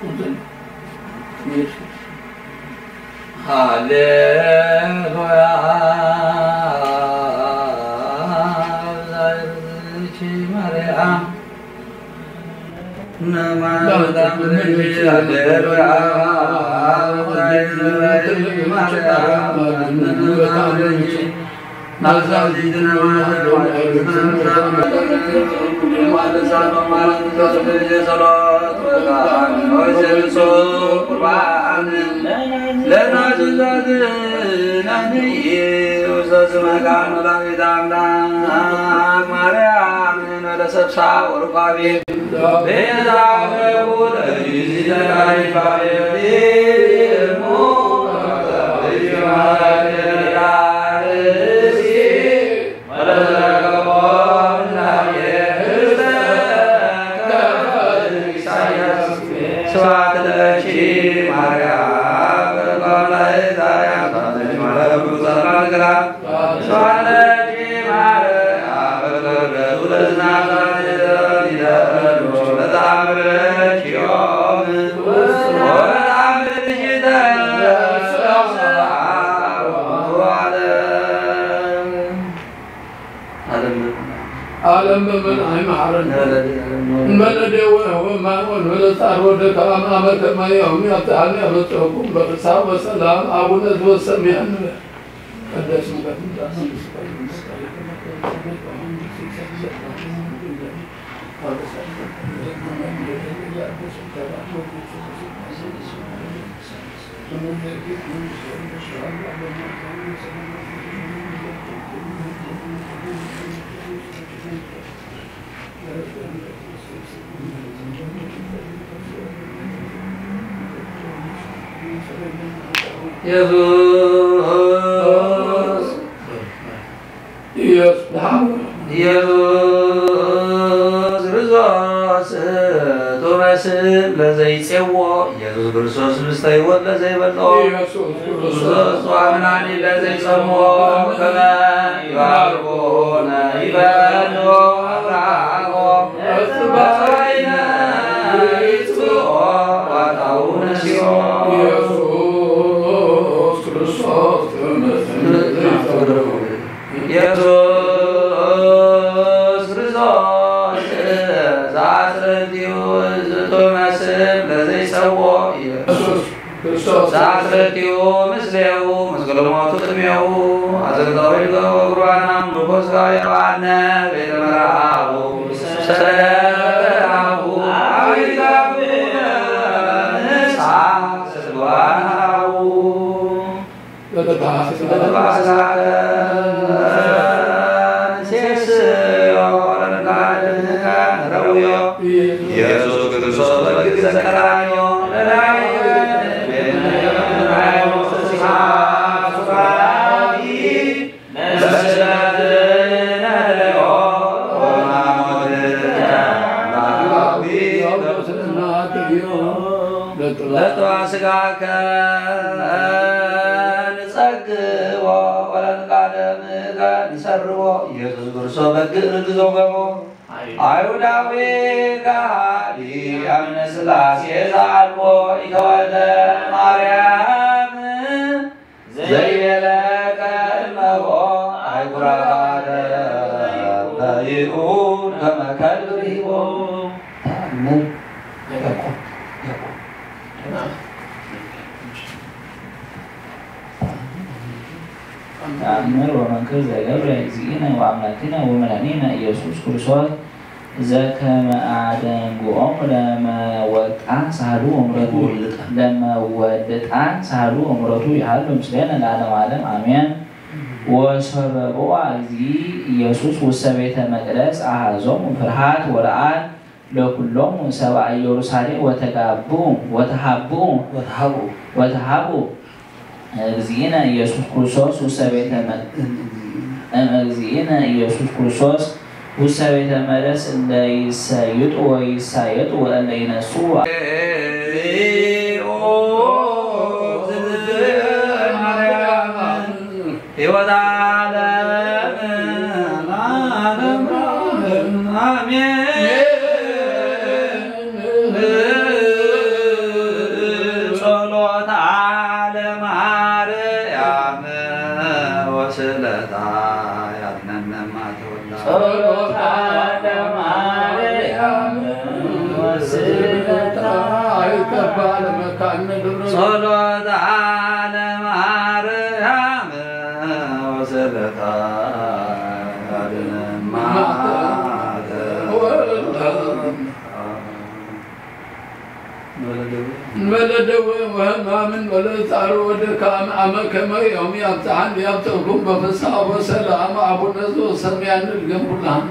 ቁጽል ኢየሱስ። ሃሌሉያ። ዛይርዝኪ ማርያም። ማርያም ወደ ሰብሳ ወርቋቤ ስብሐት ለኪ ማርያም። ዓለም በመን ኣይመሓረን። እንበለ ደወ ወማን ወንበለ ጻር ወደ ከማመ ከማየሁም ያብጽሐኒ ያበጽሐኩም በፍስሐ ወሰላም። አቡነ ዘበሰማያት ንበል። ይትቀደስ ስምከ ትምጻእ መንግስትከ ወይኩን ፈቃድከ በከመ በሰማይ ከማሁ በምድር። ኢየሱስ ኢየሱስ ኢየሱስ ክርስቶስ ጡመ ስም ለዘይጼዎ፣ ኢየሱስ ክርስቶስ ምስተ ሕይወት ለዘይበልዖ፣ ኢየሱስ ክርስቶስ ጾመ መድኃኒት ለዘይጸምዎ፣ ከመ ይባርኩነ ይበልዑ አብርሃሞ በወይነ ይጽብኦ ዋጣው ነሲኦ። ኢየሱስ ክርስቶስ ጡመ ስም ለዘይጼዎ። ኢየሱስ ክርስቶስ ዘአስረድዩ ዝጡመ ስም ለዘይጸዎ ኢየሱስ ክርስቶስ ዘአስረድዩ ምስሌሁ ምስለ ሞቱ ቅድሜሁ አዘግተው ይልገው ቁርባናም ንኮስጋ የባነ ቤተ መርአሁ ሰለበራሁ አዊጋቡ ንሳ ስልዋናሁ። ኢየሱስ ክርስቶስ በግዕ ዘቀራንዮ ለጥባ ስጋከ ንጸግቦ ወለንቃደምከ ንሰርቦ። ኢየሱስ ክርስቶስ በግዕ ርግዞ ገቦ አይሁዳዊ ከሃዲ አምነ ሥላሴ ዘአልቦ ኢተወልደ ማርያም ዘይቤለ ከእመቦ አይኩራባደ በይኡ ከመ ከልብ ርሂቦ። ተአምር ያዕቆብ፣ ያዕቆብ። ተአምር ወመንክር ዘገብረ እግዚእነ ወአምላክነ ወመድኃኒነ ኢየሱስ ክርስቶስ ዘከመ አደንግዖሙ ለመወልጣን ሳህሉ ወምረቱ ለመወልጣን ሳህሉ ወምረቱ ይሃሉ ምስሌነ ለዓለመ ዓለም አሜን። ወሰበብዋ እግዚ ኢየሱስ ውስተ ቤተ መቅደስ አሐዞሙ ፍርሃት ወረዓድ ለኩሎሙ ሰብአ ኢየሩሳሌም ወተጋብኡ ወተሃብኡ ወተሃብኡ ወተሃብኡ እግዚእነ ኢየሱስ ክርስቶስ ውስተ ቤተ መ-፣ እም እግዚእነ ኢየሱስ ክርስቶስ ውስተ ቤተ መቅደስ እለ ይሰይጡ ወይሳየጡ ወእለ ይነስኡ ሕይወት ዓለም ለዓለም አሜን። ስእለታ ኣይቀባል መካነ ደብረ ጸሎታ ለማርያም ወስእለታ ለማርያም። እንበለ ደዌ ወሕማምን ወለጻዕሮ ወድካም አመ ከመ ዮም ያብጽሐን ያብጽሕኩም በፍስሐ ወሰላም። አቡነ ዘበሰማያት ንድገም ኩላህን።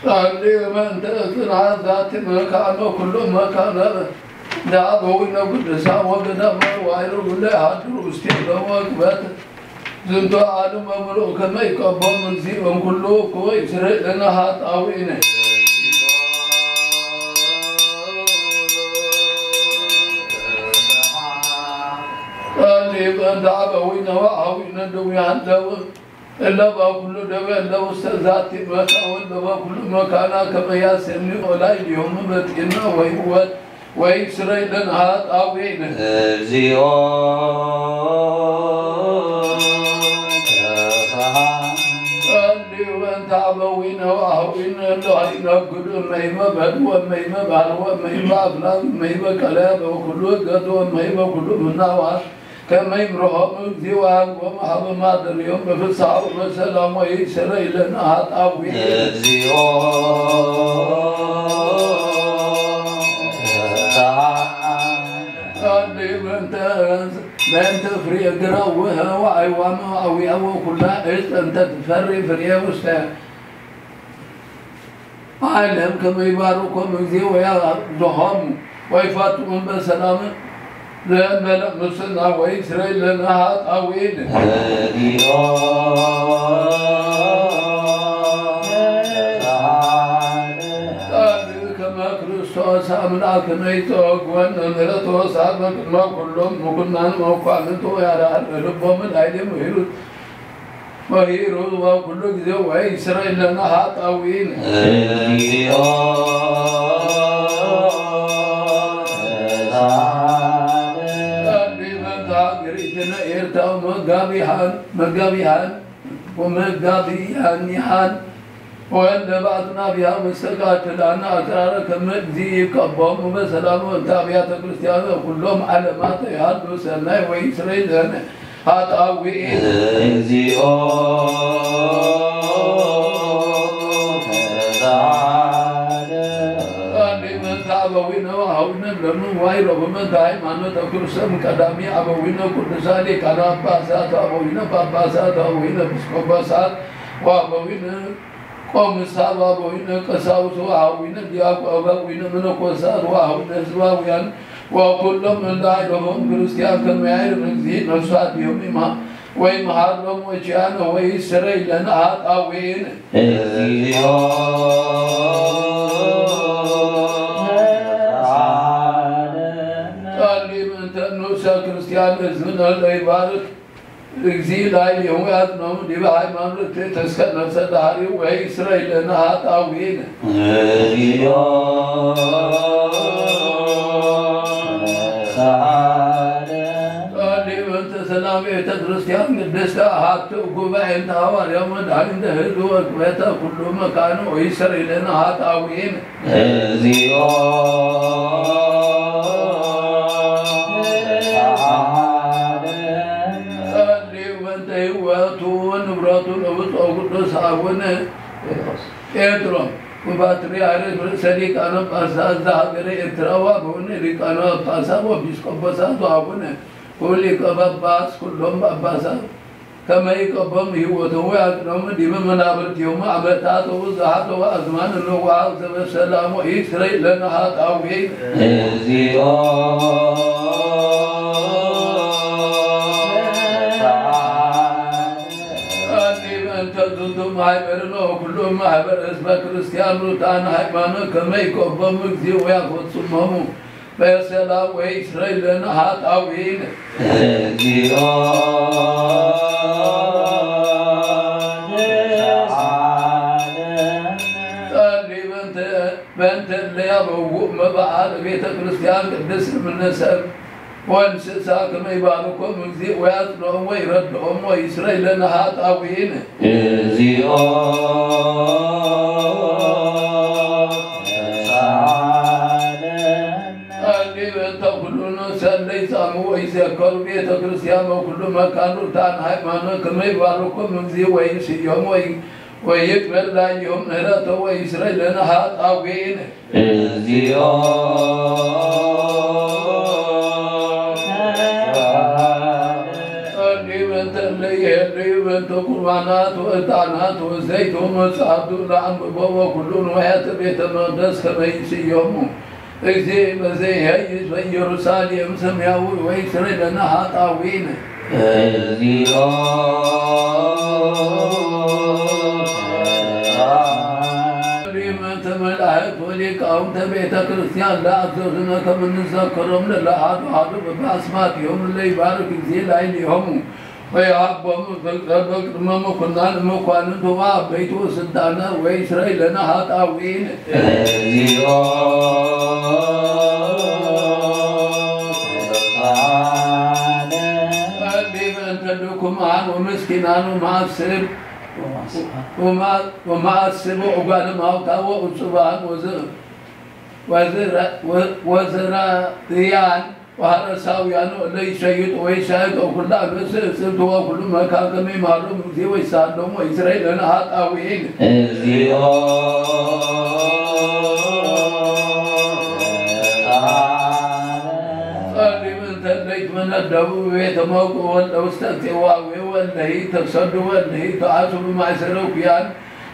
ጸልዩ በእንተ ጽንዓት ዛቲ መካነ ኩሉ መካነ። ዳበዊነ ቅዱሳን ወገዳማት ዋይሮ ጉለ ሃድሩ ውስቴ በመግበት ዝንቱ ዓለም በምሉእ ከመ ይቀቦም እግዚኦም ኩሉ እኩይ ስርዕ ለነ ኃጣውኢነ። ጸልዩ በእንተ አበዊነ ወአኃዊነ ድውያን ደው እለ በኩሉ ደዌ እለ ውስተ ዛቲ መካን ወእለ በኩሉ መካና ከመ ያሰኒ ኦላይ ዲሆሙ በጤና ወይወት ወይስረይ ለነ ኃጣውኢነ። እግዚኦ ተሳሃ። ጸልዩ በእንተ አበዊነ ወአኃዊነ እለ ይነግዱ እመይመ በዱ ወእመይመ ባሉ ወእመይመ አፍላግ እመይመ ቀለያ በኩሉ ገዱ ወእመይመ ኩሉ ምናዋት ከመ ይምርሖም እግዚኦ ወአግቦም ሀበ ማደሪኦም በፍስሐ ወበሰላም ወይእሰረ ይለነ ኃጣዊ። እግዚኦ። ጸልዩ በእንተ፣ በእንተ ፍሬ ግረውህ ወአይዋም አውያው ኩላ እፅ እንተ ትፈሪ ፍሬ ውስተ ዓለም ከመ ይባርኮም እግዚኦ ወያብዝሖም ወይፋቱም በሰላም ለእንበለ ሙስና ወይስረይ ለነ ኃጣውኢነ። እግዚኦ። ቃል ከመ ክርስቶስ አምላክነ ይጸወግወነ ምሕረቱ ወሰዓት በቅድመ ኩሎም ምኩናን መኳንንቱ ያዳር ልቦም ላይሌም ይሉት ወሂሩ ወኩሉ ግዜ ወይስረይ ለነ ኃጣውኢነ። እግዚኦ ተሳሃለ። ጸልይ በእንተ ሀገሪትነ ኤርትራ መጋቢሃን መጋቢሃን ወመጋቢያኒሃን ወእለ በአጽናፊሃ መስተጋድላነ አጽራረ ከመ እግዚእ ይቀቦሙ በሰላም ወእንተ አብያተ ክርስቲያን ኩሎም ዓለማት ይሃሉ ሰናይ ወይስረይ ለነ ኃጣውኢነ። እግዚኦ ተሳሃለ። ጸልይ በእንተ አበዊነ ወአኃዊነ ለኑ ዋይረቡ በእንተ ሃይማኖተ ክርስቶስ ቀዳሚ አበዊነ ቅዱሳን ሊቃነ ጳጳሳት አበዊነ ጳጳሳት አበዊነ ኤጲስቆጶሳት ወአበዊነ ቆምሳት ወአበዊነ ቀሳውስት ወአበዊነ ዲያቆ አበዊነ መነኮሳት ወአበዊነ ህዝባውያን ወኩሎም እንደ አይረቦም ክርስቲያን ከመ ያዕርፍ እግዚእ ነፍሳቲሆም ይምሃ ወይምሃር ሎሙ ወኪያነ ወይስረይ ለነ ኃጣውኢነ። እግዚኦ ተሳሃለ። ጸልይ በእንተ ንኡሰ ክርስቲያን ሕዝብነ ለይባርክ እግዚእ ላዕሌሁ ያጽንዖሙ ዲበ ሃይማኖት ተስከ ነፍሰ ዳህሪው ወይስረይ ለነ ኃጣውኢነ። እግዚኦ ተሳሃለ። ጸልይ በእንተ ሰላም ቤተ ክርስቲያን ቅድስተ አሐቲ ጉባኤ እንተ ሐዋርያው መድኃኒተ ህዝብ ወቅበተ ኩሉ መካኑ ወይስረይ ለነ ኃጣውኢነ። እግዚኦ ተሳሃለ። ጸልዩ በእንተ ህይወቱ ወንብረቱ ለብፁዕ ወቅዱስ አቡነ ጴጥሮስ ወፓትርያርክ ርእሰ ሊቃነ ጳጳሳት ዘሀገረ ኤርትራ ወአበዊነ ሊቃነ ጳጳሳት ወኤጲስቆጶሳት ወአቡነ ኩሉ ሊቀ ጳጳስ ኩሎም ጳጳሳት ከመ ይቀቦም ህይወቶም ወያጽንዖም ዲበ መናብርቲሆም ዓመታት ወብዝሓት ወአዝማን ንዋሃብ ዘበሰላም ወይስረይ ለነ ኃጣውኢነ። እግዚኦ ተሳሃለ። ጸልይ በእንተ ዝንቱ ማሕበርነ ወኩሉ ማሕበር ህዝበ ክርስቲያን ርቱዓን ሃይማኖት ከመ ይቀቦም እግዚእ ወያፈጽሞሙ በሰላም ወይስረይ ለነ ኃጣውኢነ። እግዚኦ ተሳሃለ። ጸልይ በእንተ በእንተ እለ ያበውእ መባአ ለቤተ ክርስቲያን ቅድስት እምነ ሰብ ወእንስሳ ከመ ይባርኮም እግዚእ ወያጽንዖም ወይረድኦም ወይስረይ ለነ ኃጣውኢነ። እግዚኦ ተሳሃለ። ጸልይ በእንተ ኩሉ ነፍሰ እለ ይጻሙ ወይዘከሩ ቤተ ክርስቲያን ወኩሉ መካን ርቱዓን ሃይማኖት ከመ ይባርኮም እግዚእ ወይስዮም ወይ ወይቅበል ላዕሌሆም ምሕረተ ወይስረይ ለነ ኃጣውኢነ። እግዚኦ ተሳሃለ። ጸልዩ በእንተ እለ ይሄልዩ በእንተ ቁርባናት ወዕጣናት ወዘይት ወመጽሐፍቱ ለአንብቦ ወኩሉ ንዋያተ ቤተ መቅደስ ከመ ይስየሙ። እግዚእ በዘይሄይስ በኢየሩሳሌም ሰማያዊ ወይስረይ ለነ ኃጣውኢነ። እግዚኦ ሊመንተ መላእክት ወሊቃውንተ ቤተ ክርስቲያን ለአዘዙነ ከመ ንዘከሮም ለለአሐዱ አሐዱ በበአስማቲሆሙ ለይባርክ እግዚእ ላዕሌሆሙ ወየሀቦሙ ፍቅረ በቅድመ ምኩናን መኳንንት ወአበይት ወስልጣነ ወይስረይ ለነ ኃጣውኢነ። እግዚኦ ተሳሃለ። ጸልይ በእንተ ድኩማን ወምስኪናን ወመአስብ ወመአስብ ወጓለ ማውታ ወእጹባን ወዘ- ወዘራ- ወ- ወዘራእያን ወሐረሳውያን እለ ይሸይጡ ወይሻይጡ ኩላ ርእስ እጽብት ወኩሉ መካን ከመ ይምሃሮም እግዚእ ወይሳሎም ወይስረይ ለነ ኃጣውኢን። እግዚኦ ጸልዩ እንተ እለ ይትመነደቡ ቤተ መውቅዕ ወለ ውስተ ጼዋዌ ወለሂ ተሰዱ ወለሂ ተአስሩ ማእሰረ ኩያን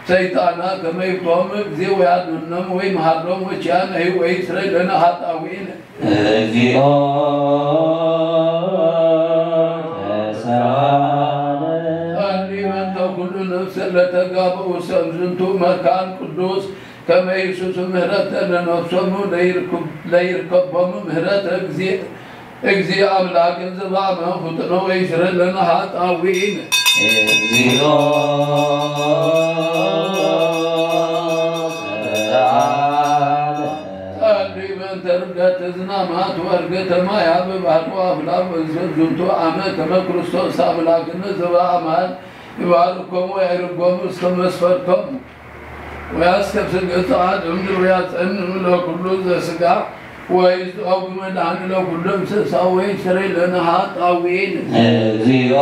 ሰይጣና ከመ ይፍትሖም እግዚእ ወያድኅኖም ወይምሃሮም ወኪያነ ወይስረይ ለነ ኃጣውኢነ። እግዚኦ ተሳሃለ። ጸልዩ እንተ ኩሉ ነፍስ ለተጋብኡ ሰብ ዝንቱ መካን ቅዱስ ከመ ይሱሱ ምህረተ ለነፍሶሙ ለይርከቦሙ ምህረተ እግዚእ አምላክ እንዘ በአማን ፍጥኖ ወይስረይ ለነ ኃጣውኢነ። እግዚኦ ሰዓለ። ጸልዩ በእንተ ርደት እዝናማት ወእርገተ ማይ አብ ባህቱ አፍላም። ዝንቱ አመ ከመ ክርስቶስ አምላክነ ዘበአማን ይባርኮሙ ወያይርጎሙ እስከ መስፈርቶም። ወያስከፍል ገጸ አድም ድሩያጸን ለኩሉ ዘስጋ ወይዝኦብ መድኃኒ ለኩሉ እንስሳ ወይስረይ ለነ ኃጣውኢን። እግዚኦ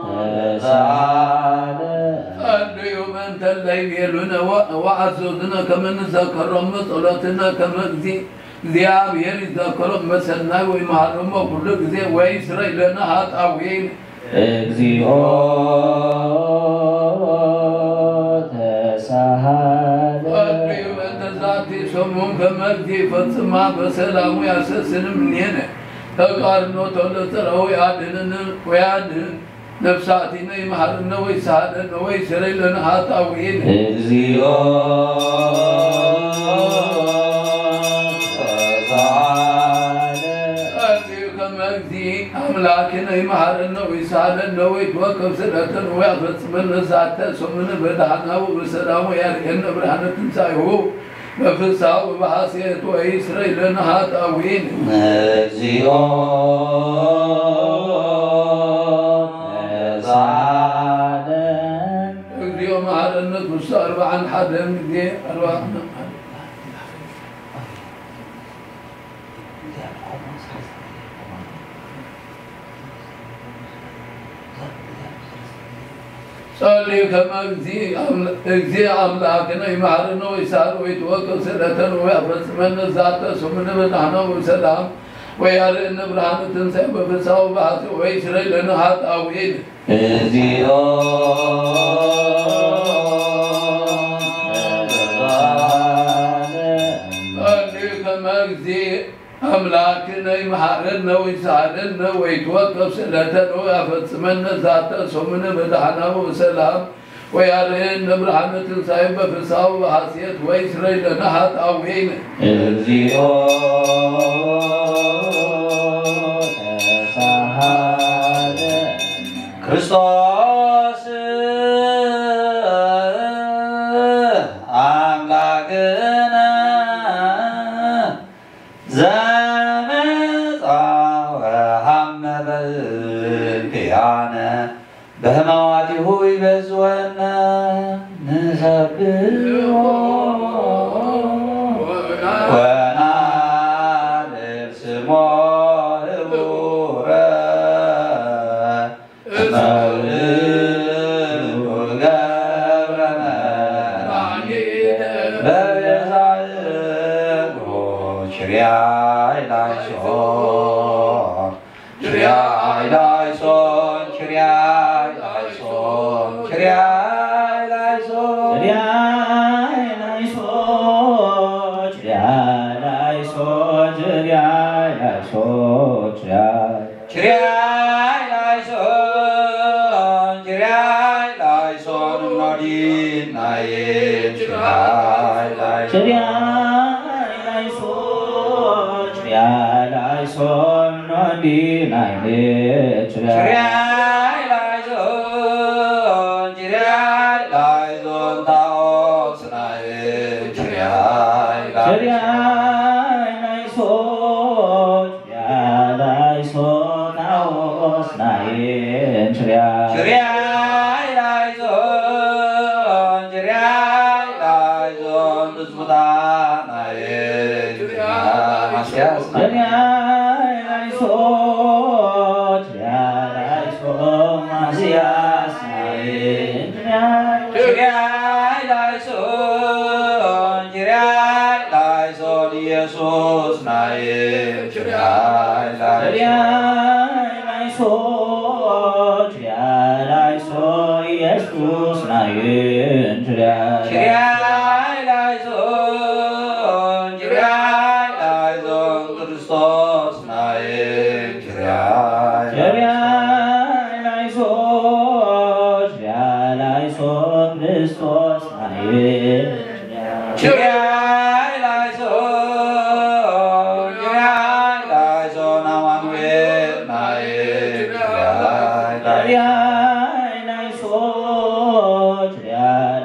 ተሳለ። ጸልዩ በእንተ እለ ይቤሉነ ወአዘዙነ ከመ ንዘከሮም በጸሎትነ ከመ እግዚእ እግዚአብሔር ይዘከሮም በሰናይ ወይመሃሮም ኩሉ ጊዜ ወይስረይ ለነ ኃጣውኢን። እግዚኦ ተሳሃለ። ጸልዩ በእንተ ዛቲ ሰሙን ከመ እግዚእ ይፈጽማ በሰላሙ ያሰስን እምኔነ ተቃርኖቶ ለጸረ ወያድንን ወያድን ነፍሳቲነ ይመሃርነ ወይሳሃለነ ወይስረይ ለነ ኃጣውኢን። እግዚኦ ተሳሃለ። ጸልዩ ከመ እግዚእ አምላክነ ይመሃረነ ወይሳሃለነ ወይትወከፍ ስእለተነ ወያፈጽመነ ዛተ ሰሙነ በደኃና ወበሰላም ወያርእየነ ብርሃነ ትንሣኤሁ በፍስሐ ወበሐሴት ወይስረይ ለነ ኃጣውኢን። እግዚኦ ተሳሃለ። እግዚኦ መሐረነ ኩሱ አርብዓን ሓደን ጊዜ አርብዓ ጸልዩ ከመ እግዚእ አም-፣ እግዚእ አምላክነ ይመሐረነ ወይሳል ወይትወከፍ ስእለተነ ወያፈጽመነ ዛተ ሰሙነ በደኃና ወሰላም ወያርእየነ ብርሃነ ትንሣኤ በፍስሐ ወበሐሴት ወይስረይ ለነ ኃጣውኢን። እግዚኦ ጸልዩ ከመ እግዚእ አምላክነ ይመሐረነ ወይሳለነ ወይትወከፍ ስእለተነ ወያፈጽመነ ዛተ ሰሙነ በደኃና ወሰላም ወያርእየነ ብርሃነ ትንሣኤ በፍስሐ ወበሐሴት ወይስረይ ለነ ኃጣውኢነ። እግዚኦ ተሳሃለ። ክርስቶስ አምላክነ ዘመጻ ወሐመ በእንቲአነ በሕማማቲሁ ይበዝወነ ንሰብሖ ወናልል ስሞ ህቡረ እመውእቱ ገብረ መድኃኒነ በቤዛ እግሩ ችርያይ ላይሶን ችርያይ ላይሶን ችርያይ ላይሶን ችርያይ ላይሶን ችርያይ ላይሶን ችርያይ ላይሶን ችርያይ ላይሶን ችርያይ ችርያይ ላይሶን ችርያይ ላይሶን እምኖዲናዬ ችርያይ ላይሶን ችርያይ ላይሶን ችርያይ ላይሶን እምኖዲናዬ ችርያይ ችርያይ ላይሶን ችርያይ ላይሶን ታኦስናዬ ችርያይ ላይሶን ችርያይ ላይሶን ችርያይ ላይሶን ታኦስናዬ ችርያይ ችርያይ ላይሶን ችርያይ ላይሶን ብፁዕታናዬ ችርያይ ማስያስናዬ ችርያይ ላይሶን ችርያይ ላይሶን ማስያስናዬ ችርያይ ላይሶን ችርያይ ላይሶን ኢየሱስናዬ ችርያይ ላይሶን ችርያይ ላይሶን ችርያይ ላይሶን ኢየሱስናዬ ችርያይ ችርያይ ላይሶን ችርያይ ላይሶን ክርስቶስናዬ ችርያይ ችርያይ ላይሶን ችርያይ ላይሶን ክርስቶስናዬ ችርያይ ላይሶን ችርያይ ላይሶን አማኑኤልናዬ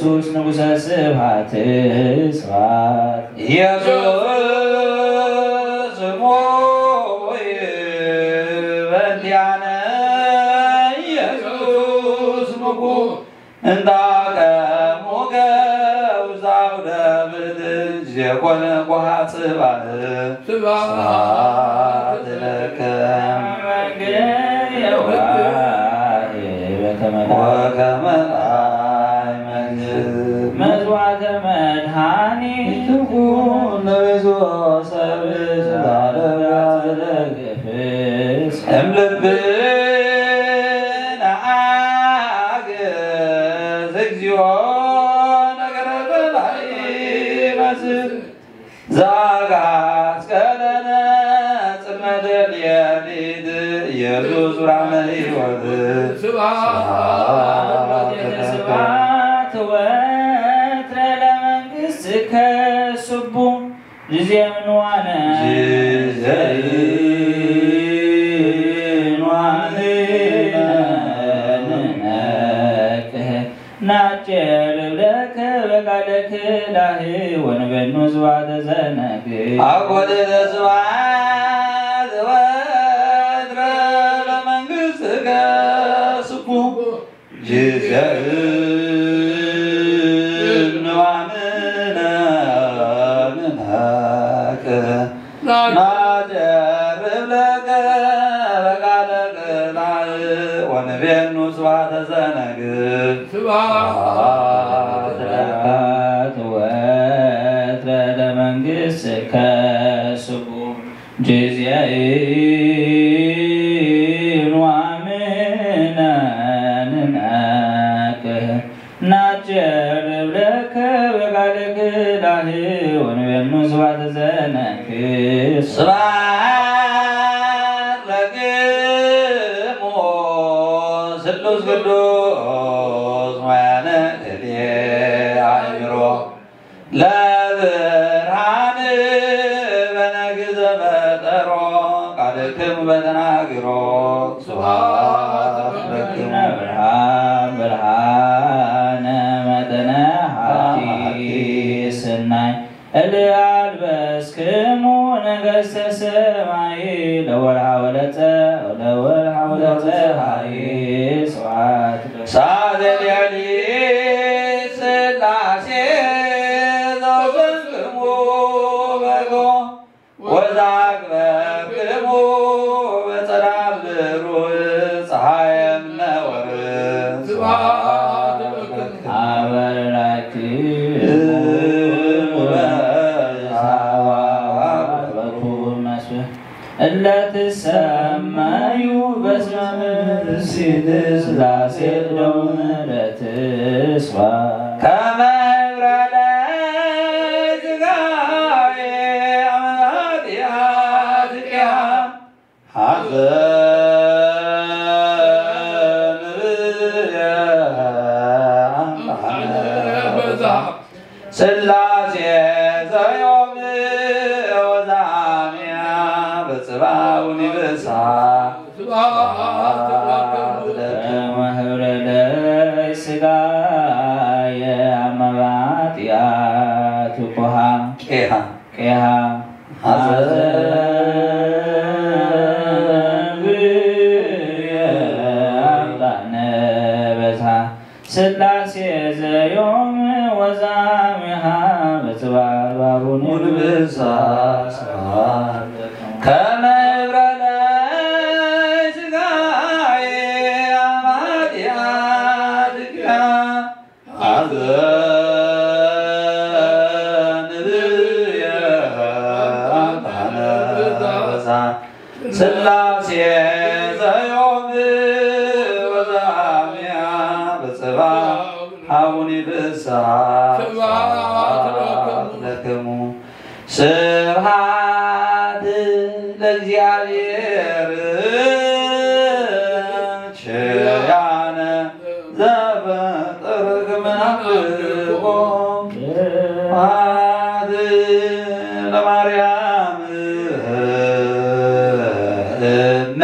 ኢየሱስ ንጉሠ ስብሐት ስብሐት ኢየሱስ ስሙ በእንቲአነ ኢየሱስ ምኩ እንታቀሙከ ውስተ አውደ ብእድ ዜኮነ ጓሃ ጽባእ ስብሐት ለከ ወከመ ራእይ መዝሙር መዝዋዕተ መድኃኒት ይትኩን ለቤዞ ሰብ ዘላለፍ እምልብነ አግዝ እግዚኦ ነገረ ጠባይ መስል ዛጋስቀለነ ጽልመተ ሌሊት ኢየሱስ ብርሃነ ሕይወት ስብሐት ስብሐት ወትረ ለመንግሥትከ ስቡ ጊዜ ምንዋነ ጊዜ ምንዋነ ንነቅህ ናጨርብ ለከ በቃለ ክላህ ወንበኑ ዝባተ ዘነግ አኮተ ስብሐት ወትረ ለመንግሥትከ ስቡ ጊዜ ንዋምነ ንነቅህ ናጨርብ ለከ በቃለ ክላህ ወንቤኑ ስብሐተ ዘነግህ ስብሐት ለከ ወትረ ለመንግሥትከ ስቡ ጊዜ ንዋምነ ንነቅህ ናጨርብ ለከ በቃለ ክላህ ወንበኑ ስብሐት ዘነግህ ስብሐት ለክሙ ስሉስ ቅዱስ ሞያነ ክልኤ አእምሮ ለብርሃን በነግህ ዘፈጠሮ ቃልክሙ በተናግሮ ስብሐት ለክሙ ብርሃን ብርሃነ መጠነ ሀቲ ስናይ እልአልበስክሙ ነገሥተ ሰማይ ለወርሃ ወለፀ ለወርሃ ወለፀ ሀይ ስብሐት ሳዘ ሌሊት ሥላሴ ዘውፅእክሙ በጎ ወዛግበክሙ በጸዳል ብሩህ ፀሐይ እምነ ወርህ ስብሐት ለክሙ አበራክሙ በዛዋ በኩ መስፍን እለ ትሰመዩ በስመ መንግሥት ሥላሴ ዶም ለትስፋ ከመ ይብረለ ሥጋዌ አመ ኃጢአት ቂያ ሐዘን ብየ አምጣነ በዛ ሥላሴ ዘዮም ወዛሚያ በጽባው ኒብሳ ስብሐት ለከ ወህብረ ለይ ሥጋየ አመ ኃጢአት ኩሃ ቄሃ ቄሃ ሐዘን ብየ አምጣነ በዛ ሥላሴ ዘዮም ወዛሚሃ በጽባባቡ ንብሳ ስብሐት ለከ ከመ ይብረለ ሥጋየ አመ ኃጢአት ቂያ ሐዘን ብየ አምጣነ በዛ ሥላሴ ዘዮም ወዛሚያ በጽባ ሀቡኒ ፍስሐ ስብሐት ለክሙ። ስብሐት ለእግዚአብሔር ችያነ ዘፈጠረ ከመ ናፍቆ ስብሐት ለማርያም እመ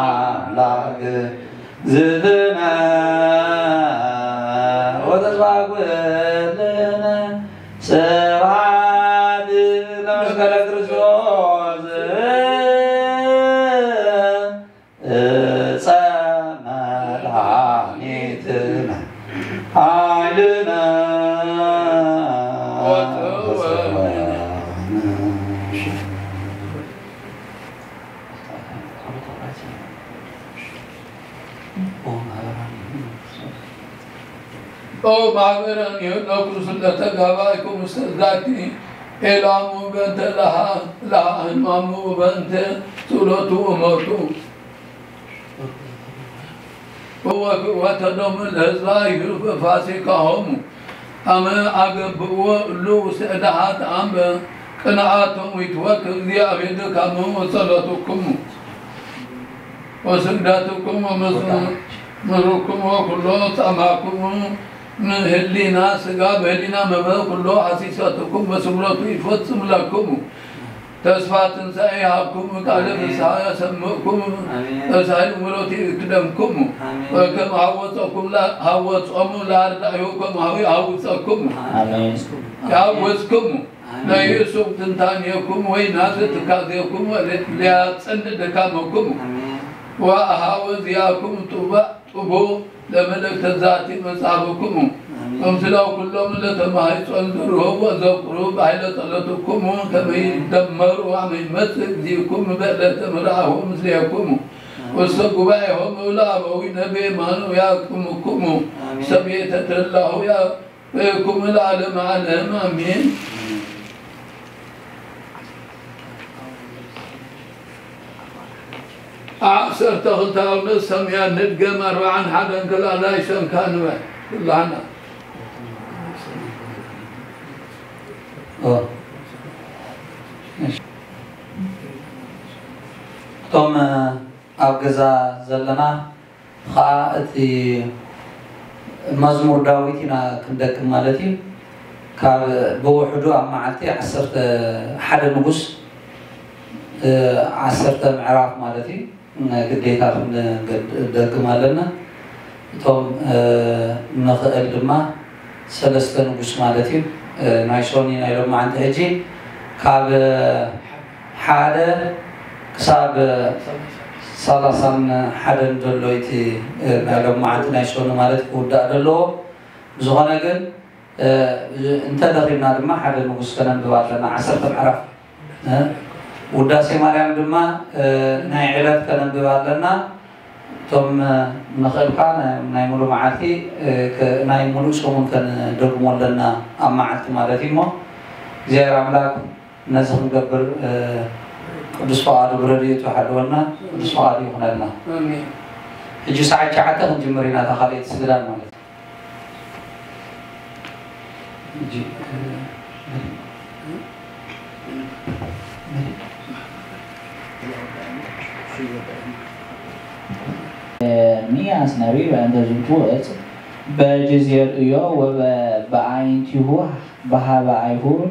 አምላክ ዝትነ ወተስፋ ስብሐት ለመስቀለ ክርስቶስ ዕፀ መድኃኒትነ ኃይልነ ወፅወነ። ኦ ማህበራን ይሁን ለኩሉ ስለተጋባይኩም ውስተ ዛቲ ኤላሙ በእንተ ለሃ ህማሙ በእንተ ስእለቱ ወሞቱ ወክወተዶሙ ለህዝባ ይህብ ፋሲካሆሙ አመ አገብእዎ እሉ ውስተ እዳሃት አምበ ቅንአቶም ይትወክ እግዚአብሔር ድካሞም ወጸሎትኩሙ ወስግደትኩም ወመዝሙርኩም ወኩሎ ጻማኩም ምህሊና ስጋ በህሊና መበ ኩሎ ሐሲሰትኩም በስምረቱ ይፈጽም ለክሙ። ተስፋ ትንሳኤ ይሃብኩም፣ ቃለ ፍስሐ ያሰምዕኩም፣ ተሳሂል ምሕረቱ ይክደምኩም። ወከም ሐወጸኩም ለ- ሐወጾሙ ለአርዳኢሁ ከማሁ ያሐውጸኩም። ያሐውጽኩም። ለይእሱብ ትንታኔኩም ወይ ናስ ትካዜኩም ሊያጸን ድካመኩም። ወአሃወ ዚአኩም ጡባ ጡቡ ለመልእክተ ዛቲ መጽሐፍክሙ። አሜን። እምስለ ኩሎም ለተማህጾን ዝርህቡ ወዘክሩ በኃይለ ጸሎትክሙ ከመ ይደመሩ አመ ይመጽእ እግዚእኩም በዕለተ ምርአሁ ምስሌክሙ። አሜን። ውስተ ጉባኤሆሙ ለአበዊነ በየማኑ ያቅምክሙ። አሜን። ውስተ ቤተ ተድላሁ ያብቅክሙ ለዓለመ ዓለም። አሜን። ዓሰርተ ክልተ አውነ ሰማያት ንድገም ኣርባዓን ሓደን ክልኣላይ ሰንካ ንበል ኩላህና። ኦ። እሺ። እቶም ኣብ ገዛ ዘለና ኸዓ እቲ መዝሙር ዳዊት ኢና ክንደግም ማለት እዩ። ካብ ብውሕዱ ኣብ መዓልቲ ዓሰርተ ሓደ ንጉስ፣ እ፣ ዓሰርተ ምዕራፍ ማለት እዩ። ግዴታ ክንደግም ኣለና። እቶም፣ እ፣ ንኽእል ድማ ሰለስተ ንጉስ ማለት እዩ። እ፣ ናይ ሶኒ ናይ ሎማዓንቲ ሕጂ ካብ ሓደ ክሳብ ሰላሳን ሓደን ዘሎ እቲ፣ እ፣ ናይ ሎማዓንቲ ናይ ሶኒ ማለት ክውዳእ ዘለዎ። ብዝኾነ ግን፣ እ፣ እንተደኺምና ድማ ሓደ ንጉስ ከነንብብ ኣለና፣ ዓሰርተ ምዕራፍ። እ፣ ውዳሴ ማርያም ድማ፣ እ፣ ናይ ዕለት ከነንብብ ኣለና። እቶም፣ እ፣ ንኽእልካ ናይ፣ ናይ ሙሉ መዓልቲ፣ እ፣ ከ-፣ ናይ ሙሉእ ሰሙን ከንደግሞ ኣለና ኣብ መዓልቲ ማለት እዩ እሞ፣ እግዚኣብሔር ኣምላክ ነዚ ክንገብር፣ እ፣ ቅዱስ ፍቓዱ ብረድኤቱ ይሓልወና፣ ቅዱስ ፍቓዱ ይኹነልና። ኣሜን። ሕጂ ሰዓት ትሽዓተ ክንጅምር ኢና እታ ካልኣይቲ ስግዳን ማለት እዩ። ሕጂ፣ እ፣ ሚያስ ነቢይ በእንተ ዝንቱ እፅ በእጅ ዜርእዮ ወበአይንቲሁ በሃበ አይሁድ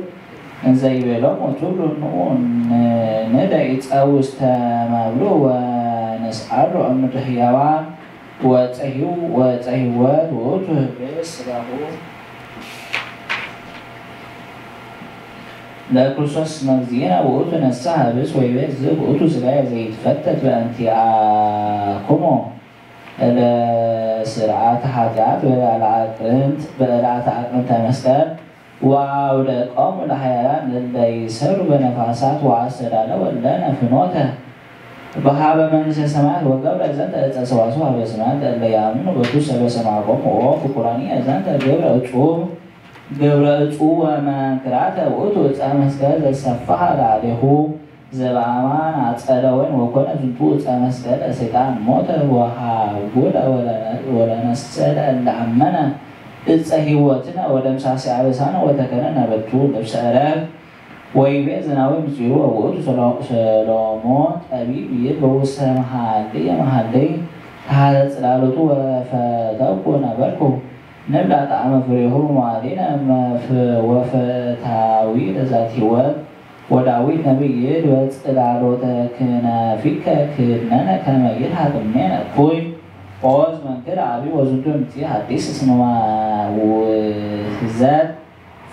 እንዘ ይቤሎሙ ትብሉ ንዑ ንደይ ጸው ውስተ መብሉ ወንስአሎ እምድር ሕያዋን ወጸሂው ወጸሂወት ውእቱ ህብስ ስጋሁ ለክርስቶስ መግዚእነ ውእቱ ነሳ ህብስ ወይቤ ዝብ ውእቱ ስጋየ ዘይትፈተት በእንቲአኩሙ ለስርዓተ ኃጢአት በልዓተ አቅርንት በልዓተ አቅርንተ መስቀል ወአውደቆሙ ለኃያላን እለ ይሰሩ በነፋሳት ወአስተዳለወ ለነ ፍኖተ በሃበ መንግሥተ ሰማያት ወገብረ ዘንተ ዕፀ ሰዋስው ሀበ ስማት ለእለ ያምኑ በቱ ሰበ ሰማቆም ኦ ፍቁራኒ ዘንተ ግብረ እጹብ ግብረ እጹብ ወመንክራተ ውእቱ ዕፀ መስቀል ዘሰፍሐ ለአሌሁ ዘበአማን አጸደ ወይን ወኮነ ዝንቱ ዕፀ መስቀል ለሰይጣን ሞተ ወሃጉለ ወለነሰ ለእለ አመነ እፀ ህይወትነ ወደምሳሴ አበሳነ ወተከነነ በቱ ልብሰ ዕረብ ወይቤ ዘናዊ ምስጢሩ ወውእቱ ሰሎሞን ጠቢብ ይብል በውስተ መሃልየ መሃልይ ተሃተ ጽላሎቱ ወፈተኩ ነበርኩ ንብላ ጣዕመ ፍሬሁ መዋቲነ ወፈታዊ ለዛቲ ህይወት ወዳዊት ነቢይ ይብል በጽላሎተ ክነፊከ ክድነነ ከመ ይልሃቅ እምኔነ እኩይ ኦዝ መንክር አቢ ወዝንቱ ምጽእ ሐዲስ እስመ ውህዘት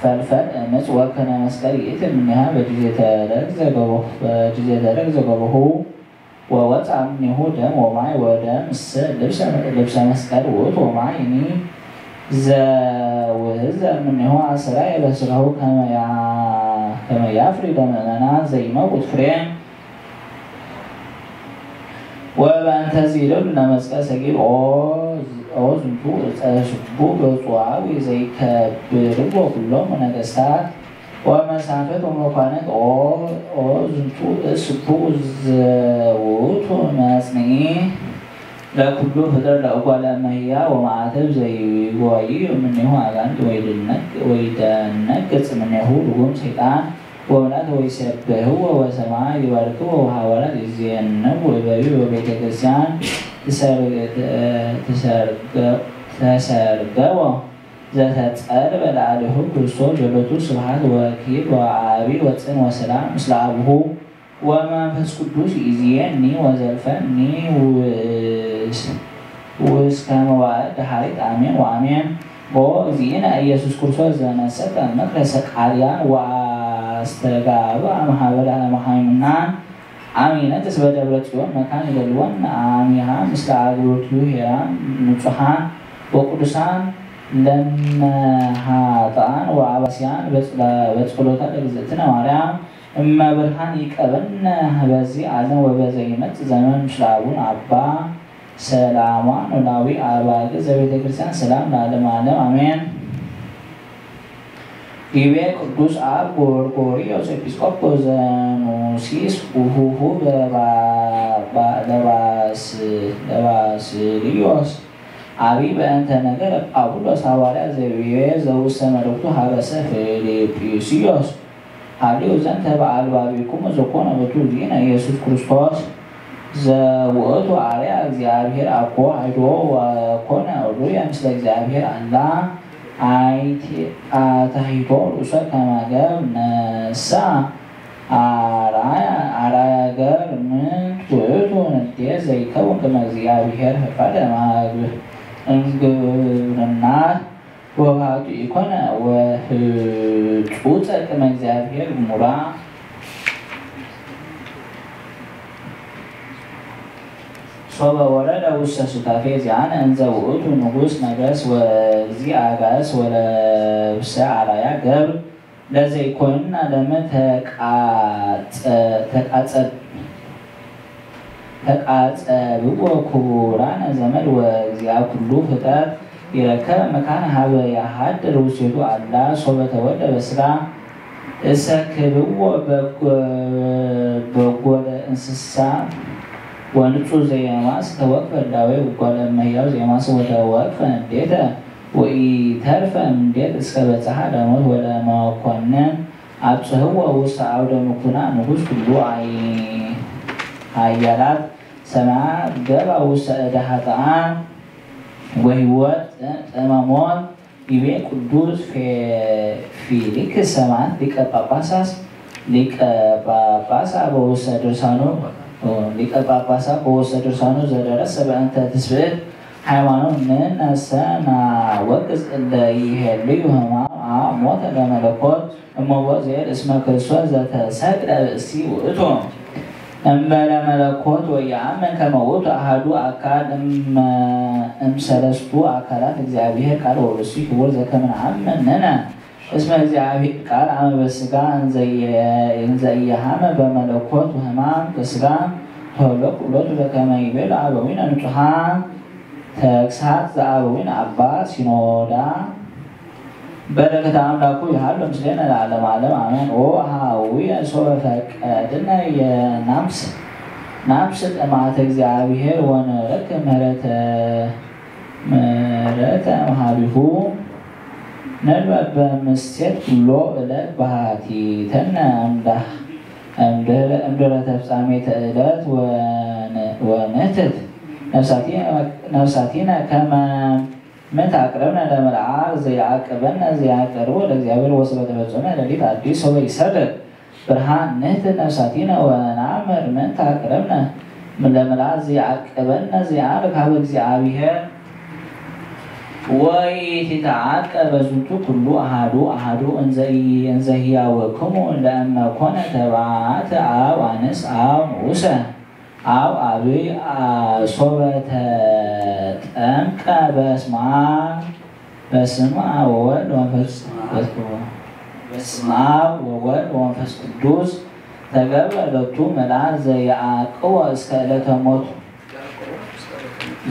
ፈልፈል እምፅ ወከነ መስቀል ይእቲ እምኔሃ በጅዜተ ደግ ዘገቦ በጅዜተ ደግ ዘገቦሁ ወወፃ እምኔሁ ደም ወማይ ወደም እሰ ልብሰ ልብሰ መስቀል ውእቱ ወማይ እኒ ዘውህዘ እምኔሁ አሰራ የበስረሁ ከመ ያ- ከመ ያፍሪ ለምእመናን ዘይመውት ፍሬ ወበእንተዚ ይደሉ ለመጽቀ ሰጊድ ኦ ዝንቱ እፀ ስቡ በጽዋዊ ዘይከብርዎ ኩሎም ነገስታት ወመሳፍት ወመኳንንት ኦ ዝንቱ ስቡ ዘውቱ መጽንዒ ለኩሉ ፍጥረት ለእጓለ እመሕያ ወማዕተብ ዘይጎይ እምኔሁ አጋንንት ወይደነግጽ እምኔሁ ርጉም ሰይጣን ወመላእክት ወይሴብሕዎ ወሰማይ ይባርክዎ ወሐዋርያት ይዜንው እበዩ ወቤተ ክርስቲያን ተሰርገዎ ዘተጸልበ ለአሌሁ ክርስቶስ ዘሎቱ ስብሐት ወክብር ወአቢ ወፅን ወሰላም ምስለ አቡሁ ወመንፈስ ቅዱስ ይእዜኒ ወዘልፈኒ ውእስከ መዋዕል ደሃሪት አሜን ወአሜን። ኦ እግዚእነ ኢየሱስ ክርስቶስ ዘነሰከ ምክረ ሰቃልያን ወአስተጋብአ ማህበረ መሃይምናን አሚነ እስበ ደብረ ጽዮን መካን ይደልወን አሚሃ ምስለ አግብርቱ ሄራን ንጹሃን ወቅዱሳን ለነሃጣን ወአባስያን በጸሎታ ለእግዝእትነ ማርያም እመ ብርሃን ይቀበነ በዚ ዓለም ወበዘ ይመጽእ ዘመን ምስለ አቡነ አባ ሰላማ ኖላዊ አባግ ዘቤተ ክርስቲያን ሰላም ለዓለም ዓለም አሜን። ይቤ ቅዱስ አብ ጎርጎርዮስ ኤጲስቆጶስ ዘኑሲስ ውሁሁ ለባስልዮስ አቢ በእንተ ነገር ጳውሎስ ሐዋርያ ዘብሔ ዘውሰ መልእክቱ ሀበሰ ፊልጵስዮስ ሀልዩ ዘንተ በአልባቢኩም ዘኮነ ውእቱ እግዚእነ ኢየሱስ ክርስቶስ ዘውእቱ አርያ እግዚአብሔር አኮ ሀይዶ ወኮነ ሩየ ምስለ እግዚአብሔር አላ አታሂቶ ርእሶ ከመ ገብር ነሳ አራያ አራያ ገብር ምንት ውእቱ ንዴት ዘይከውን ቅድመ እግዚአብሔር ፈቃደ ማግብ እንግብርናት ወባቱ ኢኮነ ወህጹጸ ቅድመ እግዚአብሔር ግሙራ ሶበ ወረደ ውስተ ሱታፌ ዚአነ እንዘ ውእቱ ንጉስ ነገስ ወእግዚእ አጋእስ ወለብሰ አራያ ገብር ለዘይኮንና ለመ ተቃጸብዎ ክቡራነ ዘመድ ወእግዚአ ኩሉ ፍጥረት ይረከበ መካን ሀበ ያሃድር ውስቴቱ አላ ሶበ ተወልደ በስጋ እሰክብዎ በጎለ እንስሳ ወንጹ ዘየማስ ተወክፈ ዳዌ ወጓለ እመሕያው ዘየማስ ወተወክፈ እንዴተ ወኢተርፈ እንዴት እስከ በጽሐ ለሞት ወለመኮንን አብጽሕዎ ውስተ አውደ ምኩና ንጉስ ኩሉ ኃያላት ሰማያት ገባ ውስተ እደ ኃጥኣን ወህይወት ጥዕመ ሞት ይቤ ቅዱስ ፊሊክስ ሰማዕት ሊቀ ጳጳሳት ሊቀ ጳጳሳ በውስተ ድርሳኑ ሊቀ ጳጳሳ በውስተ ድርሳኑ ዘደረሰ በእንተ ትስብእት ሃይማኖት ንነሰ ናወግዝ እለ ይሄልዩ ህማም አ ሞተ ለመለኮት እመቦ ዘየድ እስመ ክርስቶስ ዘተሰቅለ ብእሲ ውእቱ። እምበለ መለኮት ወየአምን ከመ ውእቱ አሐዱ አካል እምሰለስቱ አካላት እግዚአብሔር ቃል ወርእሲ ክቡር ዘከመ ነአምን ንሕነ እስመ እግዚአብሔር ቃል አመ በስጋ እንዘ ኢየሃመ በመለኮት ወሕማም በስጋ ተወለቁ ሎቱ ለከመ ይቤሉ አበዊነ ንጹሐ ተግሳጽ ዘአበዊነ አባ ሲኖዳ በረከተ አምላኩ ይሃሉ ምስሌነ ለዓለም ዓለም አሜን። ኦ ሀዊ ሶበ ፈቀድነ የናምስ ናምስ ጥማተ እግዚአብሔር ወንረክ ምህረተ ምህረተ መሃቢሁ ንርበብ በምስቴት ኩሎ እለት ባህቲተነ እምዳህ እምድረ ተፍጻሜተ እለት ወንህትት ነፍሳቲነ ከመ ምንት አቅረብነ ለመልአክ ዘያዕቅበነ ዘያቀርቦ ለእግዚአብሔር ወስበ ተፈጸመ ሌሊት አዲስ ሶበ ይሰርቅ ብርሃን ንህት ነፍሳቲነ ወናምር ምንት አቅረብነ ለመልአክ ዘያዕቅበነ ዘያዕርግ ሀበ እግዚአብሔር ወኢትትዓቀበ ዝንቱ ኩሉ ኣሃዱ ኣሃዱ እንዘ ይ-፣ እንዘ ህያወክሙ ለእመ ኮነ ተባዕት አብ አንስ አብ ንዑሰ አብ አብይ አ-፣ ሶበ ተጠምቀ በስመ አብ በስመ አብ ወወልድ ወመንፈስ በስመ አብ ወወልድ ወመንፈስ ቅዱስ ተገብረ ሎቱ መልአክ ዘየዓቅቦ እስከ ዕለተ ሞቱ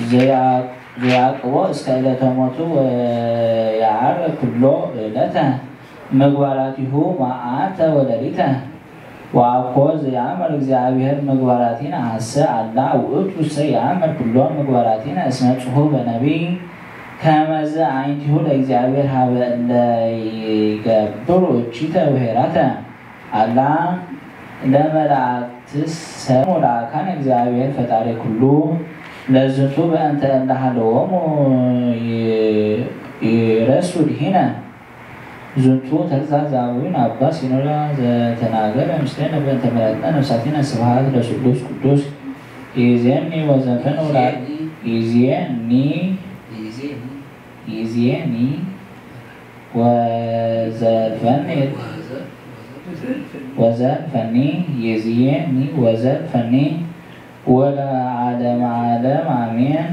ዘያ-፣ ዘያዕቅቦ እስከ ዕለተ ሞቱ ወየዐርግ ኩሎ ዕለተ ምግባራቲሁ መዓልተ ወሌሊተ። ወአኮ ዘየአምር እግዚአብሔር ምግባራቲነ ሐሰ አላ ውእቱ እሰ የአምር ኩሎ ምግባራቲነ እስመ ጽሑፈ ነቢይ ከመዝ አዕይንቲሁ ለእግዚአብሔር ሀበ እለ ይገብሩ እቺተ ብሔራተ። አላ ለመላእክትሰ መልአካነ እግዚአብሔር ፈጣሪ ኩሉ ለዝንቱ በእንተ እለ ሀለዎሙ ይ-፣ ይረሱ ድሂነ። ዝንቱ ተግሳጽ ዘአበዊነ አባ ሲኖዳ ዘተናገረ ምስሌነ በእንተ መላእክትነ ነፍሳቲነ። ስብሐት ለስሉስ ቅዱስ። ይዜኒ ወዘልፈኒ ወላ-፣ ይዜኒ፣ ይዜኒ ወዘልፈኒ ወዘልፈኒ ይዝየኒ ወዘልፈኒ ወለዓለመ ዓለም አሜን።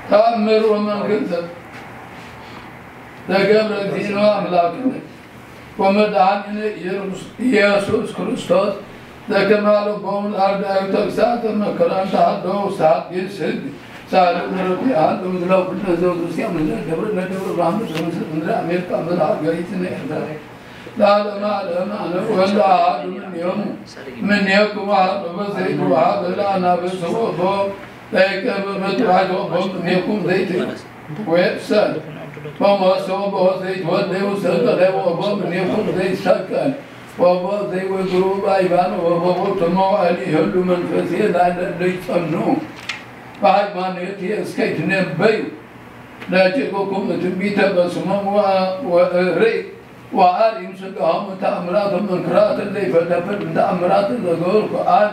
ተአምር ወመንክርተ ተገብረ እግዚእነ አምላክነ ወመድኃኒነ ኢየሱስ ክርስቶስ ዘከመ አልቦሙ ለአርዳኢሁ ተግሳጸ መከራን ተሃደው ውስተ ሐዲስ ሕግ ሳልም ምሕረቱ ይሃሉ ምስለ ኩልነ ህዝበ ክርስቲያን ምስለ ደብርነ ደብረ ብርሃን ምስለ ምድረ አሜሪካ ምስለ ሀገሪትነ ኤርትራ ለዓለመ ዓለም አነ ወወልድ አሐዱ እምኔሆሙ እምኔክሙ ወሀበ ዘይትወሀብ ለአናብስ ወቦ ለይቀርብ መጥባሕት ወቦ እምኔኩም ዘይት ወየብሰል በሞሰ ወበሆ ዘይትወደይ ውሰድ ለወቦ እምኔኩም ዘይሰቀል ወቦ ዘይወግሩ ባይባን ወቦ ተመዋዕል ይህሉ መንፈሴ ላለ ለይጸኑ በሃይማኖት እስከ ይትነበዩ ለጭቁኩም ትንቢተ በስሞም ወ-፣ ወ-፣ ርእ ወአርኢም ስጋሆም ተአምራቶም መንክራት ዘይፈለፍል ተአምራት ዘገበርኩ አነ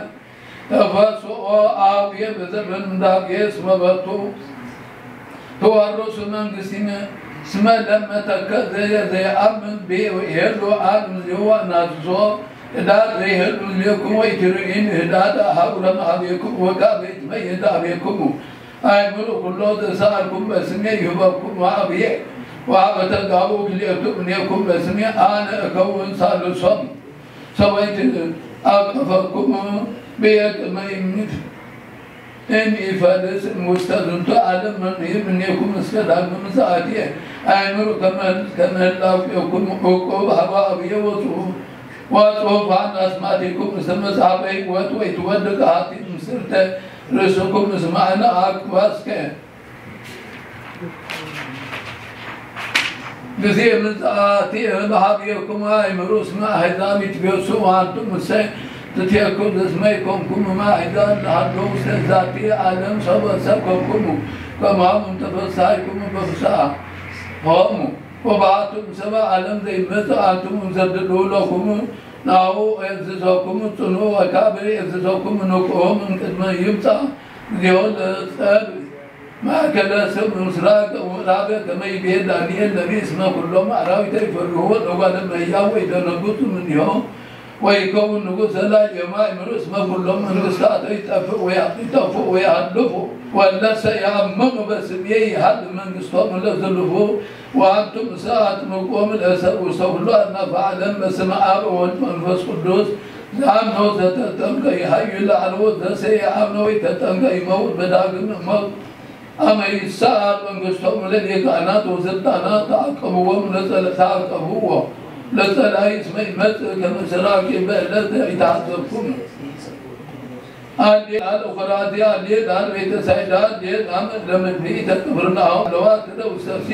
ተፈስኦ አብየ በዘመን እንዳብየ እስመ በቱ ተዋረሱ መንግስቲነ እስመ ለመተከ ዘየ-፣ ዘየአምን ብየ ወይሄሉ አብ ምስሌዋ ናዝዞ ህዳት ዘይሄሉ ምስሌኩም ወይትርእይን ህዳት አሃቡ ለመሃቤኩም ወቃ ዘይትመይት አቤኩሙ። አእምሩ ኩሎ ዘሰአልኩም በስሜ ይህበኩም ወአብየ ወአበ ተጋቡ ክልኤቱ እምኔኩም በስሜ አነ እከውን ሳልሶም። ሰበይት አቀፈኩም ብየ ቅድመ ይምት እም ይፈልስ እም ውስተ ዝንቱ ዓለም መምሂር እምኔኩም እስከ ዳግም ምጽአትየ። አእምሩ ከመ-፣ ከመ ህላዌኩም ዕቁብ ሀበ አብየ ወጽሑ-፣ ወጽሑፋን አስማቲኩም እስከ መጽሐፈ ሕይወት ወይትወድቅ አሐቲ ምስርተ ርእስኩም እስመ አነ አቅባስከ። ጊዜ ምጽአትየ በሀቤኩም አእምሩ እስመ አሕዛብ ይትገሱ ወአንቱም እሰ ትትየክፉ እስመ ኢኮንኩም እም አሕዛብ ለሀለው ውስተ ዛቲ ዓለም ሰብአ ሰብ ኮንኩሙ ከማሁ እንተ ፈስሐይኩም በፍስሐ ሆሙ ወበአቱም ሰብአ ዓለም ዘይመጽእ አንትሙ እንዘ ትድልዉ ለኩሙ ናሁ ኤዝዞኩሙ ጽንዑ ወካበ ኤዝዞኩሙ ንቅሁ እምቅድመ ይምጻእ ጊዜሁ ለጸልእ ማእከለ ሰብ ምስራቅ ወምዕራብ ከመ ይቤ ዳንኤል ነቢይ እስመ ኩሎም አራዊተ ይፈርሁ ለጓለ እመሕያው ወይደነግጹ እምኔሁ ወይከውን ንጉሰ ላዕሌሆሙ አእምሩ እስመ ኩሎም መንግስታተ ይጠፍእ ወያ-፣ ይጠፍኡ ወያሃልፉ። ወለሰ ያመኑ በስሜ ይሃሉ መንግስቶም ለዘልፉ ወአንቱም እሳት ንቆም ለሰብ ውስተ ኩሉ አጽናፈ ዓለም። በስመ አብ ወወልድ ወመንፈስ ቅዱስ። ዘአምኖ ዘተጠምቀ ይሃዩ ለአልቦ ዘሰ የአምኖ የተጠምቀ ይመውት በዳግም ሞት። አመ ይሰአል መንግስቶም ለሊቃናት ወስልጣናት ተአቀብዎም ለጸለ ተአቀብዎ ለጸላኢ እስመ ይመጽእ ከመ ሰራቂ በዕለት ይተሐሰብኩም። አሌ ላል ኦኮራዚ አሌ ላል ቤተሳይዳ አሌ ላም ለምድሪ ተቅብርናሆ ለዋ ትደው ሰሲ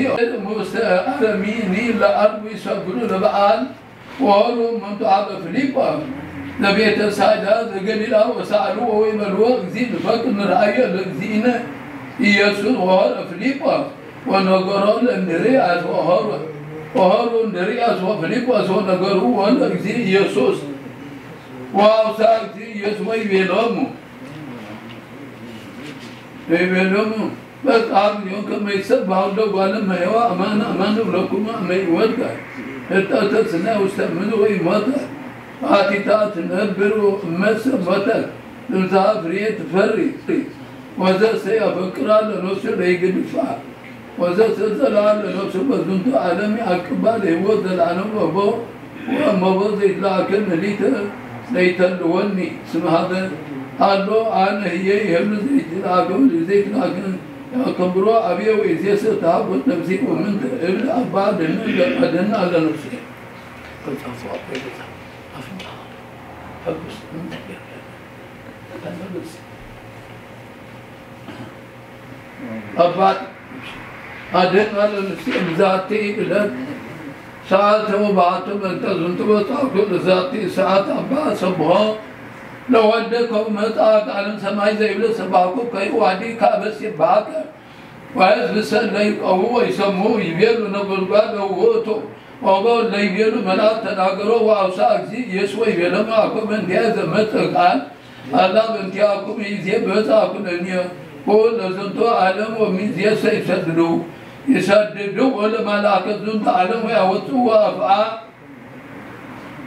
ሙስተ አረሚኒ ለአርዊ ሰግዱ ለበዓል ወሆሩ መንቱ አበ ፊሊጶስ ለቤተሳይዳ ዘገሊላ ወሰአሉ ወይበልዎ እግዚ ንፈቅ ንርአዮ ለእግዚእነ ኢየሱስ ወሆረ ፊሊጶስ ወነገሮ ለእንድርያስ ወሆሩ ወሆሩ እንድርያስ ወፊሊጶስ ወነገሩ ወለ እግዚ ኢየሱስ ወአውሳ እግዚ ኢየሱስ ወይቤሎሙ ወይቤሎሙ በቃ አብዮ ከመ ይሰብሐ ወልደ እጓለ እመሕያው አማን አማን እብለኩም አመ ይወድቀ ህጠተ ስነ ውስተ ምድር ወይሞተ አቲታ ትነብር እመሰ ሞተት እንስሳ ፍሬ ትፈሪ ወዘሰ ያፈቅራ ለነፍሱ ለይግድፋ ወዘተዘልዓለ ነፍሱ በዝንቱ ዓለም ይዓቅባ ለህይወት ዘለዓለም ወቦ ወእመቦ ዘይትለኣከ ምሊተ ለይተልወኒ ስም ሀበ ሃሎ አነ ህየ ይህሉ ዘይትለኣከ ዘይትለኣከ ያከብሮ አብየ ወይዜሰ ተሃቦት ነፍሲ ወምንተ እብል አባ ደነ ለቀደና ለነፍሲ አባት አደን አለ ምስጢር ዛቲ ዕለት ሰዓት ወበዓቱ መንተ ዝንቱ በጻሕኩ ለዛቲ ሰዓት አባ ሰብሖ ለወልደ ከው መጽአ ቃልን ሰማይ ዘይብለ ሰባኩ ከይዋዲ ካበስ ይባከ ወህዝብ ሰለ ይቀው ወይሰሙ ይቤሉ ነጎድጓድ ለውእቱ ወበው ለይቤሉ መልአክ ተናገሮ ወአውሳ እግዚ ኢየሱስ ወይቤለሙ አኮ በእንቲአየ ዘመጽእ ቃል አላ በእንቲአኩም ይዜ በጻኩለኒ ኩለ ዝንቱ ዓለም ወሚዜሰ ይሰድዱ ይሰድዱ ወለመልአከ ዝንቱ ዓለም ወያወጽኡ አፍአ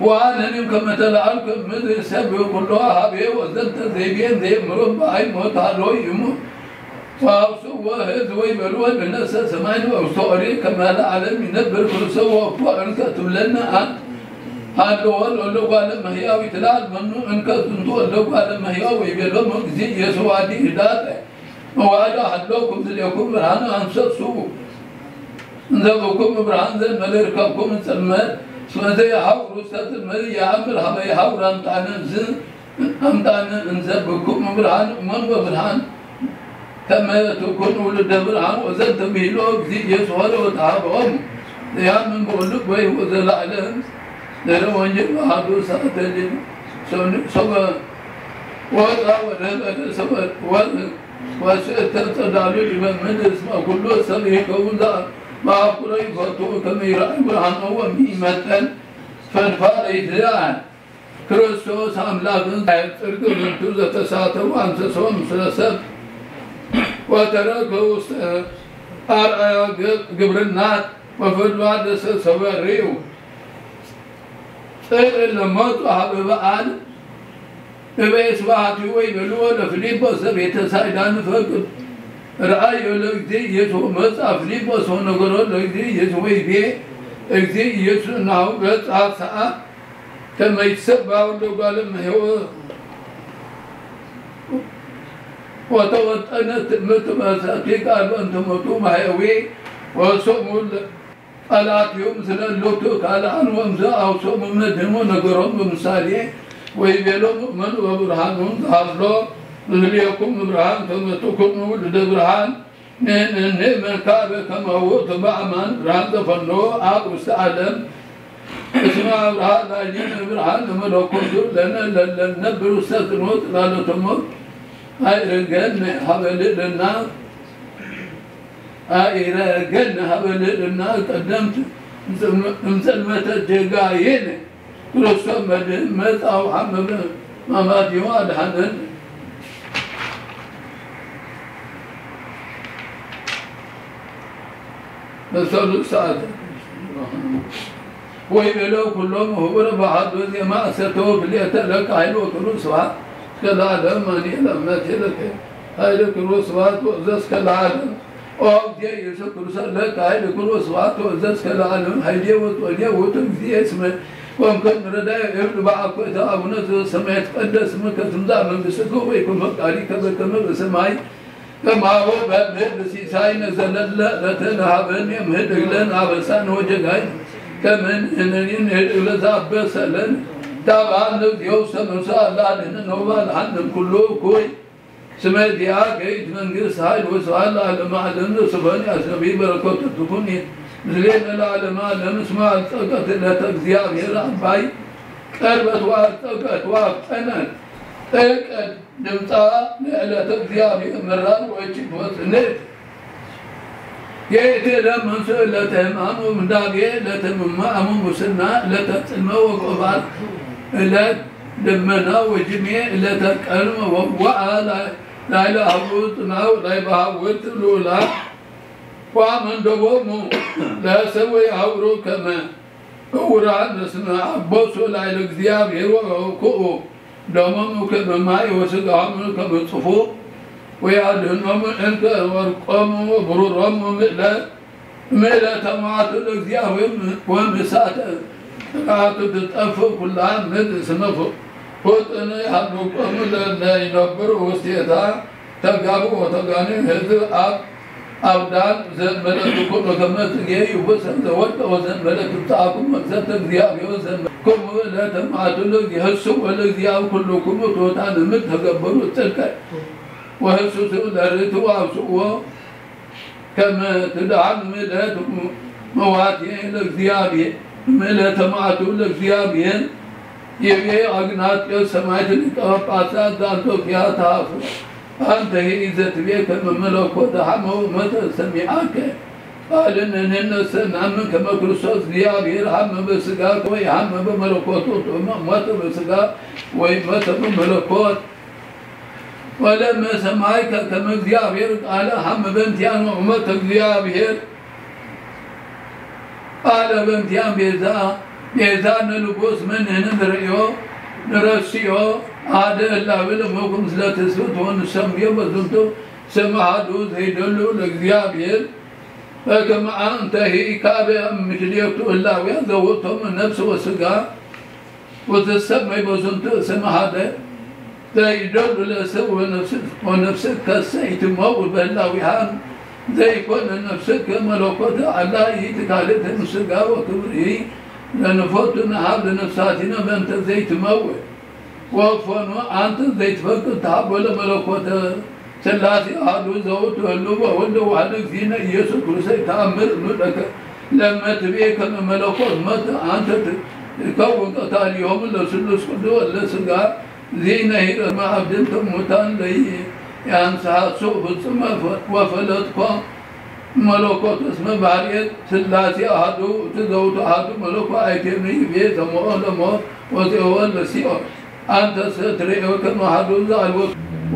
ወአነኒም ከመ ተለዓልኩ ምድር ሰብ ኩሎ ሀቤ ወዘንተ ዘይቤን ዘይምሩም በአይ ሞት ሃሎ ይሙ ወአውስኡ ወህዝ ወይበልዎ ለነሰ ሰማይ ወውስተ ኦሪት ከመ ለዓለም ይነብር ክርስቶስ ወእፎ እንከ ትብለነ አን ሃለወ ለእጓለ እመሕያው ይትለዓል መኑ እንከ ዝንቱ ለእጓለ እመሕያው ወይቤሎሙ እግዚእ ኢየሱስ ወአዲ ህዳጠ መዋዕለ ሃለውኩም ምስሌኩም ብርሃነ አንሰሱ እንዘ ብኩም ብርሃን ዘእንበለ ይርከብኩም ጽልመት እስመ ዘየሐውር ውስተ ጽልመት የአምር ሀበ የሐውር አምጣነ ዝ አምጣነ እንዘ ብኩም ብርሃን እመኑ በብርሃን ከመ ትኩኑ ውሉደ ብርሃን ወዘንተ ብሂሎ እግዚእ ኢየሱስ ሆረ ወተሃበኦም ዘያምን በወልድ ወይ ወዘለዓለም ድህረ ወንጌል በአሐዱ ሰዓተ ሌሊት ሰው- ሰው- ወጣ ወደ በደ ሰው- ወ- ወስእተ ጸዳሉ ዲበ ምድር እስመ ኩሉ ሰብ ይከውን ዘ- በአኩረ ይፈቱ ከመ ይረአይ ብርሃኖ ወሚመጠን ፈድፋደ ይትለዓል ክርስቶስ አምላክን ጽድቅ ዝንቱ ዘተሳተው አንሰሶ ምስለ ሰብ ወተረከ ውስተ አርአያ ግብርናት ወፈድፋደ ሰሰበ ርእዩ ጽድቅ ለመጹ ሀበ በዓል እበ ስብሐቲሁ ወይቤልዎ ለፊልጶስ ዘቤተ ሳይዳ ንፈቅድ ረአዮ ለእግዚእ ኢየሱስ መጻ ፊልጶስ ወነገሮ ለእግዚእ ኢየሱስ ወይቤ እግዚእ ኢየሱስ ናሁ በጻ ሰዓት ከመ ይትሰብሐ ወልደ እጓለ እመሕያው ወተወጠነ ትእምርት በእሳቲ ቃል በእንተ ሞቱ ማሕየዊ ወሶሙ ቀላትዮም ስለ ሎቱ ካልኣን ወምዘ አውሶሙ መድህን ወነገሮም በምሳሌ ወይቤሎም እመኑ በብርሃኑ ዘሃሎ ምስሌኩም ብርሃን ከመ ትኩኑ ውሉደ ብርሃን ንእመን ከመ ውእቱ በአማን ብርሃን ዘፈኖ አብ ውስተ ዓለም እስመ አብርሃ ላዕሌነ ብርሃነ መለኮቱ ለነ ለለነብር ውስተ ጽልመት ጽላሎተ ሞት አይረገን ሀበ ልዕልና አይረገን ሀበ ልዕልና ቀደምት እምጸልመተ ጀጋየነ ክርስቶስ መድህን መጻ ወሐመመ ማማቲሁ አድሐነን። በሰሉስ ሰዓት ወይቤሎ ኩሎም ህቡረ በአሐዱ ዜማ አሰተው ክልኤተ ለከ ኃይል ወክብር ስብሐት እስከ ለዓለም አሜን። አምላኬ ለከ ኃይለ ክብር ወስብሐት ወእዘዝ ከለዓለም። ኦ እግዚእ ኢየሱስ ክርስቶስ ለከ ኃይለ ክብር ወስብሐት ወእዘዝ ከለዓለም። ኃይሌ ወጦሌ ውእቱ እግዚእ እስመ ኮንከ ምረዳይ እብል በአኮተ አቡነ ዘበሰማይ ይትቀደስ ስምከ ትምጻእ መንግሥትከ ወይኩን ፈቃድከ በከመ በሰማይ ከማሁ በምድር። ሲሳይነ ዘለለ ዕለትነ ሀበነ ዮም ህድግ ለነ አበሳነ ወጌጋይነ ከመ ንሕነኒ ንህድግ ለዘአበሰ ለነ። ኢታብአነ እግዚኦ ውስተ መንሱት አላ አድኅነነ ወባልዓነ እምኩሉ እኩይ። እስመ ዚአከ ይእቲ መንግስት ኃይል ወስብሐት ለዓለመ ዓለም። ዘስፈኒ አስነቢ በረከቱ ትኩን ምስሌነ ለዓለመ ዓለም። እስመ አልጸቀት ዕለተ እግዚአብሔር አባይ ቀርበት ወአልጸቀት ወአፍጠነት። ጥቀት ድምፃ ለዕለተ እግዚአብሔር መራር ወእጅግ ወጽንዕት። የእቲ ለመንሱ ዕለተ ሕማም ወምንዳቤ ዕለተ ምማእሙ ሙስና ዕለተ ጽልመ ወቆባል ዕለት ደመና ወጅሜ ዕለተ ቀልመ ወዋአ ላይለ አቡ ጽናው ላይ በሃውርት ልዑላ ዋመንደቦሙ ለሰው የአውሩ ከመ እውራን እስመ አቦሱ ላይለ እግዚአብሔር ወኩኡ ደሞሙ ከመ ማይ ወስጋሆሙ ከመ ጽፉ ወያድህኖሙ እንከ ወርቆሙ ወብሩሮሙ ምእለ ምእለ ተማቱ ለእግዚአብሔር ወምሳተ ጥቃቱ ትጠፍ ኩላ ምድር እስመ ፉጥነ ያህልቆሙ ለለ ይነብሩ ውስቴታ። ተጋቡ ወተጋኑ ህዝብ አብ አብዳን ዘንበለትኩም በከመ ጽጌ ይቡሰ ዘወድቀ ወዘንበለ ትብጻኩም መቅሰፍተ እግዚአብሔር ዘንበልኩም ለተማቱ ለእግዚአብሔር ወለእግዚአብሔር ኩልኩም ትሑታን እምት ተገበሩ ጽድቀ ወህሱሱ ለርቱ አብስዎ ከመ ትድሃኑ ምእለቱ መዋቲ ለእግዚአብሔር ምእለተ ማቱ ለእግዚአብሔር። ይቤ አግናጥዮስ ሰማዕት ሊቀ ጳጳሳት ዘአንጾኪያ ተሐፍሩ አንተ ኄይ ዘትቤ ከመ መለኮት ሐመ ወሞተ ሰሚዐከ። ቃልን እንነሰ ናምን ከመ ክርስቶስ እግዚአብሔር ሐመ በስጋ ወይ ሐመ በመለኮቱ ሞተ በስጋ ወይ ሞተ በመለኮት። ወለመ ሰማይከ ከመ እግዚአብሔር ቃለ ሐመ በእንቲአነ ወሞተ እግዚአብሔር ቃለ በእንቲአን ቤዛ ቤዛ ንልቡስ ምን ንርእዮ ንረስዮ አደ እላብል ሞኩም ስለ ትስብት ወንሰምዮ በዝንቱ ስም አሐዱ ዘይደሉ ለእግዚአብሔር በከመ አንተ ሂካበ ምስሌቱ እላውያ ዘውእቶም ነፍስ ወስጋ ወትሰመይ በዝንቱ ስም አሐደ ዘይደሉ ለስብ ወነፍስ ከሰ ኢትመውት በህላዊሃ ዘይኮነ ነፍስከ መለኮት አላ ኢትካልእ ምስጋ ወክብር ለንፈቱ ነሃብ ለነፍሳቲነ በእንተ ዘይትመውት ወፎኑ አንተ ዘይትፈቅድ ተሃቦ ለመለኮተ ሥላሴ አሐዱ ዘውቱ ህሉ ወወልድ ዋሕድ እግዚእነ ኢየሱስ ክርስቶስ ተአምር እብሉ ለከ ለመ ትቤ ከመ መለኮት መተ አንተ ትከውን ቀታሊሆሙ ለስሉስ ቅዱስ ወለስጋ ዚነ ሂረመ አብድንተ ሙታን ለይ ያንስሐሱ ፍጹመ ወፈለጥኮ መለኮት እስመ ባሕርየት ሥላሴ አሐዱ እቲ ዘውቱ አሐዱ መለኮት አይቴኑ ይቤ ዘመኦ ለሞት ወዜወ ለሲኦል። አንተሰ ትርእዮ ከመ አሐዱ ዘአልቦ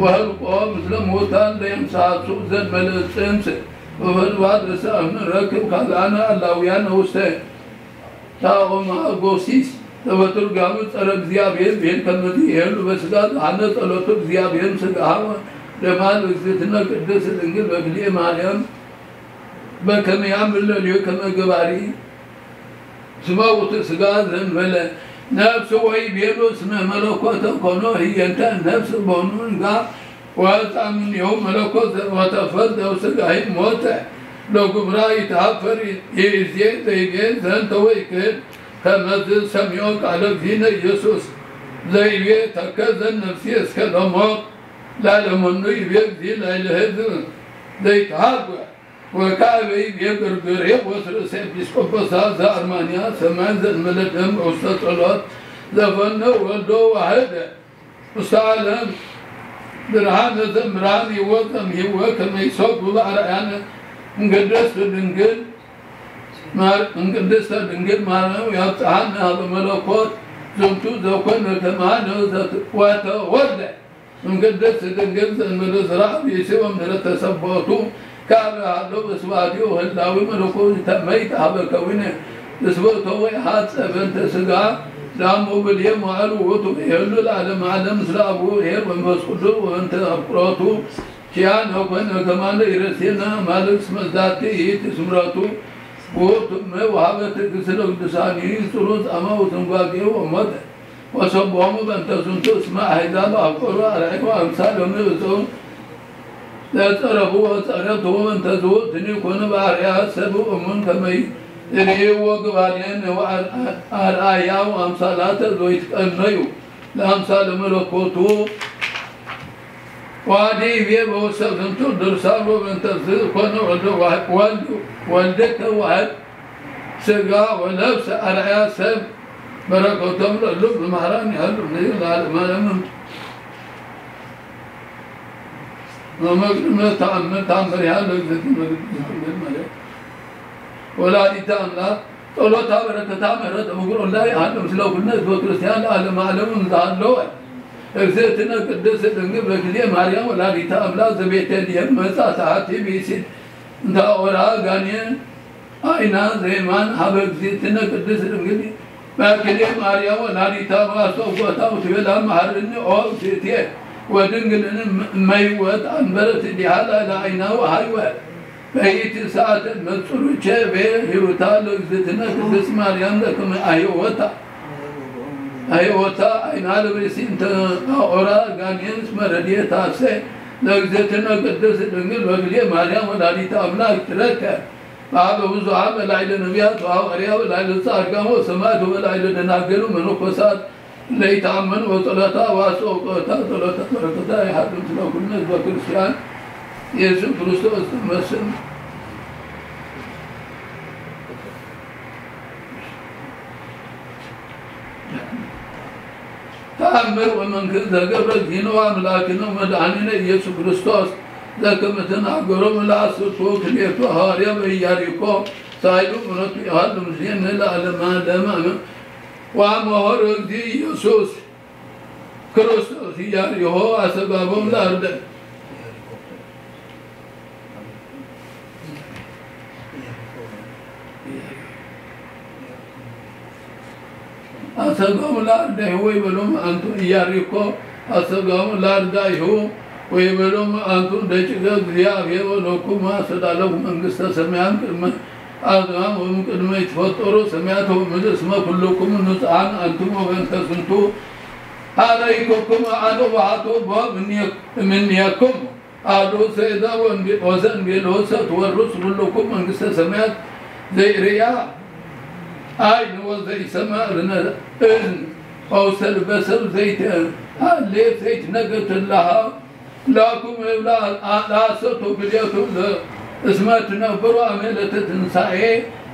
ወህልቆ ምስለ ሙታን ለየምሳሱ ዘንበለ ጽንስ ወፈልፋል ለሰአምን ረክብ ካልአነ አላውያን ውስተ ታኦማጎሲስ። በትርጓሙ ጸረ እግዚአብሔር ብሔር ከመዚ ይሄሉ በስጋ ዘሃነ ጸሎቱ እግዚአብሔር ስጋሃ ደማ ለእግዝእትነ ቅድስት ድንግል በክልኤ ማርያም በከመ ያምን ለልዩ ከመ ገባሪ ስመ ውእቱ ስጋ ዘንበለ ነፍስ ወይ ቤሉ ስመ መለኮተ ኮኖ ህየንተ ነፍስ በኑ እንጋ ወፃ እምኔሁ መለኮት ወተፈልጠ ስጋሂ ሞተ ለጉብራ ይትሃፈር ይዜ ዘይቤ ዘንተ ወይክድ ከመዝ ሰሚዖ ቃለ እግዚእነ ኢየሱስ ዘይቤ ተከዘ ነፍሲ እስከ ለሞት ላለመኑ ይቤ እግዚእ ላይለ ህዝብ ዘይትሃጎ ወካዕበ ይቤ ግርግሬዎስ ርእሰ ኤጲስቆጶሳት ዘአርማንያ ሰማይ ዘእንበለ ደም ውስተ ጸሎት ዘፈነ ወልዶ ዋህደ ውስተ ዓለም ብርሃነ ዘምራን ይወፀም ይወ ከመይሰጉ በአርአያነ እምቅድስት ድንግል ማር-፣ እምቅድስተ ድንግል ማርያም ያብጽሐነ ሀበ መለኮት ዝንቱ ዘኮነ ከማነ ዘት-፣ ወተወልደ እምቅድስት ድንግል ዘእንበለ ዘርአ ብእሲ ወምድረ ተሰቦቱ ካበ ሀሎ በስብሐቲሁ ህላዊ መለኮት ይተመይት ሀበ ከዊነ ትስብእቶ ወይሐጸ በእንተ ስጋ ዳሞ ብልየ መዋዕል ውእቱ ይህሉ ለዓለመ ዓለም ምስለ አቡ ኄር ወመንፈስ ቅዱስ ወእንተ አፍቅሮቱ ክርስቲያን ኮነ ከማነ ይረሴና ማለት እስመ ዛቲ ይእቲ ስምረቱ ውእቱ እመ ወሀበ ትእግስት ለቅዱሳን ይንጽሩ ጻማ ወትንጓጌ ወሞተ ወሰቦሙ በእንተ ዝንቱ እስመ አሕዛብ አፍቀሩ አርአዩ አምሳሎሙ እፁ ለጸረፉ ወጸረፍቱ በእንተ ዝውእትኒ ኮነ በአርአያ ሰብ እሙን ከመይ ርእይዎ ግባሌን ወአርአያ ወአምሳላተ ዘይትቀነዩ ለአምሳለ መለኮቱ ዋዲ ይቤ በውስተ ዝንቱ ድርሳን ወበእንተ ዝኮነ ወልደ ዋህድ ወልድ ወልድከ ዋህድ ስጋ ወነፍስ አርአያ ሰብ በረከቶም ለሉ መምህራን ያሉ ለዓለመ ዓለም። መመግብ ተአምር ተአምር ያለ ወላዲተ አምላክ ጸሎታ በረከታ ምሕረት ምጉሮላ ይሃሉ ምስለ ኩልነ ህዝበ ክርስቲያን ለዓለመ ዓለም እንዛሃለወ እግዝእትነ ቅድስት ድንግል በክልኤ ማርያም ወላዲተ አምላክ ዘቤተልሔም መጻ ሰዓቲ ብእሲት እንተ አወራ ጋኔን አይና ዘይማን ሀበ እግዝእትነ ቅድስት ድንግል በክልኤ ማርያም ወላዲተ አምላክ ሰውኮታ ውትቤላ መሐርኒ ኦ እግዝእትየ ወድንግልን እመይወት አንበረት ዲሃላ ለአይና ወሃይወ በይቲ ሰዓት መጽሩቸ ቤ ሂሩታ ለእግዝእትነ ቅድስት ማርያም ለክመ አህይወታ አህይወታ አይና ለብእሲ እንተ አኦራ ጋኔንስ መረድየታሰ ለእግዝእትነ ቅድስት ድንግል በግዜ ማርያም ወላዲተ አምላክ ትረከ በአበ ብዙኃን በላዕለ ነቢያት ወሐዋርያ በላዕለ ጻድቃን ወሰማዕት ወበላዕለ ደናገሉ መነኮሳት ለይተአመኑ በጸሎታ ዋስኦ ጸሎታ በረከታ ይሃድም ስለ ኩልነ ህዝበ ክርስቲያን ኢየሱስ ክርስቶስ ትመስል ተአምር ወመንክር ዘገብረ ዚኖ አምላክነ ወመድኃኒነ ኢየሱስ ክርስቶስ ዘከመ ተናገሮም ለአስርቱ ክልኤቱ ሐዋርያ በኢያሪኮ ሳይሉ ምረቱ ይሃሉ ምስሌነ ለዓለመ ዓለም አሜን። ወአመሆር እግዚእ ኢየሱስ ክርስቶስ ኢያሪሆ አሰጋቦም ለአርደ አሰጋሙ ለአርዳይሁ ወይበሎም አንቱ ኢያሪኮ አሰጋሙ ለአርዳይሁ ወይበሎም አንቱ ደቂቀ እግዚአብሔር ወለኩም አስተዳለኩም መንግስተ ሰማያት ቅድመ አዝማን ወእምቅድመ ይትፈጠሩ ሰማያት ወምድር እስመ ኩልኩም ንጹሐን አንትሙ ወበእንተ ዝንቱ ሀረይኩኩም አነ ወሀቶ እምኔክሙ አሐዱ ሰይጣን ወዘእንቤሎ ሰትወርሱ ኩልኩም መንግስተ ሰማያት ዘይርእያ አይን ወዘይሰማ እዝነ እዝን ፈውሰ ልበ ሰብ ዘይትአሌ ዘይትነገር ትላሃ ላኩም እብላ ለአሰርቱ ክልኤቱ እስመ ትነብሩ አመ ዕለተ ትንሳኤ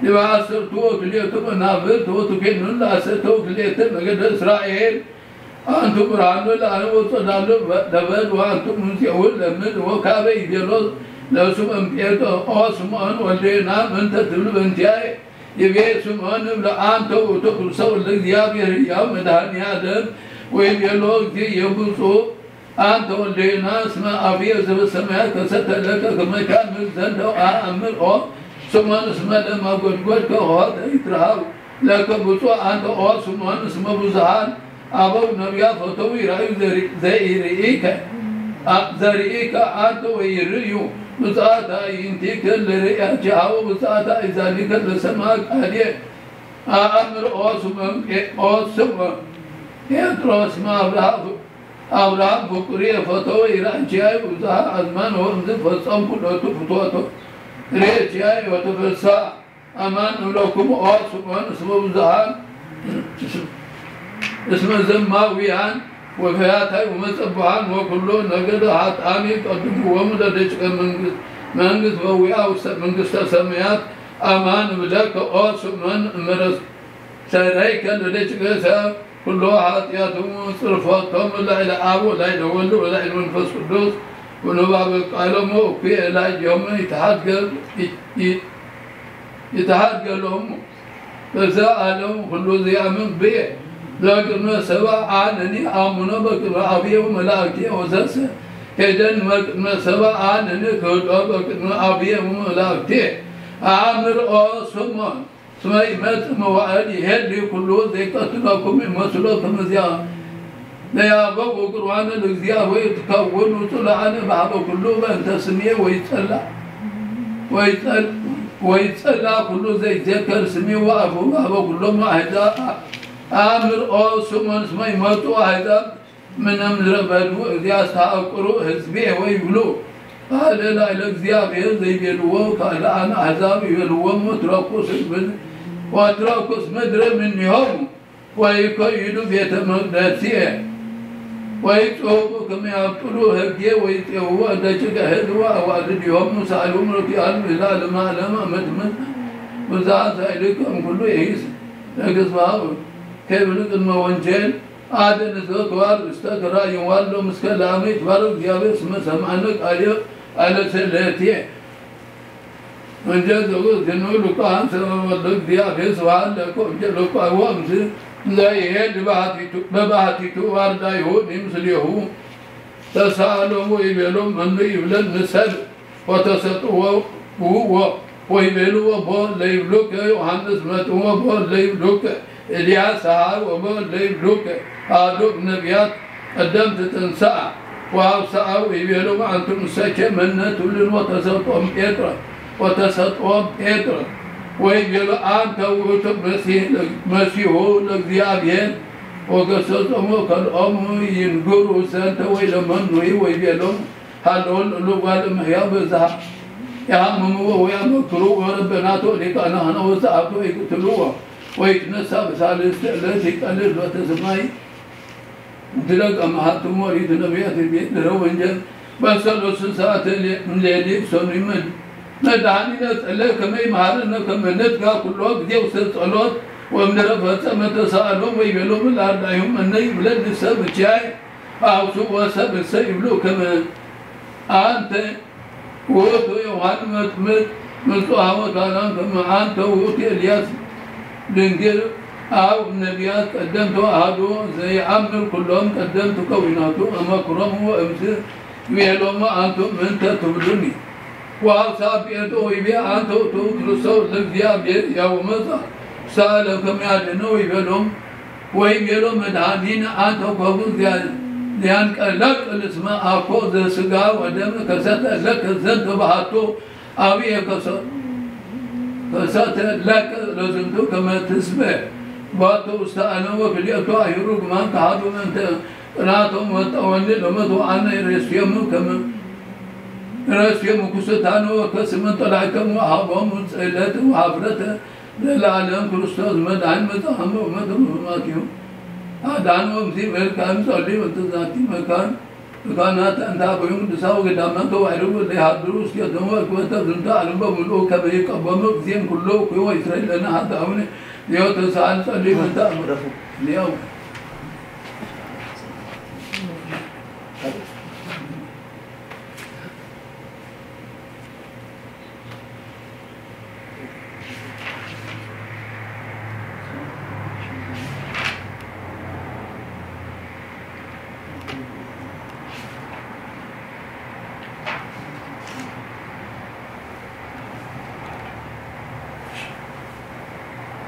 ዲበ አሰርቱ ወክልኤቱ መናብርት ወትፌኑ ለአሰርተ ወክልኤተ ነገደ እስራኤል አንቱ ብርሃኑ ለዓለም ወጸዳሉ ለበድ ወአንቱ ሙሴሁ ለምድር ወካበ ይቤሎ ለስምዖን ጴጥሮስ ኦ ስምዖን ወልደ ዮና ምንተ ትብል በእንቲአየ ይቤ ስምዖን እብለ አንተ ውእቱ ክርስቶስ ወልደ እግዚአብሔር ሕያው መድኃኔ ዓለም ወይቤሎ እግዚእ ብፁዕ አንተ ወልደ ዮና እስመ አቡየ ዘበሰማያት ከሰተ ለከ ከመ ታምር ዘንተ አአምር ኦ ስምዖን እስመ ለማጎድጎድከ ኆተ ይትረሃው ለከ ብፁዕ አንተ ኦ ስምዖን እስመ ብዙኃን አበው ነቢያት ፈተው ይራዩ ዘርኢከ ዘርኢከ አንተ ወይርእዩ ብፅዓት አዕይንቲከ ለርእያኪሃ ወብፅዓት አእዛኒከ ለሰምዓ ቃልየ አአምር ኦ ስምዖን ጴጥሮስ ስምዖን ጴጥሮስ እስመ አብርሃም ፍቁርየ ፈተወ ይራእኪሃ ብዙኃ አዝማን ወእምዝ ፈጸምኩ ሎቱ ፍትወቶ ርእኪሃ ወተፈሳ አማን እብለኩም ኦ ስምዖን እስመ ብዙኃን እስመ ዘማውያን ወፈያታይ ወመጸብሃን ወኩሎ ነገደ ኃጥኣን ይቀድምዎሙ ለደቂቀ መንግስት በዊአ ውስተ መንግስተ ሰማያት አማን እብለከ ኦ ስምዖን እምረስ ሰረይከ ለደቂቀ ሰብ ኩሎ ኃጢአቶም ጽርፈቶም ላዕለ አብ ወላዕለ ወልድ ወላዕለ መንፈስ ቅዱስ ወንባበ ቃሎሙ እኩየ ላዕሌሆሙ ይትሃድገ ይትሃድገሎሙ በዘ አለም ኩሉ ዚአምን ብየ ለቅድመ ሰባ አነኒ አምኖ በቅድመ አብየ ወመላእክትየ ወዘሰ ሄደን በቅድመ ሰባ አነኒ ክህዶ በቅድመ አብየ ወመላእክትየ አምር ኦ ስምዖን እስመ ይመጽእ መዋዕል ይሄሊ ኩሉ ዘይቀትለኩም ይመስሎ ከመዚያ ለያበው ቁርባነ ለእግዚአብሔር ትከውን ውጹእ ለዓለ በሀበ ኩሉ በእንተ ስሜ ወይጸላ ወይጸል- ወይጸላ ኩሉ ዘይዜከር ስሜ ወአፉ በሀበ ኩሎም አሕዛብ አምርኦ ስሞን እስመ ይመጹ አሕዛብ ምነ ምድረ በዱ እግዚአ አስተሐቅሩ ህዝቤ ወይብሉ ካልእ ላዕለ እግዚአብሔር ዘይቤልዎ ካልኣን አሕዛብ ይቤልዎም ወትረኩስ ምድ- ወትረኩስ ምድር እምኔሆሙ ወይከይዱ ቤተ መቅደስየ ወይጽሕፉ ከመ ያብጥሉ ህጌ ወይጼውዎ ደቂቀ ህዝብ ወአዋልድዮም ሳልዮም ርቱዓን ለዓለመ ዓለም አመትምን ብዝሃ ሳይልከም ኩሉ ይሂስ ለግዝባው ከብል ቅድመ ወንጌል አደን ዘተዋር እስተ ክራይ ዋሎ ምስከ ላመ ይትባረክ እግዚአብሔር ስመ ሰማዕነ ቃልዮ አለ ሰለቴ እንጀ ዘውእትኑ ሉቃስ ወልደ እግዚአብሔር ስብሐት ለከ እንጀ ሉቃስ ወምዝ ለይሄድ በባህቲቱ ዋርዳይሁ ምስሌሁ ተሳእሎም ወይቤሎም መኑ ይብለን ንሰብ ወተሰጥዎ ወይቤልዎ ቦ ለይብሉከ ዮሐንስ መጥምቆ ቦ ለይብሉከ ኤልያስ ሀ ወቦ ለይብሉከ አሐዱ ነቢያት ቀደምት ትንሳእ ወአብሰአው ይቤሎም አንቱም እሰኬ መነ ትብልን ወተሰጥኦም ጴጥሮስ ወተሰጥኦም ጴጥሮስ ወይቤሎ አንተ ውእቱ መሲህ መሲሁ ለእግዚአብሔር ወገሰጾሙ ከልኦሙ ይንግሩ ዘንተ ወይለመኑ ወይቤሎም ሀለወ ለእሉ እጓለ እመሕያው በዝሃ የሐምምዎ ወያመክሩ ወረበናቶ ሊቃነ ካህናት ወጸሐፍቶ ይቅትልዎ ወይትነሳ በሳልስት ዕለት ይቀልል በተሰማይ ድረግ አመሃትሞ ኦሪት ነቢያት ቤት ድረ ወንጀል በሰሉስ ሰዓት ሌሊት ሰኑይ መድ መድኃኒነ ጸለ ከመ ይመሃረነ ከመ ንትጋ ኩሎ ጊዜ ውስተ ጸሎት ወእምድረ ፈጸመ ተሳእሎም ወይቤሎም ለአርዳኢሁ መነ ይብለን ንሰብ እኪያይ አውሱ ወሰብ እሰ ይብሉ ከመ አንተ ውእቱ ዮሐንስ መጥምቅ ምጽዋ ወካህናን ከመ አንተ ውእቱ ኤልያስ ድንግል አው ነቢያት ቀደምት ወአሐዱ ዘይአምር ኩሎም ቀደምት ከዊናቱ አመክሮሙ ወእምዝ ይቤሎሙ አንቱም ምንተ ትብሉኒ ወአብሳ ጴጥሮስ ወይቤ አንተ ውእቱ ክርስቶስ ለእግዚአብሔር ያው መጻ ሳለ ከመ ያድነው ይቤሎም ወይቤሎ መድኃኒነ አንተ ኮቡ ሊያንቀለቅል እስመ አኮ ዘስጋ ወደም ከሰተ ለከ ዘንተ በሃቱ አብየ ከሰተ ለከ ለዝንቱ ከመ ትስበ ባቱ ውስተ አነ ወክልኤቱ አሂሩ ግማን ከሃዱ እንተ ቅናቶም ወጠወኒ ለመቱ አነ ሬስዮሙ ከመ ሬስዮሙ ኩስታነ ወከስምን ጠላይከም ወሃቦም ጽዕለት ወሃፍረተ ለዓለም ክርስቶስ መድኃኒት መጽአሞ መድሩ ማቴዎ አዳኖ እግዚእ መልካም ጸልዩ እንተ ዛቲ መካን መካናት እንተ አበዩ ቅዱሳን ወገዳማት ተዋሕዶ ወለ ይሃድሩ እስቴቶሙ ወክበተ ዝንተ ዓለም በሙሉ ከመ ይቀበሙ እግዚእም ኩሎ ኩዮ ይስረይ ለነ ሀጣውነ ሊዮ ተሳል ጸልዩ እንተ አምረፉ ሊያው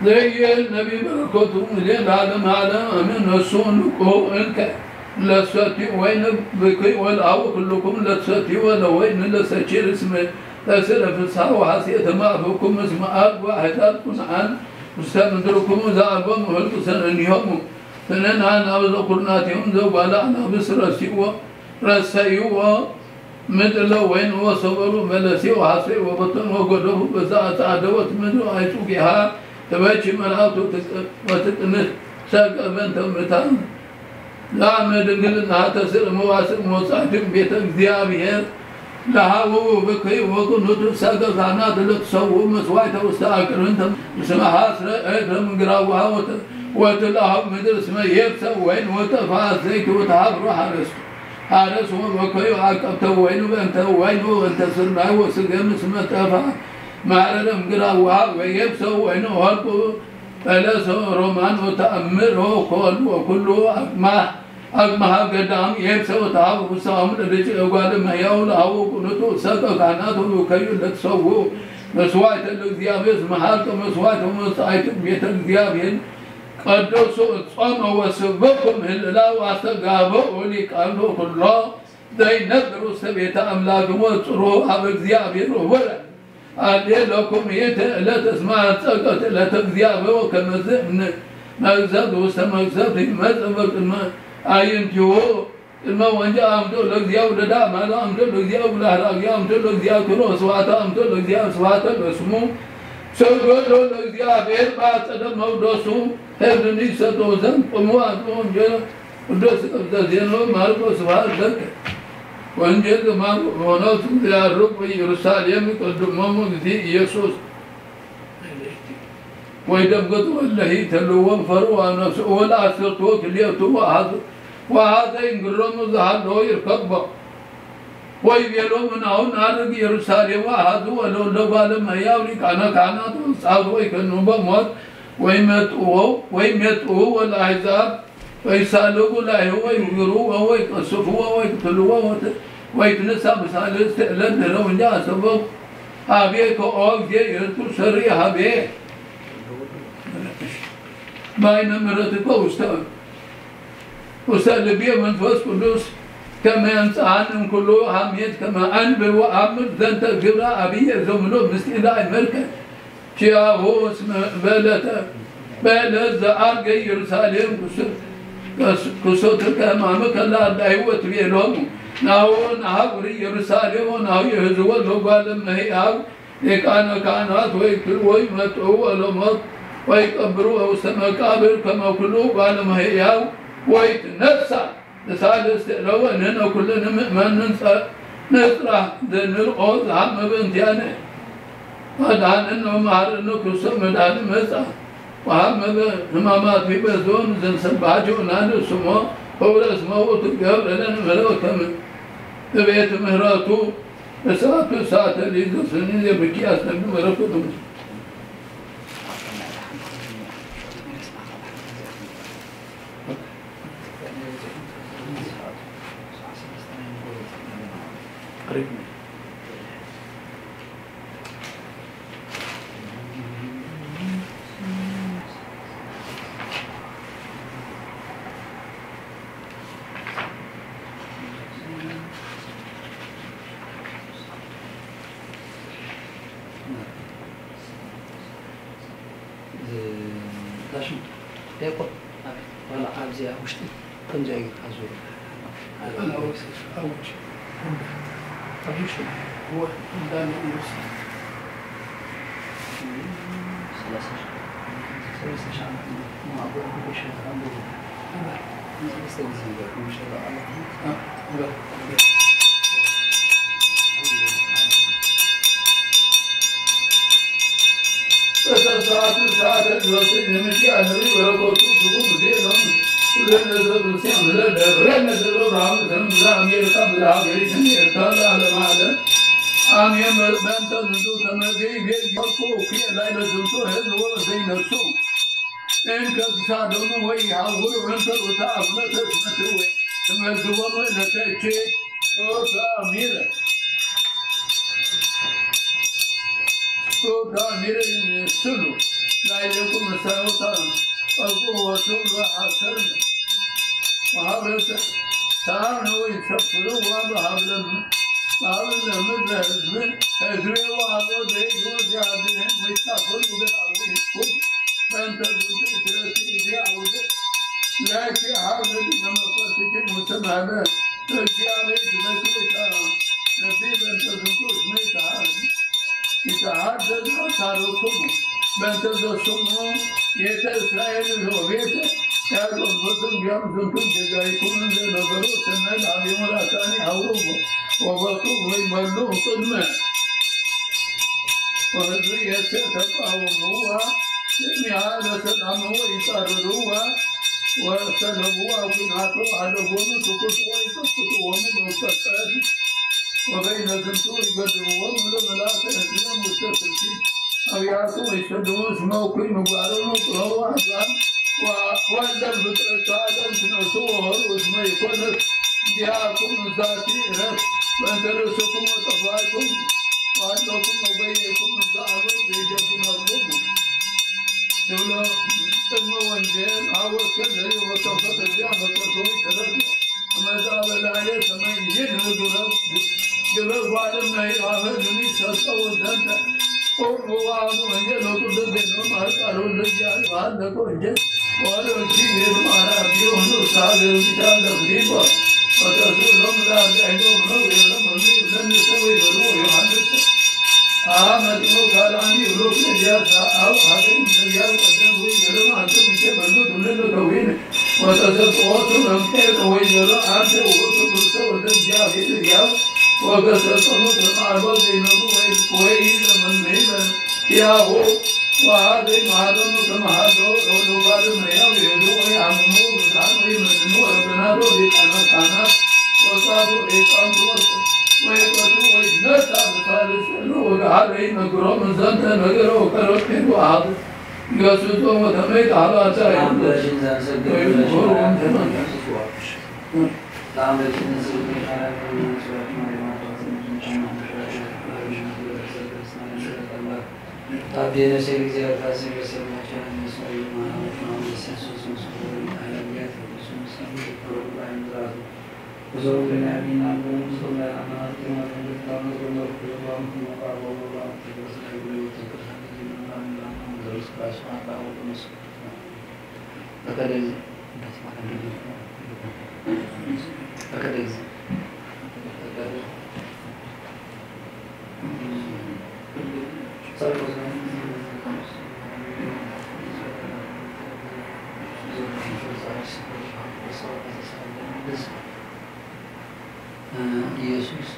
ለኢዮኤል ነቢይ በረከቱ እምኔ ለዓለመ ዓለም አሜን። ነሱ ንቅሁ እንከ ለሰቲ ወይን ብክይ ወለአቡ ኩልኩም ለትሰቲ ወለወይን ለሰኪር እስመ ተስለ ፍስሐ ወሐሴት ማእፈኩም እስመ አልቦ አሕዛብ ቁንዓን ውስተ ምድርኩም ዘአልቦም ህልቁ ሰነኒሆሙ ሰነናን አብ ዘኩርናቲሆም ዘጓለ አናብስ ረሲዎ ረሰይዎ ምድር ለወይን ወሰበሩ በለሲ ወሐሴ ወበተን ወገደፉ በዛ አጻደወት ምድር አይጹጊሃ ትበኪ መልአቱ ወትቅንት ሰቀ በንተ ምታ ላመ ድንግልና ተስር መዋስእ መጻእትም ቤተ እግዚአብሔር ለሃቡ ብክይ ወቅኑት ሰገ ካህናት ለትሰዉ መስዋዕተ ውስተ አቅርንተ እስመ ሐስረ እግረ ምግራዋ ወትልአሁ ምድር እስመ የብሰ ወይን ወጠፋ ዘይት ወተሃብሮ ሐረስቱ ሐረስ ወበከዩ አቀብተ ወይኑ በእንተ ወይኑ በእንተ ስርናይ ወስገም እስመ ጠፋ ማረረ ምግራዋ ወየብሰ ወይኑ ሆልቁ በለሰ ሮማን ወተአምር ወኮል ወኩሉ አቅማ አቅማሃ ገዳም የብሰ ወተሃብ ውሳሁም ለደቂ እጓል መያው ለሃው ቁኑቱ ሰቀ ካህናት ወበከዩ ለተሰዉ መስዋዕተ ለእግዚአብሔር መሃልቀ መስዋዕተ ወመጻይቱ ቤተ እግዚአብሔር ቀደሱ ጾመ ወስብኩም ህልላው አስተጋብኡ ሊቃኑ ኩሎ ዘይነብር ውስተ ቤተ አምላክሙ ጽሩ አብ እግዚአብሔር ውረ። አሌ ለኩም ይእቲ ዕለት እስመ አጸቀት ዕለተ እግዚአብሔር ወከመዝ እምነ መግዘት ውስተ መግዘት ይመጽእ በቅድመ አዕይንቲሁ። ቅድመ ወንጀ አምቶ ለእግዚአ ውለዳ አማኑ አምቶ ለእግዚአ ውላህራጊ አምቶ ለእግዚአ ክሎ ስዋታ አምቶ ለእግዚአ ስዋተ ለስሙ ሰገዶ ለእግዚአብሔር በአጸደ መውደሱ ህብኒ ሰጦ ዘንድ ቅሙ አጥሞ ወንጀል ቅዱስ ቅዱስ ዜና ማርቆስ ስብሐት ለከ። ወንጌል ማርቆስ ሆኖት ያሩቅ ኢየሩሳሌም ቅድሞሙ ጊዜ ኢየሱስ ወይ ደንገጡ ወለሂ ተልዎም ፈርዋ ነፍሱ ወለ አሰርቶ ክልኤቱ ወአሐዙ ወአሐዘ ይንግሮሙ ዝሃለዎ ይርከቦ። ወይ ቤሎም ናሁ ናርግ ኢየሩሳሌም ወአሐዙ ወለወልደ ጓለ እመሕያው ሊቃነ ካህናት ወጻጉ ወይ ከኑ በሞት ወይ መጥዎ ወይ መጥዎ ወለ አሕዛብ ወይሳለጉ ላይሁ ወይውግርዎ ወይቀስፍዎ ወይቅትልዎ ወይትንሳ ብሳልስት ዕለት ድህረ ወንጀል አሰበው ሀቤ ከኦ ጊዜ የእርቱ ሰሪ ሀቤ በአይነ ምሕረትከ ውስተ ውስተ ልቤ መንፈስ ቅዱስ ከመ ያንጽሐኒ እምኩሉ ሐሜት ከመ አንብብ ወአምር ዘንተ ግብረ አብየ ዘምሎ ምስጢር ለአይመልከ ኪያሁ እስመ በለተ በዕለት ዘዐርገ ኢየሩሳሌም ክሱት ከማመ ከላዳይ ወትቤሎሙ ናሁ ነሐውር ኢየሩሳሌም ወናሁ የህዝቦ ለጓለ እመሕያው ሊቃነ ካህናት ወይመጥኡ ወለሞት ወይቀብሩ ውስተ መቃብር ከመ ኩሉ ጓለ እመሕያው ወይትነሳ። ሳልስት ለወ ንሕነ ኩልነ ምእመን ንንጸ- ንጽራህ ዘንርኦ ዝሃመ በእንቲአነ። አድኃነነ ወመሐረነ ክርስቶስ መድኃኒ መጻ ወሃመ ህማማት በዞን ዘንሰባጆ ናንስሞ ወውረስሞ ውእቱ ገብረ ለነ ምሕረት ከመ እቤት ምሕረቱ እሳቱ እሳተ ሊዘስኒ የብኪ አስተግድ በረከቱ ታሽም ዲያቆን ዋላ ኣብዚ ኣብ ውሽጢ ከምዚ ጌርካ ዙር ኣብ ውሽጢ እንዳለ ኢየሱስ ሰላሳ ሺህ ሰላሳ ሺህ ዓመት ማዕበል ብሸት ኣንብቡ። አሜን። በእንተ ዝንቱ ከመ ዘይቤ ይመርኩ እኩየ ላዕለ ዝንቱ ህዝብ ወዘይነሱ እንከ ክሳዶሙ ወይ ይሃውሩ እንተ ሩታ አቡነ ተስመትወ ትመግቦሙ ለተቼ ጾታ ሚረ ጾታ ሚረ ይመስሉ ላዕሌኩም መሳዮታ ጸጉ ወትብሉ ሐሰርን ወሀብረ ሰአነ ወይሰፍርዋ በሀብለ በሀብለ ምድረ ህዝብ ህዝቤ ወአልቦ ዘይግቦ ሲያድህን ወይታፈሩ ገላዊ ህዝቡ በእንተ ዝንቱ ይትረክብ ይዜ አውደ ላኪ ሀብለ ዲበ መኮትኪ ሙስናለ እግዚአብሔር ይትመክብካ ነቢ በእንተ ዝንቱ እስመ ይትሃድ ይትሃደግ አሳረኩሙ በእንተ ዘስሙ ቤተ እስራኤል ወቤተ ያዕቆብ በስም ቢያም ዝንቱ ጌጋይኩም እንዘ ነበሩ ሰናይ ለአብዮሙ ላታኒ ሀውሩ ወበቱ ወይመሉ ቅድመ ወህዝብ የሴ ተቃወምዋ እኒሃ ለሰላም ወይጻረርዋ ወሰለብዋ ኩናቶ አለጎኑ ትኩስ ወይቀጥቅጥዎሙ በውስተ ቀትል ወበይነ ዝንቱ ይገድፍዎሙ ለመላእክተ ህዝብም ውስተ ስልኪ አብያቱ ወይሰድዎ እስመ እኩይ ምግባሮሙ ቅረቡ አሕዛን ወእለ ፍጥረተ ዓለም ትነሱ ወሆሩ እስመ ይኮነት እንዲአኩም ዛቲ ዕረፍ በእንተ ርእስኩም ወጠፋእኩም ወአለኩም ወበይኩም እንተ አበው ዘይደግመኩም ትብሎ ወንጌል አወከለ ወተፈተ ዚያ መጠቶ ይከለል መዛ በላለ ሰማይ ይህን ግብረ ግብረ ጓደመ ይራመድኒ ሰጠው ዘንተ ቁርዋኑ ወንጌል ወቅዱስ ዜና ማርቃሉ ለዚያ ባለቆ ወንጌል ወለኪ ማራ ቢሆኑ ሳገር ቢታ ለፍሪቆ ወተቱ ሎም ላርዳይኖ ነው የለመኑ ለንሰው ይበሉ ዮሐንስ አመጥኖ ካልአኒ ብሎ ነቢያት አው ሀገር ነቢያት ቀደም ወይ የለም አንተ ምንቴ መኑ ትውልድ ከዊን ወተሰጥኦቱ ለምጤ ወይ የለ አንተ ውእቱ ክርስቶ ወልደ እግዚአብሔር ያው ወገሰጠኑ ተማዕሎ ዘይነቡ ወይ ወይ ለመንመይ ያሆ ወሀዘ ይመሃረኑ ከመሃሎ ለወለባለ መያው የዱ ወይ አምኖ ብርሃን ወይ መድኑ ወረበናዶ ሊቃነ ካህናት ወጻቱ ሊቃንቱ ወይቀቱ ወይነሳ በሳልስሉ ወገሀደ ይነግሮም ዘንተ ነገር ወከሎት ሄዱ አብ ገስጾም ወተመይት አባታ ወይምኮሩ ወንተመንተ ኢየሱስ ዜና ማርያም ኢየሱስ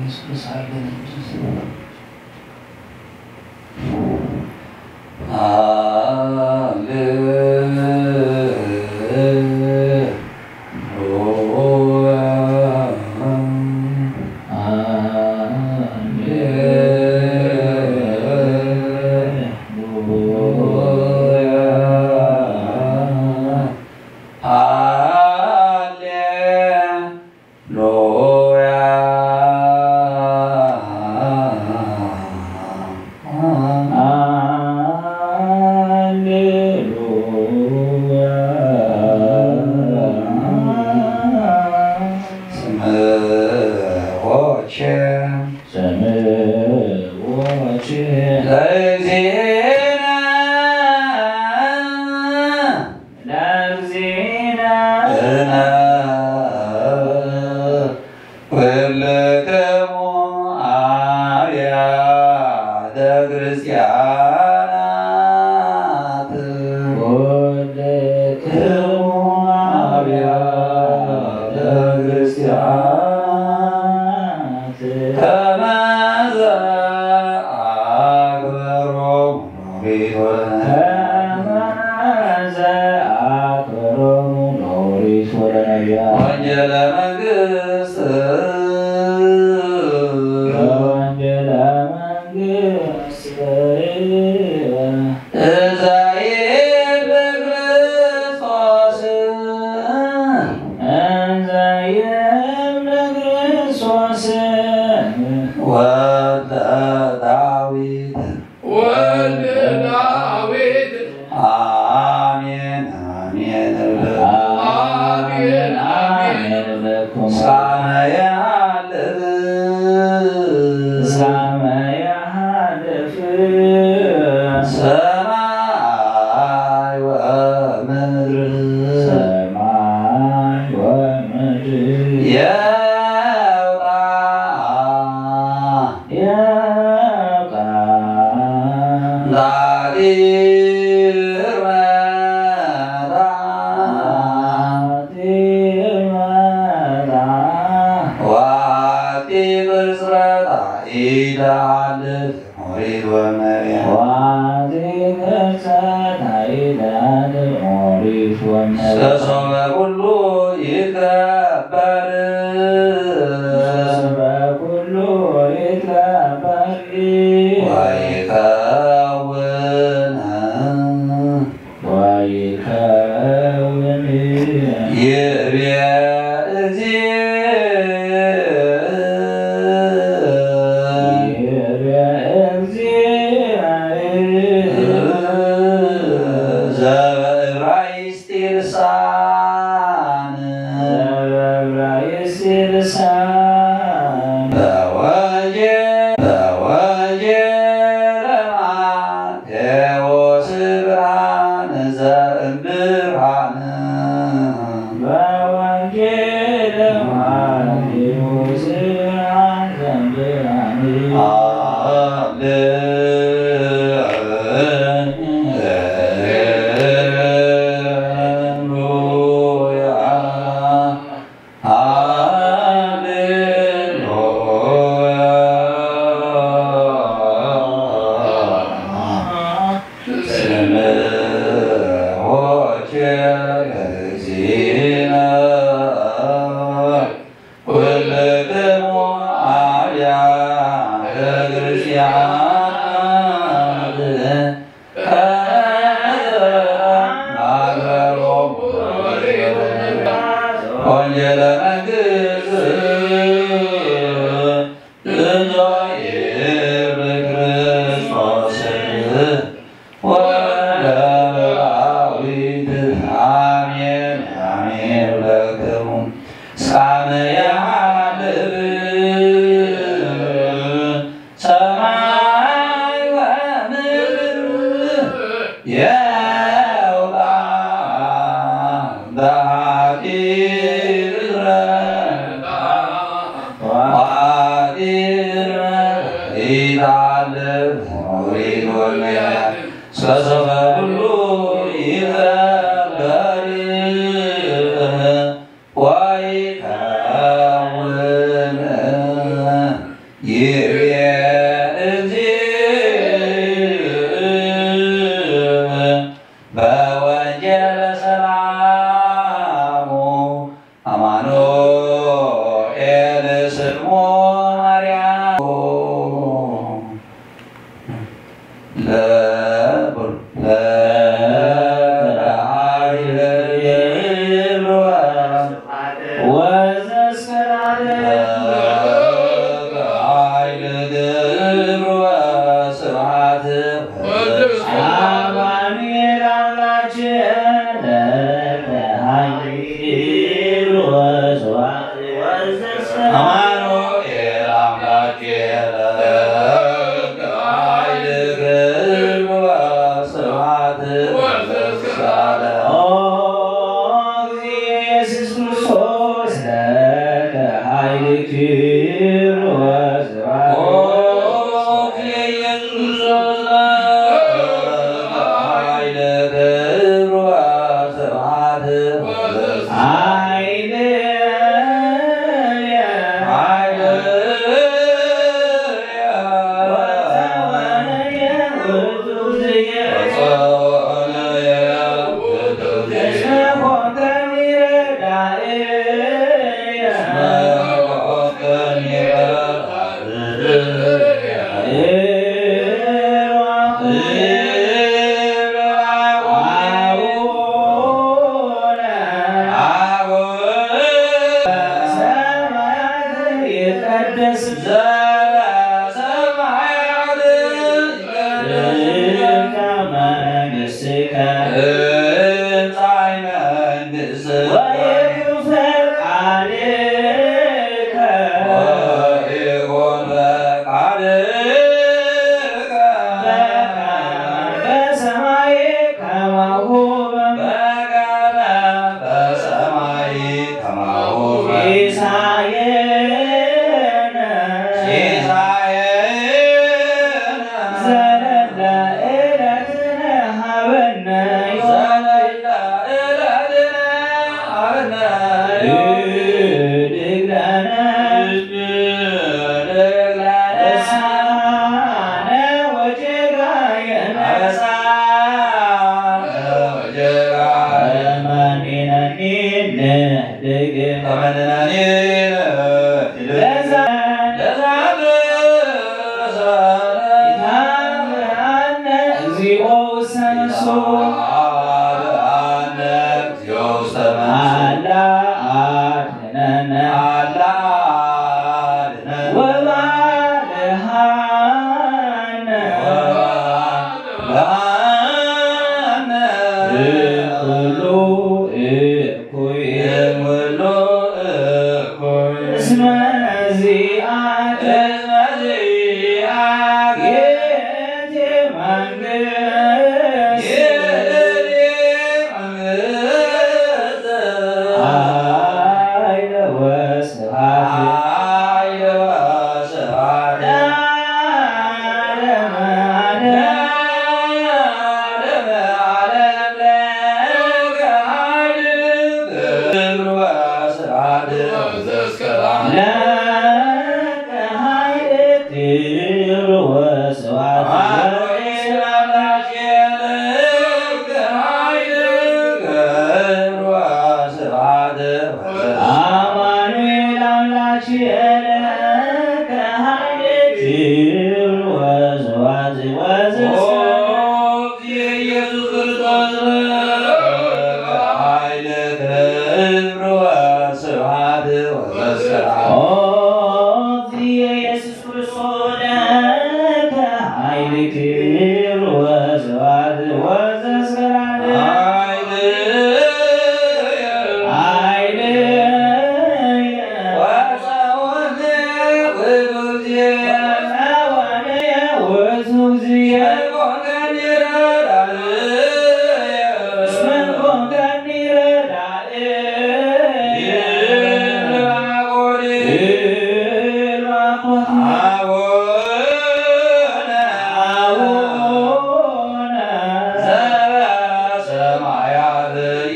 ክርስቶስ አርገ ንቅዱስ ተሓልፍ ኦሪት ወመርያ። ወአንቲከሰ ታይዳድ ኦሪት ወመርያ። እስከ ሶበ ኩሉ ይትከበር። እስከ ሶበ ኩሉ ይትከበር። ወይከውን ወይከውን ይቤ እግዚእ። ይቤ እግዚእ። ዘበእብራይስጢ ልሳን። ዘበእብራይስጢ ልሳን። በወንጌል በወንጌል ማቴዎስ ብርሃን ዘእምብርሃን። በወንጌል ማቴዎስ ብርሃን ዘእምብርሃን። ሃሌሉያ። ሃሌሉያ። ስምዖን እግዚእነ ኩልክሙ አብያተ ክርስቲያን። ወንጌለ መንግሥት እንዞ ይብል ክርስቶስ ወልደ ዳዊት። አሜን አሜን። ለክሙ ሳመ ያልብ ሰማይ ወምድር የውጣ በኃጢር በኃጢር ይታለፍ ኦሪት ወመርያ። እስከ ሶበ ኩሉ ይትከበር። ወይከውን ይቤ እግዚእ በወንጌለ ሰላሙ አማኑኤል ስሙ ማርያም። ለ- ለ- ኃይል ግብር ወስብሐት ወዘስከራለ ኃይል ግብር ወስብሐት አማኑኤል አምላክ አማኑኤል አምላክ ኃይል ግብር ወስብሐት ወዘስከራለ ኢየሱስ ክርስቶስ ለከ ኃይል ክብር ወስብሐት። ኦ ኢየሱስ ለከ ኃይል ክብር ወስብሐት። ኃይል ኃይል ለዛ ለዛ ይታብአነ እግዚኦ ውሰነሶ አላ አድነነ አላ አድነነ ወባልሃነ ወባልሃነ እኩሉ እኩይ እኩሉ እኩይ እስመ ዚአከ እስመ ዚአከ ይእቲ መንግስት ይእቲ መንግስት ኃይለ ወስብሐት ኃይለ ወስብሐት ለዓለመ ዓለም ለዓለመ ዓለም ለከ ኃይል ክብር ወስብሐት ለከ ኃይል ክብር ወስብሐት አሜን። አምላኬ ለከ ኃይል ክብር ወስብሐት አማኑኤል አምላኬ ለከ ኃይል ክብር ወስብሐት ወዘሰ ኢየሱስ ክርስቶስ ኃይል ክብር ወስብሐት ወዘሰላም። ኦ ኢየሱስ ክርስቶስ ለከ ኃይል ክብር ወስብሐት ወዘሰላም። ኃይል ኃይል ወሰውነ ውእቱ ጊዜ ወሰውነ ውእቱ ጊዜ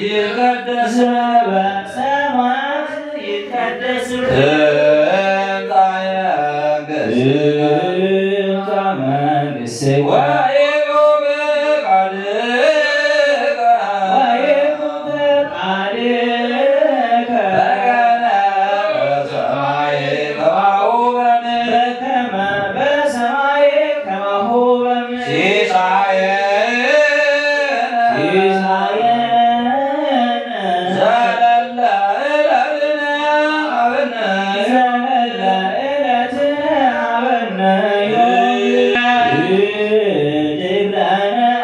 ይትቀደስ ስምከ ትምጻእ መንግሥትከ ትምጻእ መንግሥትከ ወይኩን ፈቃድከ ወይኩን ፈቃድከ በከመ በሰማይ ከማሁ በምድር በከመ በሰማይ ከማሁ በምድር ሲሳየነ ሲሳየነ ዘለለ ዕለትነ ሀበነ ዘለለ ዕለትነ ሀበነ ዮም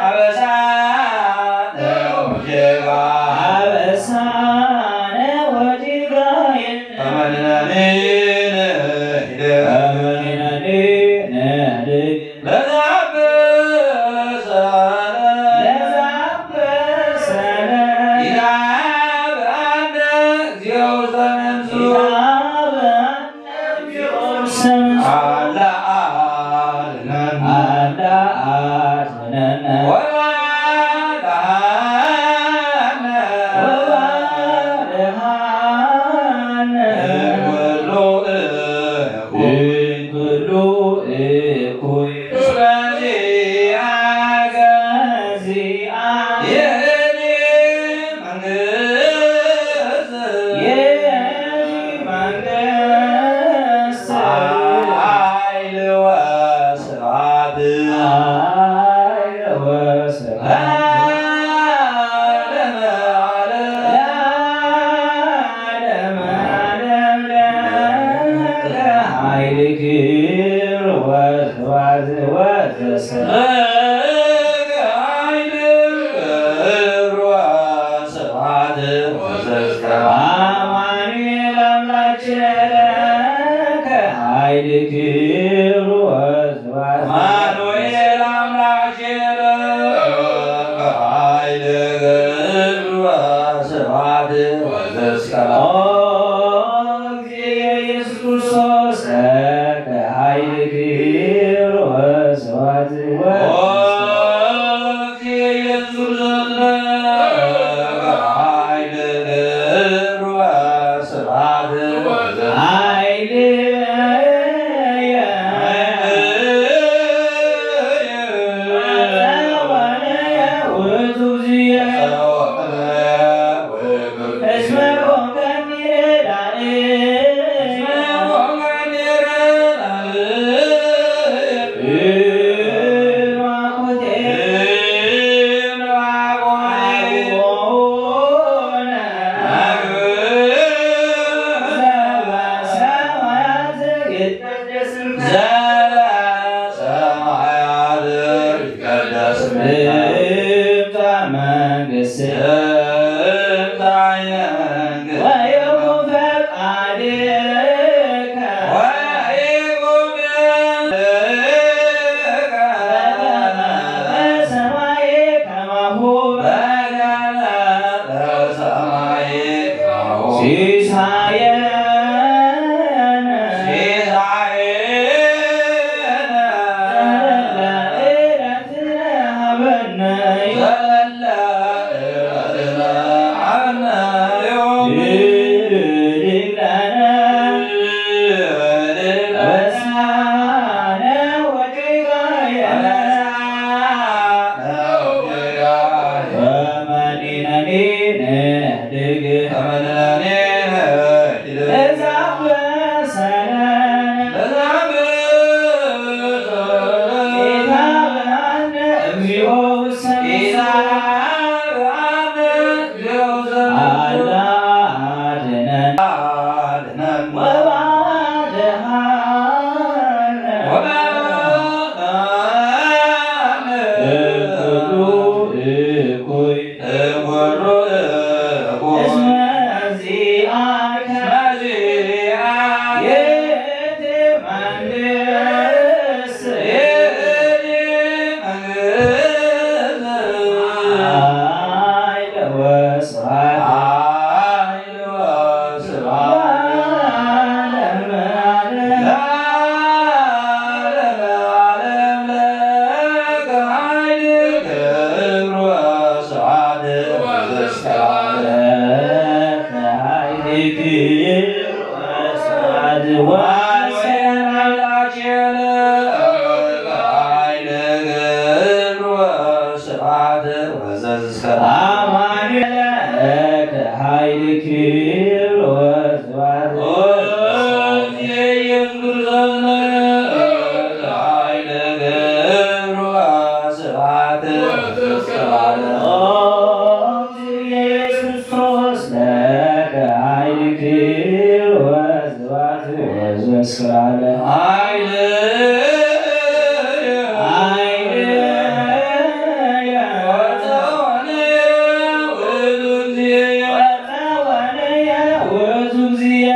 አበሳነ ወጌጋ አበሳነ ወጌጋየ ከመ ንሕነኒ ንህድግ ከመ ንሕነኒ ንህድግ ለዘአበሰነ ለዘአበሰነ ይትሃበነ እግዚኦ ውስተ መንሱ ይትሃበነ እግዚኦ ውስተ መንሱ አላ አድነን አላ አድነን ወባልሃነ ወባልሃነ እምኩሉ እኩይ እምኩሉ እኩይ እስመ ዚአከ ዚአ ይእቲ መንግስት ይእቲ መንግስት ኃይል ወስብሐት ኃይል ወስብሐት ለዓለመ ዓለም ለዓለመ ዓለም ለከ ኃይል ክብር ወስብሐት ወዘሰ ለከ ኃይል ክብር ወስብሐት ወዘሰ አማኑኤል አምላክ ለከ ኃይል ክብር ወስብሐት አማኑኤል አምላክ ለከ ኃይል ክብር ወስብሐት ወዘሰ ኦ እግዚእ ኢየሱስ ክርስቶስ ለከ ኃይል ክብር ወስብሐት ወዘሰ ወሰላላችን ኃይለ ግብር ወስብሐት ወዘዝከራ አማኑኤል ለከ ኃይልኪ ወስብሐት ኢየሱስ ክርስቶስ ኃይለ ግብር ወስብሐት ወዘዝከራ ኢየሱስ ክርስቶስ ለከ ኃይልኪ ወስብሐት ወዘዝከራ ኃይል ኃይል ወተወልየ ውእቱ እግዚእ ወተወልየ ውእቱ እግዚእ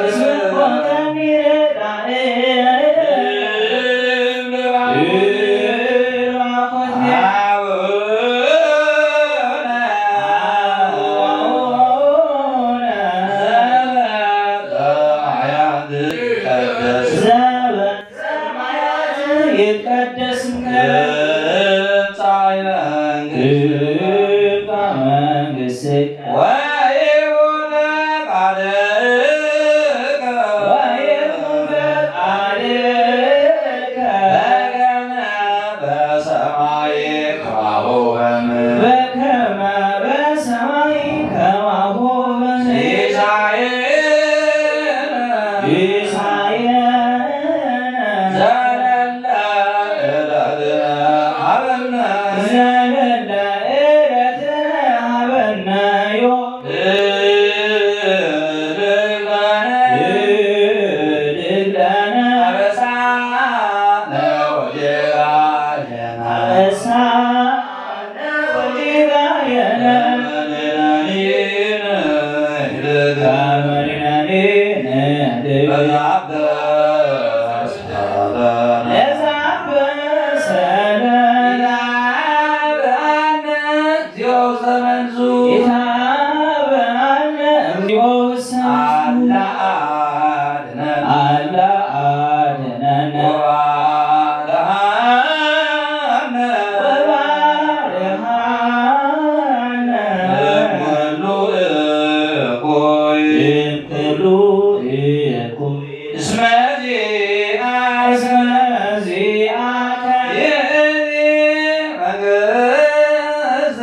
እስመ ኮነ እስመ ኮነ ይትቀደስ ስምከ ትምጻእ መንግስትከ ወይኩን ፈቃድከ ወይኩን ፈቃድከ በከመ በሰማይ ከማሁ በምድር በከመ በሰማይ ከማሁ በምድር ሲሳየነ ሲሳየነ ዘለለ ዕለትነ ሀበነ ዘለለ ዕለትነ ሀበነ ዮም እግዚኦ ውስተ መንሱ ኢታብአነ እግዚኦ ውስተ መንሱ አላ አድነን አላ አድነን ወባልሃነ ወባልሃነ እምኩሉ እኩይ እምኩሉ እኩይ እስመ ዚአ እስመ ዚአከ ይእቲ መንግስት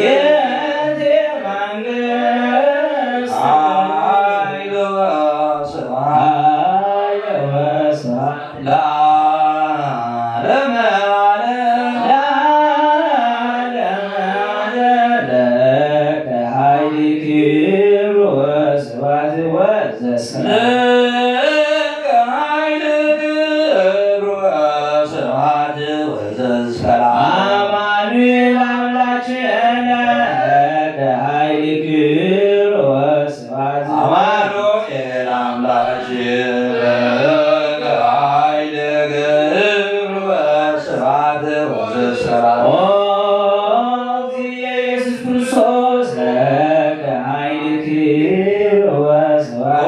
ይእቲ መንግስት ኃይል ወስብሐት ኃይል ወስብሐት ለዓለመ ዓለም ለዓለመ ዓለም ለከ ኃይል ክብር ወስብሐት ወዘስከ ለከ ኃይል ክብር ወስብሐት ወዘስከ አማኑኤል አምላክነ ለከ ኃይል ክብር ወስብሐት አማኑኤል አምላክነ ለከ ኃይል ክብር ወስብሐት ወዘስከ ኦ እግዚእ ኢየሱስ ክርስቶስ ለከ ኃይል ክብር ወስብሐት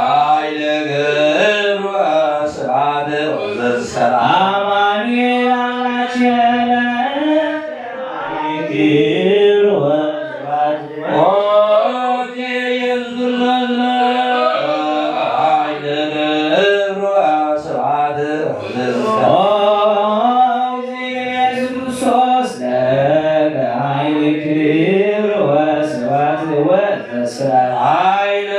ኃይለ ግብር ወስብሐት ወዘሰላም። አማኑኤል አምላክ ያለ ክብር ወስብሐት ኦ ኢየሱስ ክርስቶስ ኃይለ ግብር ወስብሐት ወዘሰላም። ኦ ኢየሱስ ክርስቶስ ለከ ኃይል ክብር ወስብሐት ወዘሰላም። ኃይል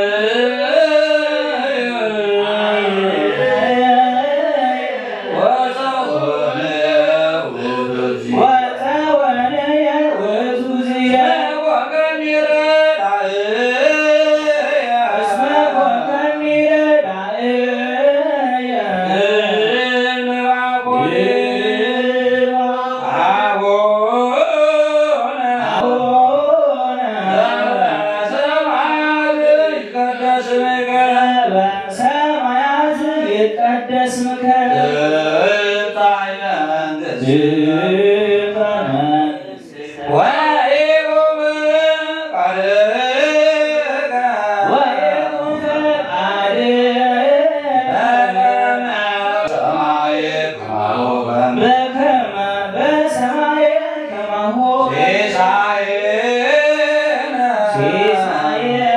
ሰማያት ይትቀደስ ስምከ ትምጻእ መንግሥትከ ወይኩን ፈቃድከ ወይኩን ፈቃድከ በከመ በሰማይ ከማሁ በከመ በሰማይ ከማሁ ሲሳየነ ሲሳየነ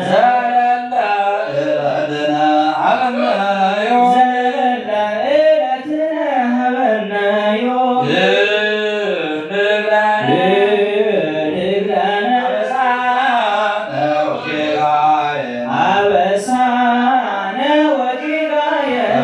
ዘለለ ዕለትነ ሀበነ ዮም ዘለለ ዕለትነ ሀበነ ዮም ንግረነ ንግረነ አበሳነ ወጌጋየነ አበሳነ ወጌጋየነ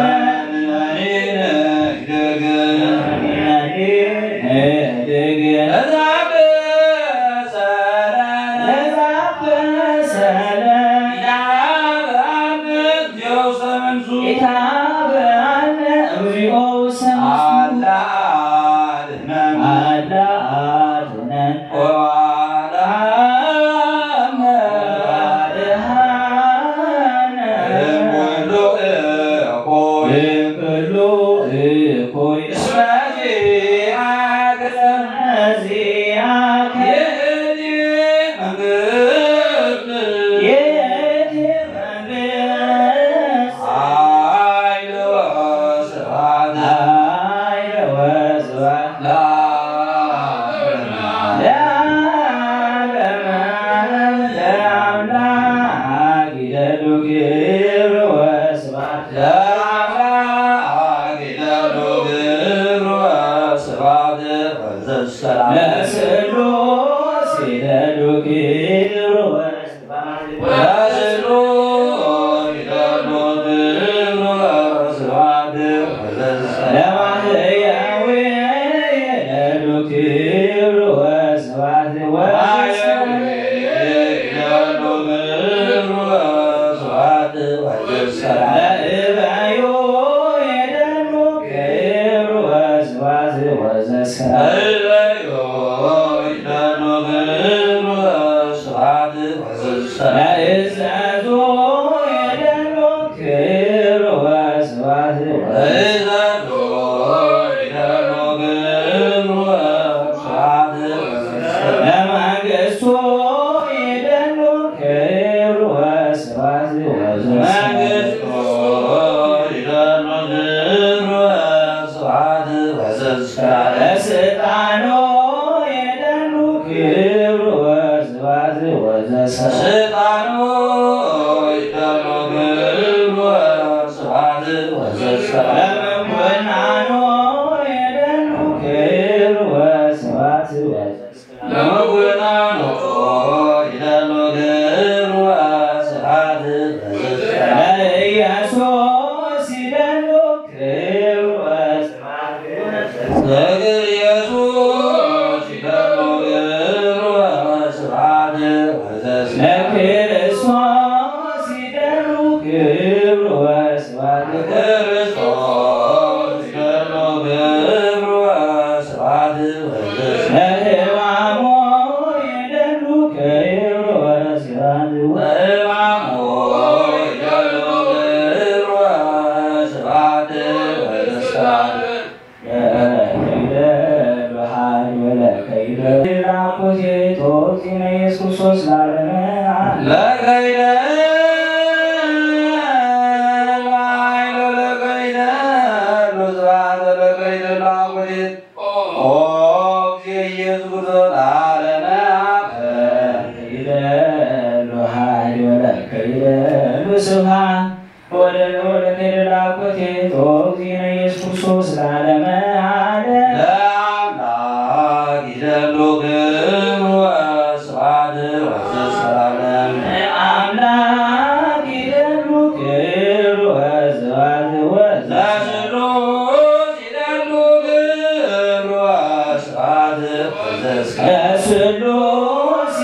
ስብሐት ወደ ወለከይደ ላኮቴ ቶግዚነ ኢየሱስ ክርስቶስ ለዓለመ ዓለም። ለአምላክ ይደሉ ክብር ወስብሐት ወዘሰላለም። ለአምላክ ይደሉ ክብር ወስብሐት ወዘሰላለም። ለስሉስ ይደሉ ክብር ወስብሐት ወዘሰላለም። ለስሉስ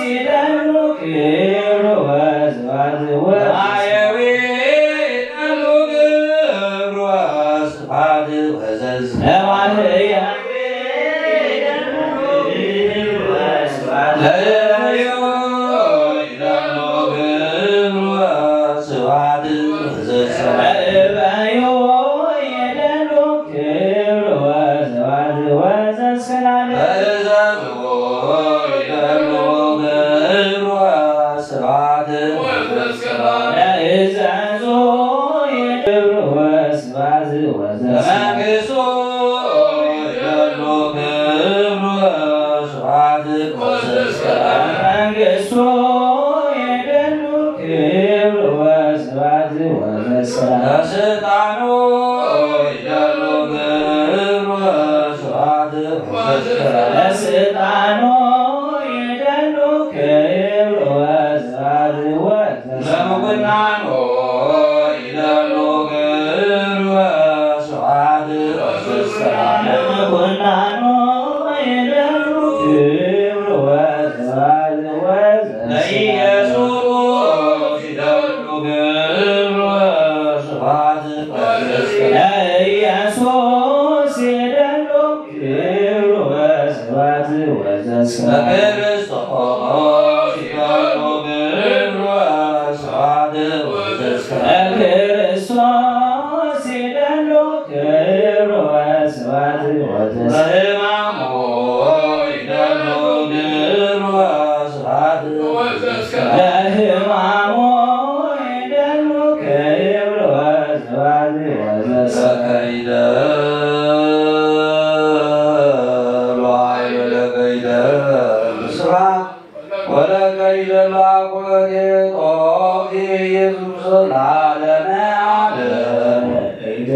ይደሉ ክብር ወስብሐት ወዘሰላለም። ለማየዊ ይደሉ ክብር ወስብሐት ወዘሰላም። ለማህያዊ ይደሉ ክብር ወስብሐት ለእበዮ ይደሉ ክብር ወስብሐት ወዘሰላም። ለእበዮ ይደሉ ክብር ወስብሐት ወዘሰላም። ለእዘዞ ይደሉ ክብር ወስብሐት ወዘሰላም። ለእዘዞ ይደሉ ክብር ወስብሐት ወዘሰላም። ለመንግስቱ ይደሉ ክብር ወስብሐት ወዘሰላም። ለመንግስቱ ይደሉ ክብር ወስብሐት ወዘሰላም። ለስልጣኑ ይደሉ ክብር ወስብሐት ወዘሰላም። ለስልጣኑ ይደሉ ክብር ወስብሐት ወዘሰላም። ለምኩናኑ ይደሉ ክብር ወስብሐት ወዘሰላም። ለምኩናኑ ይደሉ ክብር ወስብሐት ወዘሰላም። ለኢየሱስ ይደሉ ክብር ወስብሐት ወዘሰላም። ለኢየሱስ ይደሉ ክብር ወስብሐት ወዘሰላም። ለክርስቶስ ይደሉ ክብር ወስብሐት ወዘሰላም። ለክርስቶስ ይደሉ ክብር ወስብሐት ወዘሰላም። ለሕማሙ ይደሉ ክብር ወስብሐት ወዘሰላም። ለሕማሙ ይደሉ ክብር ወስብሐት ወዘሰላም። ለከይደ ሎሃይ ወለከይደ ስብሐት ወለከይደ ላኮቴ ጦፊ ኢየሱስ ለዓለመ ዓለም። ለከይደ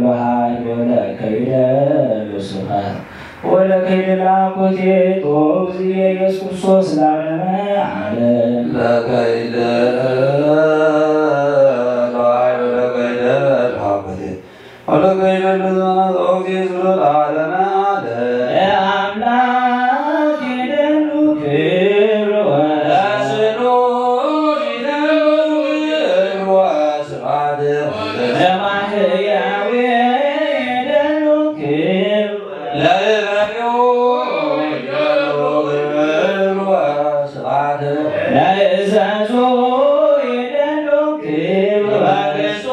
ሎሃይ ወለከይደ ስብሐት ወለከይደ ላኮቴ ጦፊ ኢየሱስ ክርስቶስ ለዓለመ ዓለም። ለከይደ ሎሃይ ወለከይደ ላኮቴ ወለከይደ ለዘመናት ኦጊስ ለዓለመ ዓለም። ለአምላክ ይደሉ ክብር ወስብሐት። ለስሉስ ይደሉ ክብር ወስብሐት። ለማህያዊ ይደሉ ክብር ለእበዮ ይደሉ ክብር ወስብሐት። ለእዛዙ ይደሉ ክብር ለመንግስቱ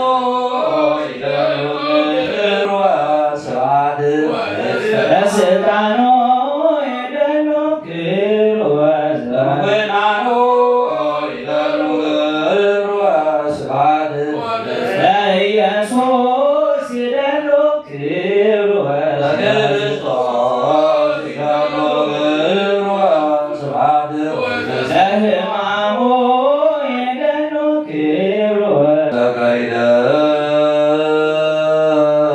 ይደሉ ክብር ወስብሐት። ለስልጣኑ ይደሉ ክብር ወስብሐት። ለምኩናኑ ይደሉ ክብር ወስብሐት። ለኢየሱስ ይደሉ ክብር ወስብሐት። ለክርስቶስ ይደሉ ክብር ወስብሐት። ለሕማሙ ይደሉ ክብር ወ- ለከይደ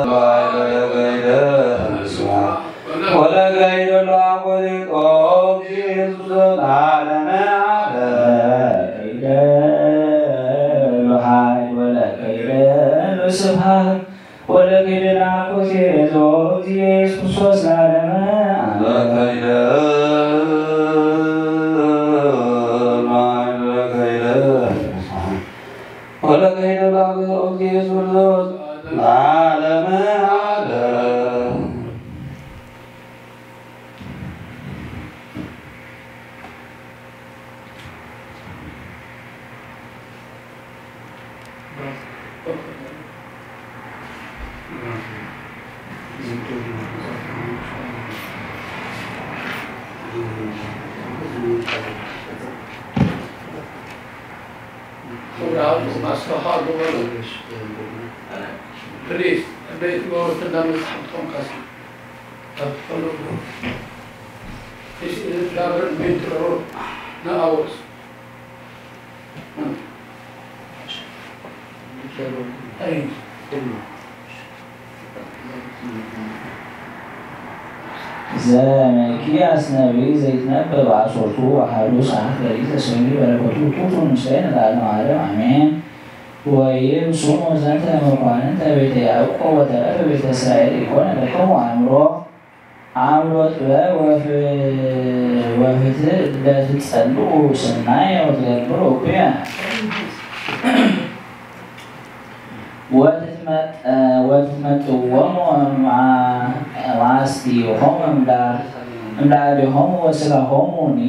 ለከይደ ስብሐት ወለከይደ ለአቆሊጦስ ኢየሱስ ለዓለመ ዓለም። ለከይደ ለኃይል ወለከይደ ለስብሐት ወለከይደ ለአኮቴ ዘወእግዚእ ኢየሱስ ክርስቶስ ለዓለመ ዓለም። ለከይደ ለኃይል ወለከይደ ለአኮቴ ዘወእግዚእ ኢየሱስ ክርስቶስ ለዓለመ ዓለም። ፕሊዝ፣ እንደ ትገብሩ እንዳመጽሓፍቶም ካሲ። This is Reverend Mentor Naos. ዘመልክያስ ነቢይ ዘይትነበብ ኣሰርቱ ኣሃዱ ሰዓት ለሊት ተሰንዩ በረከቱ ውቱቱ ምስሌነ ለዓለመ ዓለም ኣሜን። ወይም ስሙ ዘንተ መኳንንተ ቤተ ያዕቆብ ወተረፈ ቤተ እስራኤል ይኮነ ለክሙ አእምሮ አእምሮ ጥበብ ወፍ- ወፍትህ ለትጸልኡ ስናየ ወትገብሩ እኩየ። ወትትመጠ- ወትትመጥዎሙ እምዓ- እምዓስቲሆሙ እምዳ- እምዳ እዴሆሙ ወስጋሆሙኒ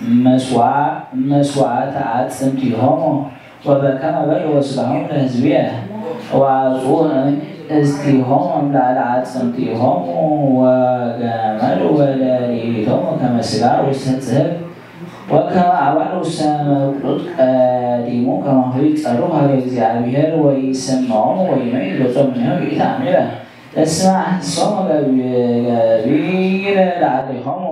እመስዋ- እመስዋዕተ አጽምቲሆሙ ወበከመ በልዑ ስጋሆሙ ለሕዝብየ ወአጽኡ እምእዝቲሆሙ እምዳ ለአጽምቲሆሙ ወገመዱ ወለሊሊቶሙ ከመ ስጋ ውስተ ጽሕል ወከመ አባል ውስተ መቅሉጥ ቀዲሙ ከማሁ ይጸሩ ሀበ እግዚአብሔር ወይሰምዖሙ ወይመይት ገጾሙ እምኔሁ ይእቲ አሚረ እስመ አህስሶሙ ገቢረ ለአሌሆሙ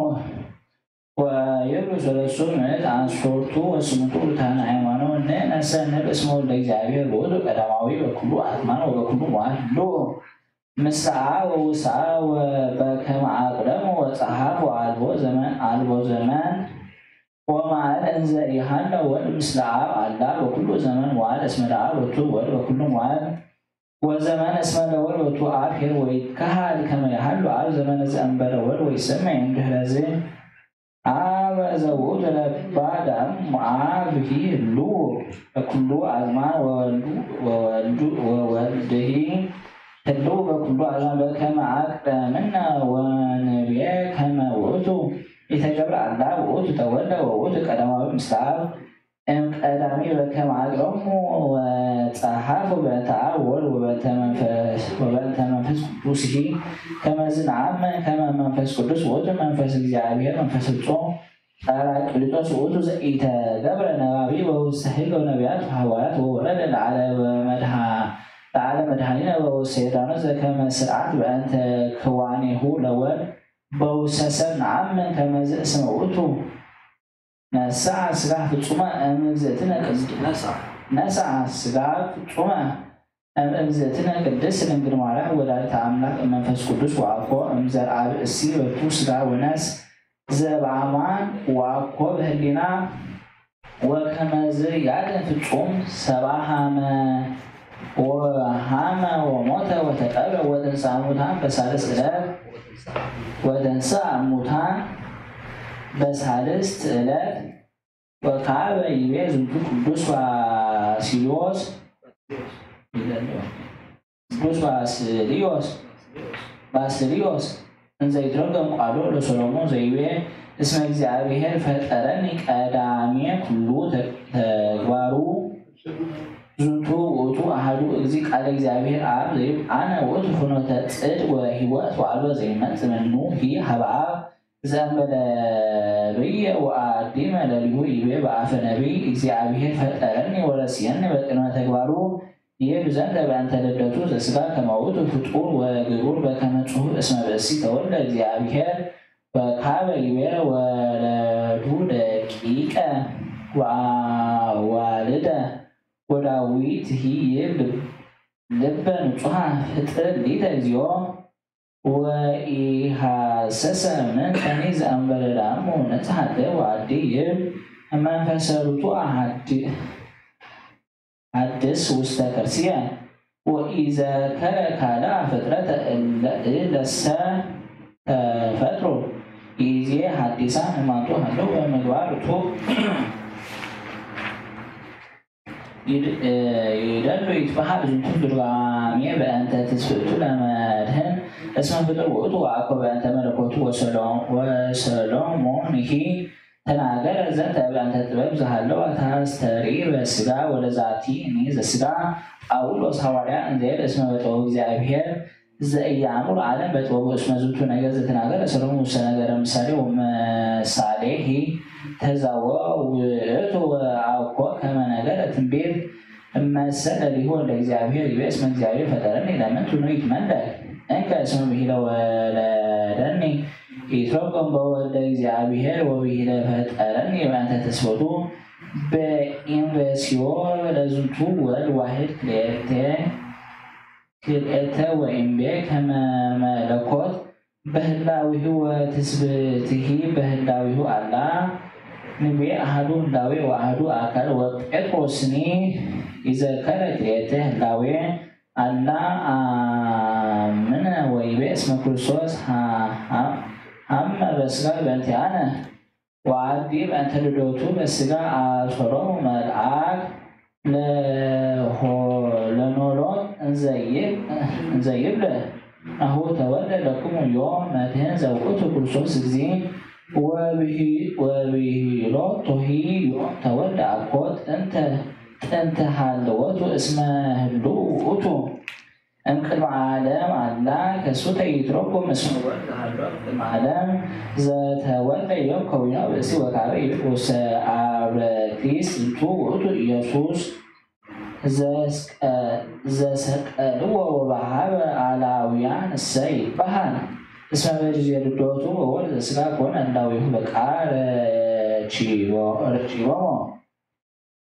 ወይብሉ ሰለስቱ ምዕት አንስቶቱ ወስምንቱ ውሉታነ ሃይማኖት ንእነሰ ንብል እስመ ወልደ እግዚአብሔር ውእቱ ቀዳማዊ በኩሉ አዝማን ወበኩሉ መዋዕል ህልው ምስለ አብ ወውስተ አብ ወበከመ አቅደሙ ወጸሐፍ ወአልቦ ዘመን አልቦ ዘመን ወመዓል እንዘ ኢሃለ ወልድ ምስለ አብ አላ በኩሉ ዘመን መዋዕል እስመ ለአብ ወቱ ወልድ በኩሉ መዋዕል ወዘመን እስመ ለወልድ ወቱ አብ ኄር ወይትከሃል ከመ ይሃሉ አብ ዘመነ ዘእንበለ ወልድ ወይሰመይ እምድህረዝ አብ ዘውቱ ለባዳም አብሂ ህሉ በኩሉ አዝማን ወወልዱ ወወልዱ ወወልድሂ ህሉ በኩሉ አዝማን በከመ አቅደምነ ወንብየ ከመ ውእቱ ኢተገብረ አላ ውእቱ ተወልደ ወውእቱ ቀዳማዊ ምስለ አብ እምቀዳሚ በከመ አቅደሙ ወጸሐፉ በእንተ አብ ወወልድ ወበእንተ መንፈስ ወበእንተ መንፈስ ቅዱስሂ ከመዝ ነአምን ከመ መንፈስ ቅዱስ ውእቱ መንፈስ እግዚአብሔር መንፈስ ፍጹም ጳራቅሊጦስ ውእቱ ዘኢተገብረ ነባቢ ወውስተ ህልው ነቢያት ወሐዋርያት ወወረደ ለዓለ መድሃ ለዓለ መድኃኒነ ወውስተ ዮርዳኖስ ዘከመ ስርዓት በእንተ ክዋኔሁ ለወልድ በውስተ ሰብ ነአምን ከመዝ እስመ ውእቱ ነስአ ስጋ ፍጹመ እምእግዝእትነ ቅድስት ነስአ ስጋ ፍጹመ እምእግዝእትነ ቅድስት ድንግል ማርያም ወላዲተ አምላክ እመንፈስ ቅዱስ ወአኮ እምዘርአ ብእሲ በቱ ስጋ ወነስ ዘበአማን ወአኮ በህሊና ወከመዝ ያድን ፍጹም ሰባ ሃመ ወሃመ ወሞተ ወተቀብረ ወተንሥአ እሙታን በሳልስ ዕለት ወተንሥአ እሙታን በሳልስት ዕለት ወካበ ይቤ ዝንቱ ቅዱስ ባስልዮስ ቅዱስ ባስልዮስ ባስልዮስ እንዘ ይትረጎም ቃሎ ለሰሎሞን ዘይቤ እስመ እግዚአብሔር ፈጠረኒ ቀዳሜ ኩሉ ተግባሩ ዝንቱ ውእቱ አሐዱ እግዚእ ቃለ እግዚአብሔር አብ ዘይብ አነ ውእቱ ፍኖተ ጽድቅ ወሕይወት ወአልቦ ዘይመጽእ ምኑ ሀበ አብ ዘእንበለ ብየ ወአዲመ ለሊሁ ይቤ በአፈ ነቢይ እግዚአብሔር ፈጠረኒ ወረስየኒ በቅድመ ተግባሩ ይብል ዘንተ በእንተ ልደቱ ዘስጋ ከመ ውእቱ ፍጡር ወግሩር በከመ ጽሑፍ እስመ ብእሲ ተወልደ እግዚአብሔር ወካበ ይቤ ወለዱ ደቂቀ ወአዋልደ ወዳዊት ይብል ልበ ንጹሐ ፍጥር ሊተ እግዚኦ ወኢሃሰሰ ምንተኒ ዘእንበለ ዳሙ ንጽሐ ወአዲ ይብል መንፈሰ ርቱ አሐዲ ሐድስ ውስተ ከርስየ ወኢዘከረ ካልአ ፍጥረተ እለ- እለሰ ተፈጥሮ ይዜ ሐዲሳን እማንቱ ሀለው በምግባር ርቱ ይደሉ ይትበሃል ዝንቱ ትርጓሜ በእንተ ትስብእቱ ለመድህን እስመ ፍጡር ውእቱ ወአኮ በእንተ መለኮቱ ወሰሎሞንሂ ተናገረ ዘንተ በእንተ ጥበብ ዘሃለዋ ታስተሪ በስጋ ወለዛቲ እኒ ዘስጋ ጳውሎስ ሐዋርያ እንዘይል እስመ በጥበቡ እግዚአብሔር ዘኢያእምሩ ዓለም በጥበቡ እስመ ዝንቱ ነገር ዘተናገረ ሰሎሞን ውስተ ነገረ ምሳሌ ወምሳሌሂ ተዛወ ውእቱ ወአኮ ከመ ነገረ ትንቢት እመሰለ ሊሁ ወልደ እግዚአብሔር ይቤ እስመ እግዚአብሔር ፈጠረኒ ለምን ትኑ ይትመለክ እንከ እስመ ብሂለ ወለደኒ ይትረጎም በወልደ እግዚአብሔር ወብሂለ ፈጠረኒ በእንተ ተስቦቱ በኢንቨሲዮ ለዝንቱ ወልድ ዋሕድ ክልኤተ ክልኤተ ወኢምቤ ከመ መለኮት በህላዊሁ ወትስብእትሂ በህላዊሁ ኣላ። ንቤ ኣሐዱ ህላዌ ወኣሐዱ ኣካል ወጴጥሮስኒ ይዘከረ ክልኤተ ህላዌ ኣላ ኣምነ ወይቤ እስመ ክርስቶስ ሃመ በስጋ በእንቲኣነ ወዓዲ በእንተ ልደቱ በስጋ ኣሰሮሙ መልኣክ ለኖሎት እንዘይብል ናሁ ተወልደ ለክሙ ዮም መድህን ዘውእቱ ክርስቶስ እግዚ ወብሂሎቶሂ ዮም ተወልደ ኣኮ ጥንተ ጥንተ ሃለወቱ እስመ ህልው ውእቱ እምቅድመ ዓለም ኣላ ከሱ ተይትረጎም እስመ ወልድ ሃሎ እምቅድመ ዓለም ዘተወልደ ዮም ከዊኖ ብእሲ ወካበ ይብል ውስተ አብረክሊስ ዝንቱ ውእቱ ኢየሱስ ዘስቀልዎ ወበሃበ አላውያን እሰ ይበሃል። እስመ በጊዜ ልደቱ ወወልድ ዘስጋ ኮነ ህላዌሁ በቃል ረኪቦሞ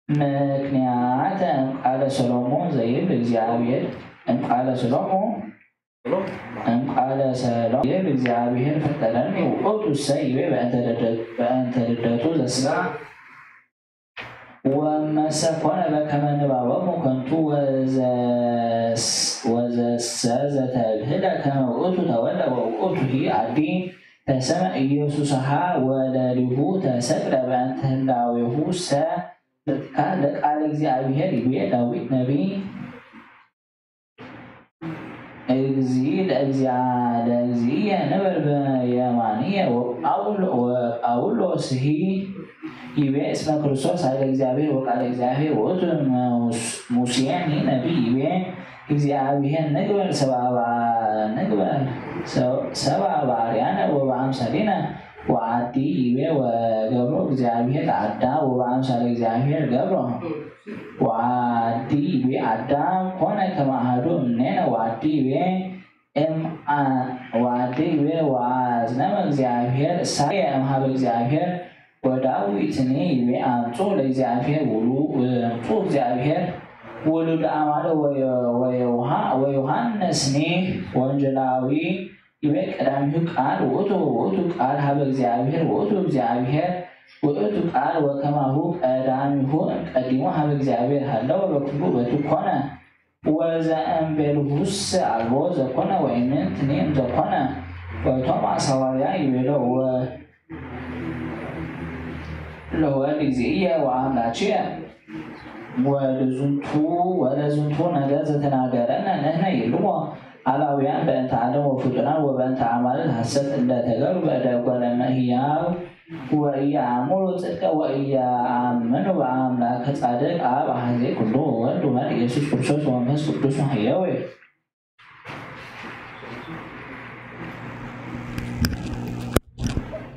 ምክንያተ እምቃለ ሰሎሞን ዘይብል እግዚአብሔር እምቃለ ሰሎሞን እምቃለ ሰሎሞን ዘይብል እግዚአብሔር ፈጠረኒ ውእቱ እሰ ይቤ በእንተ ልደቱ ዘስጋ ወመሰ ኮነ በከመ ንባቦሙ ከንቱ ወዘሰ ዘተብህለ ከመ ውእቱ ተወልደ ወውእቱ ሂ አዲ ተሰመ ኢየሱስሃ ወለሊሁ ተሰቅለ በእንተ ህላዌሁ ሰ ለቃለ እግዚአብሔር ይቤ ዳዊት ነቢይ እግዚ ለእግዚአ ለእግዚእየ ንበር በየማንየ ወጳውሎስሂ ይቤ እስመ ክርስቶስ ኃይለ እግዚአብሔር ወቃለ እግዚአብሔር ውእቱ ሙሴኒ ነቢይ ይቤ እግዚአብሔር ንግበር ሰብአ ንግበር ሰብአ በአርአያነ ወበአምሳሊነ ወአዲ ይቤ ወገብሮ እግዚአብሔር ለአዳም ወበአምሳለ እግዚአብሔር ገብሮ ወአዲ ይቤ አዳም ኮነ ከመ አሐዱ እምኔነ ወአዲ ይቤ እም ወአዲ ይቤ ወአዝነመ እግዚአብሔር እሳየ እምሃበ እግዚአብሔር ወዳዊትኒ ይቤ አምጽኡ ለእግዚአብሔር ውሉ አምጽኡ እግዚአብሔር ውሉድ አማለ ወዮሃንስኒ ወንጀላዊ ይቤ ቀዳሚሁ ቃል ውእቱ ወውእቱ ቃል ሀበ እግዚአብሔር ውእቱ እግዚአብሔር ውእቱ ቃል ወከማሁ ቀዳሚሁ እምቀዲሙ ሀበ እግዚአብሔር ሀለወ በኩሉ በቱ ኮነ ወዘእምቤልሁስ አልቦ ዘኮነ ወኢምንትኒ እምዘኮነ ወቶማስ ሐዋርያ ይቤሎ ለወልድ እግዚእየ ወአምላክየ ወለዝንቱ ወለዝንቱ ነገር ዘተናገረነ ንሕነ ይልዎ አላውያን በእንተ ዓለም ወፍጡራን ወበእንተ አማልክት ሐሰት እለ ተገብሩ በእደ እጓለ እመሕያው ወኢየአምሩ ጽድቀ ወኢየአምኑ በአምላከ ጻድቅ አብ አሐዜ ኩሉ ወወልድ ወመንፈስ ኢየሱስ ክርስቶስ ወመንፈስ ቅዱስ መሕየው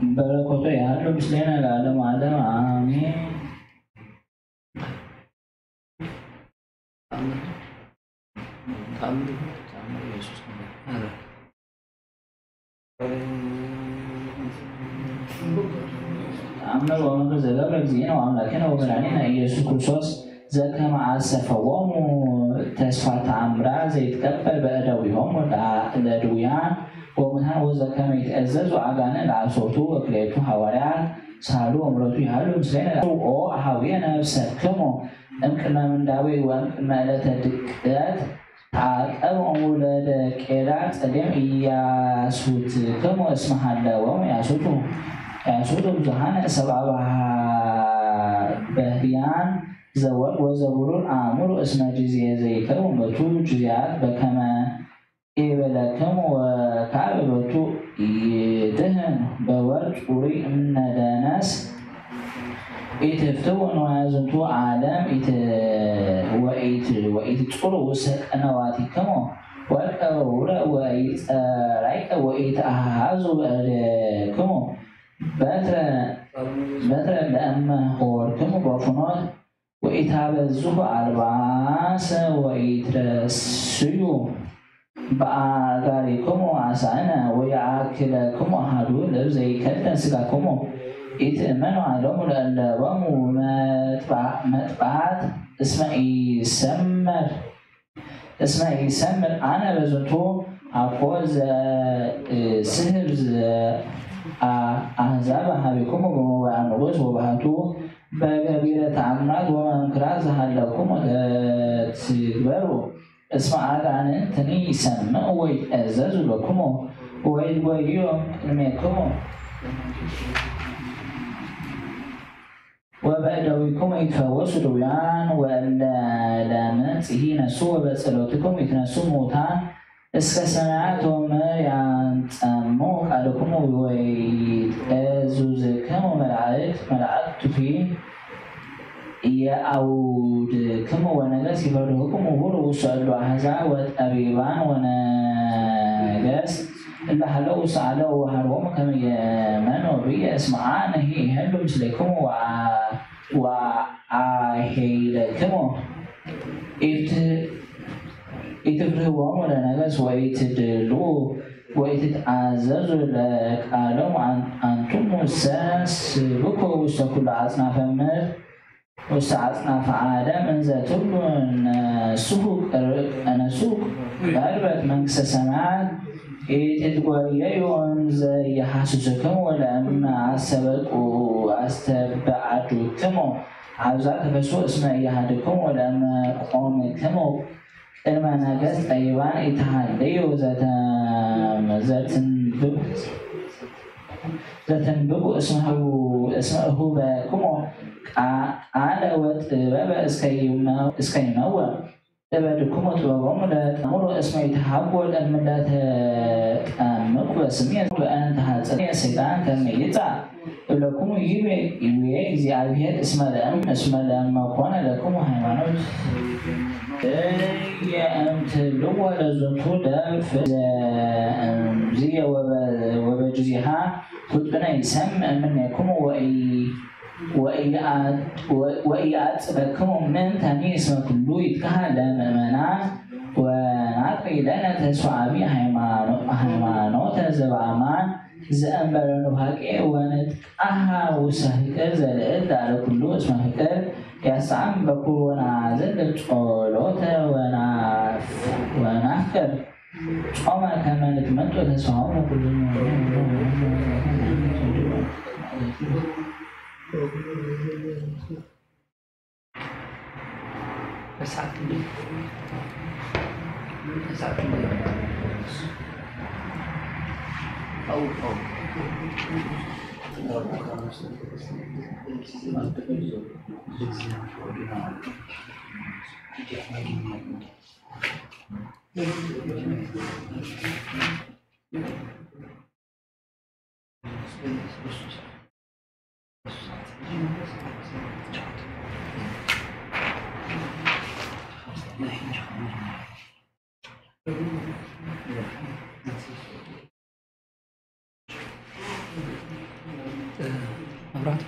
በረከቱ ያሉ ምስሌነ ለዓለመ ዓለም አሜን። አምነ ወመንፈስ ዘገብረ እግዚእነ ወአምላክነ ወመድኃኒነ ኢየሱስ ክርስቶስ ዘከመ አሰፈዎሙ ተስፋ ተአምራ ዘይትቀበል በእደዊሆሙ ለድውያን ወሙታን ወዘከመ ይትእዘዙ አጋንንት ለአስርቱ ወክልኤቱ ሐዋርያት ሳሉ ወምረቱ ይሃሉ ምስሌነ ኦ አሃውየ ነፍሰክሙ እምቅድመ ምንዳቤ ወእምቅድመ ዕለተ ድቀት ተአቀብኡ ለደቄዳ ጸሌም ኢያሱትክሙ እስመ ሀለወሙ ያሱቱ ያሱቱ ብዙሃነ ሰብአ በህርያን ዘወርቅ ወዘብሩር አእምሩ እስመ ጊዜ ዘይከውን በቱ ጊዜያት በከመ ኢበለክሙ ወካዕበ በቱ ኢድህን በወርቅ ጽሩይ እምነ ደነስ ኢትፍትው ንዋየ ዝንቱ ዓለም ወኢትጽሩ ውስተ ቀነዋቲክሙ ወርቀ ወብሩረ ወኢጸራይቀ ወኢትአሃዙ በእደክሙ በትረ ለእመ ሆርክሙ በፍኖት ወኢታበዝሑ አልባሰ ወኢትረስዩ በአጋሪክሙ አሳእነ ወየአክለክሙ አሐዱ ልብ ዘይከደን ስጋክሙ ኢትእመኑ ኣለሙ ለእለቦሙ መጥባዕት እስመ ኢሰመር እስመ ኢሰምር ኣነ በዝንቱ ኣኮ ዘእስህብ ዘአሕዛብ ሀቢኩሙ በመዋዕል ንጉስ ወባህቱ በገቢረ ተአምራት ወመንክራት ዘሃለኩሙ ትትግበሩ እስመ አጋንንትኒ ይሰምዑ ወይትእዘዙ ለኩሙ ወይትጎይዮም ቅድሜክሙ ወበእደዊኩም ይትፈወሱ ድውያን ወእለ ለምጽ ይነሱ ወበጸሎትኩም ይትነሱ ሙታን እስከ ሰማያት ወምድር ያንጸሙ ቃልኩም ወይትእዙዝክሙ መላእክት መላእክቱኪ የአውድክሙ ወነገስ ይፈርድክሙ ውሩ ውሰሉ አሕዛብ ወጠቢባን ወነገስ እለ ሀለው ውስአለ ወሃርቦም ከመ የመኑ ብየ እስመ አነ ይሄሉ ምስሌክሙ ወአሄይለክሙ ኢትፍርህዎሙ ለነገስ ወኢትድልዉ ወኢትትአዘዙ ለቃሎም አንቱሙ ሰስብኮ ውስተ ኩሉ አጽናፈ ምድር ውስተ አጽናፈ ዓለም እንዘ ትብሉ ነስሑ ቀርበት መንግስተ ሰማያት ኢትትጎየዩ እንዘ ይሃስስክሙ ለእመ አስተበቁ አስተበአዱክሙ አብዛ ተፈሱ እስመ እያሃድክሙ ለእመ ቆምክሙ ቅድመ ነገስት ጠቢባን ኢትሃልዩ ዘተንብቡ ዘተንብቡ እስመ እሁበክሙ ቃለ ወጥበበ እስከ ይመወ እበድክሙ ጥበቦሙ ለተአምሩ እስመ ይትሃጎ ለእምለተጠምቁ በስሜ በእንተ ሐጽኔ ሰይጣን ከመ ይጻእ እብለክሙ ይቤ ይቤ እግዚአብሔር እስመ ለእም እስመ ለእመ ኮነ ለክሙ ሃይማኖት እየእምትልዎ ለዝንቱ ደብር ዘእምዝየ ወበ- ወበጊዜሃ ፍጡነ ይሰምዕ እምኔክሙ ወኢ- ወኢየአጽበክሙ ምንተኒ እስመ ኩሉ ይትከሃል ለምእመናን ወናጥሪ ለነ ተስፋ አቢ ሃይማኖተ ዘበአማን ዘእንበለ ኑፋቄ ወንትቃሃ ውስተ ፍቅር ዘልዕል ዳለ ኩሉ እስመ ፍቅር ያስተአም በኩር ወናዘል ጸሎተ ወናፍቅር ጾመ ከመ ንትመጦ ተስፋሆሙ ኩሉ መብራት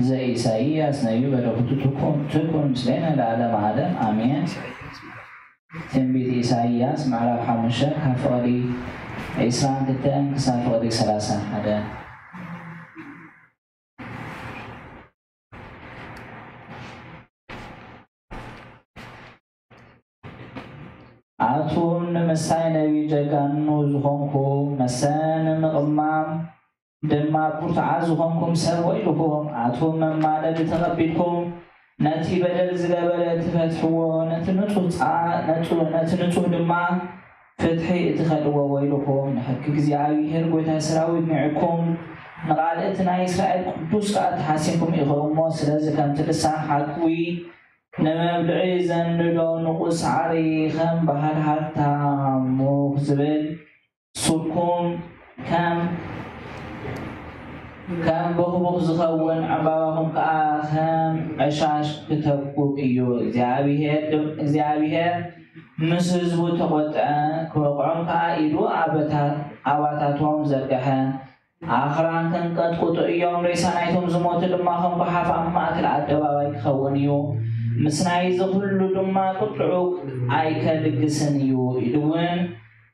ዘኢሳይያስ ነቢይ በረከቱ ትኩን ትኩን ምስሌነ ለዓለመ ዓለም ኣሜን። ትንቢት ኢሳይያስ ምዕራፍ ሓሙሽተ ካብ ፍቕዲ ዒስራን ክልተን ክሳብ ፍቕዲ ሰላሳን ሓደ። ኣቱም ንምስታይ ነቢይ ጀጋኑ ዝኾንኩም መሰ ንምቕማም ድማ ብርቱዓት ዝኾንኩም ሰብ ወይልኹም። ኣቱም መማለዲ ተቐቢልኩም ነቲ በደል ዝገበረ ትፈትሕዎ፣ ነቲ ንጹህ ጻ-፣ ነጹ-፣ ነቲ ንጹህ ድማ ፍትሒ እትኸልዎ ወይልኹም። ንሕጊ እግዚኣብሔር ጐይታ ሰራዊት ንዒኩም ንቓል እቲ ናይ እስራኤል ቅዱስ ከኣ ተሓሲምኩም ኢኹም እሞ፣ ስለዚ ከምቲ ልሳን ሓቂ ንመብልዒ ዘንዶ ንቑጽ ሳዕሪ ከም በሃል ሃብታሙ ዝብል ሱርኩም ከም ከም ቦኽቦኽ ዝኸውን ዕምባባኹም ከኣ ከም ዕሻሽ ክተብቁ እዩ። እግዚኣብሔር ድም-፣ እግዚኣብሔር ምስ ህዝቡ ተቖጥዐ፣ ክወቕዖም ከኣ ኢዱ ኣበታ-፣ ኣባታቶም ዘርግሐ። ኣኽራን ከንቀጥቅጡ እዮም፣ ሬሳ ናይቶም ዝሞቱ ድማ ከም ጓሓፍ ኣብ ማእከል ኣደባባይ ክኸውን እዩ። ምስ ናይዚ ኹሉ ድማ ቁጥዑ ኣይከልግስን እዩ ኢሉ እውን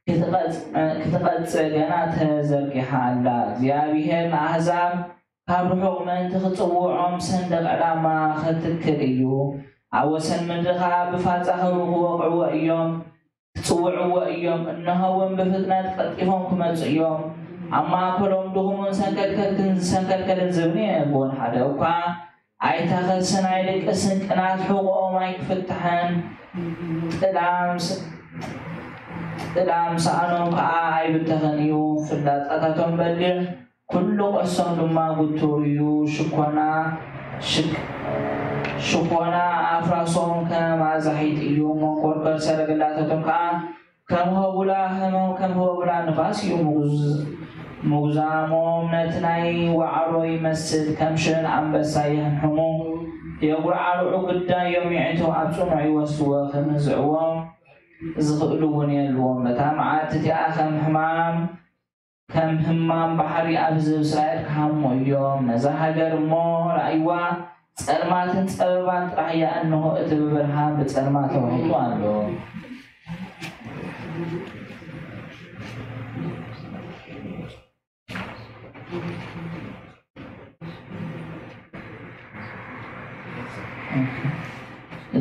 ክትቐጽ-፣ ክትቐጽዕ ገና ተዘርጊሓ ኣላ። እግዚኣብሔር ንኣህዛብ ካብ ርሑቕ ምእንቲ ክጽውዖም ሰንደቕ ዕላማ ኸትክል እዩ። ኣብ ወሰን ምድሪ ኸኣ ብፋጻ ኸብ-፣ ክወቕዕዎ እዮም፣ ክጽውዕዎ እዮም። እንሆ እውን ብፍጥነት ቀልጢፎም ክመጹ እዮም። ኣብ ማእከሎም ድኹምን ሰንከልከልክን ዝሰንከልከልን ዝብን የብን፣ ሓደ እኳ ኣይተኸስን ኣይድቅስን፣ ቅናት ሕቖኦም ኣይክፍታሕን። ጥላም ስ-፣ ጥላም ሳእኖም ከኣ ኣይብተኽን እዩ። ፍላጻታቶም በሊሕ፣ ኩሉ ቀስቶም ድማ ግቱር እዩ። ሽኮና ሽክ-፣ ሽኮና ኣፍራሶም ከም ኣዛሒት እዩ። መንቆርቆር ሰረገላታቶም ከኣ ከም ሆቡላ፣ ከም፣ ከም ሆቡላ ንፋስ እዩ። ምጉዝ-፣ ምጉዛሞም ነቲ ናይ ዋዕሮ ይመስል፣ ከም ሽን ኣንበሳ ይሕምሕሙ። የጉርዓርዑ ግዳዮም ይዕትቡ፣ ኣብ ጽኑዕ ይወስድዎ፣ ክምዝዕዎም ዝኽእሉ እውን የልዎም። በታ መዓልቲ እቲኣ ከም ሕማም፣ ከም ህማም ባሕሪ ኣብ ህዝቢ እስራኤል ክሃሙ እዮም። ነዛ ሃገር እሞ ረኣይዋ፣ ጸልማትን ጸበባን ጥራሕ እያ፣ እንሆ እቲ ብብርሃን ብጸልማት ተዋሒጡ ኣሎ።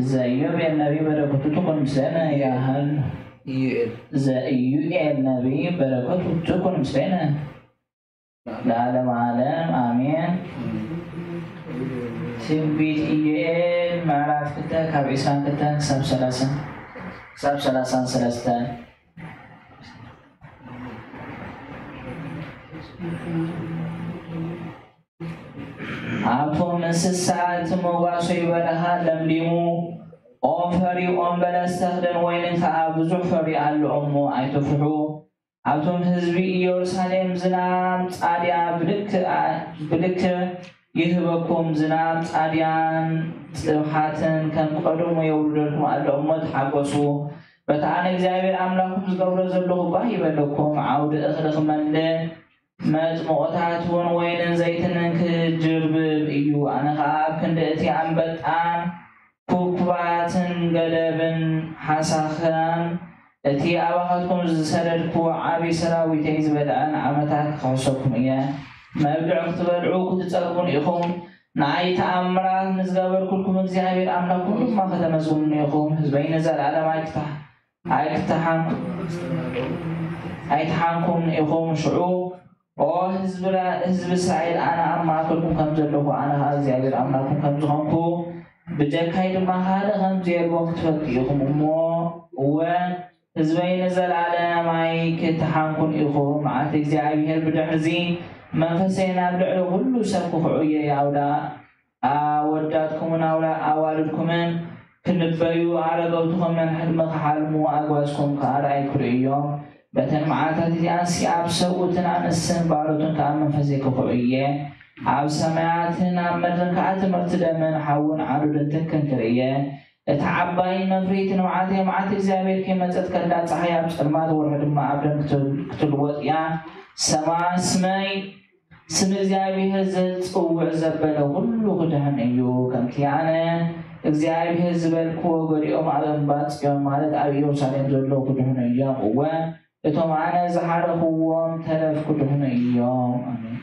ዘኢዮቤል ነቢይ በረከቱ ትኩን ምስሌነ። ያህል ኢዩኤል። ዘኢዩኤል ነቢይ በረከቱ ትኩን ምስሌነ ለዓለመ ዓለም ኣሜን። ትንቢት ኢዩኤል ምዕራፍ ክልተ ካብ ዒስራን ክልተን ክሳብ ሰላሳን፣ ክሳብ ሰላሳን ሰለስተን። ኣቶም እንስሳ እቲ መዋሶይ በረኻ ለምሊሙ፣ ኦም ፈሪ ኦም በለስ ተኽልን ወይንን ከኣ ብዙሕ ፈሪ ኣሎ እሞ ኣይትፍርሑ። ኣቶም ህዝቢ ኢየሩሳሌም ዝናም ጻድያ ብልክ-፣ ብልክ ይህበኩም፣ ዝናም ጻድያን ጽብሓትን ከም ቀደሙ የውርደልኩም ኣሎ እሞ ተሓጎሱ። በቲ ኣነ እግዚኣብሔር ኣምላኽኩም ዝገብሮ ዘለኹ ባህ ይበለኩም፣ ዓውዲ እኽሊ ክመልእ፣ መጥምቖታት እውን ወይንን ዘይትንን ክጅርብብ እዩ። ኣነ ኸኣ ኣብ ክንዲ እቲ ኣንበጣን ኩብኩባትን ገደብን ሓሳኽን እቲ ኣባኻትኩም ዝሰደድኩዎ ዓቢ ሰራዊተይ ዝበልዐን ዓመታት ክኽሕሰኩም እየ። መብልዕ ክትበልዑ ክትጸግቡን ኢኹም። ንኣይ ተኣምራት ንዝገበርኩልኩም እግዚኣብሔር ኣምላኽኩም ድማ ከተመስግኑኒ ኢኹም። ህዝበይ ንዘለኣለም ኣይክታ-፣ ኣይክተሓንኩ-፣ ኣይትሓንኩምን ኢኹም። ሽዑ ኦ ህዝቢ ራ-፣ ህዝቢ እስራኤል፣ ኣነ ኣብ ማእከልኩም ከም ዘለኹ፣ ኣነ ኸኣ እግዚኣብሔር ኣምላኽኩም ከም ዝኾንኩ፣ ብጀካይ ድማ ካልእ ከም ዘየልቦም ክትፈልጡ ኢኹም። እሞ እወ፣ ህዝበይ ንዘለኣለም ኣይክትሓንኩን ኢኹም። መዓልቲ እግዚኣብሔር ብድሕርዚ መንፈሰይ ናብ ልዕሊ ኩሉ ሰብ ክኹዕዮ እየ። ኣውዳ-፣ ኣወዳትኩምን ኣውላ-፣ ኣዋልድኩምን ክንበዩ፣ ኣረገውትኹምን ሕልሚ ክሓልሙ፣ ኣግባዝኩም ከኣ ራእይ ክርእዩ እዮም። በተን መዓልታት እዚኣንሲ ኣብ ሰብኡትን ኣንስትን ባሮትን ከኣ መንፈሰይ ክኹዕ እየ። ኣብ ሰማያትን ኣብ ምድርን ከኣ ትምህርቲ ደምን ሓውን ዓንዱድን ትክን ክርኢ እየ። እታ ዓባይን መፍርሂትን መዓልተይ፣ መዓልቲ እግዚኣብሔር ከይመጸት ከላ፣ ጸሓይ ኣብ ጸልማት፣ ወርሒ ድማ ኣብ ደም ክትል-፣ ክትልወጥ እያ። ሰማ-፣ ስመይ ስም እግዚኣብሔር ዝጽውዕ ዘበለ ኩሉ ክድሕን እዩ። ከምቲ ኣነ እግዚኣብሔር ዝበልክዎ፣ ገሊኦም ኣብ እምባ ጽዮን፣ ማለት ኣብ ኢየሩሳሌም ዘለዉ ክድሕኑ እዮም። እወ፣ እቶም ኣነ ዝሓረኽዎም ተረፍ ክድሕኑ እዮም። ኣሜን።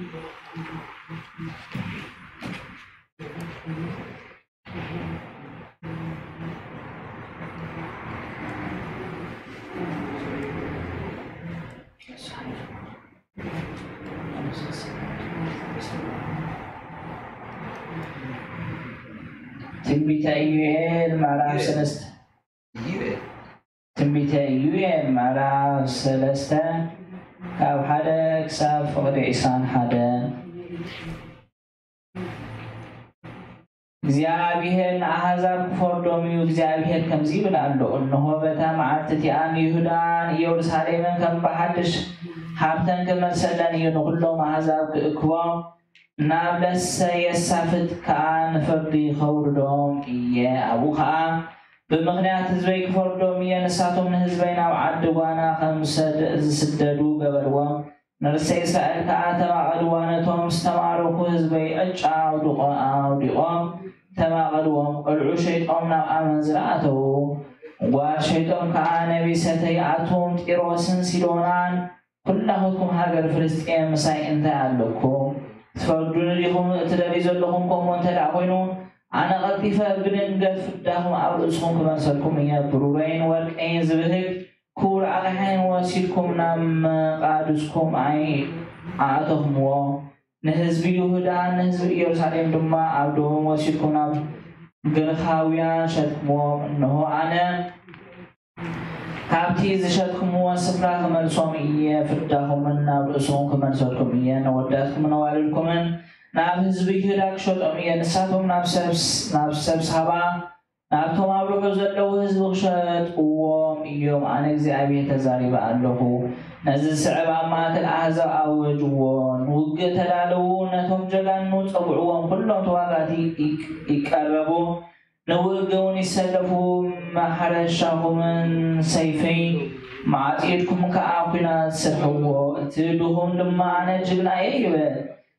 ትንቢተ ኢዩኤል ምዕራፍ ሰለስተ። ትንቢተ ኢዩኤል ምዕራፍ ሰለስተ ካብ ሓደ ክሳብ ፍቕዲ ዒስራን ሓደን። እግዚኣብሔር ንኣሕዛብ ክፈርዶም እዩ። እግዚኣብሔር ከምዚ ይብል ኣሎ፣ እንሆ በታ መዓልቲ እቲኣ ንይሁዳን ኢየሩሳሌምን ከም ብሓድሽ ሃብተን ክመልሰለን እዩ፣ ንኹሎም ኣሕዛብ ክእክቦም ናብ ለሰ የሳፍጥ ከኣ ንፍርዲ ከውርዶም እየ። ኣብኡ ከኣ ብምኽንያት ህዝበይ ክፈርዶም እየ። ንሳቶም ንህዝበይ ናብ ዓዲ ጓና ከም ሰድ-፣ ዝስደዱ ገበርዎም። ንርእሰ እስራኤል ከኣ ተማቐልዋ። ነቶም ዝተማረኹ ህዝበይ ዕጫ ኣውድቖ-፣ ኣውዲቖም ተማቐልዎም። ቆልዑ ሸይጦም ናብ ኣመንዝራ ኣተዉ። ጓል ሸይጦም ከኣ ነቢሰተይ ኣትዎም። ጢሮስን ሲዶናን ኩላኹትኩም ሃገር ፍልስጥኤም ምሳይ እንታይ ኣለኩም? ትፈርዱኒ ዲኹም እትደልዩ ዘለኹም? ከምኡ እንተ ደኣ ኾይኑ፣ ኣነ ቀልጢፈ ብድንገት ፍዳኹም ኣብ ርእስኹም ክመልሰልኩም እየ። ብሩረይን ወርቀይን ዝብህግ ክቡር ኣቕሓይን ወሲድኩም ናብ መቓድስኩም ኣይ-፣ ኣእተኹምዎ። ንህዝቢ ይሁዳ፣ ንህዝቢ ኢየሩሳሌም ድማ ኣብ ደቦም ወሲድኩም ናብ ግሪኻውያን ሸጥኩምዎም። እንሆ ኣነ ካብቲ ዝሸጥኩምዎ ስፍራ ክመልሶም እየ፣ ፍዳኹምን ናብ ርእስኹም ክመልሰልኩም እየ፣ ነወዳትኩምን ነዋልድኩምን ናብ ህዝቢ ይሁዳ ክሸጦም እየ። ንሳቶም ናብ ሰብ-፣ ናብ ሰብ ሳባ፣ ናብቶም ኣብ ርሑቕ ዘለዉ ህዝቢ ክሸጥዎም እዮም። ኣነ እግዚኣብሔር ተዛሪበ ኣለኹ። ነዚ ዝስዕብ ኣብ ማእከል ኣህዛብ ኣወጅዎ። ንውግእ ተዳለዉ፣ ነቶም ጀጋኑ ጸውዕዎም። ኩሎም ተዋጋእቲ ይቅ-፣ ይቀረቡ። ንውግእ እውን ይሰለፉ። ማሕረሻኹምን ሰይፊ መዓጺድኩም ከኣ ኲናት ስርሕዎ። እቲ ድኹም ድማ ኣነ ጅግና እየ ይበል።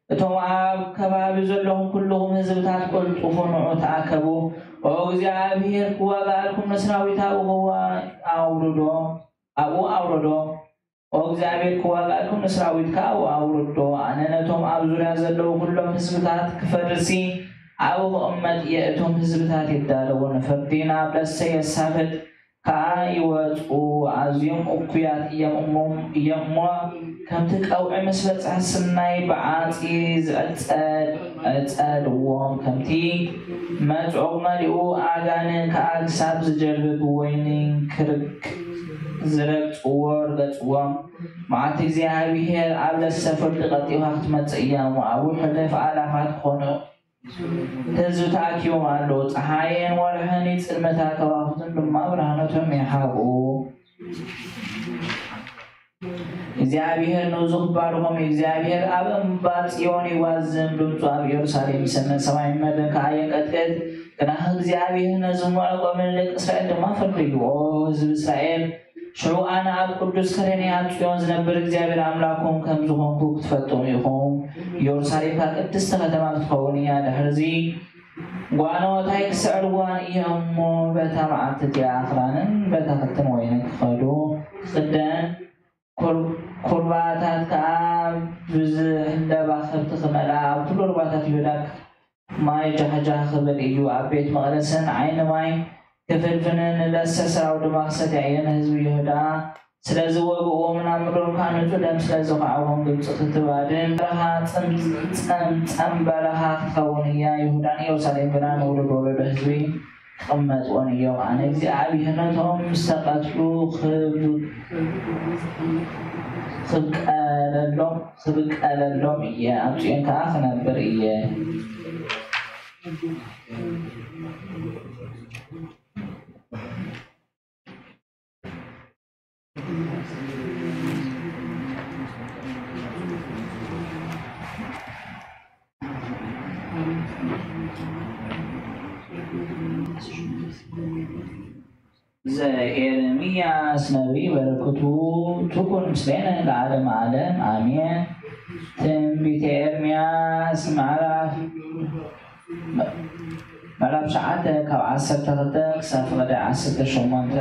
እቶም ኣብ ከባቢ ዘለኹም ኩልኹም ህዝብታት ቅልጡፉ ንዑ ተኣከቡ። ኦ እግዚኣብሔር ክዋጋኣልኩም ንሰራዊት ኣብኡ ክዋ-፣ ኣውርዶ፣ ኣብኡ ኣውርዶ። ኦ እግዚኣብሔር ክዋጋእኩም ንሰራዊት ከኣ ኣብኡ ኣውርዶ። ኣነ ነቶም ኣብ ዙርያ ዘለዉ ኩሎም ህዝብታት ክፈርሲ ኣብኡ ክቕመጥ እየ። እቶም ህዝብታት ይዳለዉ፣ ንፍርዲ ናብ ደሴት የሳፍጥ ከኣ ይወጹ። ኣዝዮም እኩያት እዮም እሞ፣ እዮም እሞ፣ ከምቲ ቀውዒ ምስ በጽሐ ስርናይ ብዓጺ ዝዕጸድ፣ ዕጸድዎም። ከምቲ መጽዖ መሊኡ ኣጋንን ከኣ ክሳብ ዝጀርብብ ወይኒ ክርክ ዝረግጽዎ ርገጽዎም። መዓልቲ እግዚኣብሔር ኣብ ለሰ ፍርዲ ቀልጢፋ ክትመጽእ እያ እሞ፣ ኣብኡ ሕሉፍ ኣእላፋት ክኾኑ ህዝቢ ተኣኪቦም ኣለዉ። ጸሓይን ወርሕን ይጽልመታ፣ ከዋኽብትን ድማ ብርሃኖቶም ይሓብኡ። እግዚኣብሔር ንብዙ ክባርኾም እዩ። እግዚኣብሔር ኣብ እምባ ጽዮን ይዋዝም፣ ድምፁ ኣብ ኢየሩሳሌም ይሰምዕ፣ ሰማይ ምድርን ከኣ የንቀጥቅጥ። ግናኽ እግዚኣብሔር ነዚ ምዕቆ፣ ንደቂ እስራኤል ድማ ፍርዲ እዩ። ኦ ህዝቢ እስራኤል፣ ሽዑ ኣነ ኣብ ቅዱስ ከረነይ ኣብ ጽዮን ዝነብር እግዚኣብሔር ኣምላኽኩም ከም ዝኾንኩ ክትፈልጡ ኢኹም። ኢየሩሳሌም ከኣ ቅድስቲ ከተማ ክትኸውን እያ። ድሕርዚ ጓኖታይ ክስዕርዋን እዮም እሞ፣ በታ መዓልቲ እቲኣ ኣኽራንን በታ ክልትን ወይንን ክኸዱ ክኽደን፣ ኩር-፣ ኩርባታት ከኣ ብዝሕ ለባ ከብቲ ክመልኣ፣ ኣብ ኩሉ ሩባታት ይሁዳ ማይ ጃህጃህ ክብል እዩ። ኣብ ቤት መቕደስን ዓይኒ ማይ ክፍንፍንን ንለሰ ሰራዊት ድማ ክሰትያ እየ። ንህዝቢ ይሁዳ ስለ ዝወግእዎም፣ ናብ ምድሮም ከኣ ንጹህ ደም ስለ ዘኹዓዎም፣ ግብጺ ክትባድን በረኻ ጽም-፣ ጸም-፣ ጸም በረኻ ክትኸውን እያ። ይሁዳን ኢየሩሳሌም ግና ንውሉድ ወለዶ ህዝቢ ክቕመጥዎን እዮም። ኣነ እግዚኣብሔር ነቶም ዝተቐትሉ ክብ-፣ ክብቀለሎም፣ ክብቀለሎም እየ፣ ኣብ ጽዮን ከኣ ክነብር እየ። ዘኤርምያስ ነቢይ በረከቱ ትኩን ምስሌነ ለዓለመ ዓለም ኣሜን። ትንቢተ ኤርምያስ ምዕራፍ ምዕራፍ ትሽዓተ ካብ ዓሰርተ ክልተ ክሳብ ፍቕዲ ዓሰርተ ሸሞንተ።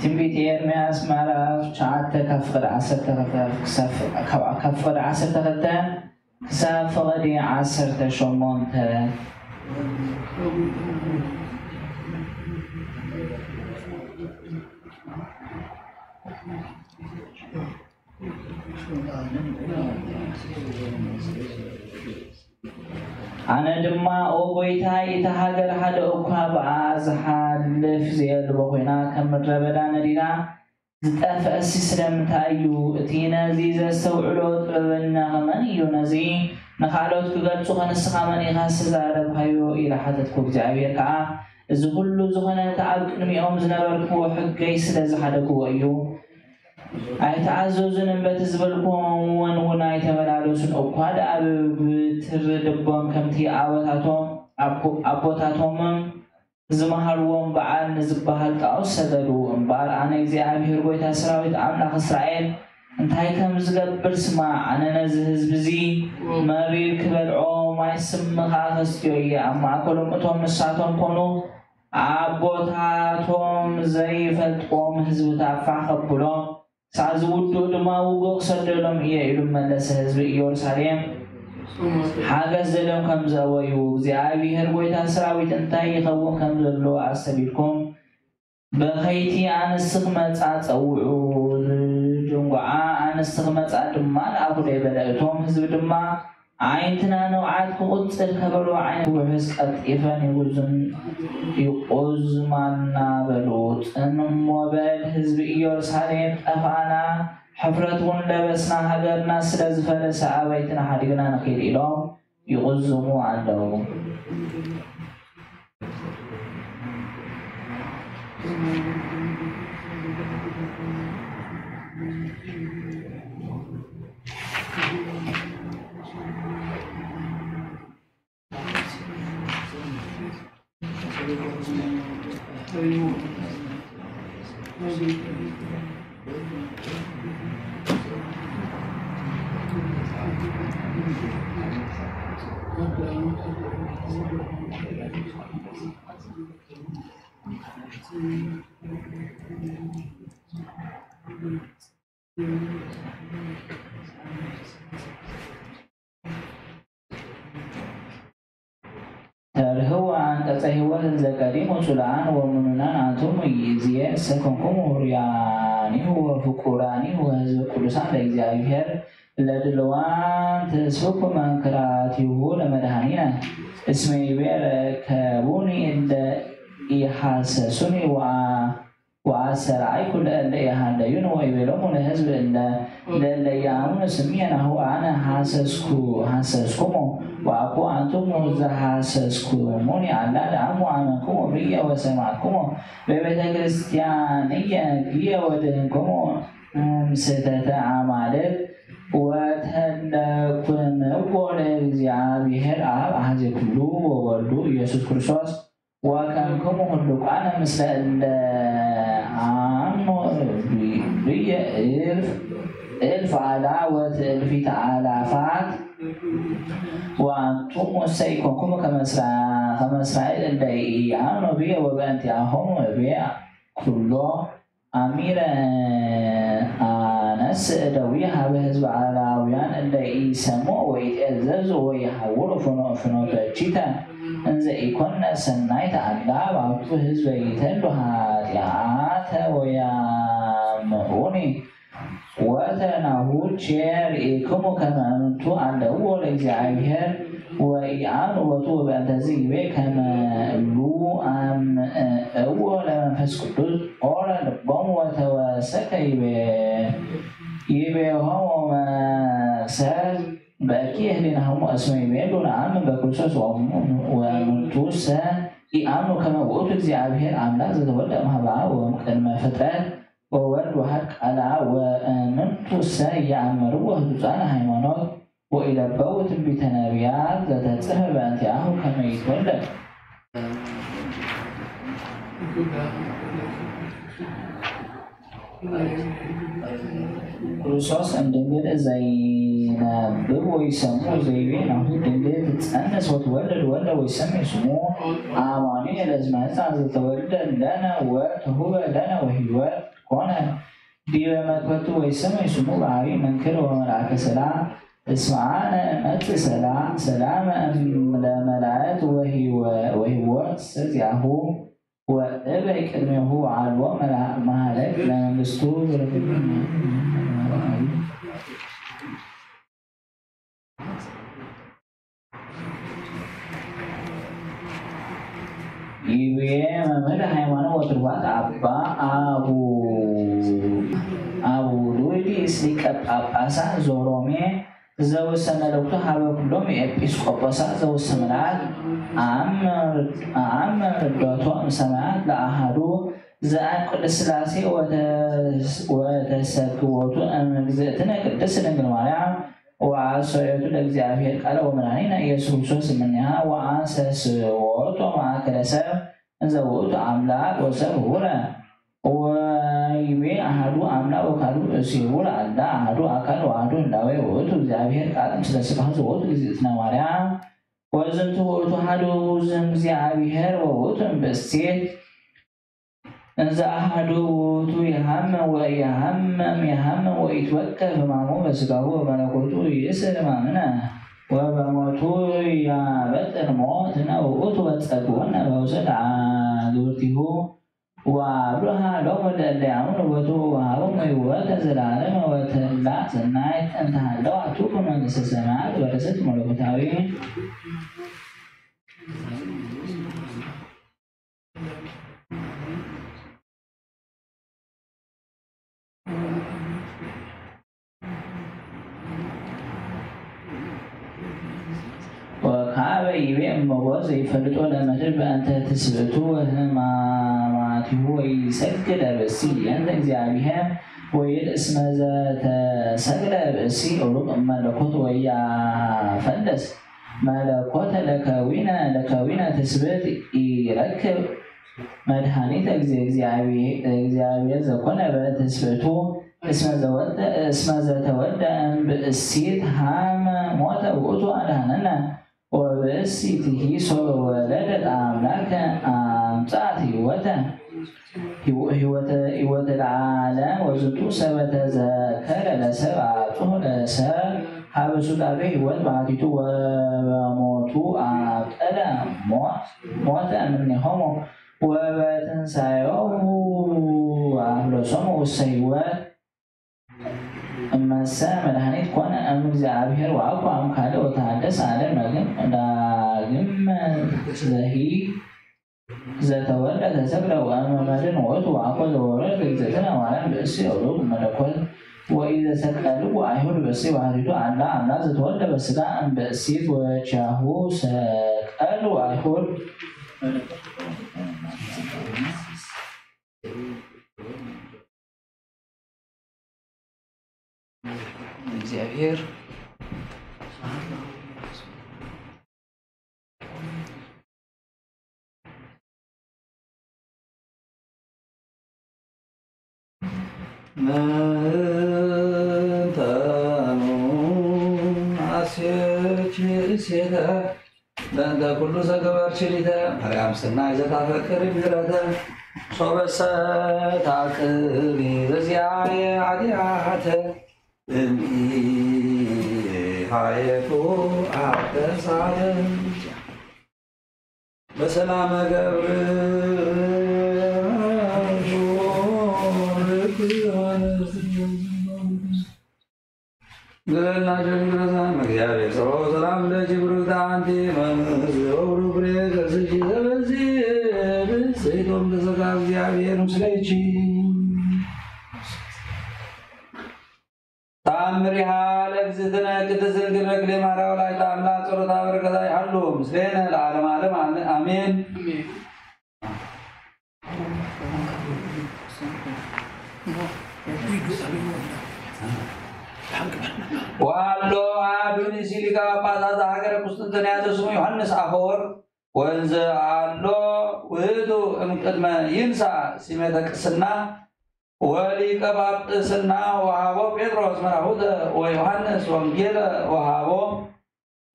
ትንቢት ኤርምያስ ምዕራፍ ትሽዓተ ካብ ፍቕዲ ዓሰርተ ክልተ ክሳብ፣ ካብ፣ ካብ ፍቕዲ ዓሰርተ ክልተ ክሳብ ፍቕዲ ዓሰርተ ሸሞንተ። ኣነ ድማ፣ ኦ ጐይታይ፣ እታ ሃገር ሓደ እኳ ብኣ ዝሓልፍ ዘየልቦ ኾይና፣ ከም ምድረ በዳ ነዲዳ ዝጠፍአሲ ስለምንታይ እዩ? እቲ ነዚ ዘስተውዕሎ ጥበበኛ ኸመን እዩ? ነዚ ንኻልኦት ክገልጾ ኸ ንስኻ መን ኢኻ ዝተዛረብካዮ? ኢለ ሓተትኩ። እግዚኣብሔር ከኣ፣ እዚ ኹሉ ዝኾነ፣ እቲ ኣብ ቅድሚኦም ዝነበርክዎ ሕገይ ስለ ዝሓደግዎ እዩ። ኣይተኣዘዙን፣ በቲ ዝበልኩዎም እውን፣ እውን ኣይተመላለሱን። እኳ ደኣ ብብትሪ ልቦም ከምቲ ኣቦታቶም፣ ኣቦ-፣ ኣቦታቶምም ዝመሃርዎም በዓል ንዝበሃል ጣኦት ሰገዱ። እምበኣር ኣነ እግዚኣብሄር ጐይታ ሰራዊት ኣምላኽ እስራኤል እንታይ ከም ዝገብር ስማዕ። ኣነ ነዚ ህዝቢ እዚ መሪር ክበልዖ፣ ማይ ስሚ ኸኣ ከስትዮ እየ። ኣብ ማእከሎም እቶም ንሳቶም ኮኑ ኣቦታቶም ዘይፈልጥዎም ህዝብታት ፋሕ ከብሎም፣ ክሳዕ ዝውድኡ ድማ ውግእ ክሰደሎም እየ ኢሉ መለሰ። ህዝቢ ኢየሩሳሌም ሓገዝ ዘሎም ከም ዘእወዩ፣ እግዚኣብሄር ጐይታ ሰራዊት እንታይ ይኸውን ከም ዘሎ ኣስተብሂልኩም፣ በኸይቲ ኣንስቲ ክመጻ ጸውዑ፣ ዝድንጉዓ ኣንስቲ ክመጻ ድማ ልኣኹለይ በለ። እቶም ህዝቢ ድማ ኣዒንትና ንውዓት ክቕጽል ከበሎ ዓይነት ውሑስ ቀልጢፈን ይጉዝም-፣ ይቑዝማና በሉ። ጽን እሞ በል ህዝቢ ኢየሩሳሌም፣ ጠፋእና፣ ሕፍረት እውን ለበስና፣ ሃገርና ስለ ዝፈረሰ ኣበይ ትንሓድግና ንኺድ ኢሎም ይቑዝሙ ኣለዉ። ተርህዋ አንቀጸ ሕይወት እንዘ ቀዲሙ ጽሉዓን ወምኑናን አንትሙ ይእዜ ሰከንኩሙ ሩያኒሁ ወፍቁራኒሁ ህዝበ ቅዱሳን ለእግዚኣብሔር ለድልዋን ተስፍኩ መንክራቲሁ ለመድኃኒነ እስመ ይቤ ረከቡኒ እለ ኢሐሰሱኒ ወአ ወአስተርአይኩ ለእለ የሃለዩን ወይቤሎሙ ለሕዝብ እለ ለእለ የአምኑ ስምየ ናሁ አነ ሐሰስኩ ሐሰስኩሙ ወአኮ አንትሙ ዘሐሰስኩሙኒ አላ ለአሙ አመንኩሙ ብየ ወሰማዕኩሙ በቤተ ክርስቲያንየ ግየ ወድህንኩሙ እምስተተ አማልክት ወተለኩምዎ ለእግዚአብሔር አብ አሐዜ ኩሉ ወወልዱ ኢየሱስ ክርስቶስ ወከምክሙ ህሉቃነ ምስለ እለ አምኑ ብየ እልፍ እልፍ አላወት እልፊተ አላፋት ወአንቱም ውሰ ኢኮንኩም ከመ እስራኤል እለ ኢአምኑ ብየ ወበእንቲአሆሙ እቤ ኩሎ አሚረ አነስ እደዊ ሀበ ህዝብ አላውያን እለ ኢሰምዑ ወኢትዔዘዙ ወይሐውሩ ፍኖ ፍኖ በጅተ እንዘ ኢኮነ ሰናይተ አላ ባቱ ህዝበ ይተሉ ኃጢአተ ወያምዑኒ ወተናሁ ቼ ርኢክሙ ከመ እምንቱ አለዎ ለእግዚአብሔር ወኢአምኑ ቦቱ ወበእንተዚ ይቤ ከመ እሉ አምዕዎ ለመንፈስ ቅዱስ ኦረ ልቦሙ ወተወ ሰከ ይቤ ይቤሆሙ መሰል በኪ ህሊናሆሙ እስመ ይቤሉ ነአምን በክርስቶስ ወእሙ- ወእሙንቱሰ ኢአምኑ ከመ ውእቱ እግዚአብሔር አምላክ ዘተወልደ እምሃበ አብ ወእምቅድመ ፍጥረት ወወልድ ወሐድ ቃል አብ ወእሙንቱሰ ኢየአምርዎ ህጹጻነ ሃይማኖት ወኢለበው ትንቢተ ነቢያት ዘተጽሕፈ በእንቲአሁ ከመ ይትወለድ። ክርስቶስ እምድንግል ዘይነብብ ወይሰሙ ዘይቤ ናሁ ድንግል ትጸንስ ወትወልድ ወልደ ወይሰምይ ስሙ አማኑኤል እስመ ሕፃን ዘተወልደ ለነ ወተሁበ ለነ ወህይወት ኮነ ዲበ መክበቱ ወይሰምይ ስሙ በአቢ መንክር ወመልአከ ሰላም እስመ አነ እመጽእ ሰላም ሰላም ለመላእክት ወህይወ- ወህይወት ሰዚአሁ ወእበይ ቅድሜሁ ወአልቦ መላ- መሃለክ ለመንግስቱ ይብዬ መምህር ሃይማኖት ወትርጓት አባ አቡ አቡ ሉዲስ ሊቀ ጳጳሳት ዘሮሜ ዘውሰ መልእክቱ ሀበ ኩሎም ኤጲስቆጶሳት ዘውሰ መልአክ አአምር ርዶቶ እምሰማያት ለአሃዱ ዘአብ ቅድስት ሥላሴ ወተሰግወቱ እምእግዝእትነ ቅድስት ድንግል ማርያም ወአሰዮቱ ለእግዚአብሔር ቃለ ወመድኃኒነ ኢየሱስ ክርስቶስ እምኔሃ ወአንሰስዎቶ ማእከለ ሰብ እንዘ ውእቱ አምላክ ወሰብ ህቡረ ወይቤ አሐዱ አምላክ ወካልኡ ብእሲሁ ለአላ አሐዱ አካል ወአሐዱ ህላዌ ውእቱ እግዚአብሔር ቃል ምስለ ስጋሁ ዘውእቱ እግዝእትነ ማርያም ወዝንቱ ውእቱ አሐዱ እምእግዚአብሔር ወውእቱ እምብእሲት እንዘ አሐዱ ውእቱ የሐምም ወኢየሐምም የሐምም ወኢትወከፍ ሕማሙ በስጋሁ ወመለኮቱ ይእስር ሕማምነ ወበሞቱ ያበጥር ሞትነ ውእቱ ወጸግወነ በውሰት አግብርቲሁ ወአብርሃ ሎሙ ለእለ ያምኑ ቦቱ ወሀቦሙ ሕይወተ ዘላለመ ወተድላ ሰናይት እንተ ሀለዋቱ በመንግስተ ሰማያት ወረሰት መለኮታዊ ወካበ ይቤ እመቦ ዘይፈልጦ ለመድር በእንተ ትስብእቱ ወህማማቲሁ ወይሰግድ ለብእሲ የንተ እግዚአብሔር ወይል እስመ ዘተሰግደ ብእሲ ሩቅ እመለኮት ወያፈልስ መለኮተ ለከዊነ ለከዊነ ትስብእት ይረክብ መድኃኒት እግዚአብሔር ዘኮነ በትስብእቱ እስመ ዘተወልደ እምብእሲት ሃመ ሞተ ውእቱ አድኃነነ ወብእሲትሂ ሶበ ወለደት አምላከ አምጻት ሕይወተ ሕይወተ ለዓለም ወዝንቱ ሰበ ተዘከረ ለሰብ አብጽሖ ለሰብ ሀበ ሱታፌ ሕይወት ባሕቲቱ ወበሞቱ አብጠለ ሞት ሞተ እምኔሆሙ ወበትንሳኤሁ አፍለሶሙ ውስተ ሕይወት እመሰ መድኃኒት ኮነ እም እግዚአብሔር ወአኮ አም ካልእ ወተሐደስ ዓለም ዳግም ዳግም ዘሂ ዘተወልደ ተሰቅለ ወእመ መድን ውእቱ ወአኮ ዘወረድ እግዝእትነ ማርያም ብእሲ እሉ መለኮት ወኢዘተቀልው አይሁድ ብእሲ ባህሪቱ አላ አምላክ ዘተወልደ በስጋ እምብእሲት ወኪያሁ ሰቀሉ አይሁድ እግዚአብሔር ምንተኑ አሴች ሴተ በእንተ ኩሉ ዘገበርኪ ሊተ ማርያም ሰናይ ዘታፈቅሪ ምህረተ ሶበሰ ታቅቢ በዚያየ ኃጢአተ እምኢሃየቱ አተሳለ በሰላመ ገብር ግለልና ጀግረዛ መግዚአብሔር ጸባኦት ሰላም ለኪ ብርክት አንቲ መንግስት ወብሩ ፍሬ ከርስኪ ዘበዚ ብስይቶም ተሰጋ እግዚአብሔር ምስሌኪ ቅድስት ድንግል በክሌ ማርያም ወላዲተ አምላክ ጸሎታ በረከታ ይሃሉ ምስሌነ ለዓለመ ዓለም አሜን። ወሃሎ አሐዱ ንእሲ ሊቀ ጳጳሳት ዘሀገረ ቁስጥንጥንያ ዘስሙ ዮሐንስ አፈወርቅ ወንዘ አሎ ውእቱ እምቅድመ ይንሳ ሲመተ ቅስና ወሊቀ ጳጳስና ወሃቦ ጴጥሮስ መራሁተ ወዮሐንስ ወንጌለ ወሃቦ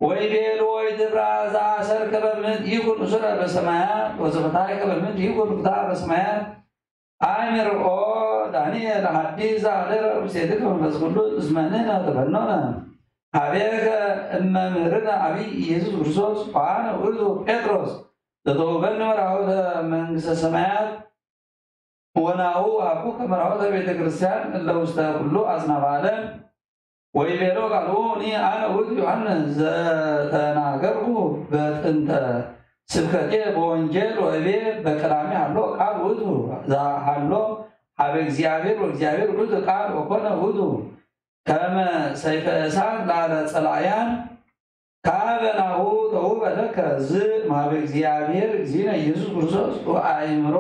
ወይቤልዎ ኢትፍራ ዘአሰርከ በምድር ይኩን እሱረ በሰማያት ወዘፈታሕከ በምድር ይኩን ፍትሐ በሰማያት። አእምርኦ ዳንኤል ሐዲስ ዘአደረ ውስቴትከ መንፈስ ቅዱስ እስመ ንሕነ ተፈኖነ ሀቤከ እመምህርነ አብይ ኢየሱስ ክርስቶስ ወአነ ውእቱ ጴጥሮስ ዘተውበኒ መራሁተ መንግስተ ሰማያት ወናሁ ወሀብኩከ መራሁተ ቤተ ክርስቲያን እለ ውስተ ኩሉ አጽናፈ ዓለም። ወይቤሎ ቃልሁ እኒ አነ ውእቱ ዮሐንስ ዘተናገርኩ በጥንተ ስብከቴ በወንጌል ወእቤ በቀዳሚ ሀሎ ቃል ውእቱ ዘሀሎ ሀበ እግዚአብሔር ወእግዚአብሔር ውእቱ ቃል ወኮነ ውእቱ ከመ ሰይፈ እሳት ላዕለ ጸላእያን ካበ ናሁ ተውበ ለከ ዝ ማበ እግዚአብሔር እግዚእነ ኢየሱስ ክርስቶስ ወአእምሮ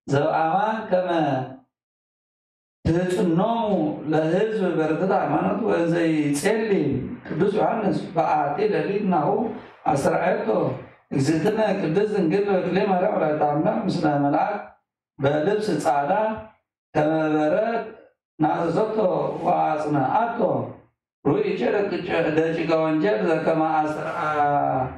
ዘበአማን ከመ ትህጽኖሙ ለህዝብ በርትዕተ ሃይማኖት ወእንዘ ይጼሊ ቅዱስ ዮሐንስ በአሐቲ ሌሊት ናሁ አስተርአየቶ እግዝእትነ ቅድስት ድንግል በክሌ ማርያም ወላዲተ አምላክ ምስለ መልአክ በልብስ ጻዕዳ ከመ በረድ ናዘዘቶ ወአጽንዓቶ። ሩኢቼ ደቂቀ ወንጌል ዘከመ አስተርአዮሙ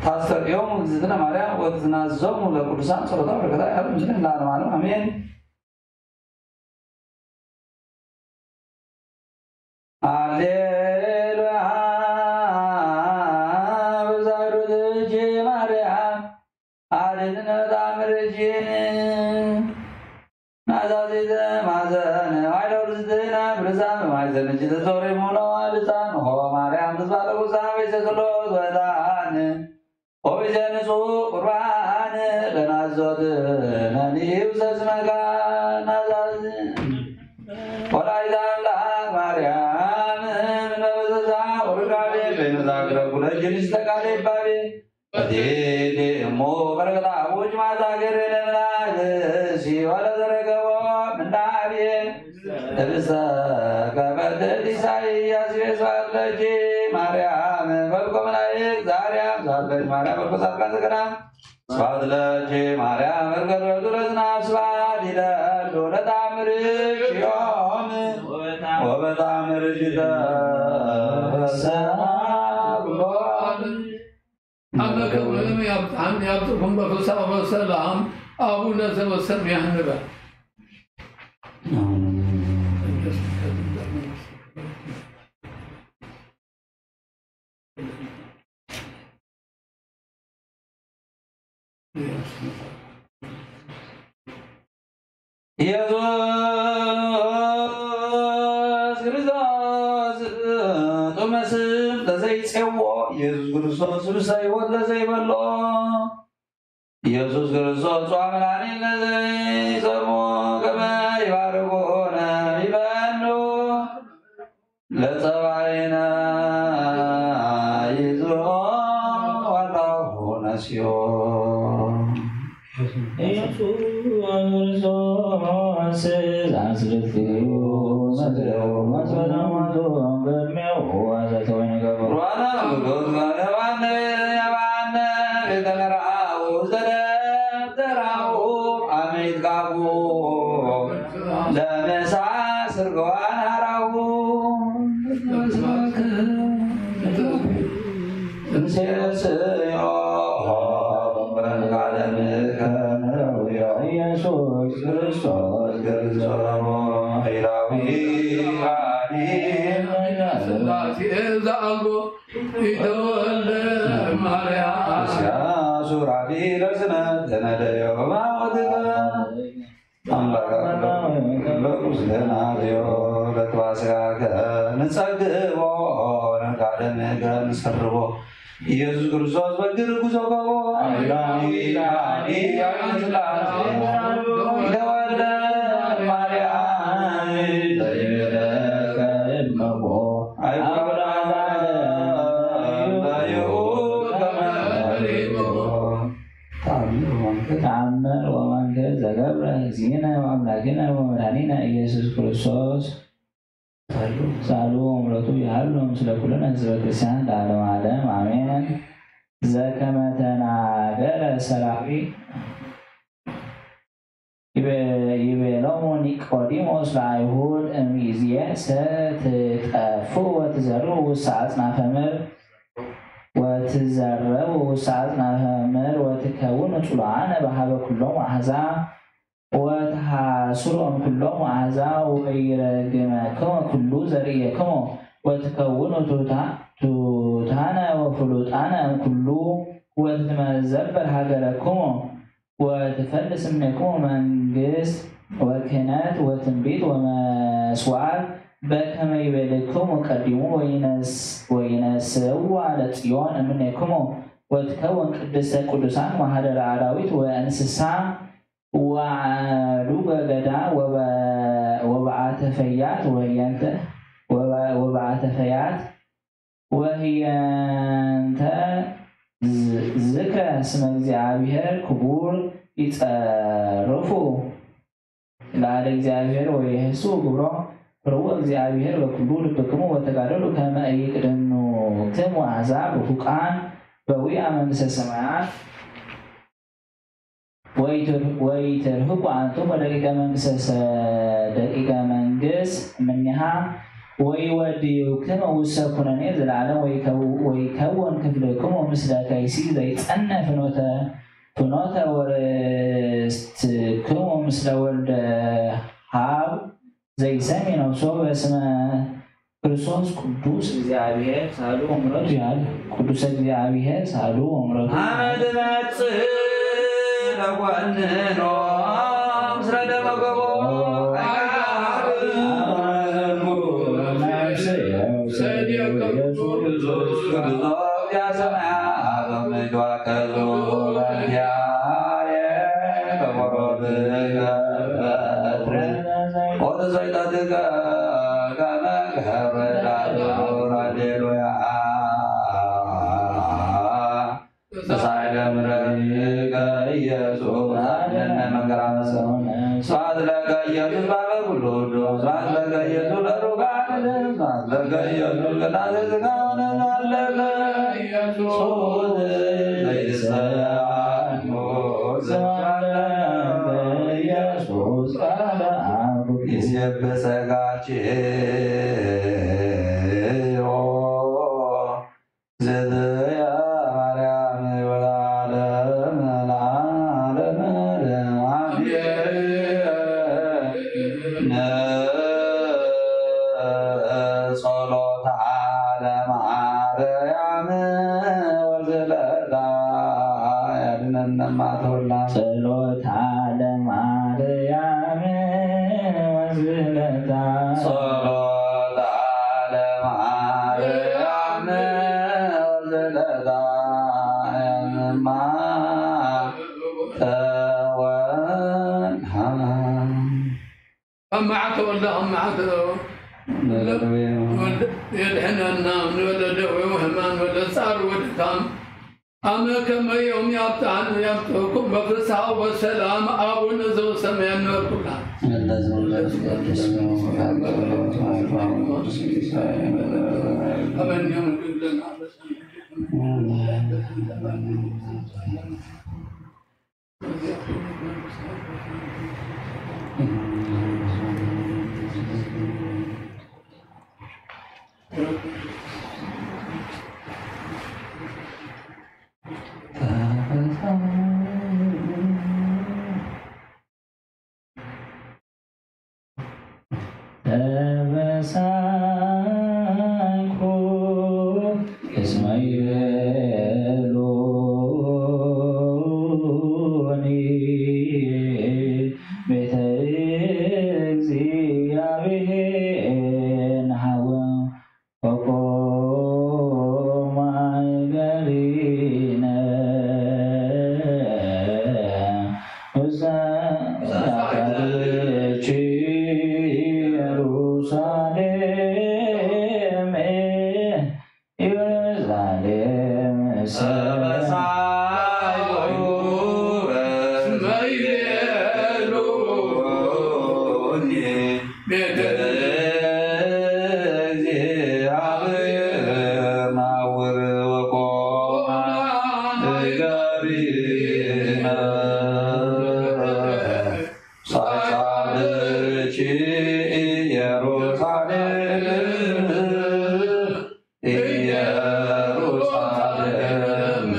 ታስተርእዮሙ እግዝእትነ ማርያም ወትትናዘዞሙ ለቅዱሳን ጸሎታ በረከታ ያሉ ምስለ ለዓለመ ዓለም አሜን። ሃሌሉያ። ብዛሩ ልጅ ማርያም አድነን በታምርኪ ናዛዚተ ማዘን ማይለው ርዝትነ ብርዛ በማይዘን እጅ ተዘውሬ ሙሎ ልሳን ሆ ማርያም ትዝባለ ውሳ ቤተክሎት ወዳን ኦቢዘ ንጹሕ ቁርባን ለናዞት ነኒው ዘዝመጋ ናዛዝ ወላዲተ አምላክ ማርያም ምነበዘዛ ወርጋቤ በይነዛግረ ኩለጅን ዝተቃለ ይባቤ በቴቴ እሞ በረከታ አቡጅ ማታ ገሬ ለመናግሲ ወለዘረገቦ ምናቤ እብሰ ከበትል ኢሳይያስ ቤት ባለች ማርያም በልኮ መላእክት ዛሬም ሳለች ማርያም በልኮ ጻድቃን ዘገዳም ስብሐት ለኪ ማርያም እርገት ወልዱ ለዝናብ ስብሐት ይለሉ ለታምርኪ ዮም ወበታምርኪ ተፈስሐ ኩሎ ዓለም። አምላከ ዓለም ያብጽሐን ያብጽሕኩም በፍስሐ ወሰላም። አቡነ ዘበሰማያት ንበል። ኢየሱስ ክርስቶስ ጥዑመ ስም ለዘይጼዎ ኢየሱስ ክርስቶስ ስብሰ ሕይወት ለዘይበሎ ኢየሱስ ክርስቶስ ጾመ መድኃኒት ለዘይጾሙ ከመ ይባርኩነ ይበኑ ለጸባይነ ይዞ ዋልታሁ ነስዮ። ኢየሱስ ክርስቶስ ዛስልክዩ ሰደው መስፈና ማቶ በሚያው ዋዘተወኝ ገቡ። ሮና ብሎት ባለባነ ያባነ ቤተ መርአው ዘደብተራው አመይት ጋቡ ለመሳ ስርገዋን አራው እንሴስዮ ኢየሱስ ክርስቶስ ገርዞ ኢላዊ አዲ ስላሴ ዘአልቦ ኢተወልደ ማርያም። እስያ ሱራፊ ለስነ ተነደዮ በማወትከ አምላክ አምላክ ለቁስለናዮ ለተዋስያከ ንጸግቦ ነካደምከ ንሰርቦ ኢየሱስ ክርስቶስ በግር ጉዞ ከቦ ኢላኒ ኢላኒ ያለ ስላሴ ኢተወልደ ማርያም ዘይበለ ጌታዬ ወመድኃኒነ ኢየሱስ ክርስቶስ ሳሉ ወምረቱ ይሃሉ ምስለ ኩልነ ህዝበ ክርስቲያን ለዓለመ ዓለም አሜን። ዘከመ ተናገረ ሠራዊ ይቤ-፣ ይቤሎሙ ኒቆዲሞስ ለአይሁድ እምይእዜሰ ትጠፍኡ ወትዘርኡ ውስተ አጽናፈ ምድር ወትዘረቡ ውስተ አጽናፈ ምድር ወትከውኑ ጽሉአነ በሀበ ኩሎሙ አሕዛብ ወተሐስሩ እምኩሎሙ አሕዛብ ወይረግመክሙ ኩሉ ዘርእየክሙ ወትከውኑ ትሑታ-፣ ትሑታነ ወፍሉጣነ እምኩሉ ወትትመዘበር ሀገረክሙ ወትፈልስ እምኔክሙ መንግስት ወክህነት ወትንቢት ወመስዋዕት በከመ ይቤልክሙ ቀዲሙ ወይነስ-፣ ወይነስዋ ለጽዮን እምኔክሙ ወትከውን ቅድስተ ቅዱሳን ወሀደረ አራዊት ወእንስሳ ወአዱ ገገዳ ወበ-፣ ወበአተፈያት ወህየንተ ወበ-፣ ወበአተፈያት ወህየንተ ዝ-፣ ዝክረ ስመ እግዚአብሔር ክቡር ይጸርፉ ለአለ እግዚአብሔር ወይህሱ ግብሮ ክርዉ እግዚአብሔር በኩሉ ልብክሙ ወተጋደሉ ከመ ኢይቅድኑክሙ አሕዛብ ርሑቃን በዊአ መንግስተ ሰማያት ወይትር-፣ ወይትርህቁ አንቱም ወደቂቀ መንግስተ ሰ-፣ ደቂቀ መንግስት እምኔሃ ወይወድዩክሙ ውስተ ኩነኔ ዘለዓለም ወይከው-፣ ወይከውን ክፍልክሙ ምስለ ከይሲ ዘይጸነ ፍኖተ፣ ፍኖተ ወርስትክሙ ምስለ ወልደ ሀብ ዘይሰሚ ነፍሶ በስመ ክርስቶስ ቅዱስ እግዚአብሔር ሳሉ ወምረቱ ያል ቅዱስ እግዚአብሔር ሳሉ ወምረቱ አመ ትመጽእ ለኮንኖ ምስለ ደመ ገቦ ሃሌሉያ። ተሳይለ ምረሪከ ኢየሱስ አድነነ መከራ ሰውነ። ስብሐት ለከ ኢየሱስ ባለ ኩሉ ውዱ። ስብሐት ለከ ኢየሱስ ለሩጋን። ስብሐት ለከ ኢየሱስ ቅዳሴ ሥጋ ወነፍስ። ስብሐት ለከ ኢየሱስ ዘይሰአል ሞት። ስብሐት ለከ ኢየሱስ ቃለ አብ። ይሴብሕ ሥጋኪ ኦ ዝትየ ማርያም ወለዓለመ ለዓለመ ዓለም አሜን። ጸሎተ ለማርያም ወዝለታ ያድነነ እማ ተወልዳ። ጸሎተ ለማርያም ወዝለታ ጸሎተ ለማርያም ወዝለታ እማ ተወልዳ። እማ ተወልዳ፣ እማ ተወልዳ። የድሕነና ንበለ ደዌ ወሕማም ንበለ ጻር ወድካም። አመ ከመ ዮም ያብጽሐነ ያብጽሕኩም በፍስሐ ወሰላም አቡነ ዘበሰማያት ንበል ኩልና። አሜን። ተበሳይኩ እስመ ይቤሉኒ ቤተ እግዚአብሔር ነሐውም ወቆማ እገሪነ ውስተ ኢየሩሳሌም። ኢየሩሳሌም ሰበሳይኩ እስመ ይቤሉ ወርወቆማ እገሪነ ሳጻብቺ ኢየሩሳሌም ኢየሩሳሌም ንስትገመ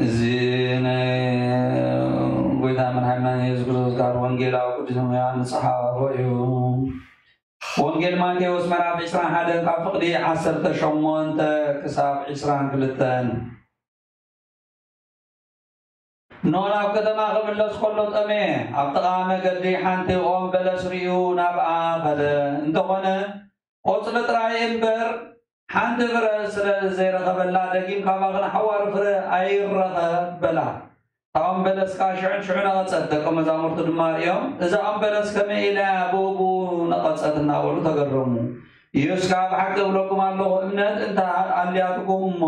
እዚ ናይ ጎይታ መድሓኒና የሱስ ክርስቶስ ቃል ወንጌላዊ ቅዱስ ዮሃንስ ዝጸሓፎ እዩ። ወንጌል ማቴዎስ ምዕራፍ ዕስራን ሓደን ካብ ፍቕዲ ዓሰርተ ሸሞንተ ክሳብ ዕስራን ክልተን። ኖህ ናብ ከተማ ክምለስ ከሎ ጠመየ። ኣብ ጥቓ መገዲ ሓንቲ ኦም በለስ ርእዩ ናብኣ ኸደ። እንተኾነ ቆጽሊ ጥራይ እምበር ሓንቲ ፍረ ስለ ዘይረኸበላ፣ ደጊም ካባኺ ንሓዋሩ ፍረ ኣይረኸብ በላ። እታ ኦም በለስ ከኣ ሽዑን ሽዑ ነቐጸት። ደቀ መዛሙርቱ ድማ ርእዮም፣ እዛ ኦም በለስ ከመይ ኢላ እያ ብእኡ ነቐጸት? እናበሉ ተገረሙ። ኢየሱስ ከኣ ብሓቂ እብለኩም ኣለኹ፣ እምነት እንተ ኣልያትኩም እሞ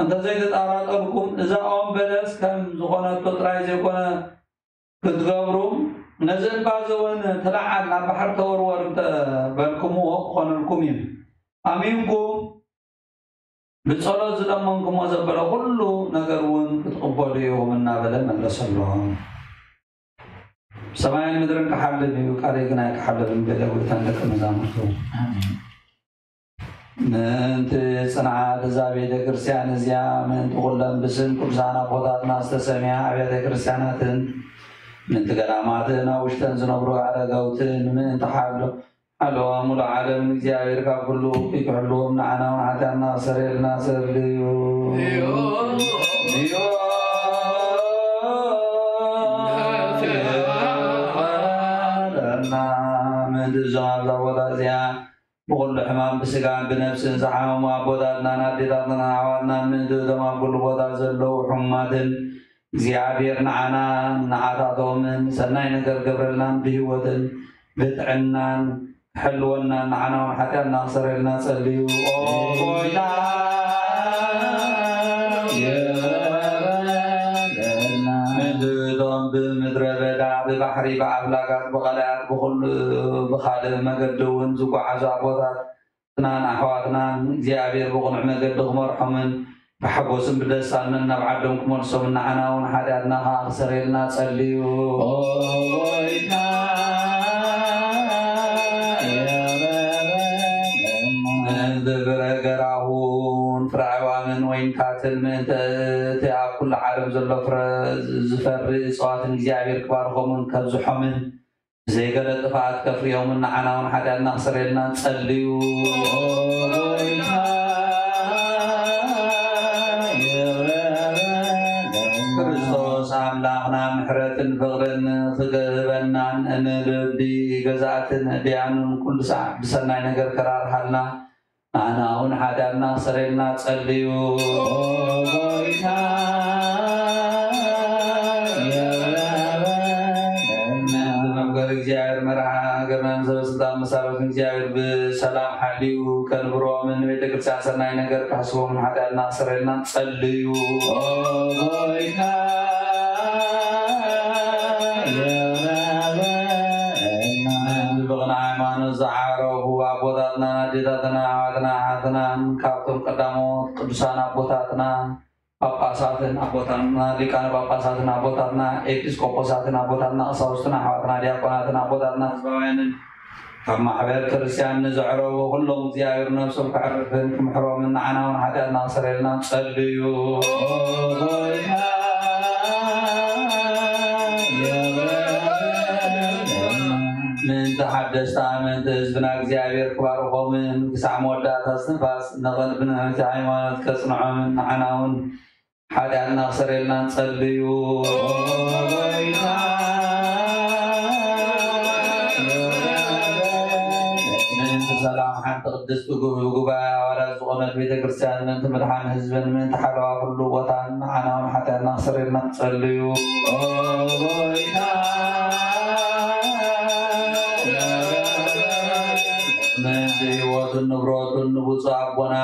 እንተ ዘይተጠራጠርኩም፣ እዛ ኦም በለስ ከም ዝኾነቶ ጥራይ ዘይኮነ ክትገብሩ፣ ነዚ እምባ እዚ እውን ተለዓል፣ ናብ ባሕሪ ተወርወር እንተ በልኩምዎ ክኾነልኩም እዩ። ኣሚንኩም ብጸሎት ዝለመንኩሞ ዘበለ ኩሉ ነገር እውን ክትቕበሉ ኢኹም እናበለ መለሰሎም። ሰማይን ምድርን ክሓልፍ እዩ፣ ቃለይ ግን ኣይክሓልፍን በለ ጎይታ ንደቀ መዛሙርቱ። ኣሜን። ምእንቲ ጽንዓት እዛ ቤተ ክርስቲያን እዚኣ፣ ምእንቲ ኩለን ብስም ቅዱሳን ኣቦታትና ዝተሰምያ ኣብያተ ክርስቲያናትን ምእንቲ ገዳማትን ኣብ ውሽጠን ዝነብሩ ኣረጋውትን ምእንቲ ሓሎ ሓለዋ ሙሉ ዓለም እግዚኣብሔር ካብ ኩሉ ይክሕልዎም፣ ንዓና እውን ሓጢኣትና ክሰርየልና ሰርልዩ። ምእንቲ እዞም ኣብዛ ቦታ እዚኣ ብኹሉ ሕማም ብስጋን ብነፍስን ዝሓመሙ ኣቦታትናን ኣዴታትናን ኣሕዋትናን ምእንቲ እቶም ኣብ ኩሉ ቦታ ዘለዉ ሕሙማትን እግዚኣብሔር ንዓና ንዓታቶምን ሰናይ ነገር ገብረልናን ብህይወትን ብጥዕናን ክሕልወናን ንዓና እውን ሓጢኣትና ክሰረልና ጸልዩ። ኦ ጎይታ፣ ምእንቲ እቶም ብምድረ በዳ ብባሕሪ ብኣፍላጋት ብቐላያት ብኹሉ ብኻልእ መገዲ እውን ዝጓዓዙ ኣቦታትናን ኣሕዋትናን እግዚኣብሔር ብቕኑዕ መገዲ ክመርሖምን ብሓጎስን ብደስታን ናብ ዓዶም ክመልሶም ንዓና እውን ሓጢኣትና ከዓ ክሰረልና ጸልዩ። ኦ ጎይታ፣ ምእንቲ ፍረ ገራሁን ፍረ ኣዕዋምን ወይንታትን ምእንቲ እቲ ኣብ ኩሉ ዓለም ዘሎ ፍረ ዝፈሪ እፅዋትን እግዚኣብሔር ክባርኾምን ከብዝሖምን ብዘይገለ ጥፍኣት ከፍርዮምን ንዓና እውን ሓጢኣትና ክሰረልና ጸልዩ። ኦ ጎይታ፣ ክርስቶስ ኣምላኽና ምሕረትን ፍቕርን ክገብረናን ንልቢ ገዛእትን ድያኑን ኩሉ ሰዓት ብሰናይ ነገር ከራርሃልና ንዓና እውን ሓጢኣትና ክሰረልና ጸልዩ። ኦ ጎይታ፣ ምእንቲ መምገብ እግዚኣብሔር መርሓ ሃገርናን ሰበስልጣን መሳርሕትን እግዚኣብሔር ብሰላም ሓልዩ ከንብሮምን ንቤተ ክርስቲያን ሰናይ ነገር ክሕስቦምን ሓጢኣትና ክሰረልና ጸልዩ። ኦ ጎይታ፣ ምእንቲ ብቕንዕ ሃይማኖት ዝዓረፉ ኣቦታትናን ኣዴታትናን ኣሕዋትና ኣሓትናን ካብቶም ቀዳሞት ቅዱሳን ኣቦታትና ጳጳሳትን ኣቦታትና ሊቃነ ጳጳሳትን ኣቦታትና ኤጲስቆጶሳትን ኣቦታትና ቀሳውስትን ኣሕዋትና ዲያቆናትን ኣቦታትና ህዝባውያንን ካብ ማሕበር ክርስቲያን ንዘዕረቡ ኩሎም እግዚኣብሔር ነብሶም ከዕርፍን ክምሕሮምን ንዓና እውን ሓጢኣትና ክሰረልና ጸልዩ። ኦ ጎይታ፣ ምእንቲ ሓደስቲ ኣመንቲ ህዝብና እግዚኣብሔር ክባርኾምን ክሳዕ መወዳእታ እስትንፋስ ንቕድሚ ንዕቲ ሃይማኖት ከጽንዖምን ንዓና እውን ሓጢኣትና ክሰረልና ጸልዩ። ኦ ጎይታ፣ ምእንቲ ሰላም ሓንቲ ቅድስቲ ጉ-፣ ጉባኤ ኣባላት ዝኾነት ቤተ ክርስቲያን ምእንቲ ምድሓን ህዝብን ምእንቲ ሓለዋ ኩሉ ቦታን ንዓና እውን ሓጢኣትና ክሰረልና ጸልዩ። ኦ ጎይታ፣ ምእንቲ ህይወቱን ንብረቱን ንብፁዕ ኣቦና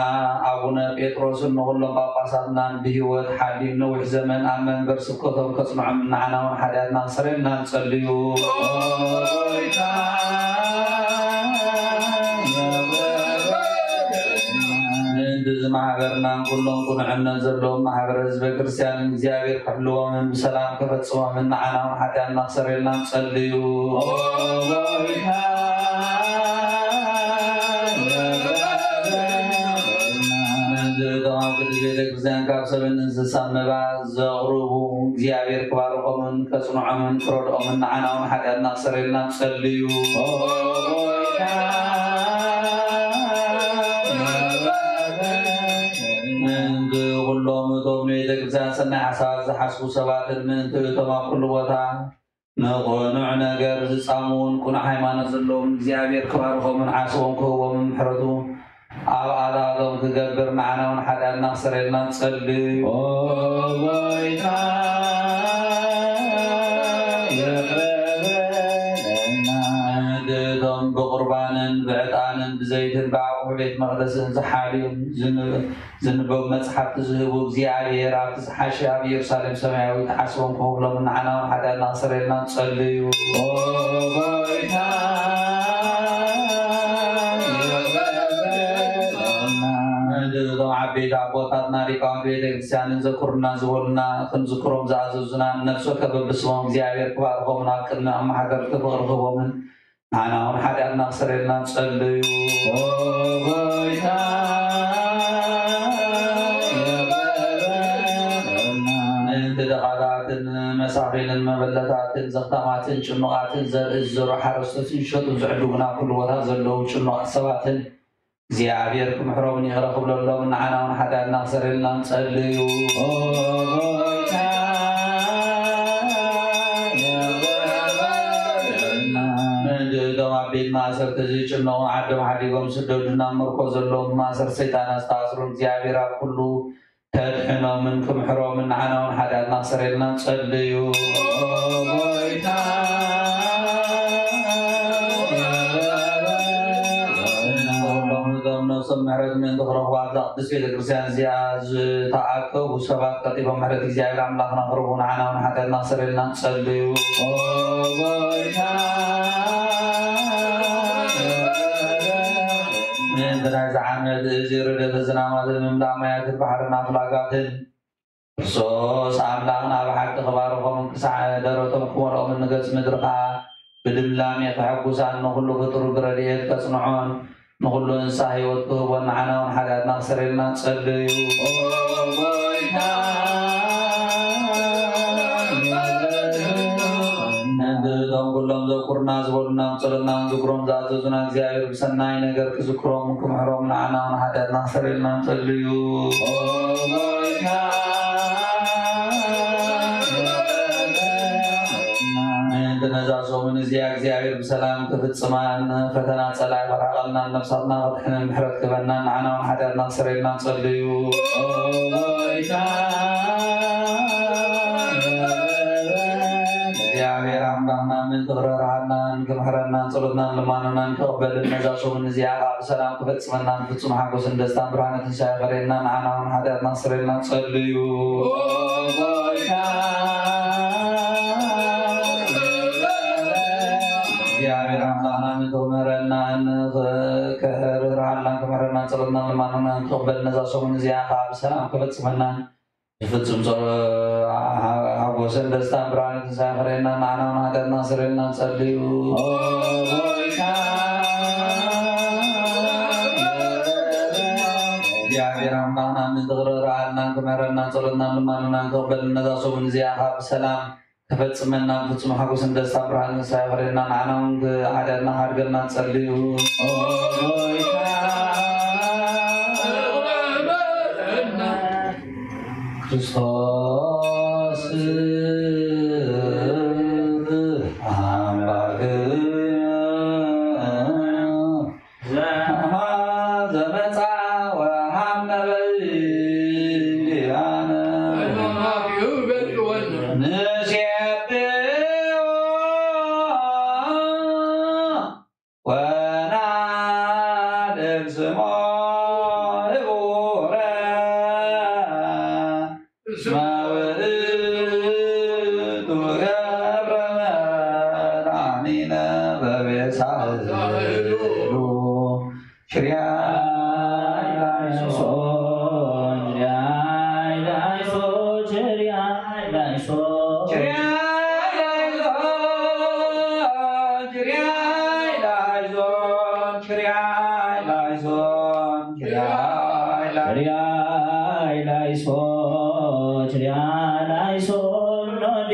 ኣቡነ ጴጥሮስን ንኹሎም ጳጳሳትናን ብህይወት ሓልዩ ነዊሕ ዘመን ኣብ መንበር ስብከቶም ከጽንዖም ንዓና እውን ሓጢኣትና ክሰረልና ንጸልዩ። ኦ ጎይታ፣ ምእንቲ እዚ ማሕበርናን ኩሎም ቅኑዕነት ዘለዎም ማሕበረ ህዝበ ክርስቲያንን እግዚኣብሔር ክሕልዎምን ብሰላም ከፈጽሞምን ንዓና እውን ሓጢኣትና ክሰረልና ንጸልዩ። ኦ ጎይታ፣ ምእንቲ እቶም ኣብ ቅድስት ቤተ ክርስቲያን ካብ ሰብን እንስሳን መባ ዘቕርቡ እግዚኣብሔር ክባርኾምን ከጽንዖምን ክረድኦምን ንዓና እውን ሓጢኣትና ክሰረልና ጸልዩ። ኦ ጎይታ፣ ምእንቲ ኩሎም እቶም ንቤተ ክርስቲያን ሰናይ ሓሳባት ዝሓስቡ ሰባትን ምእንቲ እቶም ኣብ ኩሉ ቦታ ንቕኑዕ ነገር ዝጻምውን ቅኑዕ ሃይማኖት ዘለዎም እግዚኣብሔር ክባርኾምን ዓስቦም ክህቦምን ምሕረቱ ኣብ ኣታቶም ክገብር ንዓና እውን ሓጢኣትና ክሰረልና ንጸልይ። ኦ ጎይታ፣ ይቕረ በለልና። እቶም ብቁርባንን ብዕጣንን ብዘይትን ብኣቑሑ ቤት መቕደስን ዝሓልዩን ዝን-፣ ዝንበቡ መጽሓፍቲ ዝህቡ እግዚኣብሔር ኣብቲ ዝሓሸ ኣብ ኢየሩሳሌም ሰማያዊት ዓስቦም ክኸፍሎም ንዓና እውን ሓጢኣትና ክሰረልና ንጸልዩ። ኦ ጎይታ፣ ምእንቲ እቶም ዓበይቲ ኣቦታትና ሊቃውንቲ ቤተ ክርስቲያንን ዘክሩና ዝበሉና ክንዝክሮም ዝኣዘዙና ነፍሲ ወከፍ በብስሞም እግዚኣብሔር ክባርኾምን ኣብ ቅድሚ ኣመሓደርቲ ፍቕሪ ክህቦምን ንዓና እውን ሓጢኣትና ክሰረልና ንጸልዩ። ኦ ጎይታ፣ ምእንቲ ድኻታትን መሳኺንን መበለታትን ዘኽታማትን ጭኑቓትን ዘርኢ ዝዘርኡ ሓረስቶትን ዝሸጡን ዝዕድጉን ኣብ ኩሉ ቦታ ዘለዉ ጭኑቓት ሰባትን እግዚኣብሔር ክምሕሮምን ይቕረ ክብለሎምን ንዓና እውን ሓጢኣትና ክሰረልና ንጸልዩ። ኦ ጎይታ፣ ይቕረ በለልና። ምእንቲ እቶም ኣብ ቤት ማእሰርቲ ዝጭነቑ ዓዶም ሓዲጎም ዝስደዱን ኣብ ምርኮ ዘለዉ ብማእሰርቲ ሰይጣናት ዝተኣስሩን እግዚኣብሔር ኣብ ኩሉ ከድሕኖምን ክምሕሮምን ንዓና እውን ሓጢኣትና ክሰርየልና ንጸልዩ። ኦ ጎይታ፣ ኩሎም እዞም ነፍሶም ምሕረት ምእንቲ ክረኽቡ ኣብዛ ቅድስት ቤተ ክርስቲያን እዚኣ ዝተኣከቡ ሰባት ቀልጢፎም ምሕረት እግዚኣብሔር ኣምላኽና ክረኽቡ ንዓና እውን ሓጢኣትና ክሰርየልና ንጸልዩ። ኦ ጎይታ፣ ምእንቲ ናይዚ ዓመት እዚ ርደተ ዝናማትን ምምላእ ማያትን ባሕርና ፍላጋትን ክርስቶስ ኣምላኽና ብሓቂ ክባርኾምን ክሳዕ ደረቶም ክመልኦምን ንገጽ ምድሪ ኸኣ ብልምላሜ ከሐጉሳን ንኹሉ ፍጡር ብረድኤት ከጽንዖን ንኹሉ እንስሳ ህይወት ክህቦን ንዓና እውን ሓጢኣትና ክሰርየልና ንጸልዩ። ኦ ጎይታ፣ ነንብብቶም ኩሎም ዘኩርና ዝበሉና ብጸሎትና ዝክሮም ዝኣዘዙና እግዚኣብሔር ብሰናይ ነገር ክዝክሮም ክምሕሮም ንዓና እውን ሓጢኣትና ክሰርየልና ንጸልዩ። ኦ ጎይታ፣ ምእንቲ ነዛ ሰሙን እዚኣ እግዚኣብሔር ብሰላም ክፍጽማን ፈተና ጸላኢ ከርሕቐልናን ነፍሳትና ክድሕንን ምሕረት ክበናን ንዓና እውን ሓጢኣትና ክሰርየልና ንጸልዩ። ኦ ጎይታ፣ እግዚኣብሔር ኣምላኽና ምእንቲ ክረርሃናን ክምሕረናን ጸሎትናን ልማኖናን ክቕበልን ነዛ ሰሙን እዚኣ ከዓ ብሰላም ክፈጽመናን ፍጹም ሓጎስን ደስታን ብርሃነ ትንሳኤ ከርእየና ንዓና እውን ሓጢኣትና ክሰርየልና ንጸልዩ። ኦ ጎይታ፣ እግዚኣብሔር ኣምላኽና ምእንቲ ክምህረናን ክርርሃናን ክምሕረናን ጸሎትናን ልማኖናን ክቕበል ነዛ ሰሙን እዚኣ ከዓ ብሰላም ክፈጽመናን ብፍጹም ጸሎ-፣ ሓ-፣ ሓጎስን ደስታን ብርሃነ ትንሳኤ ከርእየና ንዓና እውን ሓጢኣትና ክሰርየልና ንጸልዩ። ኦ ጎይታ፣ እግዚኣብሔር ኣምላኽና ምእንቲ ክርርሃናን ክምሕረናን ጸሎትናን ልማኖናን ክቕበልን ነዛ ሰሙን እዚኣ ከዓ ብሰላም ክፈጽመና ብፍጹም ሓጎስን ደስታን ብርሃነ ትንሳኤ ከርእየና ንዓና እውን ሓጢኣትና ክሓድገልና ንጸልዩ። ኦ ጎይታ፣ ክርስቶስ ኣምላክ ዘመጻ ወሃብ ነበይ እንዲያነ ንሴብሖ ወናደግ ስሞ ህቡረ እስመ ውእቱ ገብረ መድኃኒነ በቤሳ እሉ። ችርያይ ላይሶ፣ ችርያይ ላይሶ፣ ችርያይ ላይሶ፣ ችርያይ ላይሶ፣ ችርያይ ላይሶ፣ ችርያይ ላይሶ፣ ችርያይ ላይሶ፣ ችርያይ ላይሶ፣ ኖዲ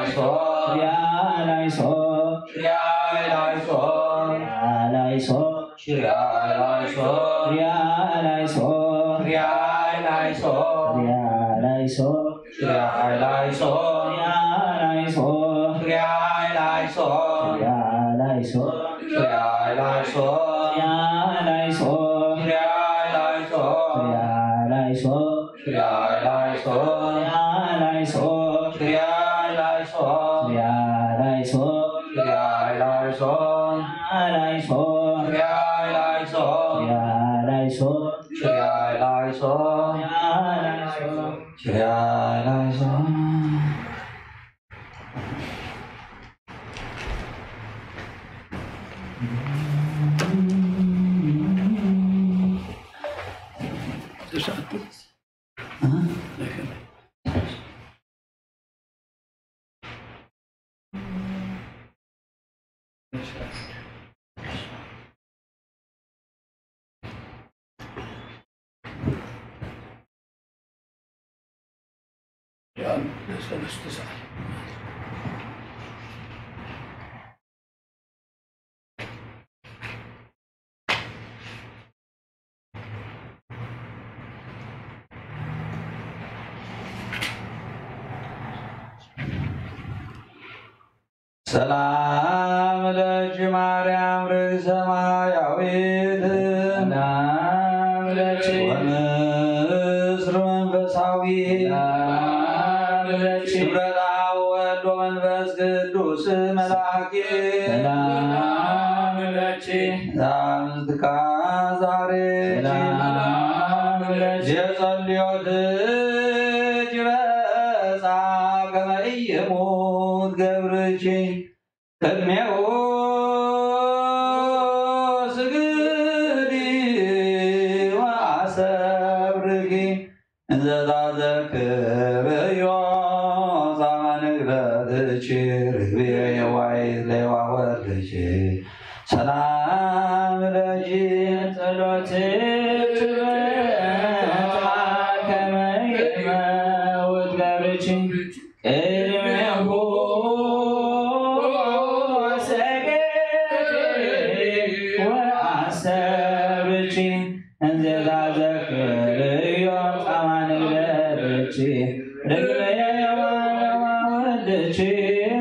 ላይሶ፣ ላይሶ፣ ላይሶ፣ ላይሶ፣ ላይሶ፣ ላይሶ፣ ላይሶ፣ ላይሶ፣ ላይሶ፣ ሰላም ለኪ ማርያም ርእሰ ሰማያዊት፣ ሰላም ለኪ። ወምስር መንፈሳዊ፣ ሰላም ለኪ። ክብረ ለአብ ወወልድ ወመንፈስ ቅዱስ መልአኪ፣ ሰላም ለኪ። ዛምትካ ዛሬ፣ ሰላም ለኪ። የጸልዮት ጅበጻ ከመ ኢይሙት ገብርኪ፣ ቅድሜሁ ስግዲ ወአሰብርኪ፣ እንዘ ታዘክርዮ ጻማ ንግረትኪ፣ ርግብየ የዋሂት ለየዋህ ወልድኪ፣ ሰላም ለኪ። ጸሎትኪ ትበርታ ከመ ኢይመውት ገብርኪ፣ ቅድሜሁ ሰገድኪ ወአሰብርኪ፣ እንዘ ታዘክርዮ ጻማ ንግረትኪ፣ ርግብየ የዋህ ለየዋህ ወልድኪ፣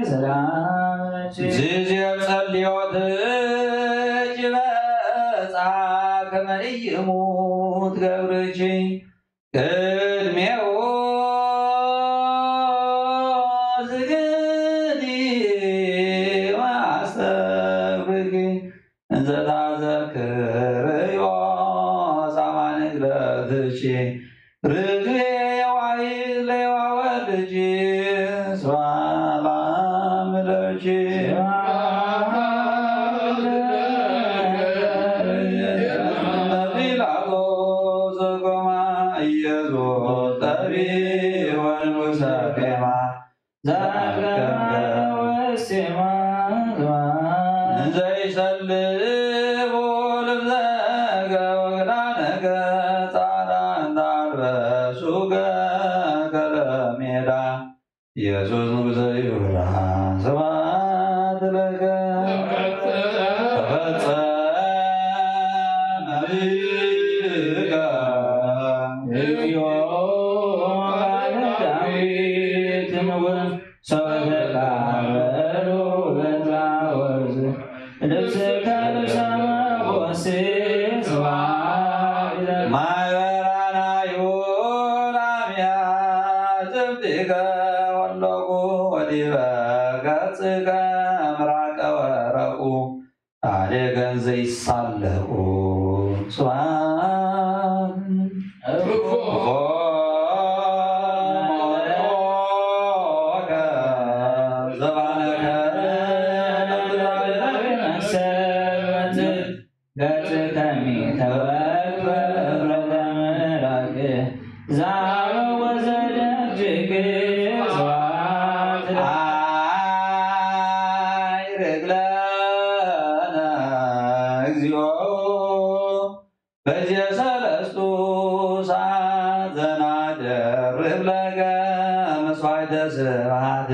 ሰላም ለኪ። ዚዜ ጸልዮትኪ በጻ ከመ ኢይሙት ገብርኪ፣ ቅድሜሁ ስግዲ ወአሰብርኪ፣ እንዘ ታዘክርዮ ጻማ ንግረትኪ፣ ርግብየ የዋሂት ለየዋህ ወልድኪ፣ ሰላም ለኪ። ጲላጦስ ዘቆማ ኢየሱስ ጠቢብ ወንጉሰ ኬማ፣ ዘአከመ ወሴማ፣ እንዘ ይሰልቡ ልብሰከ ወክዳነከ ጻዕዳ እንተ አልበሱከ ከለሜዳ። ኢየሱስ ንጉሠ ይሁዳ ስብሐት ለከ። ተፈጸመ ብከ። እግዚኦ ቃለ ዳዊት ንጉሥ ሰበከ ቃሉ በትራወዝ ልብስከ ልብሰ ሞገስ ስብሐት ለከ። ማይበራናዩ ላሚያ ትብዲከ ወለቁ ወዲበ ገጽከ ምራቀ ወረቁ። አሌገን ዘይሳለቁ። ስብሐት ዘባነከ። ገጽከ ሚተወክፈ ምሕረተ ምሕረትከ ዛበ ወዘደጅግ ስብሐት። አይርግ ለነ እግዚኦ በዚየ ሰለስቱ ሰዓት ዘናደርብ ለከ መስዋዕተ ስብሐት።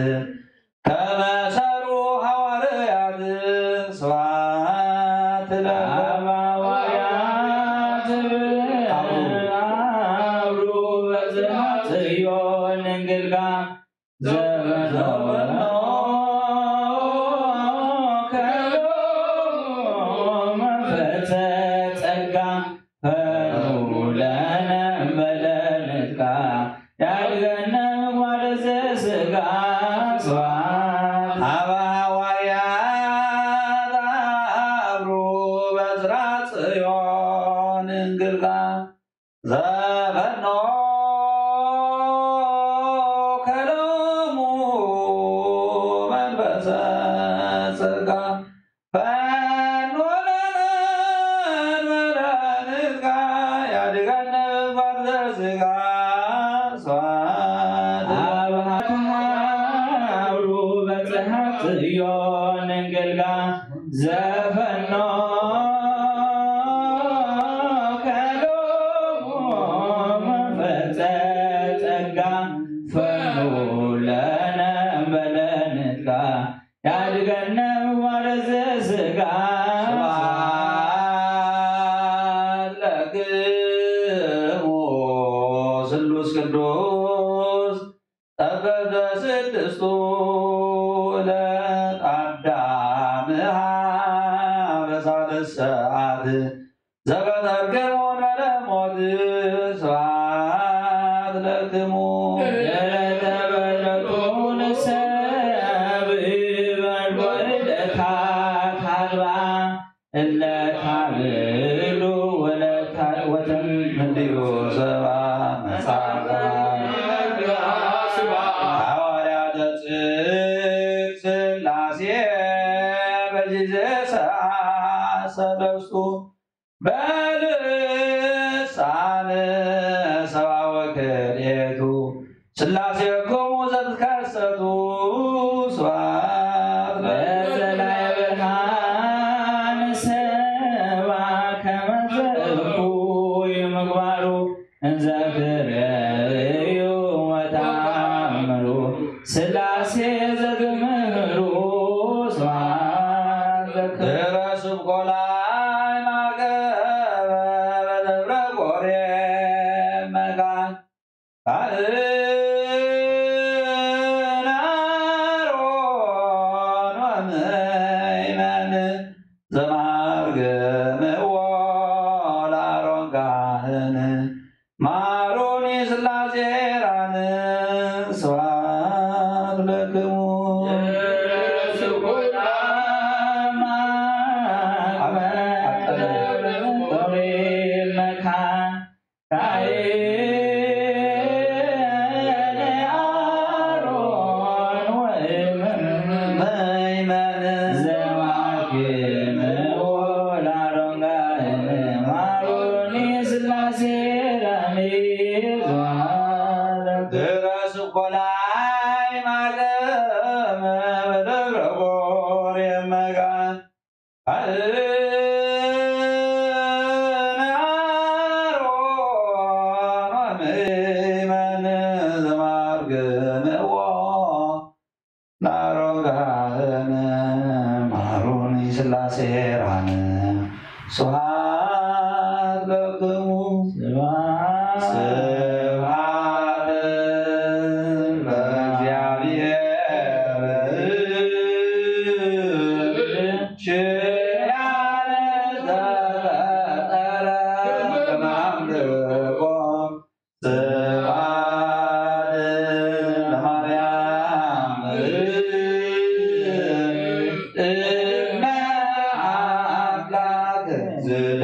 ጸጋ ፈኖ ለነ መድኃኒትካ ያድገነ በርዘ ሥጋ ስብሐት አብ ሀብሩ በጽሐት ጽዮን እንግልጋ ዘፈኖ ከሎሙ መንፈሰ ጸጋ ፈኑ ለነ በለንትካ ያድገነ ዋረዘ ስጋ ስብሐት ለክሙ ስሉስ ቅዱስ ጠበበ ስድስቱ ዕለት አዳምሃ በሳልስ ሰዓት ዘፈጠርክሙ ለሞት ስብሐት ለክሙ። ለተበለቱ ንሰብ በልደታ ታልባ እለ ታብሉ ወለታ ወተም እንዲሁ ሰባ መጽሐፈ ሐዋርያተ ጽድቅ ሥላሴ በጊዜ ሰዓት ሰለስቱ በልሳን ሰባ ወክልኤቱ ሥላሴክሙ ዘትከሰቱ ስብሐት ለዘላይ ብርሃን ሰባ ከመ ዘእኩይ ምግባሩ እንዘክርዩ ወተአምሩ ሥላሴ ዘትምህሩ ስብሐት ለክሙ። ድረስ እኮ ላይ ማገበ በደብረ ጎሬ መካን ካህን አሮን ወምእመን ዘማርገምዎ ለአሮን ካህን ማሮኒ ሥላሴ ራን ስብሐት ለክሙ። ድረስ እኮ ላይ ማገመ በደብረ ጎሬ መካን ካህን አሮን ወምእመን ዘማርገምዎ ለአሮን ካህን ማሮኒ ሥላሴ ራን ስብሐት ለክሙ። ስብሐት ለእግዚአብሔር ኪዳነ ዘፈጠረ በማምልኮ ስብሐት ለማርያም እመ አምላክ ዝድነ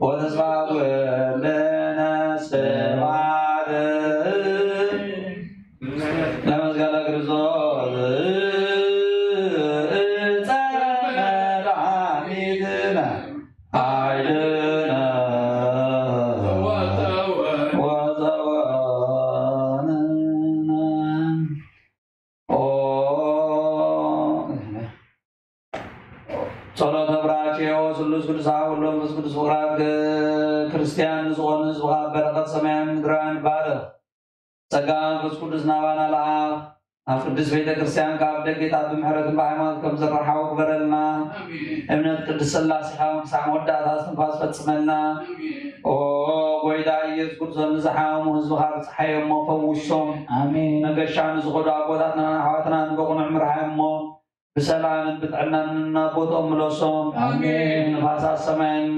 ወተስፋ ኩልነ ስብሐት ለመስቀለ ክርስቶስ ዕፀ መድኃኒትነ ኃይልነ ወፀወንነ። ኦ ጸሎተ ብራኬዮ ስሉስ ቅዱስ አብ ወወልድ ወመንፈስ ቅዱስ ፍቁራት ክርስቲያን ንዝኾኑ ህዝብኻ በረኸት ሰማያዊ ምድራውያን ባርኽ። ጸጋ መንፈስ ቅዱስ ናባና ለኣኽ። ኣብ ቅድስት ቤተ ክርስቲያን ካብ ደጌታት ብምሕረትን ብሃይማኖት ከም ዝረሓው ግበረልና። ኣሜን። እምነት ቅድስት ሥላሴ ካብ ክሳዕ መወዳእታ እስትንፋስ ፈጽመልና። ኣሜን። ኦ ጎይታ ኢየሱስ ክርስቶስ ንዝሓመሙ ህዝብኻ ብጽሓዮም እሞ ፈውሶም። ኣሜን። መገሻ ንዝኸዱ ኣቦታትና ኣሕዋትና ንበቑ ንዕምርሃዮም እሞ ብሰላምን ብጥዕናን ናብ ቦትኦም ምለሶም። ኣሜን። ንፋሳት ሰማይን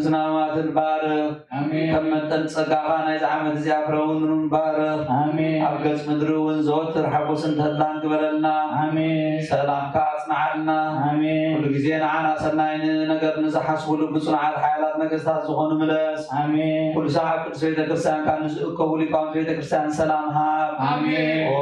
ዝናማትን ባርኽ። ኣሜን። ከም መጠን ጸጋኻ ናይዚ ዓመት እዚኣ ፍረ እውን ባርኽ። ኣሜን። ኣብ ገጽ ምድሪ እውን ዘወትር ሓጎስን ተድላን ግበረልና። ኣሜን። ሰላምካ ኣጽንዓልና። ኣሜን። ኩሉ ግዜ ንዓና ሰናይ ነገር ንዝሓስቡ ልቢ ጽኑዓት ሓያላት ነገስታት ዝኾኑ ምለስ። ኣሜን። ኩሉ ሰዓት ቅዱስ ቤተ ክርስቲያንካ ንዝእከቡ ሊቃውንቲ ቤተ ክርስቲያን ሰላም ሃብ። ኣሜን። ኦ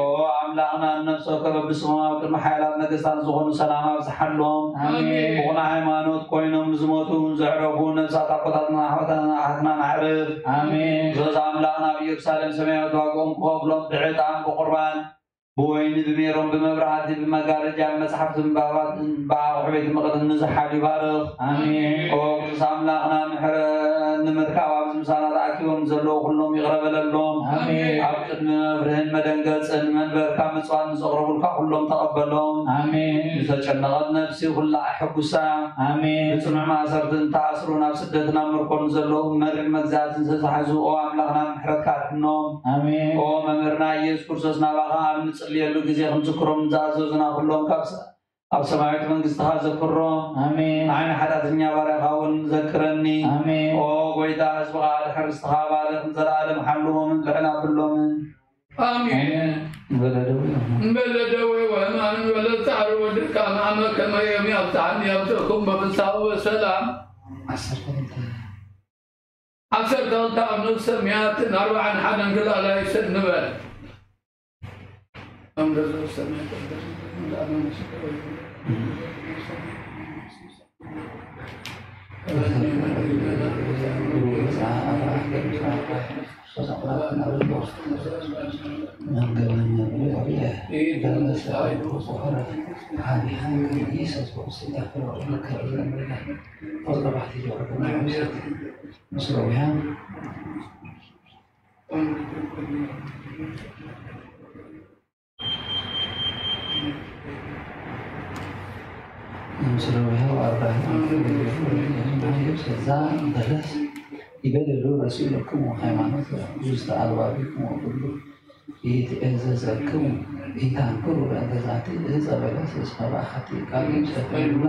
ኣምላኽና ንነፍሲ ወከፍ በብስሞም ኣብ ቅድሚ ሓያላት ነገስታት ዝኾኑ ሰላም ኣብዝሓሎም። ኣሜን። ብቑኑዕ ሃይማኖት ኮይኖም ንዝሞቱ እውን ዘዕረፉ ነፍሳት ኣቦታትና ኣሕዋትና ኣሓትናን ኣዕርፍ። ኣሜን። ዞዛ ኣምላኽ ናብ ኢየሩሳሌም ሰማያዊት ዋግኦም ክኸፍሎም ብዕጣን ብቁርባን ብወይኒ ብሜሮን ብመብራህቲ ብመጋረጃ ብመጽሓፍትን ብኣባትን ብኣቑሑ ቤት መቕደስ ንዝሓሉ ይባርኽ። ኣሜን። ኦ ቅዱስ ኣምላኽና ምሕረት ንምርካብ ኣብዚ ምሳና ተኣኪቦም ዘለዉ ኩሎም ይቕረ በለሎም። ኣሜን። ኣብ ቅድሚ መፍርህን መደንገጽን መንበርካ ምጽዋት ንዘቕረቡልካ ኩሎም ተቐበሎም። ኣሜን። ንዝተጨነቐት ነፍሲ ኩላ ኣሐጉሳ። ኣሜን። ብጽኑዕ ማእሰርትን ተኣስሩ ናብ ስደትን ኣብ ምርኮን ዘለዉ መሪር መግዛእትን ዝተታሕዙ ኦ ኣምላኽና ምሕረትካ ኣድሕኖም። ኣሜን። ኦ መምህርና ኢየሱስ ክርስቶስ ናባኻ ኣብ ንጽልየሉ ግዜ ክንዝክሮም ዝኣዘዙና ኩሎም ካብ ስ- ኣብ ሰማያዊት መንግስትኻ ዘክሮም። ኣሜን። ንዓይ ንሓጢኣተኛ ባርያኻ እውን ዘክረኒ። ኣሜን። ኦ ጎይታ ህዝብኻ ድሕር ርስትኻ ባርኽ ንዘለኣለም ሓልዎምን ልዕል ኣብሎምን። ኣሜን። እምበለ ደዌ ወሕማም እምበለ ጻዕር ወድካም ኣመ ከመ ዮም ያብጽሓኒ ያብጽሕኩም በፍስሓ ወበሰላም። ዓሰርተ ክልተ ዓሰርተ ክልተ ኣብ ነፍሰ ሚያትን ኣርባዓን ሓደን ክላላይ ሰብ ንበል። ኣብ ነፍሰ ሚያትን ምስለ ወይሃው ኣርባዕተ እዛ በለስ ይበደሉ ረሲኡ ለክሙ ሃይማኖት ውስተ ኣልባቢክሙ ኩሉ ኢትእዘዘክሙ ኢታንክሩ በእንተ ዛቲ እፀ በለስ እስመ በአሐቲ ቃል ይምሰክርና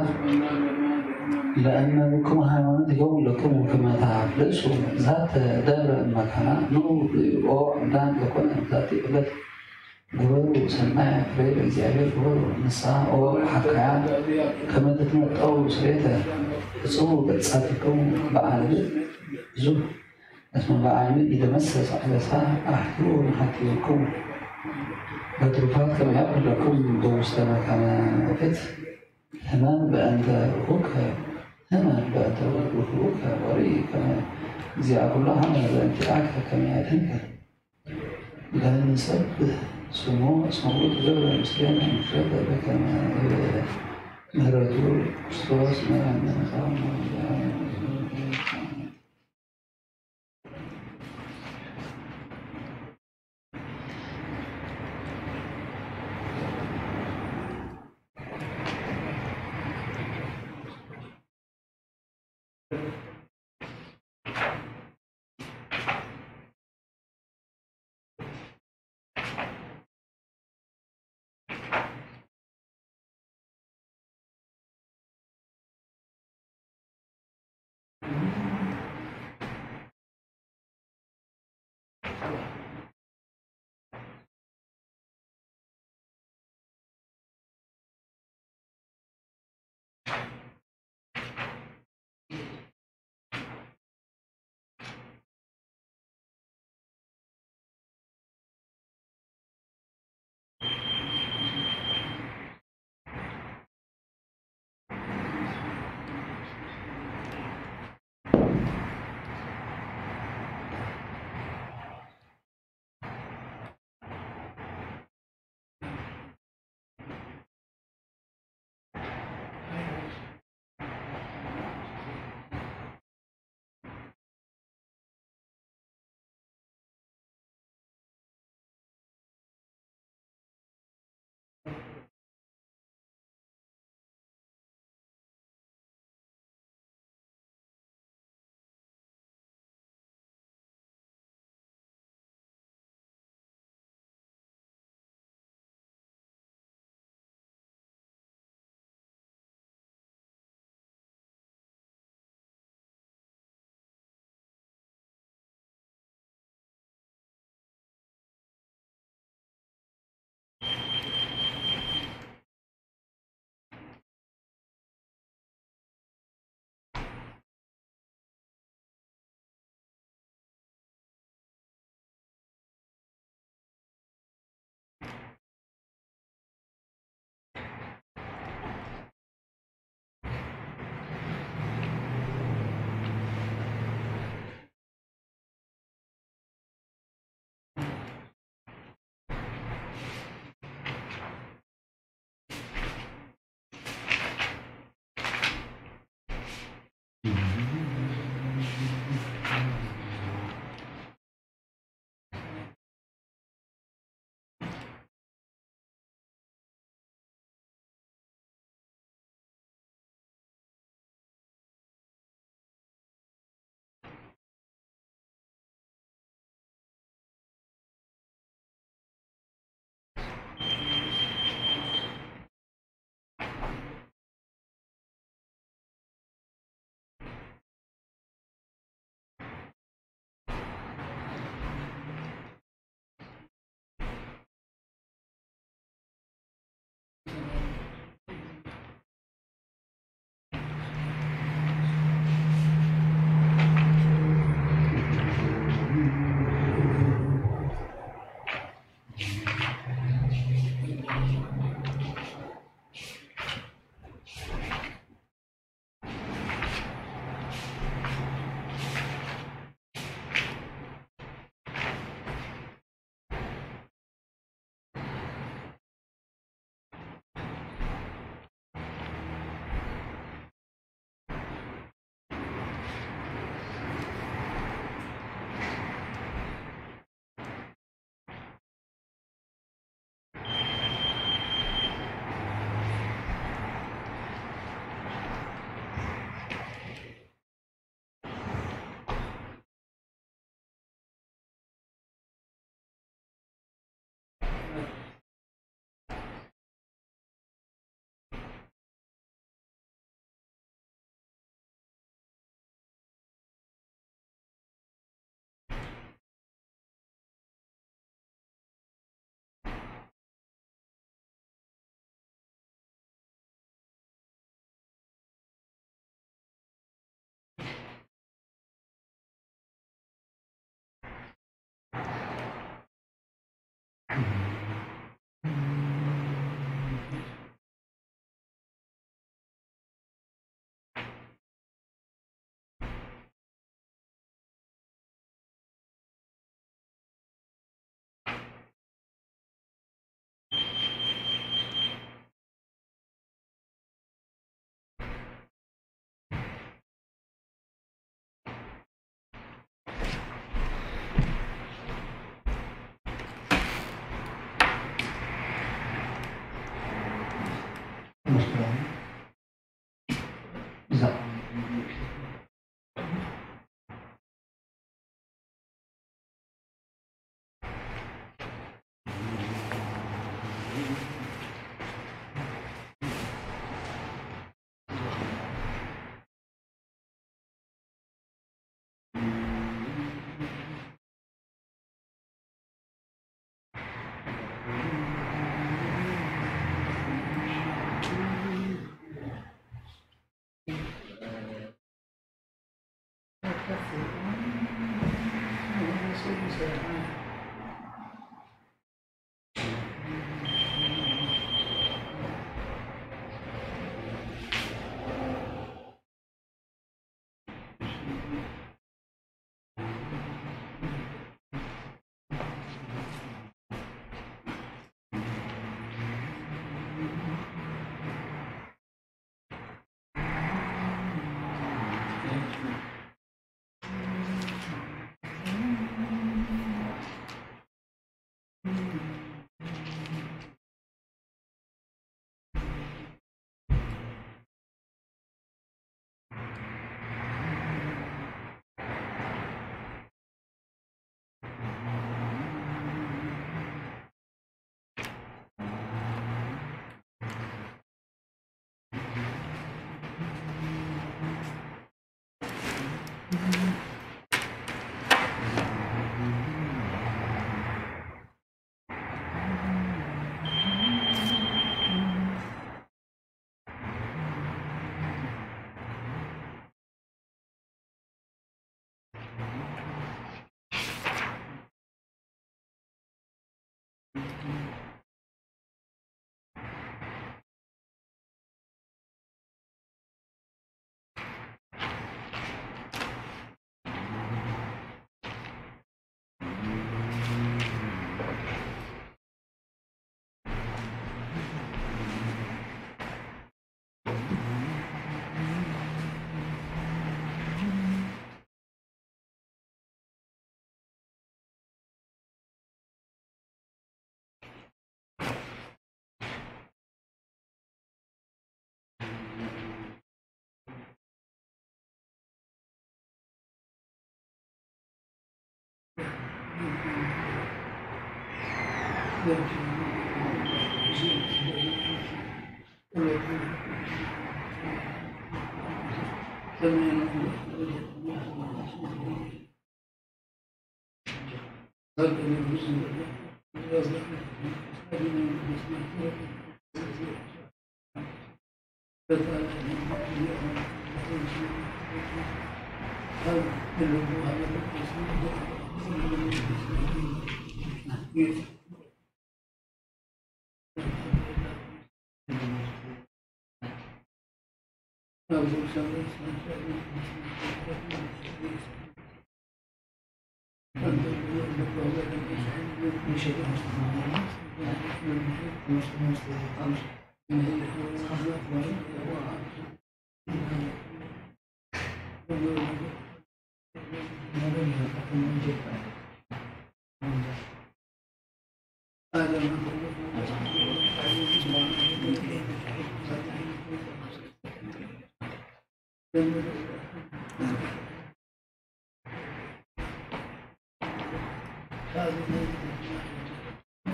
ለእመ ብክሙ ሃይማኖት ይከውን ለክሙ ከመ ተሐፍሱ ዛተ ደብረ እመካና ኑ ርእዩ ኦ ዕብዳን ለኮነ ዛቲ ዕለት ግበሩ ሰናየ ፍሬ ለእግዚኣብሔር ግበሩ። ንስሓ ኦ ሓካያ ከመ ትትመጠው ስሬተ እጽቡ ገጻቲክሙ በዓል ብዙ እስመ በዓል ይደመሰስ ዓበሳ ኣሕትሩ ንሓትዩክሙ በትሩፋት ከመ ያኩለኩም በውስተ መካነ ፍትሕ ህመም በእንተ ርሁከ ህመም በእንተ ርሁከ ወርኢ ከመ እግዚአ ኩሎ ሀመ በእንቲአከ ከመ ያድህንከ ለንሰብህ ስሞ እስመ ውእቱ ገብረ ምስሌነ ምሕረተ በከመ ምህረቱ ክርስቶስ መድኃኒነ።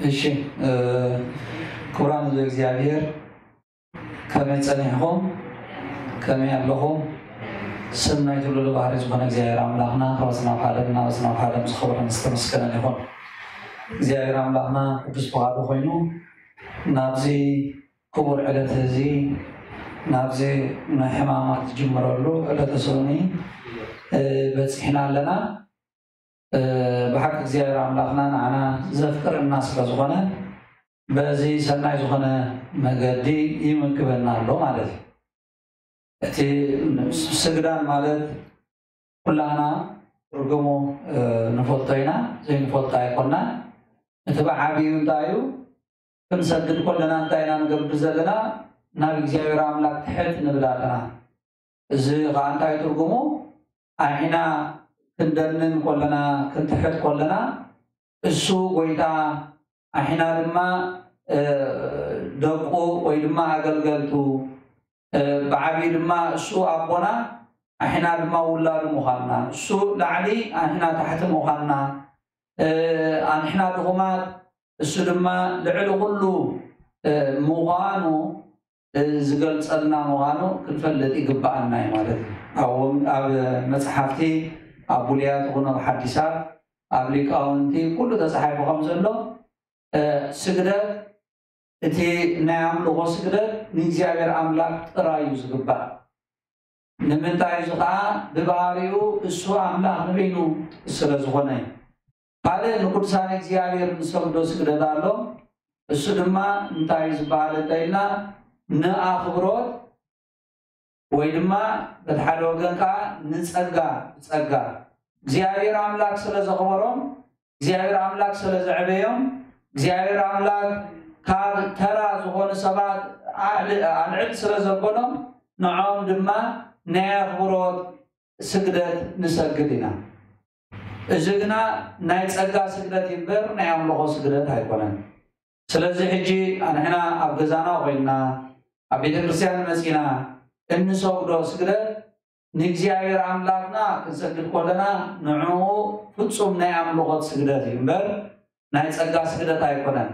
እሺ፣ ክቡራን ህዝቢ እግዚኣብሔር፣ ከመይ ጸኒሕኹም? ከመይ ኣለኹም? ስም ናይቲ ልዑል ባህሪ ዝኾነ እግዚኣብሔር ኣምላኽና ካብ ኣጽናፍ ዓለም ናብ ኣጽናፍ ዓለም ዝኸበረን ዝተመስገነን ይኹን። እግዚኣብሔር ኣምላኽና ቅዱስ ፍቓዱ ኮይኑ ናብዚ ክቡር ዕለት እዚ፣ ናብዚ ናይ ሕማማት ዝጅምረሉ ዕለተ ሰኑይ በጺሕና ኣለና። ብሓቂ እግዚኣብሔር ኣምላኽና ንዓና ዘፍቅረና ስለ ዝኾነ በዚ ሰናይ ዝኾነ መገዲ ይምግበና ኣሎ ማለት እዩ። እቲ ስግዳን ማለት ኩላህና ትርጉሙ ንፈልጦ ኢና፣ ዘይንፈልጦ ኣይኮናን። እቲ ብዓብዩ እንታይ እዩ? ክንሰግድ ከለና እንታይ ኢና ንገብር ዘለና? ናብ እግዚኣብሔር ኣምላኽ ትሕት ንብል ኣለና። እዚ ኸዓ እንታይ ትርጉሙ? ኣሒና ክንደንን ከለና፣ ክንትሕት ከለና፣ እሱ ጎይታ፣ ኣሒና ድማ ደቁ ወይ ድማ ኣገልገልቱ፣ ብዓብዩ ድማ እሱ ኣቦና፣ ኣሒና ድማ ውላዱ ምዃንና፣ እሱ ላዕሊ፣ ኣንሕና ታሕቲ ምዃንና፣ ኣንሕና ድኹማት፣ እሱ ድማ ልዕሊ ኩሉ ምዃኑ ዝገልጸልና ምዃኑ ክንፈልጥ ይግብኣና እዩ ማለት እዩ። ኣብ መጽሓፍቲ፣ ኣብ ብሉያት ይኹን ኣብ ሓዲሳት፣ ኣብ ሊቃውንቲ ኩሉ ተጻሒፉ ከም ዘሎ፣ ስግደት፣ እቲ ናይ ኣምልኾ ስግደት ንእግዚኣብሔር ኣምላኽ ጥራይ እዩ ዝግባእ። ንምንታይ? እዚ ኸዓ ብባህሪኡ እሱ ኣምላኽ ንበይኑ ስለ ዝኾነ እዩ። ካልእ ንቅዱሳን እግዚኣብሔር ንሰግዶ ስግደት ኣሎ። እሱ ድማ እንታይ ዝበሃል እንተ ኢልና፣ ንኣኽብሮት ወይ ድማ በቲ ሓደ ወገን ከዓ ንጸጋ፣ ብጸጋ እግዚኣብሔር ኣምላክ ስለ ዘኽበሮም፣ እግዚኣብሔር ኣምላክ ስለ ዘዕበዮም፣ እግዚኣብሔር ኣምላክ ካብ ተራ ዝኾኑ ሰባት ኣል- ኣልዕል ስለ ዘበሎም፣ ንዖም ድማ ናይ ኣኽብሮት ስግደት ንሰግድ ኢና። እዚ ግና ናይ ጸጋ ስግደት እምበር ናይ ኣምልኾ ስግደት ኣይኮነን። ስለዚ ሕጂ ኣንሕና ኣብ ገዛና ኮይንና፣ ኣብ ቤተ ክርስቲያን መጺና እንሰግዶ ስግደት ንእግዚኣብሔር ኣምላኽና ክንሰግድ ከለና ንዕኡ ፍጹም ናይ ኣምልኾት ስግደት እዩ እምበር ናይ ጸጋ ስግደት ኣይኮነን።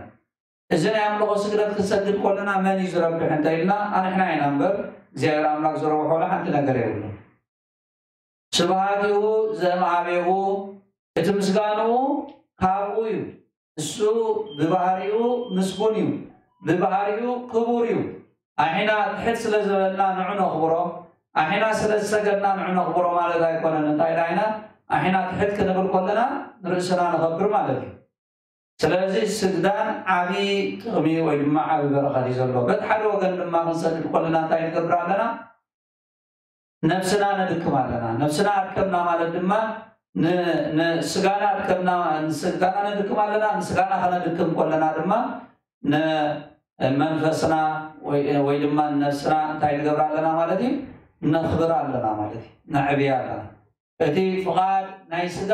እዚ ናይ ኣምልኾ ስግደት ክንሰግድ ከለና መን እዩ ዝረብሕ እንተ ኢልና ኣንሕና ኢና እምበር እግዚኣብሔር ኣምላኽ ዝረብሖ ወላ ሓንቲ ነገር የብሉን። ስብሃቲሁ ዘእምሃቤሁ፣ እቲ ምስጋንኡ ካብኡ እዩ። እሱ ብባህሪኡ ምስጉን እዩ፣ ብባህሪኡ ክቡር እዩ። ኣሒና ትሕት ስለ ዝበልና ንዑ ነኽብሮ፣ ኣሒና ስለ ዝሰገድና ንዑ ነኽብሮ ማለት ኣይኮነን። እንታይ ደኣ ኢና ኣሒና ትሕት ክንብል ከለና ንርእስና ነኸብር ማለት እዩ። ስለዚ ስግዳን ዓቢ ጥቕሚ ወይ ድማ ዓቢ በረኸት እዩ ዘለዎ። በቲ ሓደ ወገን ድማ ክንሰግድ ከለና እንታይ ንገብር ኣለና? ነብስና ነድክም ኣለና። ነብስና ኣድከምና ማለት ድማ ን- ንስጋና ኣድከምና፣ ንስጋና ነድክም ኣለና። ንስጋና ከነድክም ከለና ድማ ንመንፈስና ወይ- ወይ ድማ ንነብስና እንታይ ንገብር ኣለና ማለት እዩ? ነኽብር ኣለና ማለት እዩ። ነዕብያ ኣለና። እቲ ፍቓድ ናይ ስጋ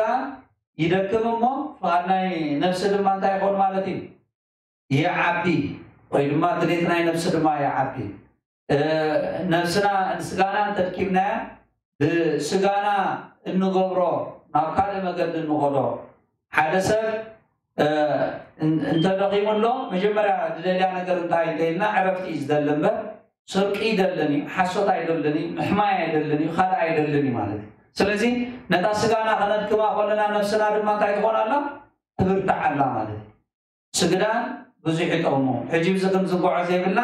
ይደክም እሞ ፍቓድ ናይ ነፍሲ ድማ እንታይ ይኾን ማለት እዩ? ይዓቢ ወይ ድማ ድሌት ናይ ነፍሲ ድማ ይዓቢ። ነፍስና ስጋና እንተድኪምናያ ብስጋና እንገብሮ ናብ ካልእ መገዲ እንኸዶ ሓደ ሰብ እንተደኺሙ ኣሎ መጀመርያ ዝደልያ ነገር እንታይ እንተኢልና ዕረፍቲ እዩ ዝደሊ እምበር ስርቂ ይደልን እዩ፣ ሓሶት ኣይደልን እዩ፣ ምሕማይ ኣይደልን እዩ፣ ካልእ ኣይደልን እዩ ማለት እዩ። ስለዚ ነታ ስጋና ከነድክማ ከለና ነፍስና ድማ እንታይ ትኾን ኣላ? ትብርታዕ ኣላ ማለት እዩ። ስግዳን ብዙሕ ይጠቕሙ። ሕጂ ብዚ ክንዝንግዖ ዘይብልና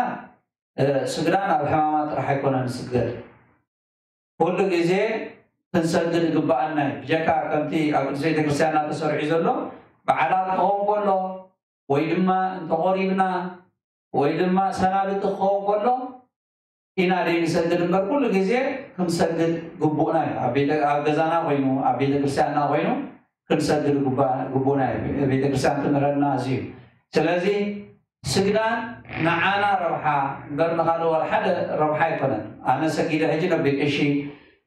ስግዳን ኣብ ሕማማት ጥራሕ ኣይኮነን ዝስገድ። ኩሉ ግዜ ክንሰግድ ይግብኣና እዩ። ብጀካ ከምቲ ኣብ ቅዱስ ቤተክርስትያንና ተሰሪዑ ዘሎ በዓላት ክኸውን ከሎ ወይ ድማ እንተቆሪብና ወይ ድማ ሰናብቲ ክኸውን ከሎ ኢና ደይ ንሰግድ እምበር ኩሉ ግዜ ክንሰግድ ግቡእና እዩ። ኣብ ቤተ- ኣብ ገዛና ኮይኑ ኣብ ቤተክርስትያንና ኮይኑ ክንሰግድ ግባ- ግቡእና እዩ። ቤተክርስትያን ትምህረና እዚ እዩ። ስለዚ ስግዳን ንዓና ረብሓ እምበር ንኻልእ ዋላ ሓደ ረብሓ ኣይኮነን። ኣነ ሰጊደ ሕጂ ነቢል እሺ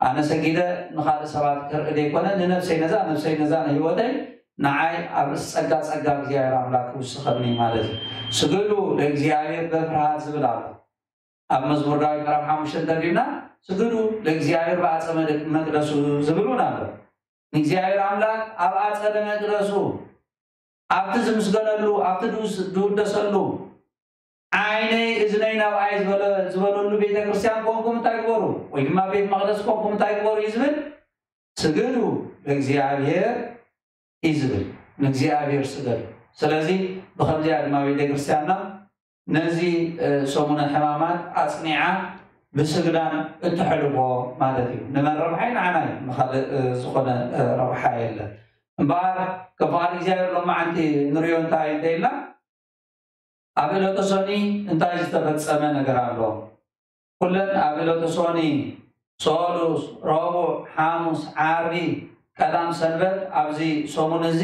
ኣነ ሰጊደ ንኻልእ ሰባት ክርኢ ዘይኮነ ንነብሰይ ነዛ ነብሰይ ነዛ ንህይወተይ ንዓይ ኣብ ርእሲ ጸጋ ጸጋ እግዚኣብሔር ኣምላክ ክውስኸኒ ማለት እዩ። ስግዱ ለእግዚኣብሔር በፍርሃት ዝብል ኣሎ። ኣብ መዝሙር ዳዊት ምዕራፍ ሓሙሽተ እንተቢብና ስግዱ ለእግዚኣብሔር ብኣጸደ መቅደሱ ዝብል እውን ኣሎ። ንእግዚኣብሔር ኣምላክ ኣብ ኣጸደ መቅደሱ ኣብቲ ዝምስገነሉ፣ ኣብቲ ዝውስ- ዝውደሰሉ፣ ዓይነይ እዝነይ ናብኣይ ዝበለ- ዝበለሉ ቤተ ክርስቲያን ኮንኩም እንታይ ግበሩ፣ ወይ ድማ ቤት መቕደስ ኮንኩም እንታይ ግበሩ እዩ ዝብል? ስግዱ ለእግዚኣብሔር እዩ ዝብል። ንእግዚኣብሔር ስገዱ። ስለዚ ብኸምዚኣ ድማ ቤተ ክርስቲያንና ነዚ ሰሙነ ሕማማት ኣጽኒዓ ብስግዳን እትሕልፎ ማለት እዩ። ንመን ረብሓ እዩ? ንዓና እዩ። ንኻልእ ዝኾነ ረብሓ የለን። እምበኣር ከም ፍቓድ እግዚኣብሔር ሎማዓንቲ ንሪኦ እንታይ እንተ ኢልና፣ ኣብ ዕለተ ሰኒ እንታይ ዝተፈጸመ ነገር ኣሎ? ኩለን ኣብ ዕለተ ሰኒ፣ ሰሉስ፣ ረቡዕ፣ ሓሙስ፣ ዓርቢ፣ ቀዳም፣ ሰንበት ኣብዚ ሰሙን እዚ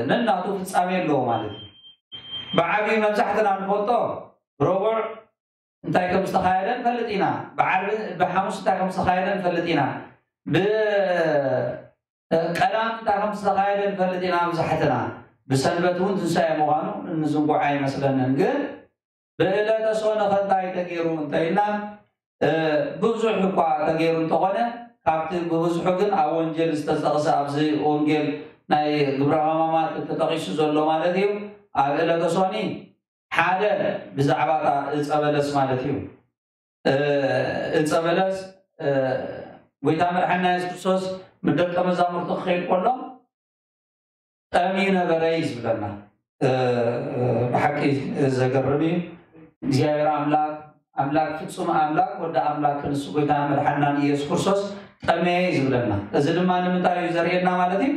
ነናቱ ፍጻሜ ኣለዎ ማለት እዩ። ብዓብዩ መብዛሕትና ንፈልጦ ረቡዕ እንታይ ከም ዝተኻየደ ንፈልጥ ኢና። ብዓርቢ ብሓሙስ እንታይ ከም ዝተኻየደ ንፈልጥ ኢና። ብቀዳም እንታይ ከም ዝተኻየደ ንፈልጥ ኢና መብዛሕትና። ብሰንበት እውን ትንሳኤ ምዃኑ እንዝንጉዕ ኣይመስለንን። ግን ብዕለተ ሰነ ከ እንታይ ተገይሩ እንተኢልና፣ ብዙሕ እኳ ተገይሩ እንተኾነ፣ ካብቲ ብብዝሑ ግን ኣብ ወንጌል ዝተጠቕሰ፣ ኣብዚ ወንጌል ናይ ግብረ ሕማማት ተጠቒሱ ዘሎ ማለት እዩ፣ ኣብ ዕለተ ሶኒ ሓደ ብዛዕባ እታ እፀ በለስ ማለት እዩ። እፀ በለስ ጎይታ መድሓና የሱስ ክርስቶስ ምስ ደቀ መዛሙርቱ ክኸይድ ከሎ ጠምዩ ነበረ እዩ ዝብለና። ብሓቂ ዘገርም እዩ። እግዚኣብሔር ኣምላክ ኣምላክ ፍጹም ኣምላክ ወዲ ኣምላክ ንሱ ጎይታ መድሓናን ኢየሱስ ክርስቶስ ጠመየ እዩ ዝብለና። እዚ ድማ ንምንታይ እዩ ዘርእየና ማለት እዩ?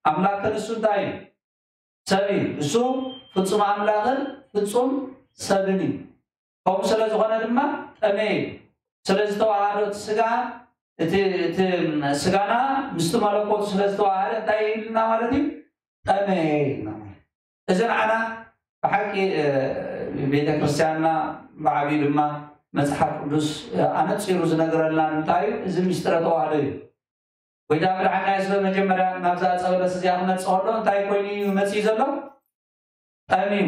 ኣምላክ ንሱ እንታይ እዩ? ሰብ እዩ። እሱ ፍጹም ኣምላክን ፍጹም ሰብን እዩ። ከምኡ ስለ ዝኾነ ድማ ጠመየ እዩ። ስለ ዝተዋሃዶ እቲ ስጋ እቲ እቲ ስጋና ምስቲ መለኮቱ ስለ ዝተዋሃደ እንታይ ኢልና ማለት እዩ? ጠመየ ኢልና ማለት። እዚ ንዓና ብሓቂ ቤተ ክርስቲያንና ብዓብዩ ድማ መፅሓፍ ቅዱስ ኣነፂሩ ዝነግረልና እንታይ እዩ? እዚ ምስጢረ ተዋህዶ እዩ። ጎይታ መድሓና የሱስ መጀመርያ ናብዛ ዕፀ በለስ እዚኣ ክመፅእ ከሎ እንታይ ኮይኑ እዩ መፅኡ ዘሎ? ጠምዩ።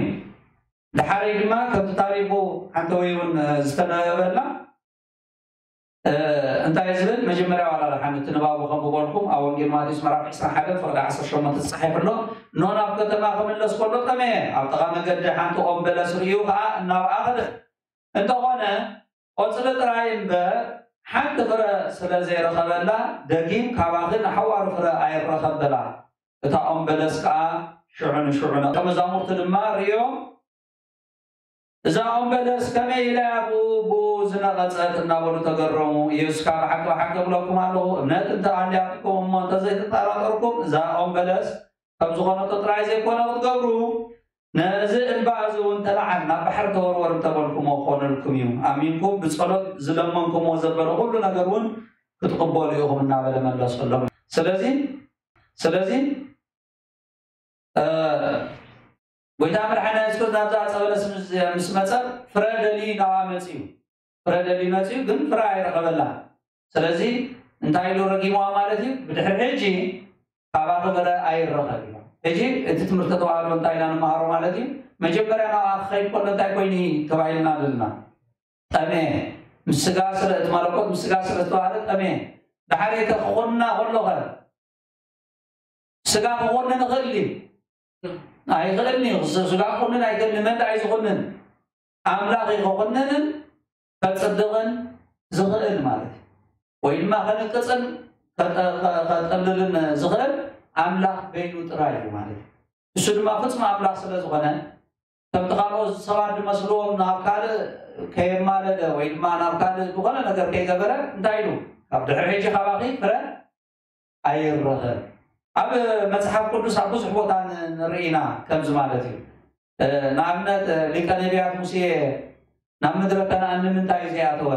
ድሓረይ ድማ ከምቲ ታሪኹ ሓንተወይ እውን ዝተነበበላ እንታይ ዝብል መጀመርያ ዋላ ደሓን እቲ ንባቡ ከም ዝበልኩም ኣብ ወንጌል ማቴዎስ ምዕራፍ ዕስራን ሓደን ፍቕዲ ዓሰርተ ሸሞንተ ተፃሒፉ ኣሎ። ኖ ናብ ከተማ ክምለስ ከሎ ጠመየ። ኣብ ጥቓ መገዲ ሓንቲ ኦም በለስ ርእዩ ከዓ እናብኣ ከደ። እንተኾነ ቆፅሊ ጥራይ እምበር ሓንቲ ፍረ ስለ ዘይረኸበላ ደጊም ካባኺ ንሓዋሩ ፍረ ኣይረኸብ በላ። እታ ኦም በለስ ከዓ ሽዑ ንሽዑ ደቀ መዛሙርቲ ድማ ርእዮም እዛ ኦም በለስ ከመይ ኢላ እያ ብኡ ብኡ ዝነቐጸት እናበሉ ተገረሙ። ኢየሱስ ከዓ ብሓቂ ብሓቂ እብለኩም ኣለኹ እምነት እንተ ኣልያትኩም እሞ እንተ ዘይተጠራጠርኩም እዛ ኦም በለስ ከም ዝኾነቶ ጥራይ ዘይኮነ ክትገብሩ ነዚ እምባ እዚ እውን ተለዓል ናብ ባሕሪ ተወርወር እንተበልኩሞ ክኾነልኩም እዩ። ኣሚንኩም ብጸሎት ዝለመንኩምዎ ዘበለ ኩሉ ነገር እውን ክትቕበሉ ኢኹም እናበለ መለሰሎም። ስለዚ ስለዚ ጎይታ መድሓና የሱስ ናብዛ ዕፀ በለስ ምስ መፀ ፍረ ደልዩ ናብኣ መፅዩ። ፍረ ደልዩ መፅዩ ግን ፍረ ኣይረኸበላ። ስለዚ እንታይ ኢሉ ረጊምዋ ማለት እዩ? ብድሕሪ ሕጂ ካባኺ ፍረ ኣይረኸብ እዩ። ሕጂ እቲ ትምህርቲ ተዋህዶ እንታይ ኢና ንመሃሮ ማለት እዩ? መጀመርያ ናብኣ ክኸይድ ከሎ እንታይ ኮይኑ እዩ ተባሂልና ዘለና? ጠመየ። ምስ ስጋ ስለ እቲ መለኮት ምስ ስጋ ስለ ዝተዋህደ ጠመየ። ድሓር ክኾንና ከሎኸ ስጋ ክኾንን ይኽእል እዩ? ኣይኽእልን እዩ። ስጋ ክኾንን ኣይክእልን። መን ደኣ እዩ ዝኾንን? ኣምላኽ እዩ ክኾንንን ከጽድቕን ዝኽእል ማለት እዩ። ወይ ድማ ከንቅጽን ከጠልልን ዝኽእል ኣምላኽ በይኑ ጥራይ እዩ ማለት እዩ። እሱ ድማ ፍጹም ኣምላኽ ስለ ዝኾነ ከምቲ ካልኦት ሰባት ዝመስልዎም ናብ ካልእ ከየማለደ ወይ ድማ ናብ ካልእ ዝኾነ ነገር ከይገበረ እንታይ ኢሉ? ካብ ድሕሪ ሕጂ ካባኺ ፍረ ኣይረኸብ። ኣብ መጽሓፍ ቅዱስ ኣብ ብዙሕ ቦታ ንርኢ ኢና ከምዚ ማለት እዩ። ንኣብነት ሊቀ ነቢያት ሙሴ ናብ ምድረ ከነኣን ንምንታይ እዩ ዘይኣተወ?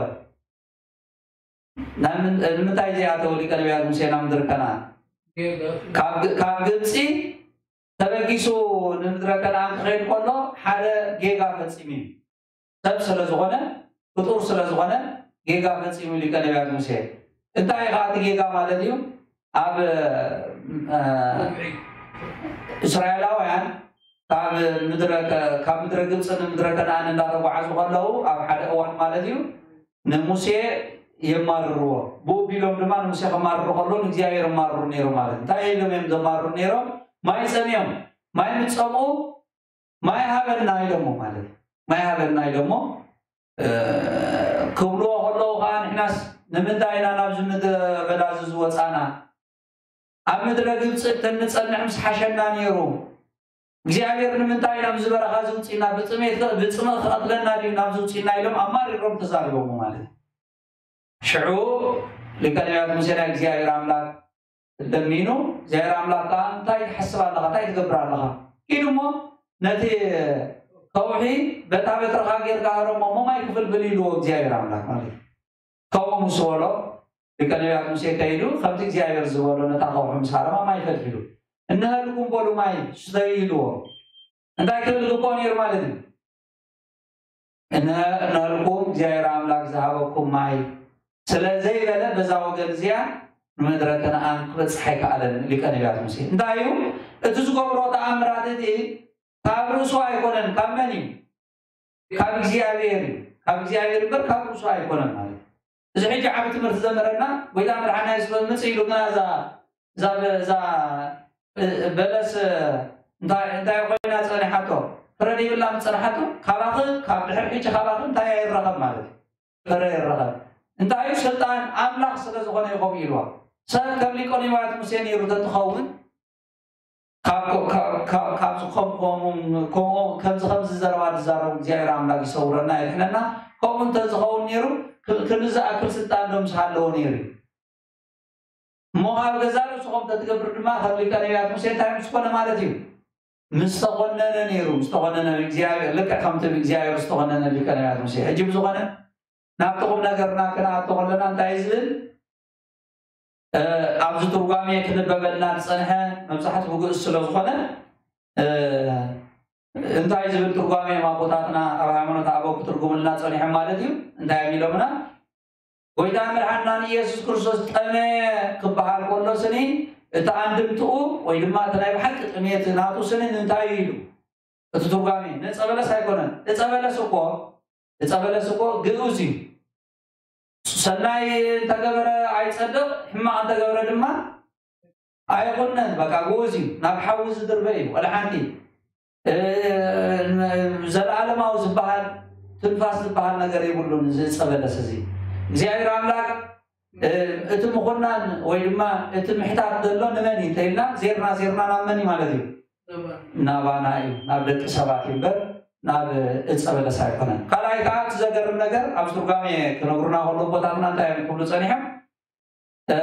ንምንታይ ዘይኣተወ ሊቀ ነቢያት ሙሴ ናብ ምድሪ ከነኣን? ካብ ግብፂ ተበጊሱ ንምድረ ከነኣን ክኸይድ ከሎ ሓደ ጌጋ ፈፂሙ እዩ። ሰብ ስለ ዝኾነ ፍጡር ስለ ዝኾነ ጌጋ ፈፂሙ ሊቀ ነቢያት ሙሴ። እንታይ ከዓ እቲ ጌጋ ማለት እዩ? ኣብ እስራኤላውያን ካብ ምድረ ግብፂ ንምድረ ከነኣን እንዳተጓዓዙ ከለዉ ኣብ ሓደ እዋን ማለት እዩ ንሙሴ የማርርዎ። ብኡ ቢሎም ድማ ንሙሴ ከማርሩ ከለዉ ንእግዚኣብሔር የማርሩ ነይሮም ማለት እዩ። እንታይ ኢሎም እዮም ዘማርሩ ነይሮም? ማይ ፀምዮም። ማይ ምስ ጸምኡ፣ "ማይ ሃበና" ኢሎሞ ማለት እዩ። "ማይ ሃበና" ኢሎሞ፣ እ፣ ክብልዎ ከለዉ ከኣ፣ "ንሕናስ ንምንታይ ኢና ናብዚ ምድረ በዳ እዚ ዝወጻና? ኣብ ምድረ ግብጺ እንተንጸንሕ ምስ ሓሸና ነይሩ። እግዚኣብሔር ንምንታይ ናብዚ በረኻ እዚ ውጺና? ብጽሜት፣ ብጽምእ ክቐትለና ድዩ ናብዚ ውጺና?" ኢሎም ኣማሪሮም ተዛሪቦሞ ማለት እዩ። ሽዑ ሊቀ ነቢያት ሙሴ ናይ እግዚኣብሔር ኣምላክ ለሚኑ፣ እግዚኣብሔር ኣምላክ ከኣ፣ "እንታይ ትሓስብ ኣለኻ? እንታይ ትገብር ኣለኻ? ኪድ እሞ ነቲ ከውሒ በታ በትርኻ ጌርካ ህረሞ እሞ ማይ ክፍልፍል" ኢልዎ እግዚኣብሔር ኣምላክ ማለት እዩ። ከምኡ ምስ በሎ፣ ሊቀ ነቢያት ሙሴ ከይዱ ከምቲ እግዚኣብሔር ዝበሎ ነታ ከውሒ ምስ ሃረማ ማይ ፈልፊሉ። "እንሀልኩም በሉ ማይ ስተዩ" ኢልዎ። እንታይ ክብል ግብኦ ነይሩ ማለት እዩ? "እንሀ-፣ እንሀልኩም እግዚኣብሔር ኣምላክ ዝሃበኩም ማይ" ስለ ዘይበለ፣ በዛ ወገን እዚኣ ንምድረ ከነኣን ክበጽሕ ኣይከኣለን ሊቀ ነቢያት ሙሴ። እንታይ እዩ እቲ ዝገብሮ ተኣምራት? እቲ ካብ ርእሱ ኣይኮነን። ካብ መን እዩ? ካብ እግዚኣብሔር እዩ። ካብ እግዚኣብሔር እምበር ካብ ርእሱ ኣይኮነን ማለት እዩ። እዚ ሕጂ ዓቢ ትምህርቲ ዘምህረና፣ ጎይታ መድሓና የሱስ መጽእ ኢሉ፣ ግና እዛ፣ እዛ በ-፣ እዛ፣ እ፣ በለስ፣ እ፣ እንታይ፣ እንታይ ኮይና ጸኒሓቶ? ፍረ ደይብላ ምስ ጸንሓቶ፣ "ካባኺ፣ ካብ ድሕሪ ሕጂ ካባኺ እንታይ ኣይረኸብ?" ማለት እዩ። ፍረ ይረኸብ። እንታይ እዩ? ስልጣን ኣምላኽ ስለ ዝኾነ እዩ ከምኡ ኢልዋ። ሰብ ከም ሊቀ ነቢያት ሙሴ ነይሩ ተትኸውን፣ ካብ፣ ካብ፣ ካብ፣ ካብዚ ከም-፣ ከምኡ፣ ከምኡ፣ ከምዚ፣ ከምዚ ዘረባ ዝዛረቡ እግዚኣብሔር ኣምላክ ይሰውረና፣ የድሕነና። ከምኡ እንተዝኸውን ነይሩ፣ ክ-፣ ክንዲ ዝኣክል ስልጣን ዶ ምስ ሃለዎ ነይሩ እዩ? እሞ ካብ ገዛ ርእሱ ከም ተትገብር ድማ፣ ካብ ሊቀ ነቢያት ሙሴ እንታይ ምስ ኮነ ማለት እዩ? ምስ ተኾነነ ነይሩ፣ ምስ ተኾነነ ብእግዚኣብሔር፣ ልክዕ ከምቲ ብእግዚኣብሔር ዝተኾነነ ሊቀ ነቢያት ሙሴ። ሕጂ ብዝኾነ፣ ናብቲ ቁም ነገርና ክንኣቱ ከለና እንታይ እዩ ዝብል? እ፣ ኣብዚ ትርጓሜ ክንበበልና ዝጸንሐ መብዛሕትኡ ግእዝ ስለ ዝኾነ፣ እ፣ እንታይ ዝብል ትርጓሜ እዮም ኣቦታትና ኣብ ሃይማኖት ኣበው ክትርጉምልና ጸኒሖም ማለት እዩ? እንታይ እዮም ኢሎምና? ጎይታ መድሓንና ንኢየሱስ ክርስቶስ ጠመየ ክበሃል ከሎ ስኒ፣ እቲ ኣንድምትኡ ወይ ድማ እቲ ናይ ብሓቂ ጥሜት ናቱ ስኒ እንታይ እዩ ኢሉ? እቲ ትርጓሜ ንዕፀ በለስ ኣይኮነን። ዕፀ በለስ እኮ፣ ዕፀ በለስ እኮ ግኡዝ እዩ። ሰናይ እንተገበረ ኣይጸድቕ፣ ሕማቕ እንተገበረ ድማ ኣይኹነን። በቃ ግኡዝ እዩ፣ ናብ ሓዊ ዝድርበ እዩ። ወላ ሓንቲ፣ እ፣ ዘለዓለማዊ ዝበሃል ትንፋስ ዝበሃል ነገር የብሉን። እዚ ዕፀ በለስ እዚ እግዚኣብሔር ኣምላክ፣ እ፣ እቲ ምኹናን ወይ ድማ እቲ ምሕታት ዘሎ ንመን እዩ እንተኢልና፣ ዜርና፣ ዜርና ናብ መን እዩ ማለት እዩ? ናባና እዩ፣ ናብ ደቂ ሰባት እዩ እምበር ናብ ዕፀ በለስ ኣይኮነን። ካልኣይ ከዓ እቲ ዘገርም ነገር፣ ኣብ ትርጓሜ ክነግሩና ከሎ ቦታትና እንታይ እዮም ክብሉ ጸኒሖም? እ፣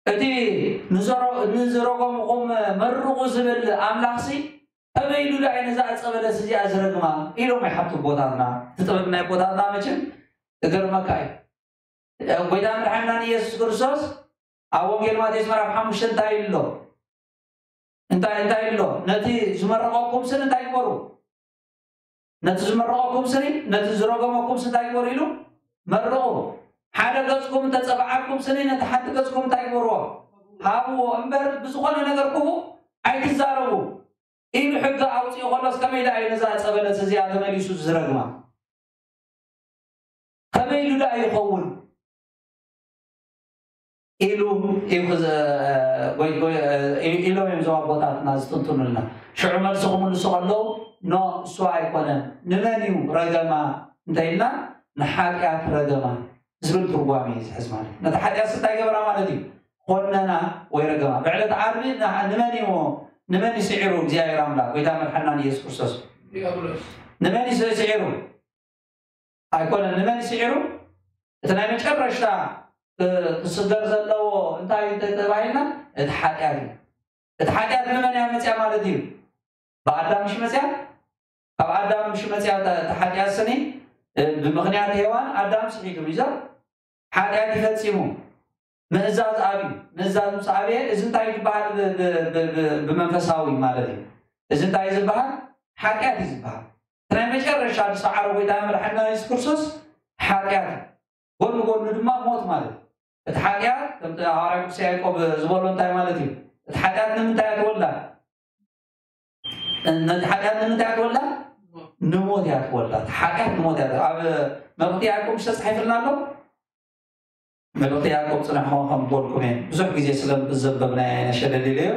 እቲ ንዘሮ-፣ "ንዝረገምኹም መርቑ" ዝብል ኣምላኽሲ ከመይ ኢሉ ደኣ እዩ ነዛ ዕፀ በለስ እዚኣ ዝረግማ? ኢሎም ይሓቱ ቦታትና። እቲ ጥበብ ናይ ቦታትና መቸም እገርመካ እዩ። ጎይታ መድሓንና ንኢየሱስ ክርስቶስ ኣብ ወንጌል ማቴዎስ ምዕራፍ ሓሙሽተ እንታይ ኢሉ ኣሎ? እንታይ፣ እንታይ ኢሉ ኣሎ? "ነቲ ዝመረቐኩም ስኒ እንታይ ግበሩ? ነቲ ዝመረቐኩም ስኒ፣ ነቲ ዝረገመኩም ስኒ እንታይ ግበሩ?" ኢሉ፣ "መርቑ። ሓደ ገጽኩም እንተጸብዓኩም ስኒ፣ ነቲ ሓንቲ ገጽኩም እንታይ ግበርዎ? ሃብዎ። እምበር ብዝኾነ ነገር ክፉእ ኣይትዛረቡ" ኢሉ ሕጊ ኣውጺኡ ከሎስ፣ ከመይ ደኣ እዩ ነዛ ዕፀ በለስ እዚኣ ተመሊሱ ዝረግማ? ከመይ ኢሉ ደኣ ይኸውን? ኢሉ እዩ ክዝ-፣ ወይ፣ ወይ፣ ኢሎም እዮም እዞም ኣቦታትና ዝጥንጥኑልና። ሽዑ መልሲ ክምልሱ ከለዉ፣ "ኖ፣ እሱ ኣይኮነን። ንመን እዩ ረገማ?" እንተኢልና፣ "ንሓጢኣት ረገማ" ዝብል ትርጓሜ እዩ ዝሕዝ ማለት እዩ። ነቲ ሓጢኣት እንታይ ገበራ ማለት እዩ? ኮነና ወይ ረገማ። ብዕለት ዓርቢ ንሓ-፣ ንመን እዩ፣ ንመን እዩ ስዒሩ እግዚኣብሔር ኣምላኽ? ጎይታ መድሓንና ንኢየሱስ ክርስቶስ። ዲያብሎስ። ንመን እዩ ስዒሩ? ኣይኮነን። ንመን እዩ ስዒሩ? እቲ ናይ መጨረሽታ፣ እ፣ ክስገር ዘለዎ እንታይ እዩ እንተ ተባሂልና፣ እቲ ሓጢኣት እዩ። እቲ ሓጢኣት ንመን እያ መፅያ ማለት እዩ? ብኣዳም ምሽ መፅያ? ካብ ኣዳም ምሽ መፅያ? እታ፣ እታ ሓጢኣት ስኒ፣ እ፣ ብምኽንያት ሄዋን ኣዳም ስሒቱ እዩ። ሓጢኣት ይፈፂሙ። ምእዛዝ ኣብዩ። ምእዛዝ ምስ ኣብየ፣ እዚ እንታይ ዝበሃል ብ-፣ ብ-፣ ብ-፣ ብ-፣ ብመንፈሳዊ ማለት እዩ። እዚ እንታይ ዝበሃል? ሓጢኣት እዩ ዝበሃል። እቲ ናይ መጨረሻ ዝሰዓሮ ጎይታ መድሓንና የሱስ ክርስቶስ ሓጢኣት እዩ። ጎኑ ጎኑ ድማ ሞት ማለት እዩ። እቲ ሓጢኣት፣ ከምቲ ሃዋርያ ቅዱስ ያዕቆብ ዝበሎ እንታይ ማለት እዩ? እቲ ሓጢኣት ንምንታይ እያ ትወልዳ? ነቲ ሓጢኣት ንምንታይ እያ ትወልዳ? ንሞት እያ ትወልዳ። እቲ ሓጢኣት ንሞት እያ ትወልዳ። ኣብ መልእኽቲ ያዕቆብ ምሽ ተጻሒፍልና ኣሎ። መልእኽቲ ያዕቆብ ጽንሕኹም ከም ዝበልኩም እየ። ብዙሕ ግዜ ስለ ዘንበብናዮ ነሸለሊለዮ።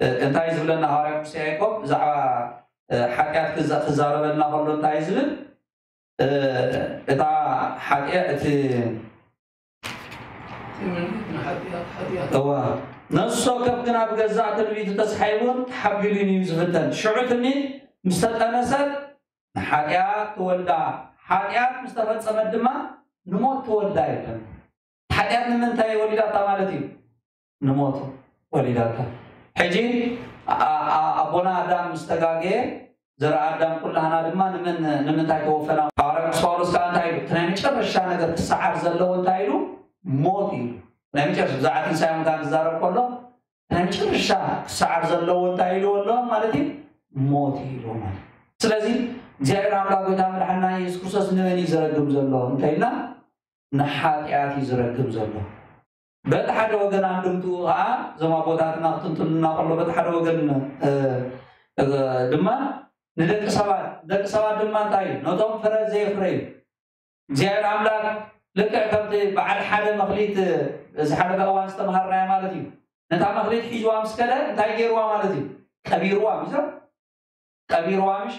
እ፣ እንታይ ዝብለና ሃዋርያ ቅዱስ ያዕቆብ ብዛዕባ፣ እ፣ ሓጢኣት ክዛ-፣ ክዛረበልና ከሎ እንታይ ዝብል? እ፣ እታ ሓጢኣ-፣ እቲ እዋ፣ ነፍሲ ወከፍ ግና ብገዛእ ትዕቢቱ ተሳሒቡን ተሓቢሉን እዩ ዝፍተን። ሽዑ ትምኒት ምስ ተጠነሰት ንሓጢኣት ትወልዳ፣ ሓጢኣት ምስ ተፈጸመት ድማ ንሞት ትወልዳ ይብለና። ሓጢኣት ንምንታይ ወሊዳታ ማለት እዩ? ንሞት ወሊዳታ። ሕጂ ኣ-፣ ኣ-፣ ኣቦና ኣዳም ምስ ተጋገየ፣ ዘርኣ ኣዳም ኩላህና ድማ ንምን-፣ ንምንታይ ተወፈና? ሃዋርያ ቅዱስ ጳውሎስ ከኣ እንታይ ኢሉ? እቲ ናይ መጨረሻ ነገር ክሰዓር ዘለዎ እንታይ ኢሉ? ሞት ኢሉ። ናይ መጨረሻ ብዛዕባ ትንሳኤ ሙታን ክዛረብ ከሎ፣ ናይ መጨረሻ ክሰዓር ዘለዎ እንታይ ኢሉ ኣሎ ማለት እዩ? ሞት ኢሉ ማለት። ስለዚ እግዚኣብሔር ኣምላኽ ጎይታ መድሓና ኢየሱስ ክርስቶስ ንመን እዩ ዝረግም ዘሎ እንተኢልና፣ ንሓጢኣት እዩ ዝረግም ዘሎ። በቲ ሓደ ወገን ኣንድምትኡ ከዓ እዞም ኣቦታትና ክትንትኑልና ከሎ በቲ ሓደ ወገን፣ እ፣ እ፣ ድማ ንደቂ ሰባት፣ ደቂ ሰባት ድማ እንታይ እዩ? ነቶም ፍረ ዘየፍረዩ እግዚኣብሔር ኣምላክ ልክዕ ከምቲ በዓል ሓደ መክሊት ዝሓለፈ እዋን ዝተምሃርናዮ ማለት እዩ። ነታ መክሊት ሒዝዋ ምስ ከደ እንታይ ገይርዋ ማለት እዩ? ቀቢርዋ። ሚዞ ቀቢርዋ ምሽ?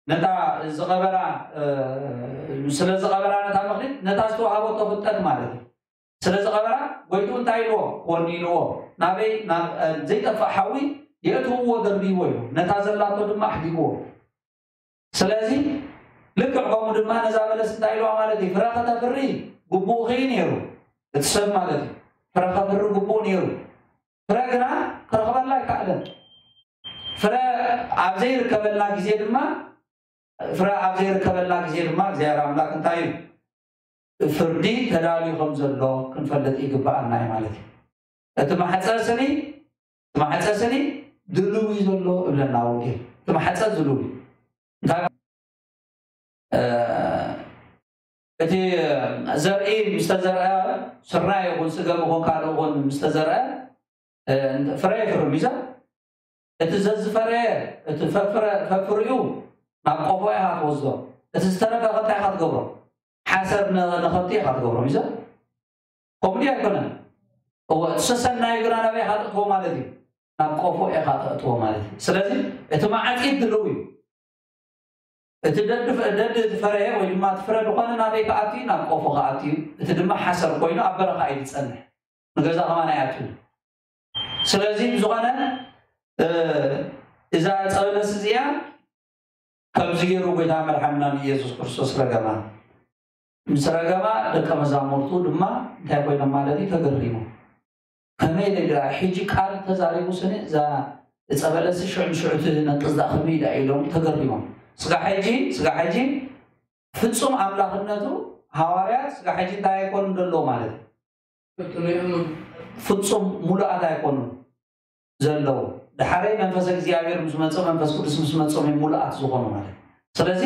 ነታ ዝቐበራ፣ እ፣ ስለ ዝቐበራ ነታ መክሊት ነታ ዝተዋሃበቶ ፍልጠት ማለት እዩ። ስለ ዝቐበራ ጎይትኡ እንታይ ኢልዎ? ኮኒንዎ። ናበይ? ናብ፣ እ፣ ዘይጠፍእ ሓዊ የእትውዎ፣ ደርብይዎ እዩ። ነታ ዘላቶ ድማ ኣሕዲግዎ። ስለዚ ልክዕ ከምኡ ድማ ነዛ በለስ እንታይ ኢልዋ ማለት እዩ? ፍረ ከተፍሪ ግቡእኺ እዩ ነይሩ፣ እቲ ሰብ ማለት እዩ። ፍረ ከፍሪ ግቡእ ነይሩ። ፍረ ግና ክረኽበላ ኣይከኣለን። ፍረ ኣብ ዘይርከበላ ግዜ ድማ፣ ፍረ ኣብ ዘይርከበላ ግዜ ድማ እግዚኣብሔር ኣምላክ እንታይ እዩ? ፍርዲ ተዳልዩ ከም ዘሎ ክንፈልጥ ይግብኣና እዩ ማለት እዩ። እቲ ማሕፀ ስኒ፣ እቲ ማሕፀ ስኒ ድልው እዩ ዘሎ እብለና ወንጌል። እቲ ማሕፀ ድልው እዩ። እንታይ፣ እ፣ እቲ ዘርኢ ምስ ተዘርአ፣ ስርናይ ይኹን ስገም ይኹን ካልእ ይኹን ምስ ተዘርአ፣ እ፣ ፍረ የፍሪ። ሚዛ እቲ ዘዝፈረየ፣ እቲ ፈፍረ-፣ ፈፍሪኡ ናብ ቆፎ ኢኻ ትወስዶ። እቲ ዝተረፈ ከ እንታይ ኢኻ ትገብሮ? ሓሰር ን-፣ ንኸብቲ ኢኻ ትገብሮ። ሚዛ ከምኡ ድዩ ኣይኮነን? እወ፣ እቲ ሰሰናዩ ግና ናበይ ኢኻ ተእትዎ ማለት እዩ? ናብ ቆፎ ኢኻ ተእትዎ ማለት እዩ። ስለዚ እቲ መዓጺድ ድልው እዩ። እቲ ደድ-፣ ደድ ዝፈረየ ወይ ድማ እቲ ፍረ ዝኾነ ናበይ ክኣቱ እዩ? ናብ ቆፎ ክኣቱ እዩ። እቲ ድማ ሓሰር ኮይኑ ኣብ በረኻ እዩ ዝጸንሕ። ንገዛ ከማን ኣይኣቱን። ስለዚ ብዝኾነ፣ እ፣ እዛ ዕፀ በለስ እዚኣ ከምዚ ገይሩ ጎይታ መድሓንና ንኢየሱስ ክርስቶስ ረገማ። ምስ ረገማ ደቀ መዛሙርቱ ድማ እንታይ ኮይኖም ማለት እዩ? ተገሪሞም። ከመይ ኢለ ኢለ ሕጂ ቃል ተዛሪቡ ስኒ እዛ ዕፀ በለስ ሽዑ ንሽዑ ትነቅዝ ደኣ ከመይ ኢላ ኢሎም ተገሪሞም። ስጋ ሕጂ፣ ስጋ ሕጂ ፍጹም ኣምላኽነቱ ሃዋርያት ስጋ ሕጂ እንታይ ኣይኮኑን ዘለዉ ማለት እዩ። ፍጹም ሙሉኣት ኣይኮኑን ዘለዉ። ድሓረይ መንፈስ እግዚኣብሔር ምስ መጾ፣ መንፈስ ቅዱስ ምስ መጾም እዮም ሙሉኣት ዝኾኑ ማለት እዩ። ስለዚ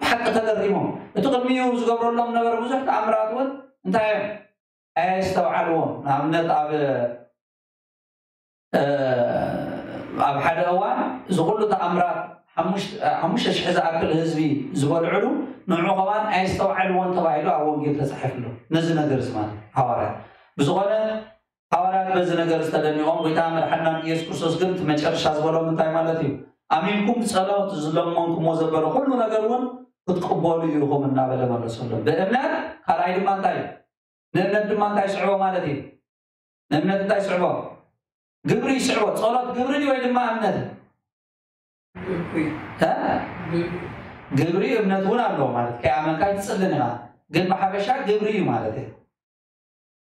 ብሓቂ ተገሪሞም። እቲ ቅድሚኡ ዝገብረሎም ነበረ ብዙሕ ተኣምራት እውን እንታይ እዮም? ኣየስተውዓልዎም። ንኣብነት ኣብ፣ እ፣ ኣብ ሓደ እዋን እዚ ኩሉ ተኣምራት ሓሙሽ-፣ ሓሙሽተ ሽሕ ዝኣክል ህዝቢ ዝበልዕሉ ንዑ ከማን ኣየስተውዓልዎን ተባሂሉ ኣብ ወንጌል ተጻሒፍሉ። ነዚ ነገር እዚ ማለት እዩ። ሃዋርያት ብዝኾነ ሃዋርያት በዚ ነገር ዝተደኒቖም፣ ጎይታ መድሓንናን ኢየሱስ ክርስቶስ ግን እቲ መጨረሻ ዝበሎም እንታይ ማለት እዩ? ኣሚንኩም ብጸሎት ዝለመንኩሞ ዘበለ ኩሉ ነገር እውን ክትቅበሉ ኢኹም እናበለ መለሰሎም። ብእምነት፣ ካልኣይ ድማ እንታይ እዩ? ንእምነት ድማ እንታይ ይስዕቦ ማለት እዩ? ንእምነት እንታይ ይስዕቦ? ግብሪ ይስዕቦ። ጸሎት ግብሪ ድዩ ወይ ድማ እምነት? ግብሪ። እ? ግብሪ። ግብሪ እምነት እውን ኣለዎ ማለት ከይኣመንካ ኣይትጽልን ኢኻ። ግን ብሓፈሻ ግብሪ እዩ ማለት እዩ።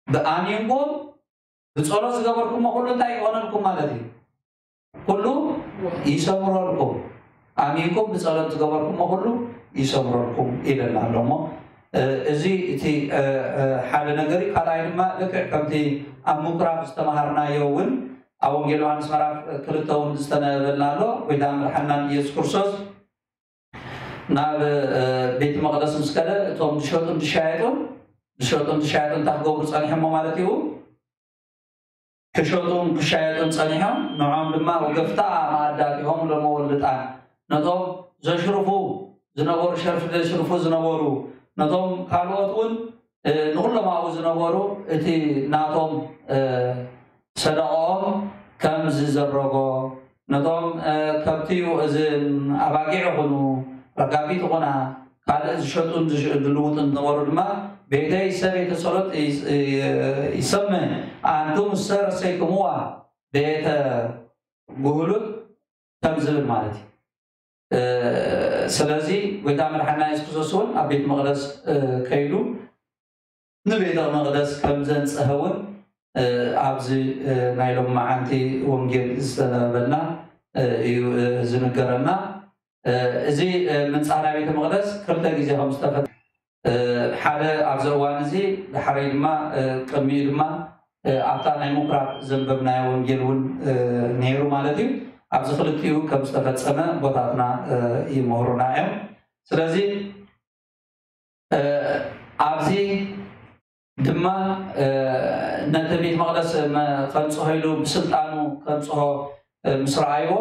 ብኣሚንኩም ብጸሎት ዝገበርኩሞ ኩሉ እንታይ ይኾነልኩም ማለት እዩ? ኩሉ ይሰምረልኩም። ኣሚንኩም ብጸሎት ዝገበርኩሞ ኩሉ ይሰምረልኩም ኢለና ኣሎ እሞ፣ እ፣ እዚ እቲ፣ እ፣ እ፣ ሓደ ነገር እዩ። ካልኣይ ድማ ልክዕ ከምቲ ኣብ ምኩራብ ዝተምሃርናዮ እውን ኣብ ወንጌል ዮሃንስ ምዕራፍ ክልተ እውን ዝተነበበልና ኣሎ። ጎይታ መድሓንና ኢየሱስ ክርስቶስ ናብ፣ እ፣ ቤት መቕደስ ምስ ከደ እቶም ዝሸጡን ዝሻየጡን፣ ዝሸጡን ዝሻየጡን እንታይ ክገብሩ ጸኒሖሞ ማለት እዩ? ክሸጡን ክሻየጡን ጸኒሖም፣ ንዖም ድማ ወገፍታ መኣዲ ኣቲሆም ሎሞ ወልጣን። ነቶም ዘሽርፉ ዝነበሩ፣ ሸርፊ ዘሽርፉ ዝነበሩ፣ ነቶም ካልኦት እውን፣ እ፣ ንኹሎም ኣብኡ ዝነበሩ እቲ ናቶም፣ እ፣ ሰደቓኦም ከም ዝዘረጎ፣ ነቶም ከብቲ እዚ ኣባጊዕ ይኹኑ፣ ረጋቢት ይኹና፣ ካልእ ዝሸጡን ዝልውጡን ዝነበሩ ድማ፣ ቤተይሰ ቤተ ጸሎት ይሰምዕ፣ ኣንቱምሰ ረሰይኩምዋ ቤተ ጉህሉት ከም ዝብል ማለት እዩ። ስለዚ ጎይታ መድሓና የሱስ ክርስቶስ እውን ኣብ ቤት መቕደስ ከይዱ ንቤተ መቕደስ ከም ዘንጽሀ እውን ኣብዚ ናይ ሎም መዓንቲ ወንጌል ዝተነበልና እዩ ዝንገረና። እዚ ምንጻህ ናይ ቤተ መቕደስ ክልተ ግዜ ከም ዝተፈ ሓደ ኣብዚ እዋን እዚ፣ ድሓረይ ድማ ቅድሚኡ ድማ ኣብታ ናይ ምኩራብ ዘንበብናዮ ወንጌል እውን ነይሩ ማለት እዩ። ኣብዚ ክልቲኡ ከም ዝተፈጸመ ቦታትና ይምህሩና እዮም። ስለዚ ኣብዚ ድማ ነቲ ቤት መቕደስ ከንጽሆ ኢሉ ብስልጣኑ ከንጽሆ ምስ ረኣይዎ፣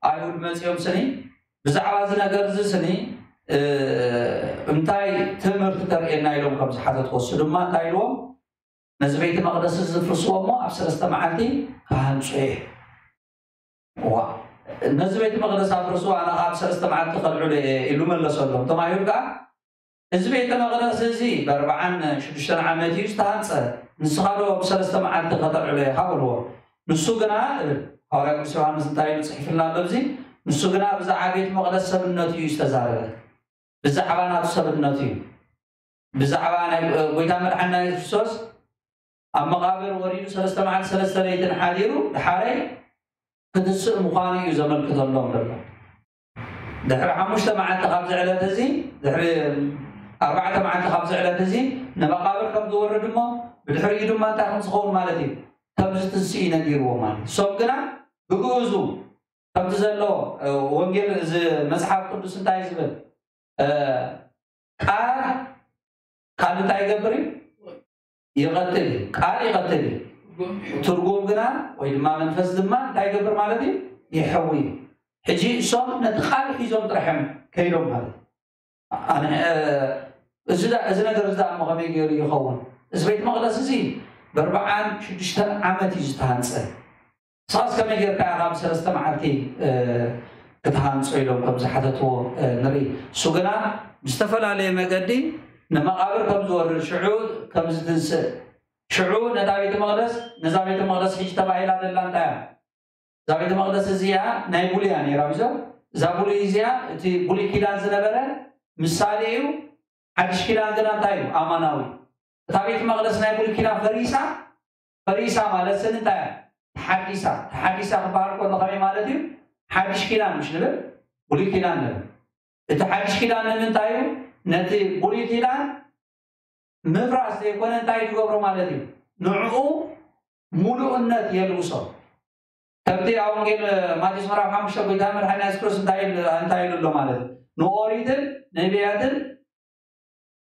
ኣይሁድ መጺኦም ስኒ ብዛዕባ እዚ ነገር እዚ ስኒ እንታይ ትምህርቲ ተርእየና ኢሎም ከም ዝሓተትዎ፣ እሱ ድማ እንታይ ኢልዎም? ነዚ ቤተ መቕደስ እዚ ዝፍርስዎ እሞ ኣብ ሰለስተ መዓልቲ ክሃንጹ እየ። ዋ፣ ነዚ ቤተ መቕደስ ኣፍርሱ፣ ኣነ ኣብ ሰለስተ መዓልቲ ከልዕሎ እየ ኢሉ መለሰሎም። እቶም ኣይሁድ ከዓ እዚ ቤተ መቕደስ እዚ ብኣርባዓን ሽዱሽተን ዓመት እዩ ዝተሃንጸ፣ ንስኻ ዶ ብሰለስተ መዓልቲ ከተልዕሎ ኢኻ በልዎ። ንሱ ግና እብል፣ ሃዋርያ ቅዱስ ዮሃንስ እንታይ ኢሉ ጽሒፍልና ኣሎ ኣብዚ? ንሱ ግና ብዛዕባ ቤት መቕደስ ሰብነቱ እዩ ዝተዛረበ። ብዛዕባ ናቱ ሰብነቱ እዩ። ብዛዕባ ናይ ጎይታ መድሓና የሱስ ክርስቶስ ኣብ መቓብር ወሪዱ ሰለስተ መዓልቲ ሰለስተ ለይትን ሓዲሩ ድሓረይ ክትስእ ምዃኑ እዩ ዘመልክተሎም ዘሎ። ድሕሪ ሓሙሽተ መዓልቲ ካብዚ ዕለት እዚ፣ ድሕሪ ኣርባዕተ መዓልቲ ካብዚ ዕለት እዚ ንመቓብር ከም ዝወርድ እሞ ብድሕሪኡ ድማ እንታይ ከም ዝኸውን ማለት እዩ፣ ከም ዝትስእ እዩ ነጊርዎ ማለት እዩ። እሶም ግና ብግእዙ ከምቲ ዘሎ ወንጌል እዚ መጽሓፍ ቅዱስ እንታይ ዝብል ቃል ቃል እንታይ ይገብር እዩ? ይቐትል እዩ። ቃል ይቐትል እዩ። ትርጉም ግና ወይ ድማ መንፈስ ድማ እንታይ ይገብር ማለት እዩ? ይሕዊ እዩ። ሕጂ እሶም ነቲ ቃል ሒዞም ጥራሕም ከይዶም ማለት እዩ። ኣነ እዚ ነገር እዚ እሞ ከመይ ገይሩ ይኸውን? እዚ ቤት መቕደስ እዚ ብኣርባዓን ሽዱሽተን ዓመት እዩ ዝተሃንፀ። ንስኻስ ከመይ ጌርካ ኢኻ ብሰለስተ መዓልቲ ክትሃንጾ ኢሎም ከም ዝሓተትዎ ንርኢ። እሱ ግና ብዝተፈላለየ መገዲ ንመቓብር ከም ዝወርድ ሽዑ ከም ዝትንስእ ሽዑ ነታ ቤተ መቕደስ ነዛ ቤተ መቕደስ ሕጂ ተባሂላ ዘላ እንታይ እያ? እዛ ቤተ መቕደስ እዚኣ ናይ ብሉይ እያ ነይራ። እዛ ብሉይ እዚኣ እቲ ብሉይ ኪዳን ዝነበረ ምሳሌ እዩ። ሓድሽ ኪዳን ግና እንታይ እዩ? ኣማናዊ። እታ ቤተ መቕደስ ናይ ብሉይ ኪዳን ፈሪሳ ፈሪሳ ማለት ስኒ እንታይ እያ? ተሓዲሳ። ተሓዲሳ ክበሃል ከሎ ከመይ ማለት እዩ? ሓድሽ ኪዳን ምሽ ንብል? ብሉይ ኪዳን ንብል። እቲ ሓድሽ ኪዳን ንምንታይ እዩ? ነቲ ብሉይ ኪዳን ምፍራስ ዘይኮነ እንታይ ትገብሮ ማለት እዩ? ንዕኡ ሙሉእነት የልብሶ። ከምቲ ኣብ ወንጌል ማቴዎስ ምዕራፍ ሓሙሽተ ጎይታ መድሓኒና የሱስ ክርስቶስ እንታይ ኢሉ ኣሎ ማለት እዩ? ንኦሪትን ነቢያትን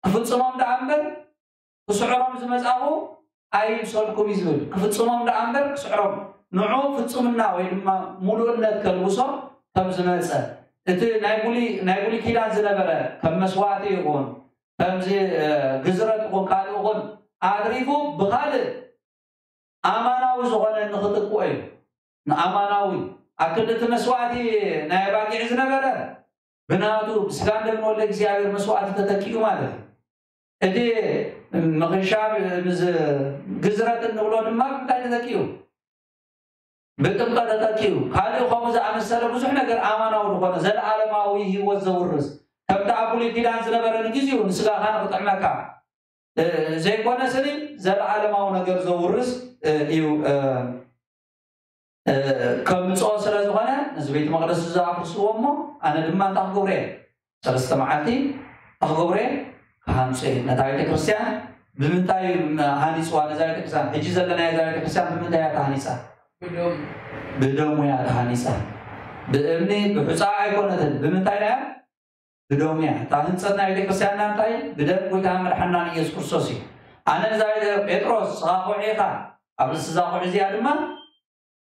ክፍጽሞም ደኣ እምበር ክስዕሮም ዝመጻኹ ኣይምሰልኩም እዩ ዝብል። ክፍጽሞም ደኣ እምበር ክስዕሮም፣ ንዑ ፍጹምና ወይ ድማ ሙሉእነት ከልብሶ ከም ዝመጸ፣ እቲ ናይ ብሉይ ናይ ብሉይ ኪዳን ዝነበረ ከም መስዋእቲ ይኹን ከምዚ ግዝረት ይኹን ካልእ ይኹን ኣትሪፉ ብኻልእ ኣማናዊ ዝኾነ ንኽጥቅኦ እዩ። ንኣማናዊ ኣብ ክንዲ እቲ መስዋእቲ ናይ ኣባጊዕ ዝነበረ ብናቱ ብስጋን ደምን ወልደ እግዚኣብሔር መስዋእቲ ተተኪኡ ማለት እዩ። እቲ ምኽንሻብ ግዝረት እንብሎ ድማ ብምንታይ ተተኪኡ? ብጥምቀት ተተኪኡ። ካልእ ከምኡ ዝኣመሰለ ብዙሕ ነገር ኣማናዊ ዝኾነ ዘለኣለማዊ ህይወት ዘውርስ ከምቲ ኣብ ብሉይ ኪዳን ዝነበረ ንግዚኡ ንስጋኻ ንክጥዕመካ ዘይኮነ ስኒ ዘለኣለማዊ ነገር ዘውርስ እዩ። ከምፅኦ ስለ ዝኾነ ነዚ ቤት መቕደስ እዚ ኣፍርስዎ እሞ ኣነ ድማ እንታይ ክገብሮ እየ? ሰለስተ መዓልቲ እንታይ ክገብሮ እየ? ክሃንፆ እየ። ነታ ቤተክርስትያን ብምንታይ ሃኒፅዋ? ነዛ ቤተክርስትያን ሕጂ ዘለናዮ እዛ ቤተክርስትያን ብምንታይ እያ ተሃኒፃ? ብደሙ እያ ተሃኒፃ። ብእምኒ ብሑፃ ኣይኮነትን። ብምንታይ እያ? ብደሙ እያ። እታ ህንፀት ናይ ቤተክርስትያንና እንታይ? ብደም ጎይታ መድሓናን ኢየሱስ ክርስቶስ እዩ። ኣነ ንዛ ጴጥሮስ ስኻ ኮዒ ኢኻ፣ ኣብ ርእሲ እዛ ኮዒ እዚኣ ድማ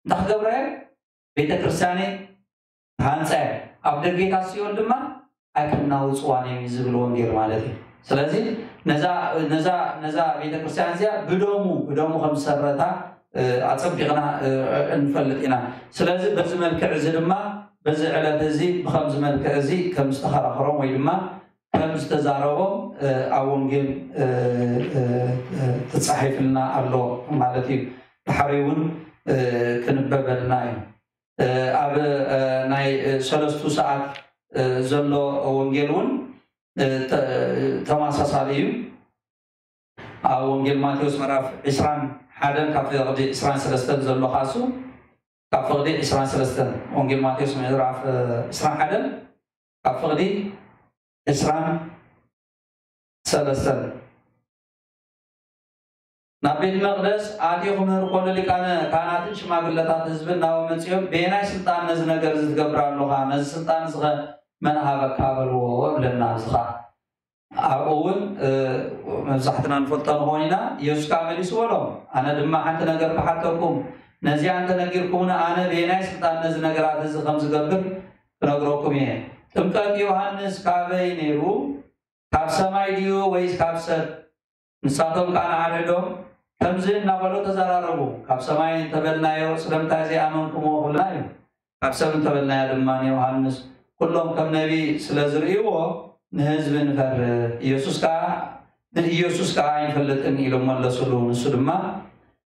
እንታይ ክገብረ እየ? ቤተክርስትያነይ ክሃንፃ እየ፣ ኣብ ደጌታት ሲኦል ድማ ኣይክናውፅዋን እዮም ዝብል ወንጌል ማለት እዩ። ስለዚ ነዛ ነዛ ነዛ ቤተክርስትያን እዚኣ ብደሙ ብደሙ ከም ዝሰረታ ኣፀቢቕና ንፈልጥ ኢና። ስለዚ በዚ መልክዕ እዚ ድማ በዚ ዕለት እዚ ብከምዚ መልክዕ እዚ ከም ዝተኸራኸሮም ወይ ድማ ከም ዝተዛረቦም ኣብ ወንጌል ተፃሒፍልና ኣሎ ማለት እዩ። ድሓሪ እውን ክንበበልና እዩ። ኣብ ናይ ሰለስቱ ሰዓት ዘሎ ወንጌል እውን ተመሳሳሊ እዩ። ኣብ ወንጌል ማቴዎስ ምዕራፍ ዕስራን ሓደን ካብ ፍቕዲ ዕስራን ሰለስተን ዘሎ ካሱ ካብ ፍቕዲ ዕስራን ሰለስተን ወንጌል ማቴዎስ ምዕራፍ ዕስራን ሓደን ካብ ፍቕዲ ዕስራን ሰለስተን ናብ ቤት መቕደስ ኣትዮ ክምህር ከሎ ሊቃነ ካህናትን ሽማግለታት ህዝብን ናብ መጺኦም፣ "በየናይ ስልጣን ነዚ ነገር እዚ ትገብር ኣለኻ? ነዚ ስልጣን እዚ ኸ መን ሃበካ?" በልዎ እብለና። ኣብዚ ኸኣ ኣብኡ እውን መብዛሕትና ንፈልጦ ንኸውን ኢና። ኢየሱስ ከኣ መሊሱ በሎም፣ "ኣነ ድማ ሓንቲ ነገር ክሓተኩም፣ ነዚኣ እንተነጊርኩምኒ ኣነ በየናይ ስልጣን ነዚ ነገራት እዚ ከም ዝገብር ክነግረኩም እየ። ጥምቀት ዮሃንስ ካበይ ነይሩ? ካብ ሰማይ ድዩ ወይስ ካብ ሰብ?" ንሳቶም ከኣ ንሓድሕዶም ከምዚ እናበሉ ተዘራረቡ፣ "ካብ ሰማይ እንተበልናዮ ስለምንታይ ዘይኣመንኩምዎ?" ክብልና እዩ። "ካብ ሰብ እንተበልናዮ ድማ ንዮሃንስ ኩሎም ከም ነቢ ስለ ዝርእይዎ ንህዝቢ ንፈርህ፣ ኢየሱስ ከኣ ንኢየሱስ ከኣ ኣይንፈልጥን" ኢሎም መለሱሉ። ንሱ ድማ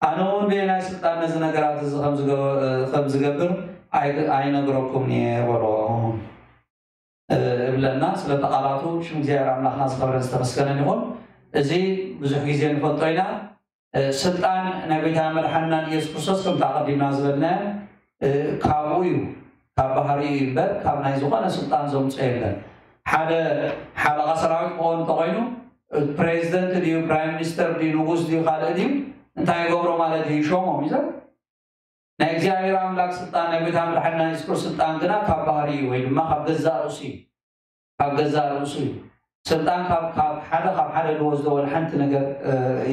"ኣነ እውን ብየናይ ስልጣን ነዚ ነገራት እዚ ከም ዝገ-፣ ከም ዝገብር ኣይ-፣ ኣይነግረኩምን እየ" በሎ። እብለና። ስለቲ ቃላቱ ሽም እግዚኣብሔር ኣምላኽና ዝኸበረን ዝተመስገነን ይኹን። እዚ ብዙሕ ግዜ ንፈልጦ ኢና። ስልጣን ናይ ጎይታ መድሓንና ኢየሱስ ክርስቶስ ከምቲ ኣቐዲምና ዝበልናዮ ካብኡ እዩ፣ ካብ ባህሪ እዩ እምበር ካብ ናይ ዝኾነ ስልጣን ዘምጾ የለን። ሓደ ሓለቓ ሰራዊት ክኸውን እንተኾይኑ ፕሬዚደንት ድዩ፣ ፕራይም ሚኒስተር ድዩ፣ ንጉስ ድዩ፣ ካልእ ድዩ፣ እንታይ ይገብሮ ማለት እዩ? ይሾሞም እዩ ዘ ናይ እግዚኣብሔር ኣምላክ ስልጣን ናይ ጎይታ መድሓንና የሱስ ክርስቶስ ስልጣን ግና ካብ ባህሪ እዩ ወይ ድማ ካብ ገዛእ ርእሱ እዩ። ካብ ገዛእ ርእሱ እዩ። ስልጣን ካብ ካብ ሓደ ካብ ሓደ ዝወስዶ ወላ ሓንቲ ነገር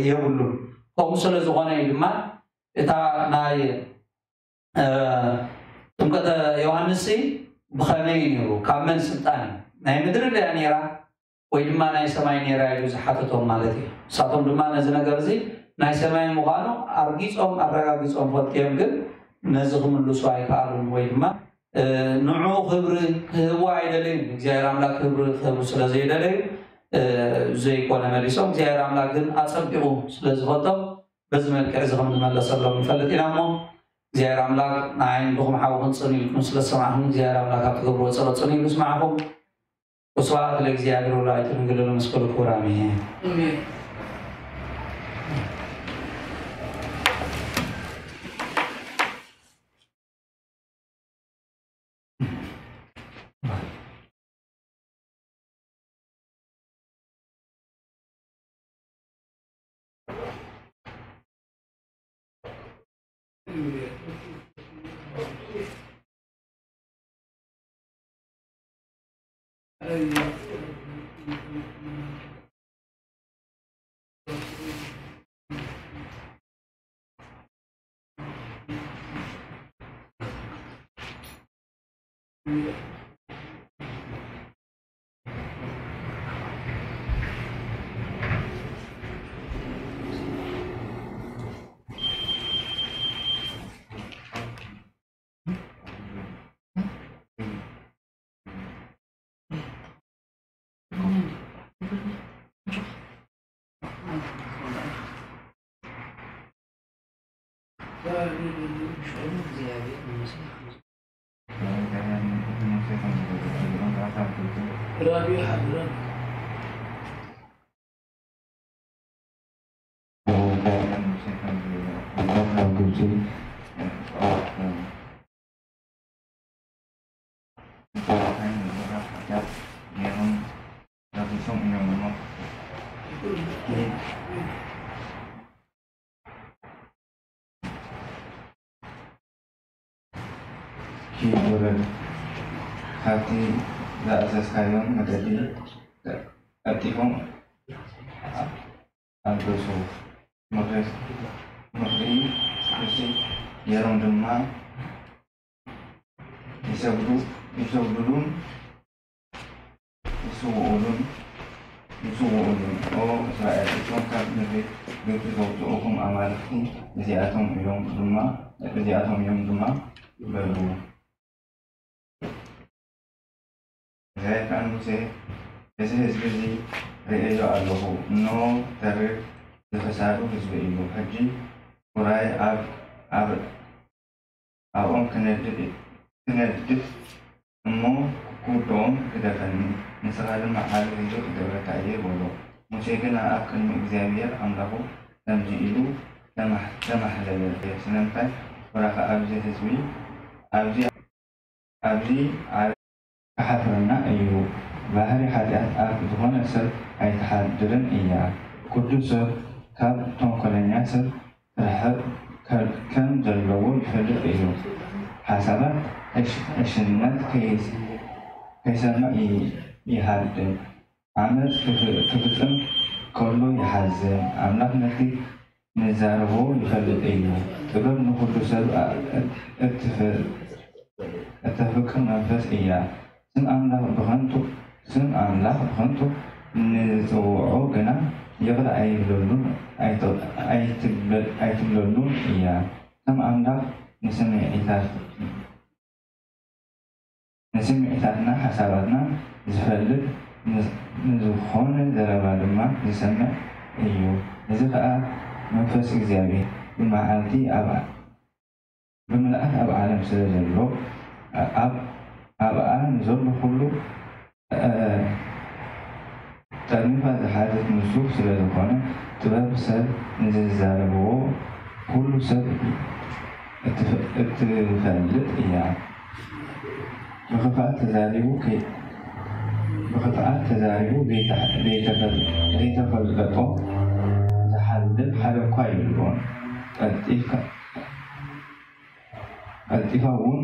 የብሉን። ከምኡ ስለ ዝኾነ እዩ ድማ እታ ናይ ጥምቀተ ዮሃንስ ብኸመይ እዩ ነይሩ? ካብ መን ስልጣን እዩ? ናይ ምድሪ ድያ ነይራ? ወይ ድማ ናይ ሰማይ ነይራ ኢሉ ዝሓተቶም ማለት እዩ። ንሳቶም ድማ ነዚ ነገር እዚ ናይ ሰማይ ምዃኑ ኣርጊጾም ኣረጋጊጾም ፈልጥዮም፣ ግን ነዚ ክምልሱ ኣይከኣሉን ወይ ድማ ንዑ ክብሪ ክህቡ ኣይደለዩን። እግዚኣብሔር ኣምላክ ክብሪ ክህቡ ስለ ዘይደለዩ ዘይኮነ መሊሶም፣ እግዚኣብሔር ኣምላክ ግን ኣጸቢቑ ስለ ዝፈልጦም በዚ መልክዕ እዚ ከም ዝመለሰሎም ንፈልጥ ኢና እሞ እግዚኣብሔር ኣምላክ ንዓይን ድኹም ሓውክን ጽን ኢልኩም ስለ ዝሰማዕኩም እግዚኣብሔር ኣምላክ ኣብ ትገብርዎ ጸሎት ጽን ኢሉ ይስማዕኩም። وسبحت لእግዚኣብሔር ወላዲቱ ድንግል ለመስቀሉ ክቡር ኣሜን። ይበል። ካብቲ ዝኣዘዝካዮም መገዲ ቀልጢፎም ኣልገሱ። ምኽሪ፣ ምኽሪ፣ ምኽሪ ገይሮም ድማ ይሰግዱ፣ ይሰግዱሉን ይስውኡሉን ይጽውዑሉ። ኦ እስራኤል፣ እቶም ካብ ምድሪ ግብጺ ዘውጽኡኹም ኣማልኽቲ እዚኣቶም እዮም ድማ፣ እዚኣቶም እዮም ድማ በሉ። እግዚኣብሔር ከኣ ንሙሴ፣ እዚ ህዝቢ እዚ ርእየዮ ኣለኹ፣ እንሆ ተሪር ዝኸሳዱ ህዝቢ እዩ። ሕጂ ውራይ ኣብ ኣብ ኣብኦም ክነድድ ክነድድ እሞ ክውድኦም ግደፈኒ፣ ንስኻ ድማ ዓቢ ህዝቢ ክገብረካ እየ በሎ። ሙሴ ግና ኣብ ቅድሚ እግዚኣብሔር ኣምላኹ ከምዚ ኢሉ ተማሕ- ተማሕለለ፣ ስለምንታይ ወረኻ ኣብዚ ህዝቢ ኣብዚ ኣብዚ ዓቢ ክሓፍረና እዩ። ባህሪ ሓጢኣት ኣብ ዝኾነ ሰብ ኣይትሓድርን እያ። ቅዱስ ሰብ ካብ ተንኮለኛ ሰብ ክርሕቕ ከም ዘለዎ ይፈልጥ እዩ። ሓሳባት ዕሽነት ከይሰምዕ ይሃድም። ዓመፅ ክፍፅም ከሎ ይሓዝን። ኣምላኽ ነቲ ንዛረቦ ይፈልጥ እዩ። ጥበብ ንኹሉ ሰብ እተፍቅር መንፈስ እያ። ስም ኣምላኽ ብኸንቱ ስም ኣምላኽ ብኸንቱ ንዝጽውዖ ግና ይቕረ ኣይብለሉን ኣይትብለሉን እያ። ከም ኣምላኽ ንስምዒታት ንስምዒታትና ሓሳባትና ዝፈልጥ ንዝኾነ ዘረባ ድማ ዝሰምዕ እዩ። እዚ ኸኣ መንፈስ እግዚኣብሔር ብመዓልቲ ኣብ ብምልኣት ኣብ ዓለም ስለ ዘሎ ኣብ ኣብኣ ንዘሎ ኩሉ ጠርኒፋ ዝሓዘት ንሱ ስለ ዝኾነ ጥበብ ሰብ ንዝዛረብዎ ኩሉ ሰብ እትፈልጥ እያ። ብኽፍኣት ተዛሪቡ ከይ ብኽፍኣት ተዛሪቡ ዘይተፈልጠ ዝሓልፍ ሓደ እኳ የልቦን። ቀልጢፋ እውን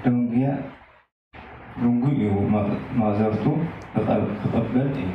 ደንጉያ ደንጉዩ መቕዘፍቱ ክቕበል እዩ።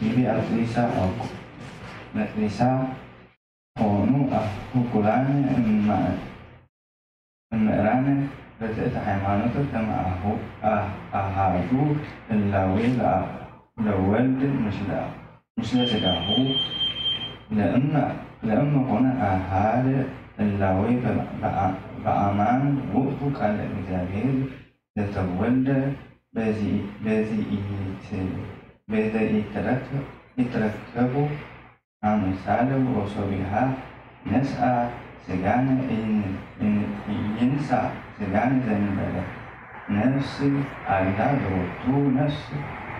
ይቤ ኣትሊሳ ኦክ መጥሊሳ ኾኑ ኣህኩላን እምእራን ርትዕቲ ሃይማኖት ከም ኣሃዱ ህላዌ ለወልድ ምስለ ስጋሁ ለእመ ኮነ ኣሃደ ህላዌ በአማን ውእቱ ቃለ እግዚአብሔር ዘተወልደ በዘኢትረከቡ አምሳለ ወሶቢሃ ነስአ ስጋነ ይንሳ ስጋነ ዘንበለ ነፍስ አላ ዘወቱ ነፍስ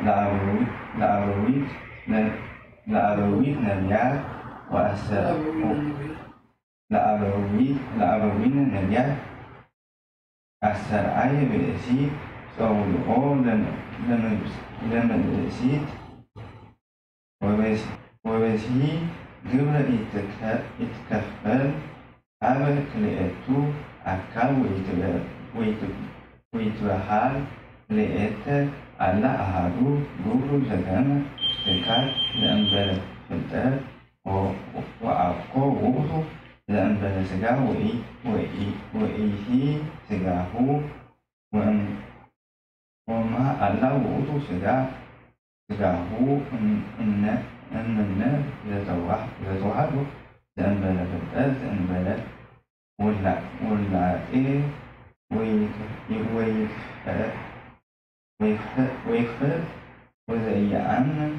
ለአበዊት ለአበዊት ነቢያት ወአሰ ለአበዊት ለአበዊነ ነቢያት አሰርዓየ ብእሲ ጸውልኦ ለምእሲት ወበዝሂ ግብረ ኢትከፈል ሀበ ክልኤቱ አካል ወይትበሃል ክልኤተ አላ አሃዱ ግብሩ ዘከመ ትካል ለእምበለ ፍልጠት ወአኮ ውእቱ ለእምበለ ስጋ ወኢቲ ስጋሁ ወማ አላ ውእቱ ስጋ ስጋሁ እምነ ዘተዋህዶ ዘእንበለ ፍልጠት ዘእንበለ ውላጤ ወይክፈል ወይክፈል ወዘኢየአምን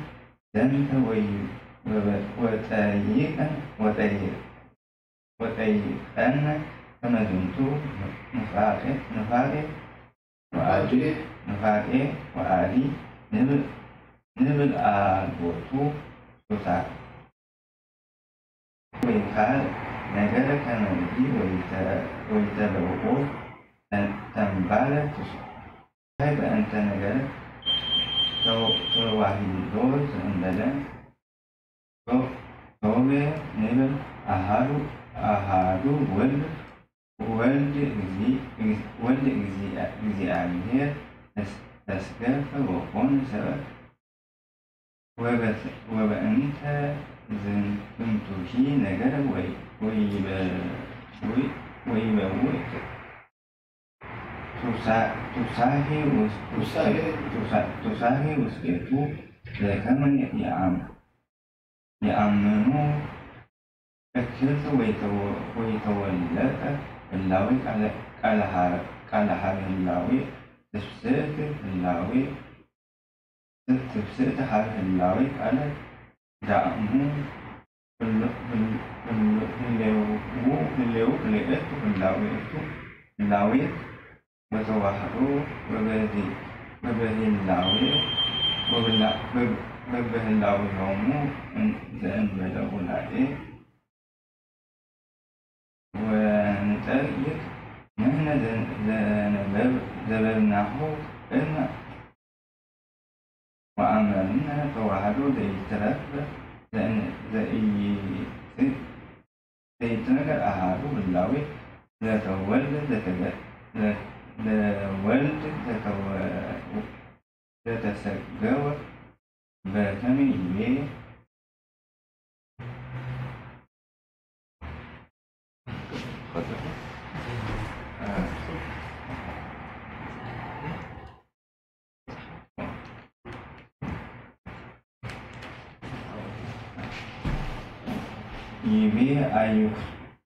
ዘንተ ወጠይቀን ወጠይቀነ ከመ ዝንቱ ንፋቄ ንፋቄ ወአዲ ንፋቄ ወአዲ ንብል ንብል አልቦቱ ሱታር ወይ ካልእ ነገር ከመ እዚ ወይተለውኦ ተንባለ ትሱ እንታይ በእንተ ነገር ተዋሂዶ ዘእንበለ ሶበ ንብል ኣሃዱ ኣሃዱ ወልድ ወልድ እግዚ- ወልድ እግዚ- እግዚኣብሔር ተስ- ተስገፈ ወኮነ ሰበ ወበ- ወበእንተ ዝንቱሂ ነገር ወይ- ወይበ- ወይ- ወይበውእ ቱሳ- ቱሳሄ ውስ- ውሳሄ። ቱሳ- ቱሳሄ ውስቴቱ ዘከመ የአም- የአምኑ እክልት ወይተወ- ወይተወለጠ ህላዌ ቃለ- ቃለ ሀ- ቃለ ሀበ ህላዌ ትፍስህት ህላዌ ትፍስህት ሀበ ህላዌ ቃለ ዳእሙ ህል- ህል- ህል- ህሌው- ህሌው ክልኤቱ ህላዌቱ ህላዌ በተዋህዶ በበህላዌ በብላ- በብ- በብህላዌሆሙ እን- ዘእንበለ ውላዴ ወንጠይቅ ንሕነ ዘ- ዘነበብ- ዘበልናሁ ቅድመ ወአመርነ ተዋህዶ ዘይትረክብ ዘእን- ዘኢይት- ዘይትነገር ኣሃዱ ህላዌ ዘተወልደ ዘተገ- ዘ- ዘወልድ ዘተወ- ዘተሰገወ በከመ ይቤ ይቤ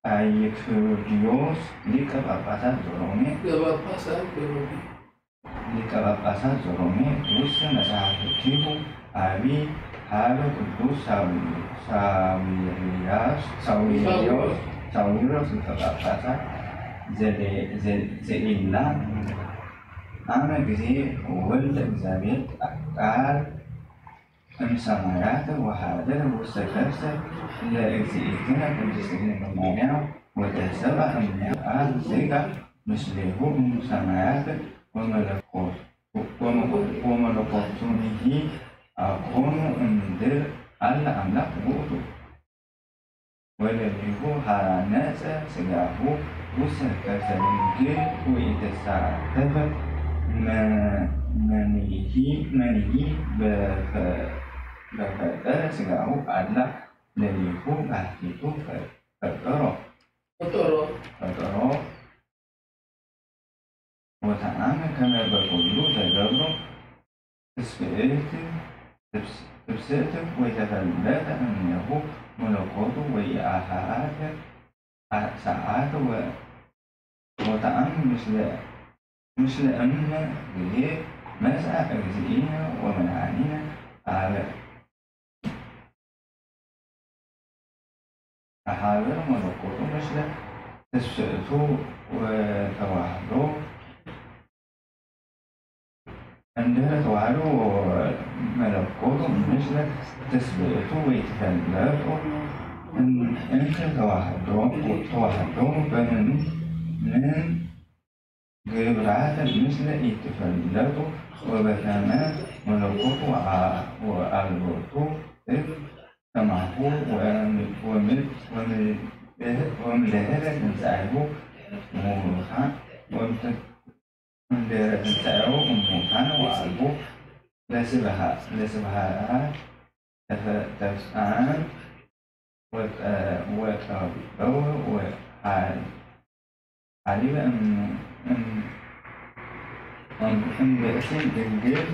አየክስዮስ ሊቀ ጳጳሳት ዘሮሜ ሊቀ ጳጳሳት ዘሮሜ ውስተ መጽሐፍቲሁ አቢ ሀበ ቅዱስ ሳዊሮስ ሳዊሮስ ሊቀ ጳጳሳት ዘኢላ አመ ጊዜ ወልደ እግዚአብሔር ቃል እምሰማያት ወሐደረ ውስተ ከርሰ ለእግዚእትነ ቅድስት ድንግል ማርያም ወተሰብአ እምኔሁ ቃል ሥጋ ምስሌሁ እምሰማያት ወመለኮቱኒሂ አኮኑ እምድር አለ አምላክ ውእቱ። ወለሊሁ ሀነጸ ሥጋሁ ውስተ ከርሰ ድንግል ወኢተሳተፈ መኒሂ በፈጠረ ሥጋሁ አላ ለሊሁ ባሕቲቱ ፈጠሮ። ፈጠሮ። ፈጠሮ። ወተአመ ከመ በኩሉ ዘገብሮ ትስብእት ትስብእት ወይተፈለጠ እምኔሁ መለኮቱ ወይአሃተ ሰዓት ወተአመ ምስለ እምነ ጊዜ መጽአ እግዚእነ ወመድኃኒነ አበ ተሓበረ መለኮቱ ምስለ ትስብእቱ ወተዋህዶ እንድህረ ተዋህዶ መለኮቱ ምስለ ትስብእቱ ወይትፈለጡ እንተ ተዋህዶ ተዋህዶ በምን ምን ግብራተ ምስለ ኢትፈለጡ ወበከመ መለኮቱ ወአልቦቱ እብ ከማሁ ወምድህረ ትንሣኤሁ ሙታን ወምድህረ ትንሣኤሁ ሙታን ወአልቦ ለስብሃት ተፍጻን ወጠበወ ሀሊበ እምብእሲን ድንግል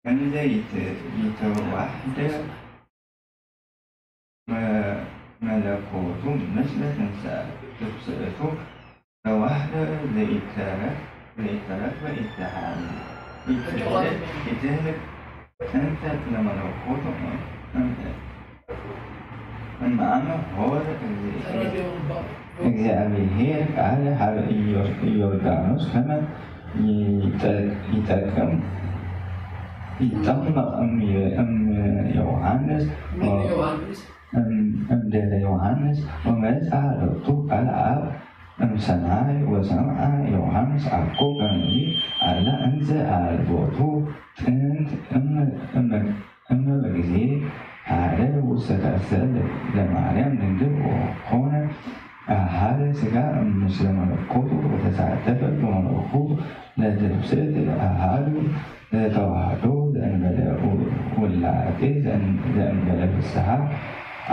እንዘ ይተዋህደ መለኮቱ ምስለ ትንሳኤቱ ተዋህደ ዘይተረክ ዘይተረክበ ይተሃሉ ይትህልክ እንተ ለመለኮቱ እምአመ ሆረ እግዚአብሔር ቃል ሀበ ኢዮርዳኖስ ከመ ይጠቅም ይጠመቅ እም ዮሐንስ እምድህረ ዮሐንስ ወመጽአ ሎቱ ቃል አብ እምሰማይ ወሰምዐ ዮሐንስ አኮ ከመዚ አላ እንዘ አልቦቱ ጥንት እም በጊዜ ሓደ ውስተ ከርሰ ለማርያም ድንግል ወኮነ ኣሃደ ሥጋ ምስለ መለኮቱ ወተሳተፈ በመለኮቱ ለትፍስሕት ኣሃዱ ለተዋህዶ ዘእንበለ ውላጤ ዘእንበለ ፍስሓ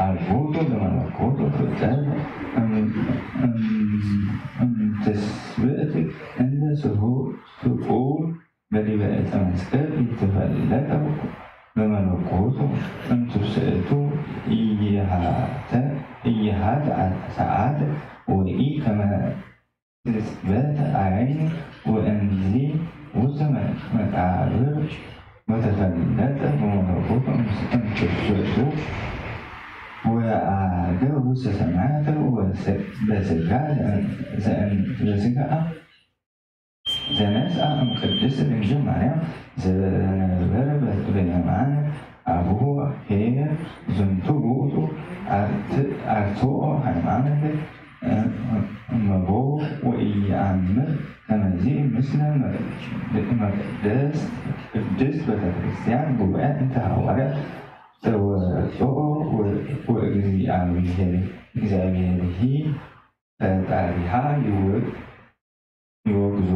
አልቦቱ ለመለኮቱ ፍጠር እምትስብእት እንደ ስሁል በዲበ ዕፀ መስቀል ይትፈለጠ በመለኮቱ እምትስእቱ ኢይሃተ ሰዓት ወኢ ከመ ትጽበተ ዓይን ወእምዚ ውስተ መቃብር ወተፈለጠ በመለኮቱ እምትስእቱ ወአርገ ውስተ ሰማያት በስጋ ዘእንበስጋ ዘነስአ እምቅድስት ድንግል ማርያም ዘነበረ በየማነ አቡሁ ኄር ዝንቱ ውእቱ አርትኦ ሃይማኖት እመቦ ወኢየአምር ከመዚ ምስለ መቅደስ ቅድስት ቤተክርስቲያን ጉባኤ እንተ ሐዋርያት ተወፅኦ ወእግዚአብሔር እግዚአብሔርሂ ፈጣሪሃ ይወግዞ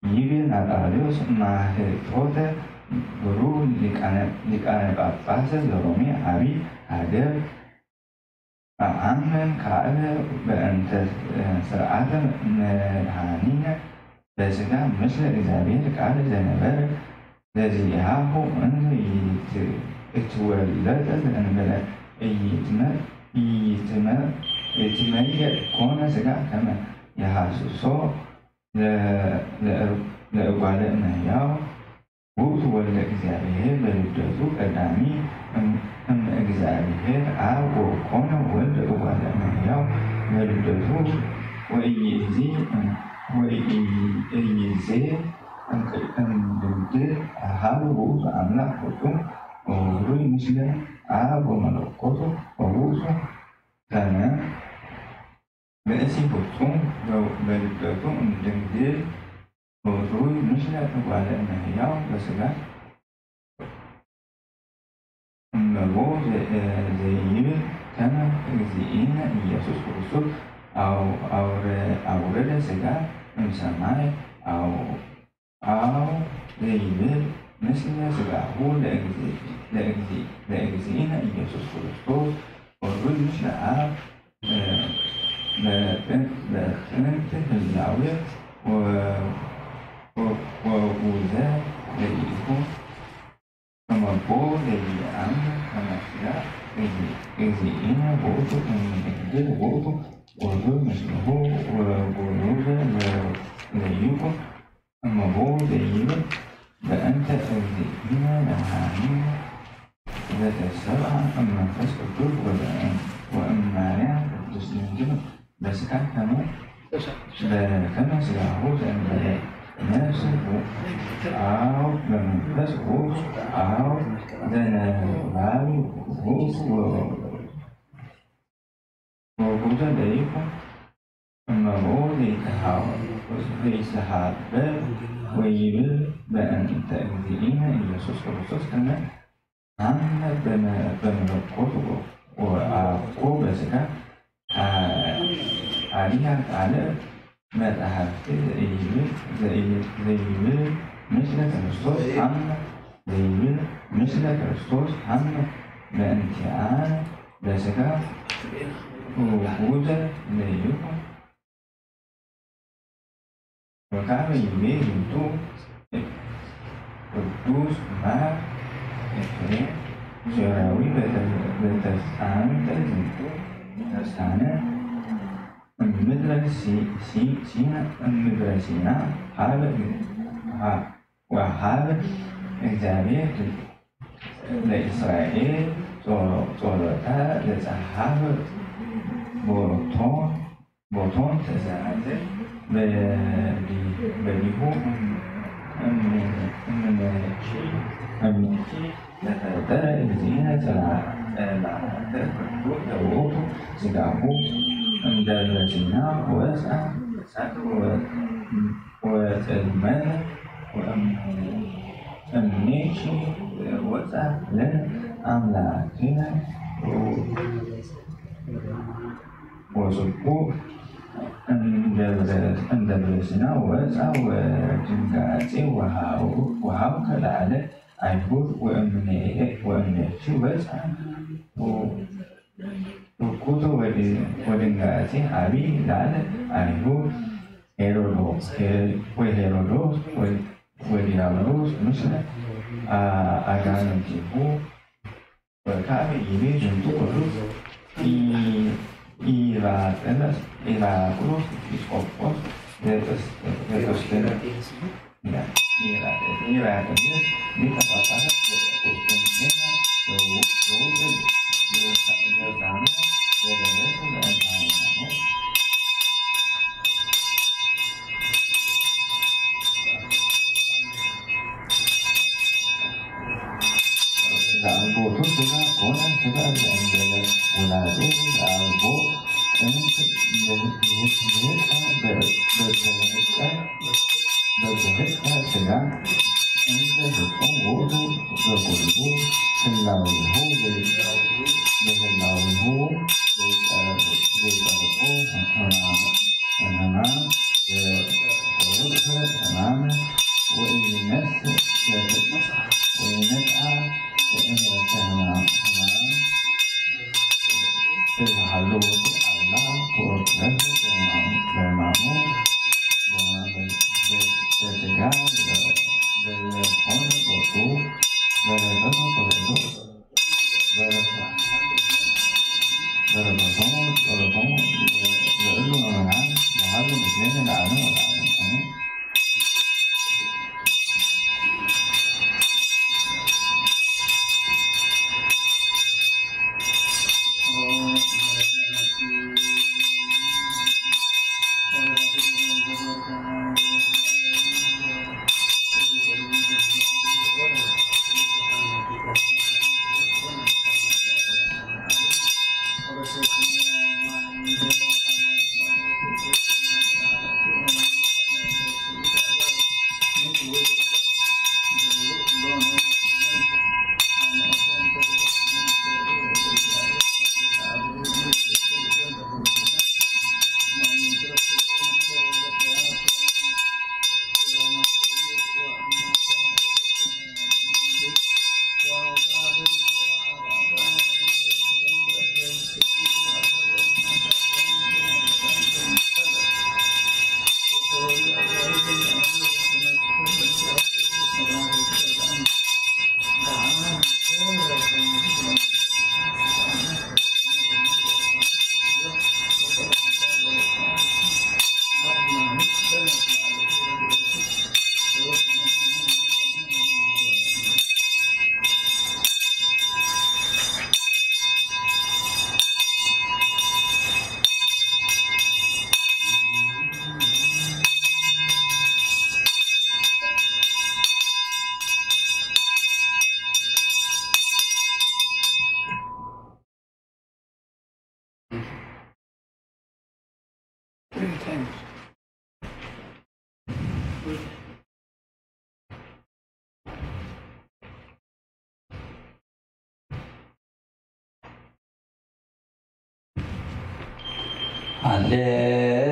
ይቤ ናጣልዮስ ማህቶተ ብሩ ሊቃነ ጳጳስ ዘሮሜ ዓቢ ሃገር መዓመን ካልእ በእንተ ስርዓተ መድኃኒነ በስጋ ምስለ እግዚአብሔር ቃል ዘነበረ ለዚአሁ እንዘ ይትወለጠ ዘእንበለ ኢይትመየጥ ኮነ ስጋ ከመ የሐስሶ ለእጓለ እመሕያው ውእቱ ወልደ እግዚአብሔር በልደቱ ቀዳሚ እም እግዚአብሔር አብ ወኮነ ወልደ እጓለ እመሕያው በልደቱ ወኢይእዜ ወኢይእዜ እምድንግል አሃዱ ውእቱ አምላክ ፍጹም ወውሩይ ምስለ አብ ወመለኮቱ ወውእቱ ከመ ብእሲ ፍጹም በልደቱ እምድንግል ወውሩይ ምስለ እጓለ እመሕያው በስጋ እመቦ ዘይብል ከመ እግዚእነ ኢየሱስ ክርስቶስ አውረደ ስጋ እምሰማይ አው ዘይብል ምስለ ስጋሁ ለእግዚእነ ኢየሱስ ክርስቶስ ወሩይ ምስለ አብ በጥንት ህላዌ ወጉዘ ለይኩን ከመቦ ለይአምን ከመስላ እግዚእነ ውእቱ እምድንግል ውእቱ ወሩይ ምስሌሁ ወጉሩዘ ለይኩን እመቦ ዘይብል በእንተ እግዚእነ ለመድኃኒነ ዘተሰብአ እመንፈስ ቅዱስ ወእም ማርያም ቅድስት ድንግል በስጋ ከመ ስጋሁ ዘእንበለ ነፍስ አው በመንፈስ ውእቱ አው ዘነባቢ ውእቱ ወጉዘ ለይኩን እመቦ ዘይተሃበ ወይብል በእንተ እግዚእነ ኢየሱስ ክርስቶስ ከመ አመ በመለኮቱ ወአኮ በስጋ አዲሃ ካልእ መጻሕፍቲ ዘይብል ምስለ ክርስቶስ ሀመ ዘይብል ምስለ ክርስቶስ ሀመ በእንቲአነ በስጋ ውጉዘ ለይኩን ወካመ ይቤ ዝንቱ ቅዱስ ማር ኤፍሬም ሶርያዊ በተስአንተ ዝንቱ ተስአነ እምድረ ሲና እምድረ ሲና ሀበ ወሀበ እግዚአብሔር ለእስራኤል ጾሎተ ለጸሐፈ ቦቶን ቦቶን ትእዛዘ በዲሁ እምነኪ ለፈጠረ እግዚእነ ጸላእተ ኩሉ ለውእቱ ስጋሁ እምደብረ ሲና ወፃ እሳት ወጽልመት እምኔኪ ወጻ ለነ አምላክነ ወጽድቁ እምደብረ-፣ እምደብረ ሲና ወጻ ወድንጋጼ ወሃው-፣ ወሃውከ ለዓለ አይሁድ ወእምኔ-፣ ወእምኔኪ ወጻ ርኩቶ ወድ-፣ ወድንጋጼ አቢ ለዓለ አይሁድ ሄሮዶ-፣ ሄ-፣ ወሄሮዶስ ወ-፣ ወዲያብሎስ ምስለ አ-፣ አጋንንቲሁ። ወካዕበ ይቤ ዝንቱ ቅዱስ ኢ-፣ ኢራቅለስ-፣ ኢራቅሎስ ኤጲስቆጶስ ዘቅስ-፣ ዘቅስጥንጥንያ፣ ኢራቅለስ ሊቀ ጳጳሳት ዘቅስጥንጥንያ ዘው-፣ ዘውፅእ ድርሳ-፣ ድርሳኑ ዘደረሰ በእንተ ሃይማኖት ለአልቦቱ ሥጋ ኮነ ሥጋ ዘእንበለ ውላዴ ለአልቦ ጥንት ምህቀ በዘህቀ በዘህቀ ሥጋ እንዘ ፍጹም ውእቱ በኩሉ ህላዌሁ በህላዌሁ ዘይጸረፎ ሕማም ሕማም ዘተወክፈ ሕማም ወኢይነስ-፣ ወኢይነስአ ሕማም ተዝሃሉ አላ ተወከፈ በሕማሙ በስጋ በዘኮነ ጾቱ በረከቱ ጸሎቱ በረከቶሙ ጸሎቶሙ ለእሉ ምእመናን ይሃሉ ምስሌነ ለዓለም ወለዓለም አሜን።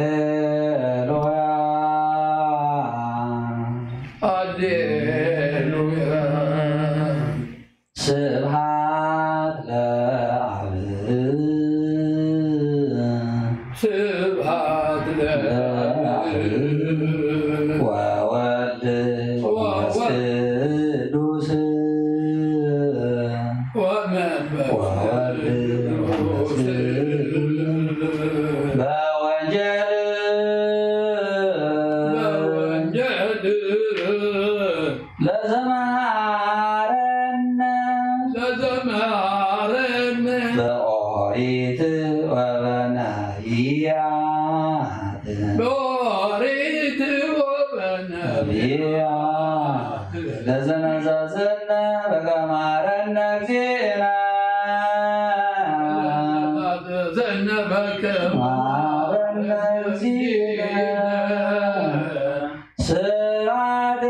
ሃሌሉያ፣ ሃሌሉያ። ስብሐት ለአብ፣ ስብሐት ለአብ ወወልድ ወወልድ ወመንፈስ ቅዱስ፣ ወመንፈስ ወወልድ ቅዱስ በወንጌል በወንጌል ለዘመሃረነ ለዘመሃረነ በኦሪት ወበነቢያት በኦሪት ወበነቢያት ለዘመዘዘነ በከመ መሃረነ እግዚእነ ለዘመዘዘነ በከመ መሃረነ እግዚእነ ስብሐት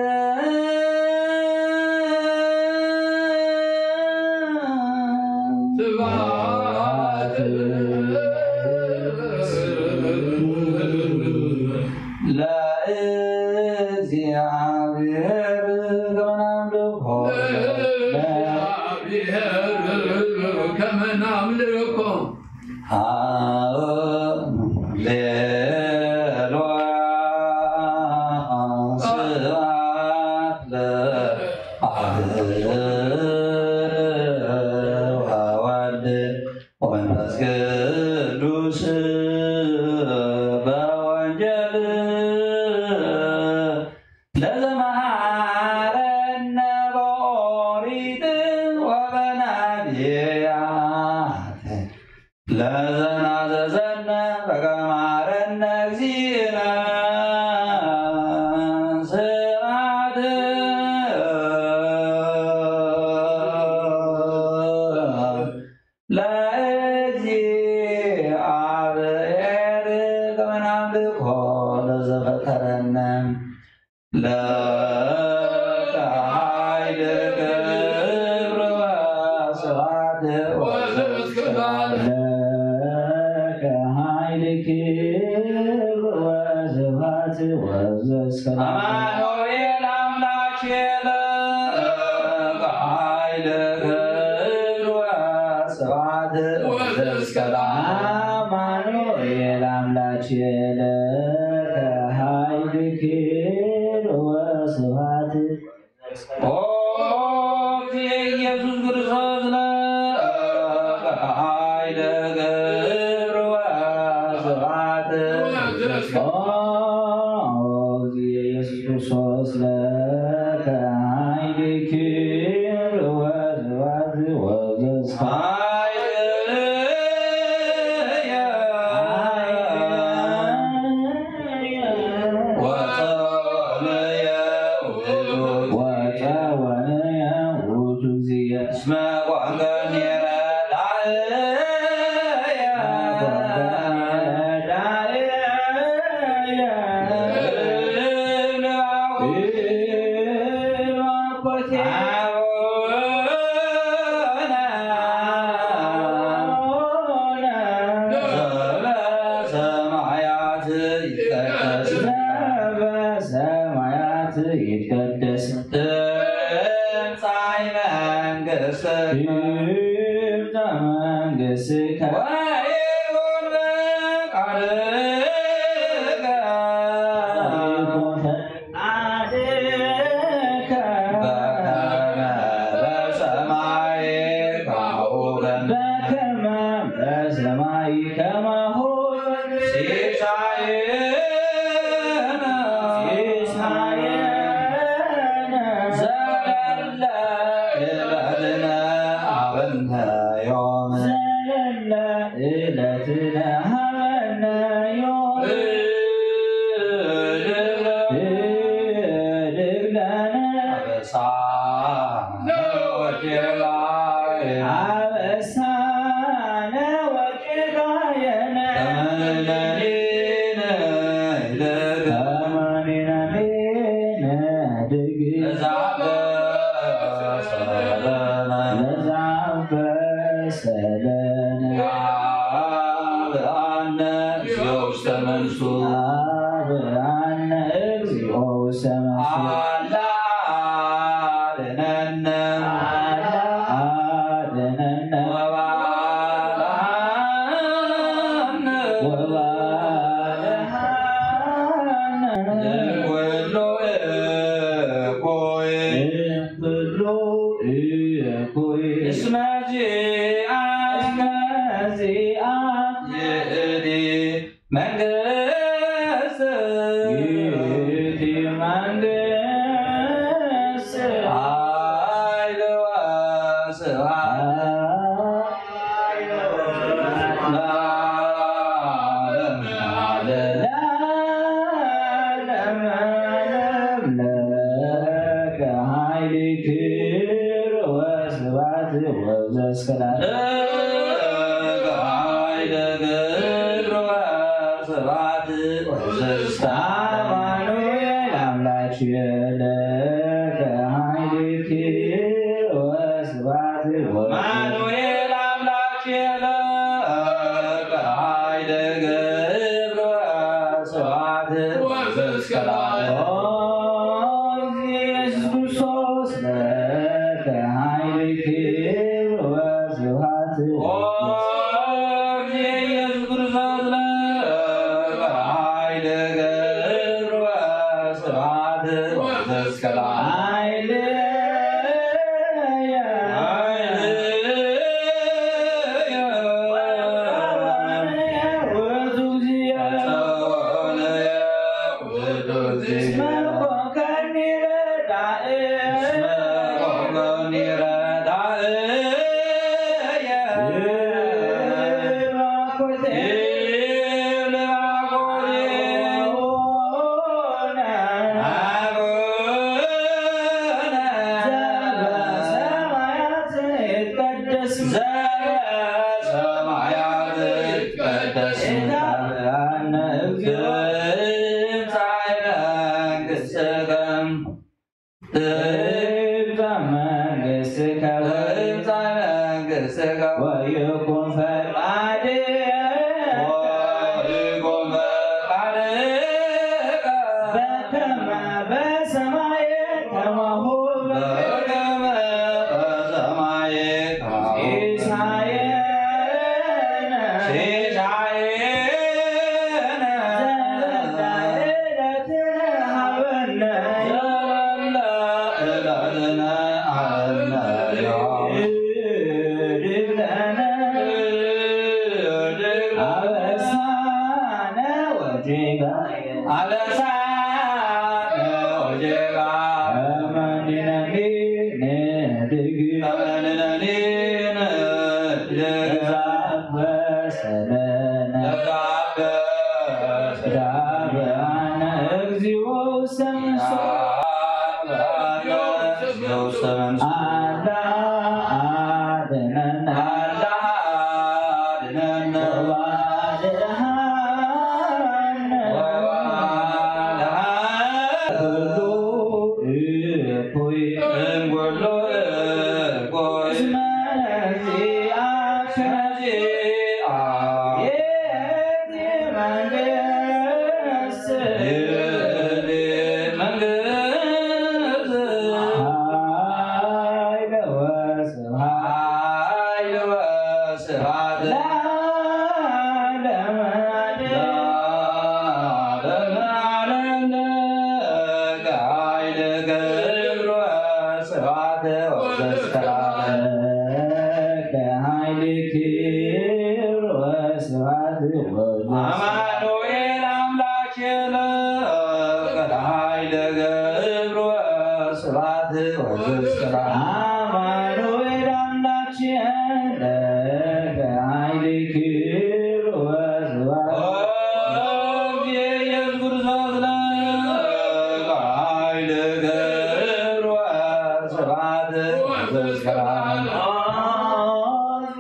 ለእግዚኣብሔር ከመ ናምልኮ። ለእግዚኣብሔር ከመ ናምልኮ። ሃሌሉያ ስብሐት ለአብ ወወልድ ወመንፈስ ቅዱስ በወንጌል ለዘመሃረነ በኦሪት ወበነቢያት ለዘናዘዘነ በከመ መሃረነ እግዚእነ ስብሐት ለእግዚኣብሔር ከመ ናምልኮ ለዘፈጠረነ ለከ ኃይል ክብር ወስብሐት ወዘእስክላለ ለከ ኃይል ክብር ወስብሐት ወዘእስክላለ አማኑኤል አምላክ ለከ ኃይል ክብር ወስብሐት ወዘእስክላለ አማኑኤል አምላክ ለከ ኃይል ክብር ወስብሐት ኦ ኢየሱስ ክርስቶስ ለከ ኃይል ክብር ወስብሐት ኦ ኢየሱስ ክርስቶስ ለከ ኃይል ክብር ወስብሐት ወዘእስክላለ ኃይል ወጸወንየ ውእቱ ወጸወንየ ውእቱ እግዚእ እስመ ኮንከኒ ረዳእየ። ሰማያት ይትቀደስ በሰማያት ይትቀደስ ትምጻእ መንግስትከ ትምጻእ መንግስትከ ወይኩን ፈቃድከ በከመ በሰማይ ከማሁ በከመ በሰማይ ከማሁ ሲሳየነ ሲሳየነ ዘለለ ዕለትነ ሀበነ ዮም ዘለለ ዕለትነ ሀበነ ዮም እድግ ለነ አበሳነ ወጌጋየነ አበሳነ ወጌጋየነ ከመ ንሕነኒ ንሕደግ ከመ ንሕነኒ ንሕደግ ለዘአበሰ ለነ ለዘአበሰ ለነ አብአነ እግዚኦ ውስተ መንሱ አብአነ እግዚኦ ውስተ መንሱ አላ አድነነ አላ አድነነ ወባልሐነ ወባልሐነ እምኩሉ እኩይ እምኩሉ እኩይ እስመ ዚአከ እስመ ዚአከ ይእቲ መንግስት ይእቲ መንግስት ኃይል ወስብሐት ለዓለመ ዓለም። ለዓለመ ዓለም ለከ ኃይል ክብር ወስብሐት ወዘእስከ ለዓለም። ለከ ኃይል ክብር ወስብሐት ወዘእስከ አማኑኤል አምላክ ለከ ኃይል ክብር ወስብሐት ወዘእስከ አማኑኤል አምላክ ዘበሰማያት ይትቀደስ ስምከ። እግዚኦ ትምጻእ መንግሥትከ። ትምጻእ መንግሥትከ። ትምጻእ መንግሥትከ። ወይኩን ፈቃድከ። ወይኩን ፈቃድከ። በከመ በሰማይ ከማሁ በከመ በሰማይ ከማሁ ሲሳየነ ሲሳየነ ዘለለ ዕለትነ ሀበነ ዘለለ ዕለትነ ሀበነ። ይህድግ ለነ አበሳነ ወጌጋየነ አበሳነ ወጌጋየነ ከመ ንሕነኒ ንህድግ ከመ ንሕነኒ ንህድግ ለዘአበሰ ለነ ለዘአበሰ ለነ እግዚኦ ውስተ መንሱት አላ አድነነ አላ አድነነ ወባልሃነ ወባልሃነ ኩሉ እኩይ እምኩሉ እኩይ እስመ ዚአ ዚአ የእቲ መንግስት የእቲ መንግስት ኃይለ ወስብሐት ኃይለ ወስብሐት ለዓለመ ዓለም። ለዓለመ ዓለም ለከ ኃይል ክብር ወስብሐት ወዘስከራለ ለከ ኃይል ክብር ወስብሐት ወዘስከራለ አማኑኤል አምላክ ለከ ኃይል ክብር ወስብሐት ወዘስከራለ አማኑኤል አምላክ ለከ ኃይል ክብር ወስብሐት ኦ ኢየሱስ ክርስቶስ ለከ ኃይል ክብር ወስብሐት ወዘስከራለ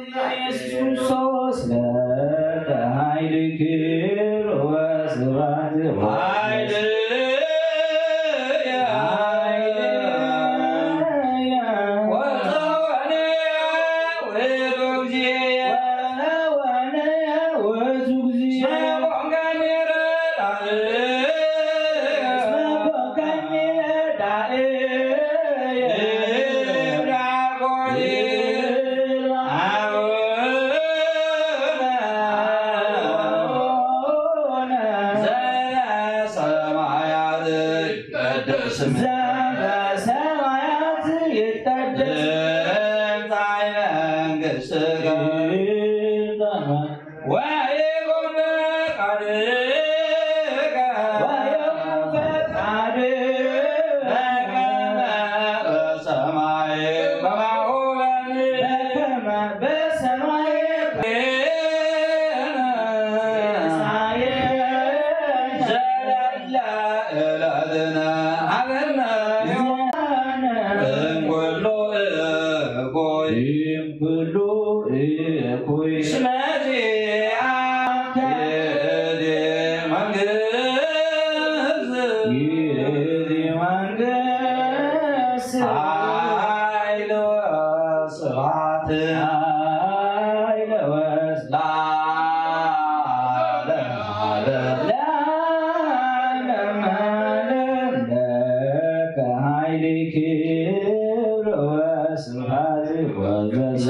ኢየሱስ ክርስቶስ ለከ ኃይል ክብር ወስብሐት ኃይል ኃይል ወፀወነ ውእቱ እግዚእ ወፀወነ ውእቱ እግዚእ እስመ ኮንከኒ ረዳእ ዘበሰማያት ይትቀደስ ትምጻእ መንግሥትከ ወይኩን ፈቃድከ ወይኩን ፈቃድከ በከመ በሰማይ ከማሁ በምድር በከመ በሰማይ ዘለለ ዕለትነ ሀበነ ዮም እምኩሉ እኩይ እምኩሉ እኩይ እስመ ዚአከ ይእቲ መንግስት ይእቲ መንግስት ኃይል ወስብሐት ኃይል ወስብሐት ለዓለመ ዓለም ለዓለመ ዓለም ለከ ኃይል ክብር ወስብሐት ወዘስከ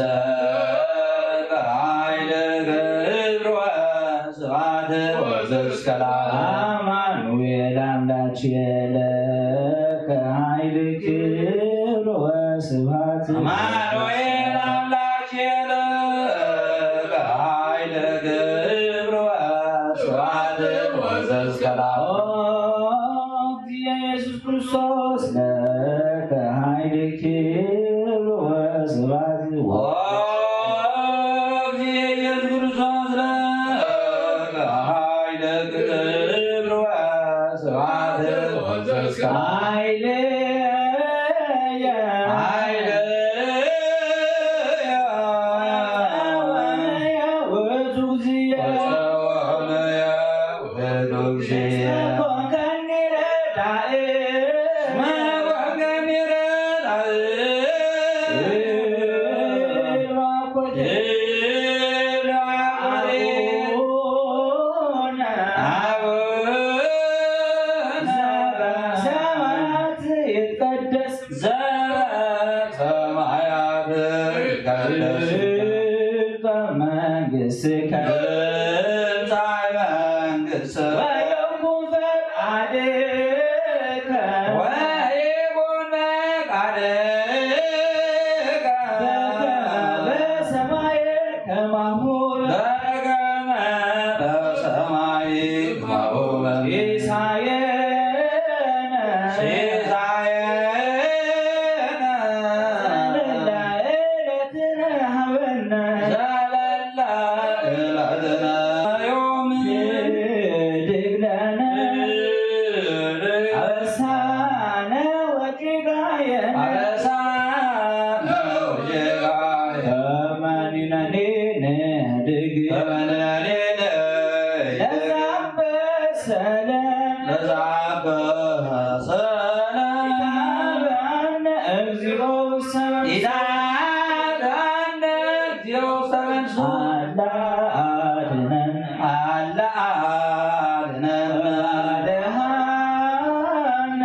ኃይል ክብር ወስብሐት ወዘስከ ለአማኑኤል አምላክ ለከ ኃይል ክብር ወስብሐት አማኑኤል አምላክ ለከ ኃይል ክብር ወስብሐት ወዘስከ ለአብ ኦ ኢየሱስ ክርስቶስ ለከ ኃይል ክብር ወስብሐት ኦ ኢየሱስ ክርስቶስ ለከ ኃይል ክብር ወስብሐት ወዘስከ ኃይል ኃይል መንግሥትከ ትምጻእ መንግሥትከ ወይኩን ፈቃድከ ወይኩን ፈቃድከ በከመ በሰማይ ከማሁ በከመ በሰማይ ከማሁ ሲሳየነ ሲሳየነ ዘለለ ዕለትነ ሀበነ ዘለለ ዕለትነ ዮም ህድግ ለነ አበሳነ ወጌጋየነ አበሳነ ወጌጋየነ ከመ ንሕነኒ ንህድግ ከመ ንሕነኒ ንህድግ ለዘአበሰነ ለዘአበሰነ ኢታብአነ እግዚኦ ውስተ መንሱት ኢታብአነ እግዚኦ ውስተ መንሱት አላ አድነን አላ አድነን ወባድሃነ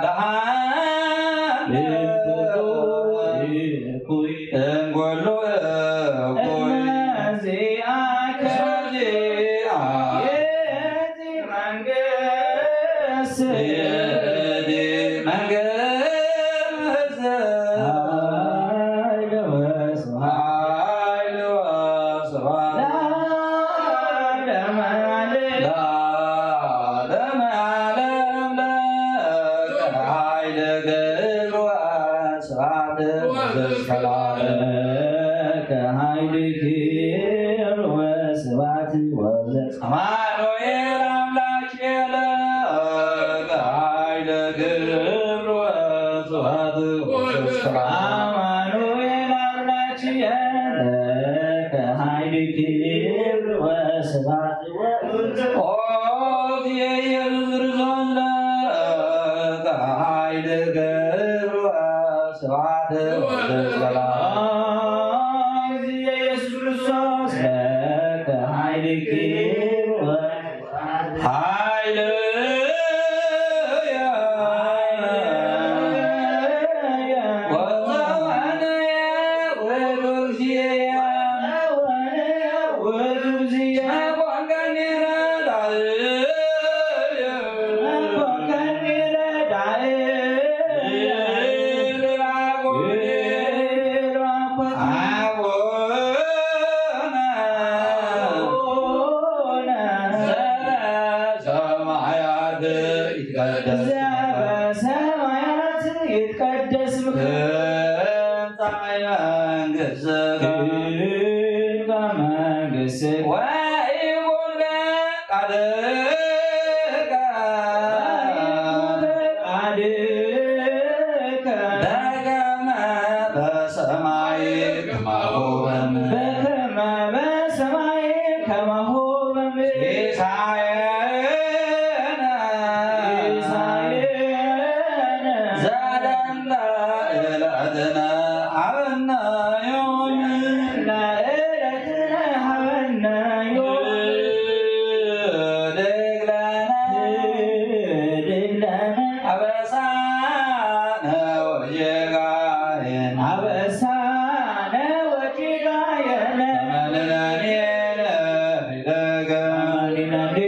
ወባድሃነ እኩይ እኩይ እምኩሉ እኩይ እመዚአከ እመዚአከ የእቲ መንግስት የእቲ መንግስት ኃይል ወስብሐት ኃይል ወስብሐት ለዓለመ ዓለም ለዓለመ ዓለም ለከ ኃይል ክብር ወስብሐት ወዘስከላለ ለከ ኃይል ክብር ወስብሐት ወዘ አማኑኤል አምላክ ለከ ኃይል ክብር ወስብሐት ወዘስከላለ አማኑኤል አምላክ ለከ ኃይል ክብር ወስብሐት ኦ ኢየሱስ ክርስቶስ ለከ ኃይል ክብር ወስብሐት ወዘስከላለ ኢየሱስ ክርስቶስ ለከ ኃይል ክብር ኃይል ሰማያት ይትቀደስ በሰማያት ይትቀደስ ስምከ ትምጻእ መንግሥትከ ትምጻእ መንግሥትከ ወይኩን ፈቃድከ ወይኩን ፈቃድከ በከመ በሰማይ ከማሁ በምድር በከመ በሰማይ ከማሁ በምድር ሲሳየነ ሲሳየነ ዘለለ ዕለትነ ሀበነ ዮም ለዕለትነ ሀበነ ዮም ህድግ ለነ ህድግ ለነ አበሳነ ወጌጋየነ አበሳነ ወጌጋየነ ከመ ንሕነኒ ንህድግ ከመ ንሕነኒ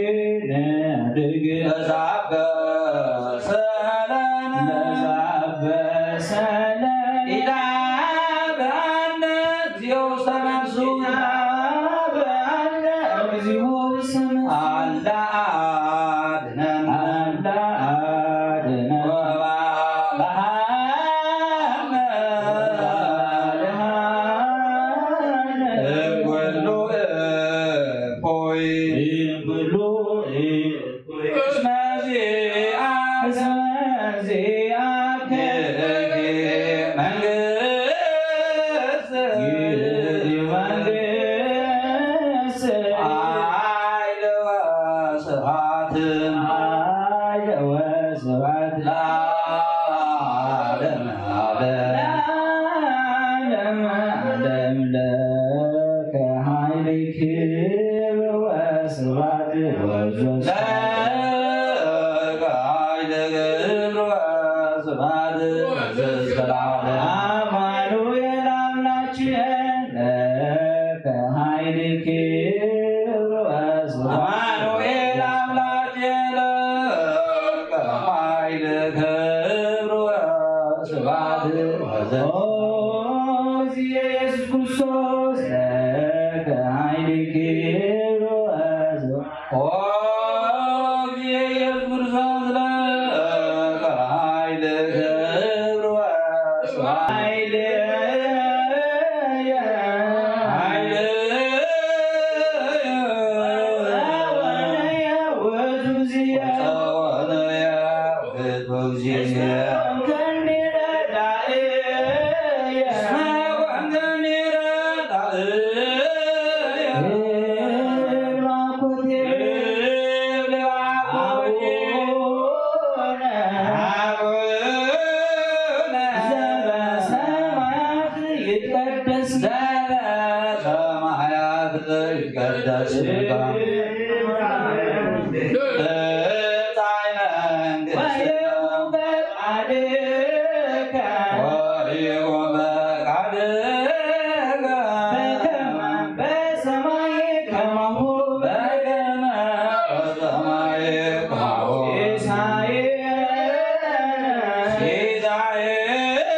ንህድግ ለዘአበሰ ለነ ለዘአበሰ ለነ ኢታብአነ እግዚኦ ውስተ መንሱት ኢታብአነ እግዚኦ ውስተ መንሱት አላ አድነን አላ አድነን ወባልሃነ ወባልሃነ እምኩሉ እፎይ እምኩሉ እስመ ዚአ እስመ ዚአከ ይእቲ መንግስት ይእቲ መንግስት ኃይል ወስብሐት ኃይል ወስብሐት ለዓለመ ዓለም ለዓለመ ዓለም ለከ ኃይል ክብር ወስብሐት ወዘ ለከ ኃይል ክብር ወስብሐት ወዘ እስከ ለዓለም አማኑኤል ኦ፣ ኢየሱስ ክርስቶስ ለከ ኃይል ክብር ወስብሐት። ኦ፣ ኢየሱስ ክርስቶስ ለከ ኃይል ክብር ወስብሐት። ኃይል፣ ኃይል፣ ጸወነ ያውቱ ጊዜ፣ ጸወነ ያውቱ ጊዜ፣ ይትቀደስ ስምከ። ትምጻእ መንግሥትከ። ወይኩን ፈቃድከ። በከመ በሰማይ ከማሁ። በከመ በሰማይ ከማሁ። ሲሳየነ። ሲሳየነ።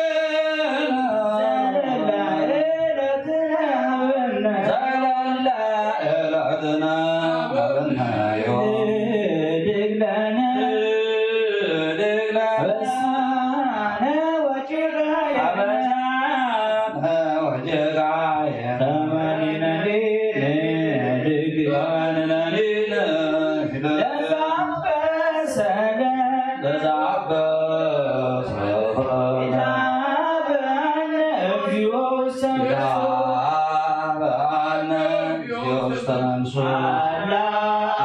ዘለለ ዕለትነ ሀበነ። ዘለለ ዕለትነ ሀበነ። ህድግ ለነ። ህድግ ለነ። አበሳነ ወጌጋየነ። አበሳነ ወጌጋየነ። ከመ ንሕነኒ ንህድግ። ከመ ንሕነኒ ንህድግ። ለዘአበሰነ። ለዘአበሰነ። ኢታብአነ እግዚኦ ውስተ መንሱት። ኢታብአነ እግዚኦ ውስተ መንሱት። አላ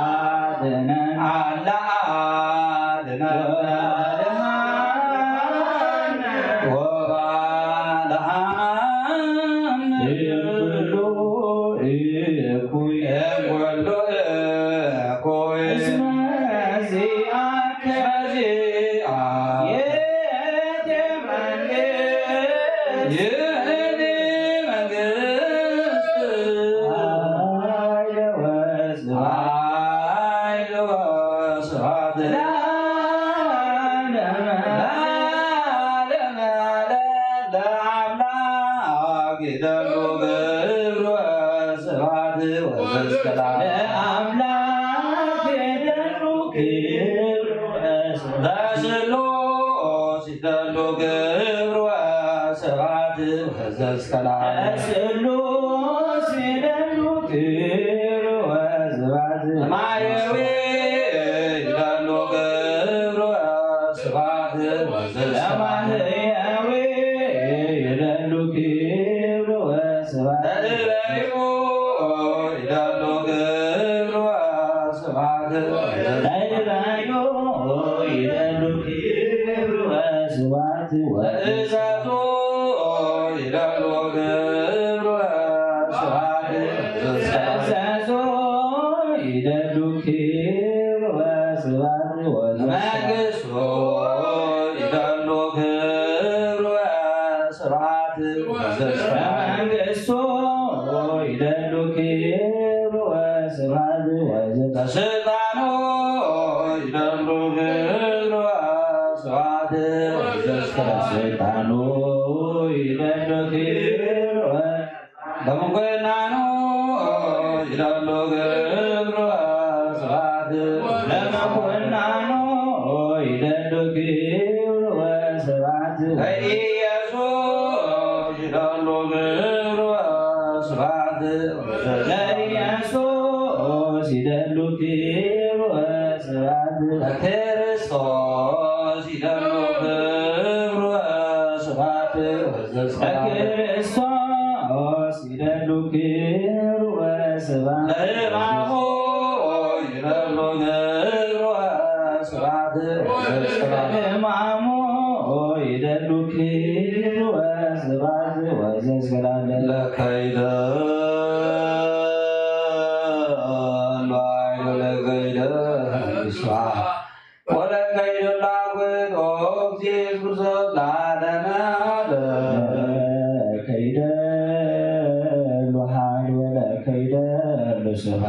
አድነን። አላ አድነን። ወባልሐነ። ወባልሐነ። እምኩሉ እኩይ። እምኩሉ እኩይ። እስመ ዚአከ። እስመ ዚአከ። ይእቲ መንግስት። ይእቲ መንግስት። ኃይል ወስብሐት። ኃይል ወስብሐት። ለዓለመ። ለዓለመ ዓለም ለአምላክ ይደሉ ክብር ወስብሐት ወዘስከላ። ለአምላክ ይደሉ ክብር ወስብሐት። ለስሉስ ይደሉ ክብር ወስብሐት ወዘስከላ። ለስሉስ ይደሉ ክብር ወስብሐት። ለማየዊ ይደሉ ክብር ወስብሐት ወዘስከላ። ለማህያዊ ይደሉ ክብር ወስብሐት። ለእበዩ ይደሉ ክብር ወስብሐት። ለእበዩ ይደሉ ክብር ወስብሐት። ለእሳቱ ይደሉ ክብር ወስብሐት። ለእሳቱ ይደሉ ክብር ወስብሐት። መንግስቱ ይደሉ ክብር ወስብሐት። ለመንግስቱ ይደሉ ክብር ወስብሐት። ለስልጣኑ ይደሉ ክብር ወስብሐት። ለስልጣኑ ይደሉ ክብር ወ- ለምንኩርናኑ ይደሉ ክብር ወስብሐት። ለምንኩርናኑ ይደሉ ክብር ወስብሐት። ለኢየሱስ ይደሉ ክብር ወስብሐት። ለኢየሱስ ይደሉ ክብር ወስብሐት። ለክርስቶስ ይደሉ ክብር ወስብሐት። ለክርስቶስ ይደሉ ክብር ወስብሐት። ለሕማሙ ይደሉ ክብር ወስብሐት። ለሕማሙ ይደሉ ክብር ወስብሐት ወዘስላለ። ለከይደ ሏይ ወለከይደ ስብሐት። ወለከይደ ላኩት ኦ እግዚእ ኢየሱስ ክርስቶስ ለዓለመ ዓለም። ለከይደ ሉሃይ ወለከይደ ሉስፋ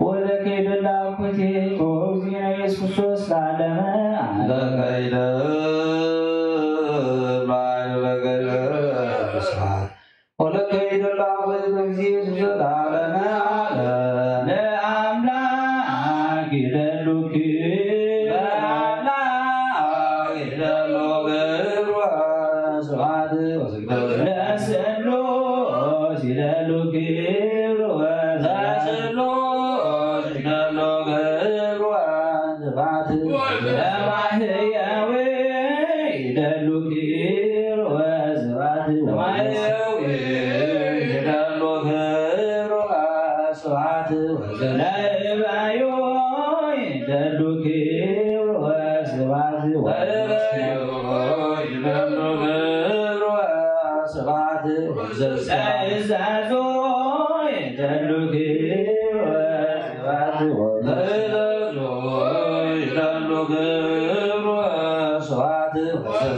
ወለከይደ ላኩት ኦ እግዚእነ ኢየሱስ ክርስቶስ ለዓለመ ዓለም። ለከይደ ሉሃይ ለስሉስ ይደሉ ክብሩ ወስብሐት። ለስሉስ ይደሉ ክብሩ ወስብሐት። ለማህያዊ ይደሉ ክብሩ ወስብሐት። ለማህያዊ ይደሉ ክብሩ ወስብሐት። ለእባዩ ይደሉ ክብሩ ወስብሐት። ለእባዩ ይደሉ ክብሩ ወስብሐት። ለእዛዙ ይደሉ ክብሩ ወስብሐት። ለእዛዙ ይደሉ ክብሩ ወስብሐት።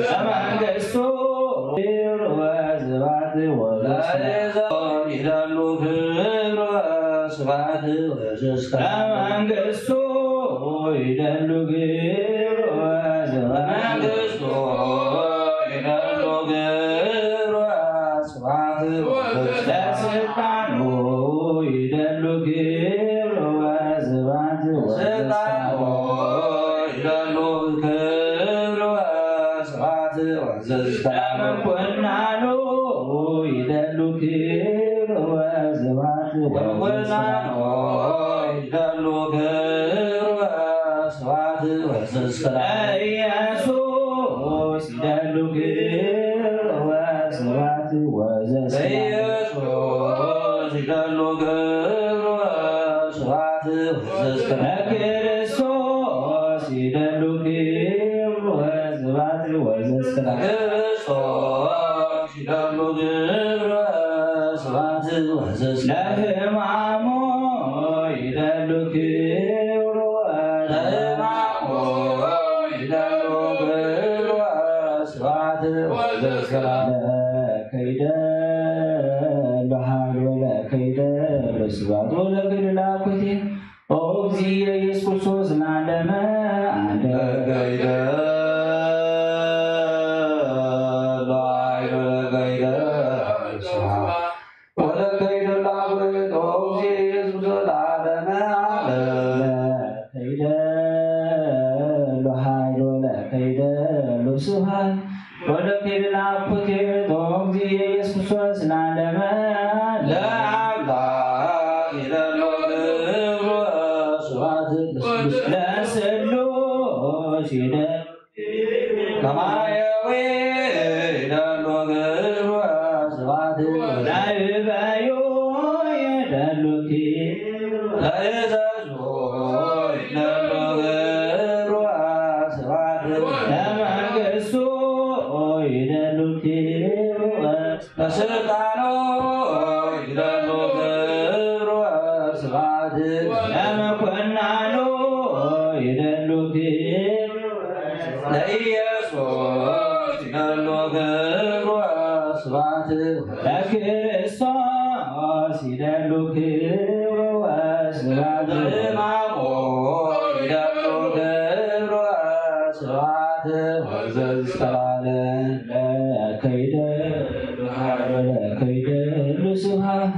ለመንግስቱ ክብሩ ወስብሐት። ለእዛዙ ይደሉ ክብሩ ወስብሐት። ለመንግስቱ ይደሉ ክብሩ ወስብሐት። ለመንግስቱ ይደሉ ክብሩ ወስብሐት። ለስልጣኑ ይደሉ ክብሩ ወስብሐት። ለስልጣኑ ይደሉ ክብሩ ወስብሐት። ለመኮንኑ ይደሉ ክብሩ ወስብሐት። ለመኮንኑ ይደሉ ክብሩ ወስብሐት። ለኢየሱስ ይደሉ ክብሩ ወስብሐት። ለኢየሱስ ይደሉ ክብሩ ወስብሐት። ለክርስቶስ ይደሉ ክብሩ ወስብሐት። ለክርስቶስ ይደሉ ክብሩ ወስብሐት። ለሕማሙ ይደሉ ክብሩ ወስብሐት። ለሕማሙ ይደሉ ክብሩ ወስብሐት። ለከይደ ለሃሎ ለከይደ ለስብሐት ወለክልላኩቴ ኦ እግዚእ ኢየሱስ ክርስቶስ ለዓለመ ዓለም። ለከይደ ለሃሎ ለከይደ ለስብሐት ወለከይደ ለሃሎ ኦ እግዚእ ኢየሱስ ክርስቶስ ለዓለመ ዓለም። ለከይደ ለሃሎ ለከይደ ለስብሐት ወለክልላ ኩቴ ቶም ጊዜ ኢየሱስ ክርስቶስ ለዓለመ ለአምላክ ይደሉ ክብሩ ስብሐት ለስሉስ ለስሉስ ይደሉ ከማያዊ ይደሉ ክብሩ ስብሐት ለእበዩ ይደሉ ክብሩ ለእዘዙ ይደሉ ክብሩ ስብሐት ለመንግስቱ ይደሉ ክብሩ ለስልጣኑ ይደሉ ክብሩ ስብሐት ለመኮንኑ ይደሉ ክብሩ ለኢየሱስ ይደሉ ክብሩ ስብሐት ለክርስቶስ ይደሉ ክብሩ ስብሐት ለሕማሙ ይደሉ ክብሩ ስብሐት ወዘዝተባለ ለከይደ ለከይደ ስብሐት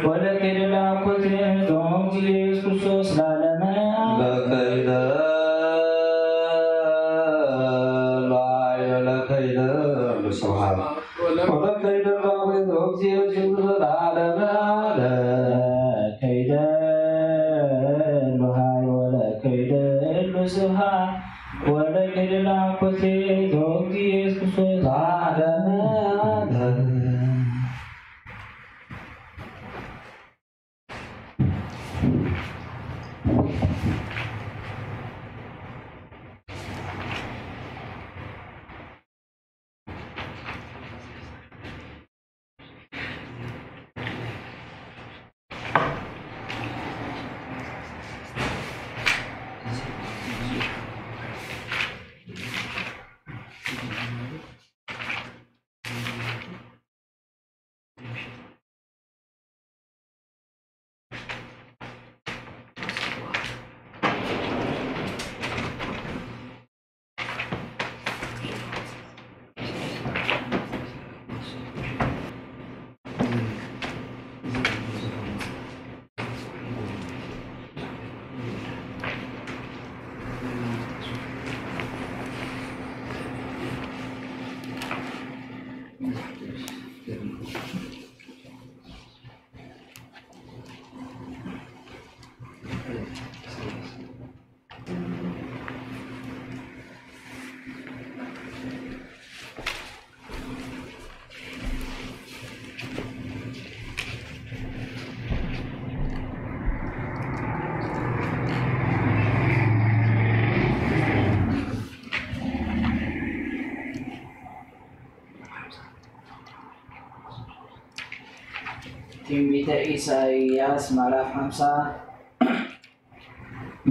ወለከይደ ላኩት ቶም ኢየሱስ ክርስቶስ ለዓለመ ለከይደ ለአይ ለከይደ ስብሐት ወለከይደ ላኩት ቶም ኢየሱስ ክርስቶስ ለዓለመ ለከይደ ለሃይ ወለከይደ ስብሐት ወለከይደ ላኩት ቶም ኢየሱስ ክርስቶስ ለዓለመ ትንቢተ ኢሳይያስ ምዕራፍ ሓምሳ፣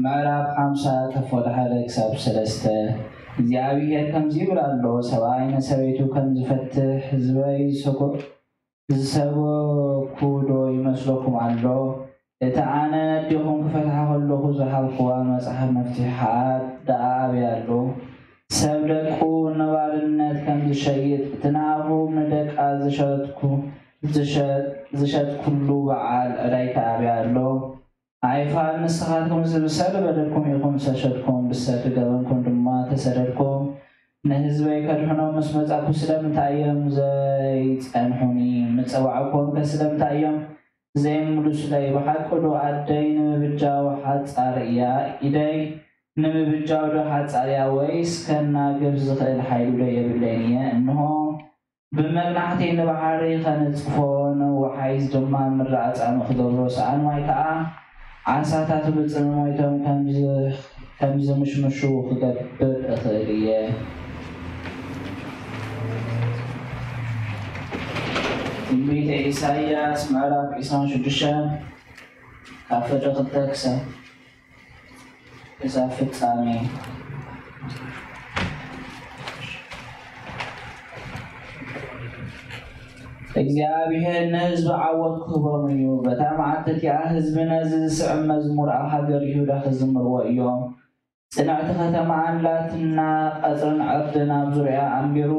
ምዕራፍ ሓምሳ ካብ ፍቕዲ ሓደ ክሳብ ሰለስተ። እግዚኣብሔር ከምዚ ይብል ኣሎ፣ ሰብኣይ ንሰበይቱ ከም ዝፈትሕ ህዝበይ ዝሰጎ-፣ ዝሰጎኩ ዶ ይመስለኩም ኣሎ? እቲ ኣነ ነዴኹም ክፈትሓ ከለኹ ዝሃብኩዋ መጽሓፍ መፍትሒ ደኣ ኣበይ ኣሎ? ሰብ ደቁ ንባርነት ከም ዝሸይጥ፣ እቲ ንኣኹም ንደቃ ዝሸጥኩ-፣ ዝሸ-፣ ዝሸጥኩሉ በዓል ዕዳይ ከ ኣበይ ኣሎ? ኣይፋል ንስኻትኩም ብሰብ በደልኩም ኢኹም ዝተሸጥኩም፣ ብሰብ ገበንኩም ድማ ተሰደድኩም። ንህዝበይ ከድሕኖም ምስ መጻእኩ ስለምንታይ እዮም ዘይጸንሑኒ? ምጽዋዕኩምከ ስለምንታይ እዮም ዘይምልሱለይ? ብሓቂ ዶ ኣደይ ንምብጃው ሓጻር እያ? ኢደይ ንምብጃው ዶ ሓጻር እያ? ወይስ ከናግፍ ዝኽእል ሓይሊ ዶ የብለይን እየ? እንሆ ብመግናሕቲ ንባሕሪ ኸንጽፎ፣ ንወሓይዝ ድማ ምድሪ ኣጻምእ ክገብሮ፣ ሰኣን ማይ ከኣ ዓሳታቱ ብጽምኢ ሞይቶም ከም ዝ-፣ ከም ዝምሽምሹ ክገብር እኽእል እየ። ትንቢተ ኢሳይያስ ምዕራፍ ዕስራን ሽዱሽተን ካብ ፍቕዲ ክልተ ክሳብ ክሳብ ፍጻሜ። እግዚኣብሔር ንህዝቢ ዓወት ክህቦም እዩ። በታ መዓልቲ እቲኣ ህዝቢ ነዚ ዝስዕብ መዝሙር ኣብ ሃገር ይሁዳ ክዝምርዎ እዮም። ጽንዕቲ ከተማ ኣላትና፣ ቀጽርን ዕርድን ኣብ ዙርያኣ ኣንቢሩ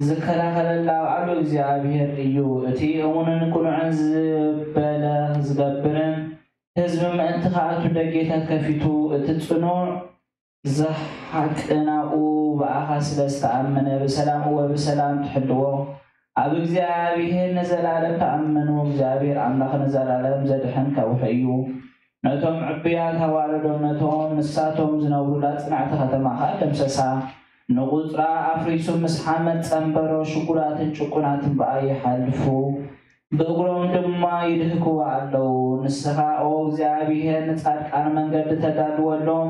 ዝከላኸለላ ባዕሉ እግዚኣብሔር እዩ። እቲ እሙንን ቅኑዕን ዝበለ ዝገብርን ህዝቢ ምእንቲ ክኣቱ ደጌታት ከፊቱ፣ እቲ ጽኑዕ ዝሓቂ ናብኡ ብኣኻ ስለ ዝተኣመነ፣ ብሰላም እወ ብሰላም ትሕልዎ። ኣብ እግዚኣብሔር ንዘላለም ተኣመኑ፣ እግዚኣብሔር ኣምላኽ ንዘላለም ዘድሕን ከውሒ እዩ። ነቶም ዕቡያት ኣዋረዶም፣ ነቶም ንሳቶም ዝነብሩላ ጽንዕቲ ከተማ ኸኣ ደምሰሳ። ንቑጽራ ኣፍሪሱ ምስ ሓመድ ጸንበሮ፣ ሽጉራትን ጭቁናትን ብኣ ይሓልፉ፣ ብእግሮም ድማ ይድህክዋ ኣለዉ። ንስኻ ኦ እግዚኣብሔር ንጻድቃን መንገዲ ተዳልወሎም፣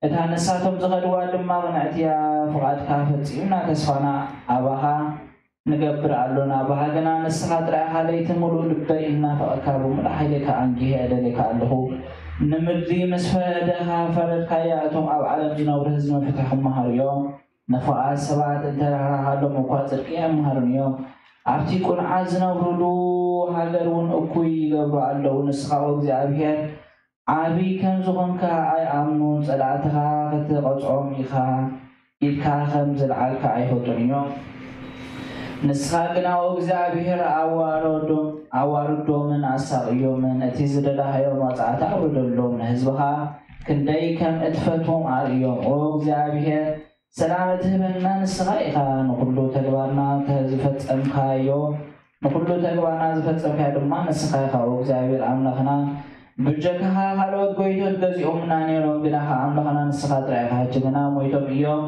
እታ ንሳቶም ዝኸድዋ ድማ ቅንዕቲ እያ። ፍቓድካ ፈጺምና ተስፋና ኣባኻ ንገብር ኣሎና። ኣባኻ ግና ንስኻ ጥራይ ኢኻ። ለይቲ ምሉእ ልበይ እናፈቐካ ብምሉእ ሓይለይ ከኣ ኣንጊሄ እደልየካ ኣለኹ። ንምድሪ ምስ ፈደኻ ፈረድካያ፣ እቶም ኣብ ዓለም ዝነብሩ ህዝቢ ፍትሒ ክመሃሩ እዮም። ንፉዓት ሰባት እንተ ራህራሃሎም እኳ ጽድቂ ኣይመሃሩን እዮም። ኣብቲ ቁንዓት ዝነብሩሉ ሃገር እውን እኩይ ይገብሩ ኣለዉ። ንስኻ ኦ እግዚኣብሔር ዓቢ ከም ዝኾንካ ኣይኣምኑን። ጸላእትኻ ክትቐጽዖም ኢኻ፣ ኢድካ ከም ዝለዓልካ ኣይፈልጡን እዮም። ንስኻ ግና ኦ እግዚኣብሔር ኣዋረዶም፣ ኣዋርዶምን ኣሳቕዮምን። እቲ ዝደለኻዮ መቕጻዕቲ ኣውርደሎም። ንህዝብኻ ክንደይ ከም እትፈትዎም ኣርእዮም። ኦ እግዚኣብሔር ሰላም እትህበና ንስኻ ኢኻ። ንኹሉ ተግባርና ዝፈጸምካዮ፣ ንኹሉ ተግባርና ዝፈጸምካዮ ድማ ንስኻ ኢኻ። ኦ እግዚኣብሔር ኣምላኽና፣ ብጀካኻ ካልኦት ጎይቶት ገዚኦምና ነይሮም፣ ግናኻ ኣምላኽና ንስኻ ጥራይ ኢኻ። ሕጂ ግና ሞይቶም እዮም፣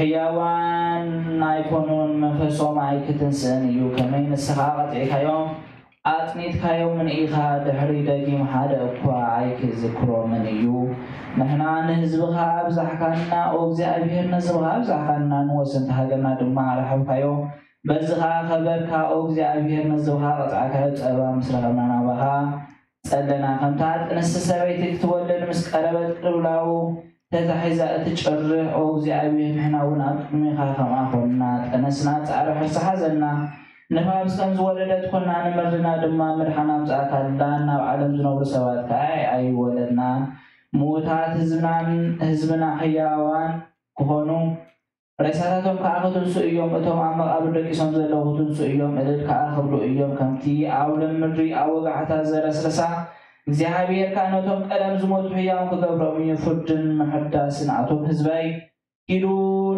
ሕያዋን ኣይኮኑን፣ መንፈሶም ኣይክትንስእን እዩ። ከመይ ንስኻ ቀጺዕካዮም፣ ኣጽኒትካዮምን ኢኻ፣ ድሕሪ ደጊም ሓደ እኳ ኣይክዝክሮምን እዩ። ንሕና ንህዝብኻ ኣብዛሕካና፣ ኦ እግዚኣብሔር፣ ንህዝብኻ ኣብዛሕካና፣ ንወሰንቲ ሃገርና ድማ ኣርሓብካዮ። በዚ ኸኣ ከበርካ፣ ኦ እግዚኣብሔር፣ ንህዝብኻ ቀጻዕካዮ። ጸባ ምስ ረኸብና ናባኻ ጸለና። ከምታ ጥንስቲ ሰበይቲ ክትወልድ ምስ ቀረበት ቅልውላው ተታሒዛ እትጭርሕ፣ ኦ እግዚኣብሔር፣ ንሕና እውን ኣብ ቅድሜኻ ከምኣ ኾንና። ጠነስና ጻዕሪ ሕርሲ ሓዘና። ንፋስ ከም ዝወለደት ኮና፣ ንምድርና ድማ ምድሓን ኣምጽኣካላ። ናብ ዓለም ዝነብሩ ሰባት ከኣ ኣይወለድና። ምዉታት ህዝብናን፣ ህዝብና ሕያዋን ክኾኑ፣ ሬሳታቶም ከኣ ክትንስኡ እዮም። እቶም ኣብ መቓብር ደቂሶም ዘለዉ ክትንስኡ እዮም፣ እልል ከኣ ክብሉ እዮም። ከምቲ ኣውልም ምድሪ ኣብ ወጋሕታ ዘረስርሳ፣ እግዚኣብሔር ከኣ ነቶም ቀደም ዝሞቱ ሕያዋን ክገብሮም እዩ። ፍርድን ምሕዳስን ኣቶም ህዝበይ ኪዱ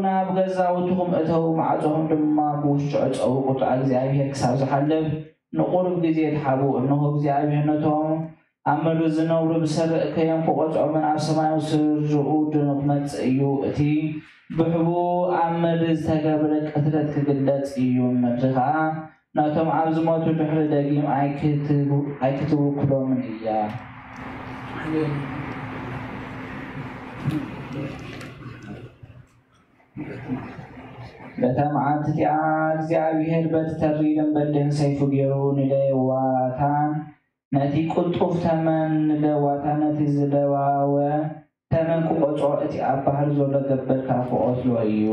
ናብ ገዛውትኹም እተዉ፣ ማዕጾኹም ድማ ብውሽጢ ዕጸዉ። ቁጥዓ እግዚኣብሔር ክሳብ ዝሓልፍ ንቑሩብ ግዜ ተሓብኡ። እንሆ፣ እግዚኣብሔር ነቶም ኣብ ምድሪ ዝነብሩ ብሰሪ እከዮም ክቖጽዖምን ኣብ ሰማያዊ ስድርኡ ክመጽእ እዩ። እቲ ብሕቡእ ኣብ ምድሪ ዝተገብረ ቅትለት ክግለጽ እዩ። ምድሪ ኸኣ ነቶም ኣብ ዝሞቱ ድሕሪ ደጊም ኣይክትው-፣ ኣይክትውክሎምን እያ። በታ መዓልቲ እቲኣ እግዚኣብሔር በቲ ተሪርን በሊሕን ሰይፉ ገይሩ ንሌዋታን ነቲ ቅልጡፍ ተመን፣ ንሌዋታን ነቲ ዝለዋወ ተመን ክቖጽዖ፣ እቲ ኣብ ባሕሪ ዘሎ ገበል ከኣ ክቐትሎ እዩ።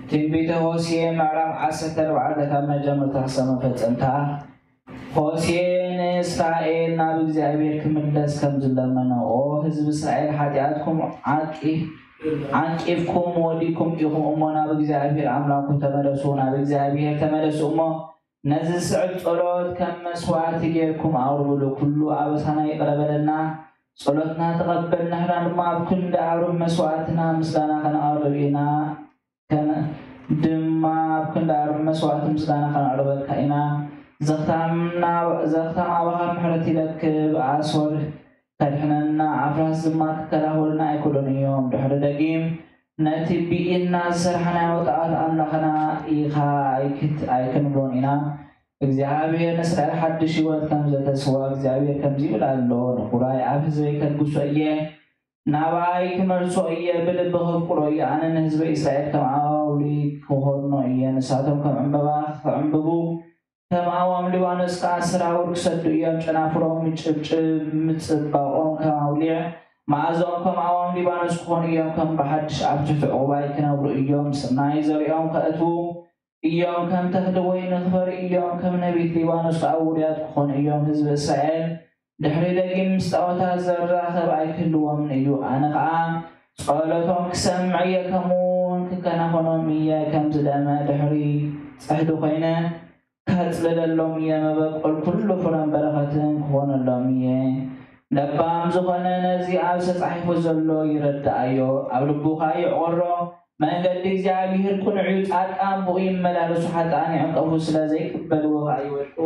ትንቢተ ሆሴዕ ምዕራፍ ዓሰርተ ኣርባዕተ ካብ መጀመርታ ክሳብ መፈጸምታ። ሆሴዕ ንእስራኤል ናብ እግዚኣብሔር ክምለስ ከም ዝለመኖ፣ "ኦ ህዝቢ እስራኤል፣ ሓጢኣትኩም ዓቂ-፣ ዓቂብኩም ወዲኩም ኢኹም እሞ ናብ እግዚኣብሔር ኣምላኽኩም ተመለሱ፣ ናብ እግዚኣብሔር ተመለሱ እሞ ነዚ ዝስዕብ ጸሎት ከም መስዋዕቲ ጌርኩም ኣቕርቡሉ። ኩሉ ኣበሳና ይቕረ በለልና፣ ጸሎትና ተቐበል፣ ንሕና ድማ ኣብ ክንዲ ኣዕሩኽ መስዋዕትና ምስጋና ከነቕርብ ኢና፣ ከነ-፣ ድማ ኣብ ክንዲ ኣዕሩኽ መስዋዕቲ ምስጋና ከነቕርበልካ ኢና። ዘኽታምና-፣ ዘኽታም ኣባኻ ምሕረት ይረክብ፣ ኣሶር ከድሕነና፣ ኣፍራስ ድማ ክከላኸሉና ኣይክእሉን እዮም። ድሕሪ ደጊም ነቲ ብኢድና ዝሰርሓናዮ ጣዖት ኣምላኽና ኢኻ ኣይክት-፣ ኣይክንብሎን ኢና። እግዚኣብሔር ንእስራኤል ሓድሽ ህይወት ከም ዘተስዋ እግዚኣብሔር ከምዚ ይብል ኣሎ፣ ንኹራይ ኣብ ህዝበይ ከልግሶ እየ፣ ናባይ ክመልሶ እየ፣ ብልቢ ከፍቅሮ እየ። ኣነ ንህዝበይ እስራኤል ከም ኣውሊ ክኾኖ እየ፣ ንሳቶም ከም ዕምበባ ክዕምብቡ፣ ከም ኣእዋም ሊባኖስ ከኣ ሰራውር ክሰዱ እዮም። ጨናፍሮም ይጭብጭብ፣ ምጽባቖም ከም ኣውሊዕ፣ መኣዝኦም ከም ኣእዋም ሊባኖስ ክኾኑ እዮም። ከም ብሓድሽ ኣብ ትሕቲ ዕቑባይ ክነብሩ እዮም። ስርናይ ዘሪኦም ከእትዉ እዮም። ከም ተኽሊ ወይኒ ክፈርዩ እዮም። ከም ነቢት ሊባኖስ ከኣ ውሩያት ክኾኑ እዮም። ህዝቢ እስራኤል ድሕሪ ደጊም ምስ ጣዖታት ዘራኽብ ኣይክህልዎምን እዩ። ኣነ ኸኣ ጸሎቶም ክሰምዕ እየ፣ ከምኡ እውን ክከናኸኖም እየ። ከም ዝደመ ድሕሪ ጽሕዲ ኮይነ ከጽልለሎም እየ፣ መበቆል ኩሉ ፍረን በረኸትን ክኾነሎም እየ። ለባም ዝኾነ ነዚ ኣብዚ ተጻሒፉ ዘሎ ይረድኣዮ፣ ኣብ ልቡ ኸኣ ይዕቆሮ። መንገዲ እግዚኣብሔር ቅኑዕ እዩ፣ ጻድቃን ብኡ ይመላለሱ፣ ሓጥኣን ይዕንቀፉ፣ ስለ ዘይቅበልዎ ኸኣ ይወድቁ።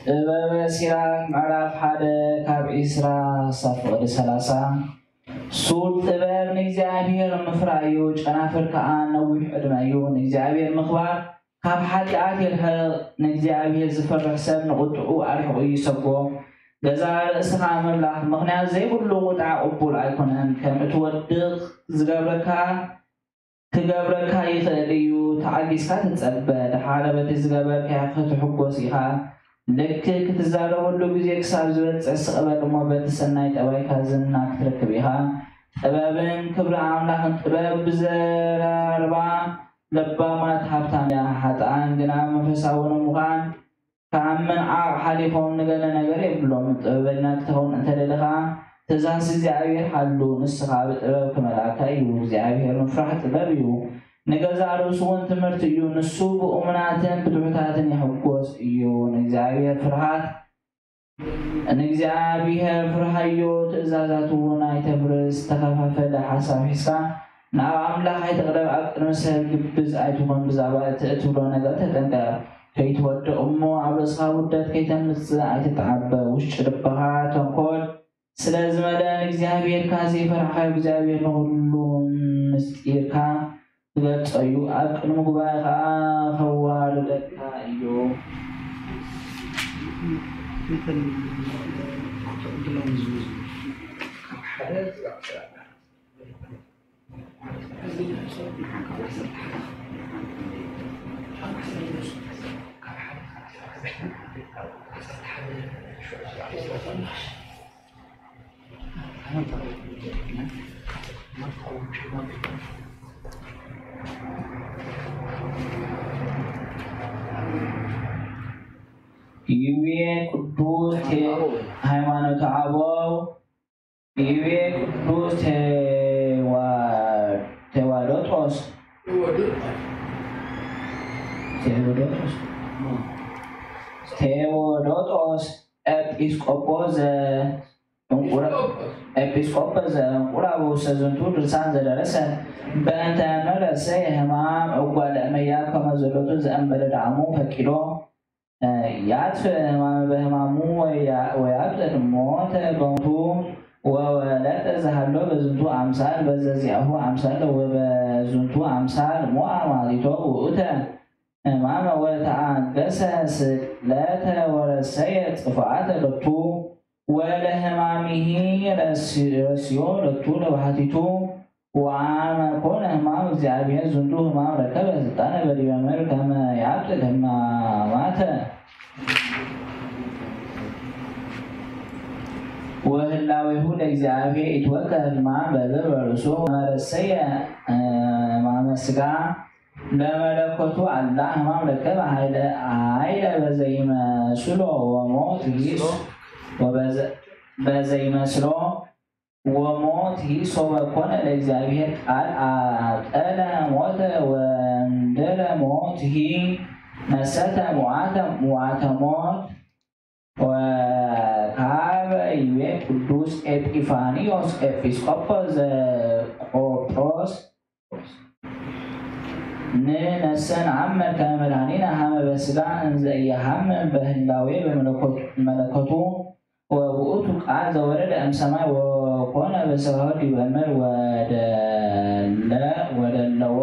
ጥበበ ሲራክ ምዕራፍ ሓደ ካብ ዒስራ ክሳብ ፍቕዲ ሰላሳ። ሱር ጥበብ ንእግዚኣብሔር ምፍራይ እዩ፣ ጨናፍር ከኣ ነዊሕ ዕድመ እዩ። ንእግዚኣብሔር ምኽባር ካብ ሓጢኣት የርሕቕ፣ ንእግዚኣብሔር ዝፈርሕ ሰብ ንቑጥዑ ኣርሒቑ ይሰጎ። ገዛእ ርእስኻ ምምላኽ ምኽንያት ዘይብሉ ቁጥዓ ቅቡል ኣይኮነን። ከም እትወድቕ ዝገብረካ ክገብረካ ይኽእል እዩ። ተዓጊስካ ተጸበ፣ ደሓረ በቲ ዝገበርካዮ ክትሕጎስ ኢኻ። ልክዕ ክትዛረበሉ ግዜ ክሳብ ዝበጽሕ ስቕ በል እሞ በቲ ሰናይ ጠባይካ ዝና ክትረክብ ኢኻ። ጥበብን ክብሪ ኣምላኽን። ጥበብ ብዘራርባ ለባማት ሃብታም እያ፣ ሓጥኣን ግና መንፈሳዊ ንምዃን ካብ ምንዓቕ ሓሊፎም ንገለ ነገር የብሎምን። ጥበበኛ ክትኸውን እንተ ደሊኻ፣ ትእዛዝ እግዚኣብሔር ሓሉ፣ ንስኻ ብጥበብ ክመልኣካ እዩ። እግዚኣብሔር ምፍራሕ ጥበብ እዩ፣ ንገዛእ ርእሱ እውን ትምህርቲ እዩ። ንሱ ብእሙናትን ብትሑታትን ይሕጎስ እዩ። ንእግዚኣብሔር ፍርሃት፣ ንእግዚኣብሔር ፍርሃዮ፣ ትእዛዛቱ እውን ኣይተፍርስ። ዝተኸፋፈለ ሓሳብ ሒዝካ ናብ ኣምላኽ ኣይትቕረብ። ኣብ ቅድሚ ሰብ ግብዝ ኣይትኹን። ብዛዕባ እቲ እትብሎ ነገር ተጠንቀቕ፣ ከይትወድቕ እሞ ኣብ ርእስኻ ውርደት ከይተምጽእ ኣይትተዓበ። ውሽጢ ልብኻ ተንኮል ስለ ዝመልአ ንእግዚኣብሔርካ ዘይፈራሕካዮ እግዚኣብሔር ንኹሉ ምስጢርካ ክገልጾ እዩ። ኣብ ቅድሚ ጉባኤ ኸኣ ከዋርደካ እዩ። ይቤ ቅዱስ ቴ-፣ ሃይማኖተ አበው። ይቤ ቅዱስ ቴዋ-፣ ቴዋዶጦስ፣ ቴዎዶጦስ፣ ቴዎዶጦስ ኤጲስቆጶስ ዘ-፣ እንቁረ-፣ ኤጲስቆጶስ ዘእንቁራ ውስተ ዝንቱ ድርሳን ዘደረሰ በእንተ መረሰ የህማም እጓለ እመያ ከመ ዘሎቱ ዘእንበለ ዳዕሙ ፈቂዶ ያጥፍ ህማመ በህማሙ ወያ-፣ ወያብጥል ሞተ በሞቱ ወወለጠ ዘሃሎ በዝንቱ አምሳል በዘዚአሁ አምሳል ወበዝንቱ አምሳል ሞአ ማሊቶ ውእተ ህማመ ወተአንገሰ ስቅለተ ወረሰየ ጽፍዓተ ሎቱ ወለህማሚሂ ረስ-፣ ረስዮ ሎቱ ለባህቲቱ ወአመ ኮነ ህማም እግዚአብሔር ዝንቱ ህማም ረከበ ስልጣነ በዲበ ምድር ከመ ያብጥል ህማማተ ወህላዌሁ ለእግዚአብሔር ኢትወከ ህማም በብር በርእሱ መረሰየ ህማመ ስጋ ለመለኮቱ አላ ህማም ረከበ ኃይለ ኃይለ በዘይመስሎ ወሞት ይስ ወበዘ-፣ በዘይመስሎ ወሞት ይሶበ ኮነ ለእግዚአብሔር ቃል አብጠለ ሞተ ወንደለ ሞት ሂ መሰተ ሙዓተ ሙዓተ ሞት ወካበ ይቤ ቅዱስ ኤጲፋንዮስ ኤጲስቆጶስ ዘቆጵሮስ ንነሰን አመር ከመ መድኃኒነ ሀመ በስጋ እንዘ ኢየሐምም በህላዌ በመለኮቱ ወውእቱ ቃል ዘወረደ እምሰማይ ወኮነ በስጋሁ ዲበ ምድር ወደለ ወደለዎ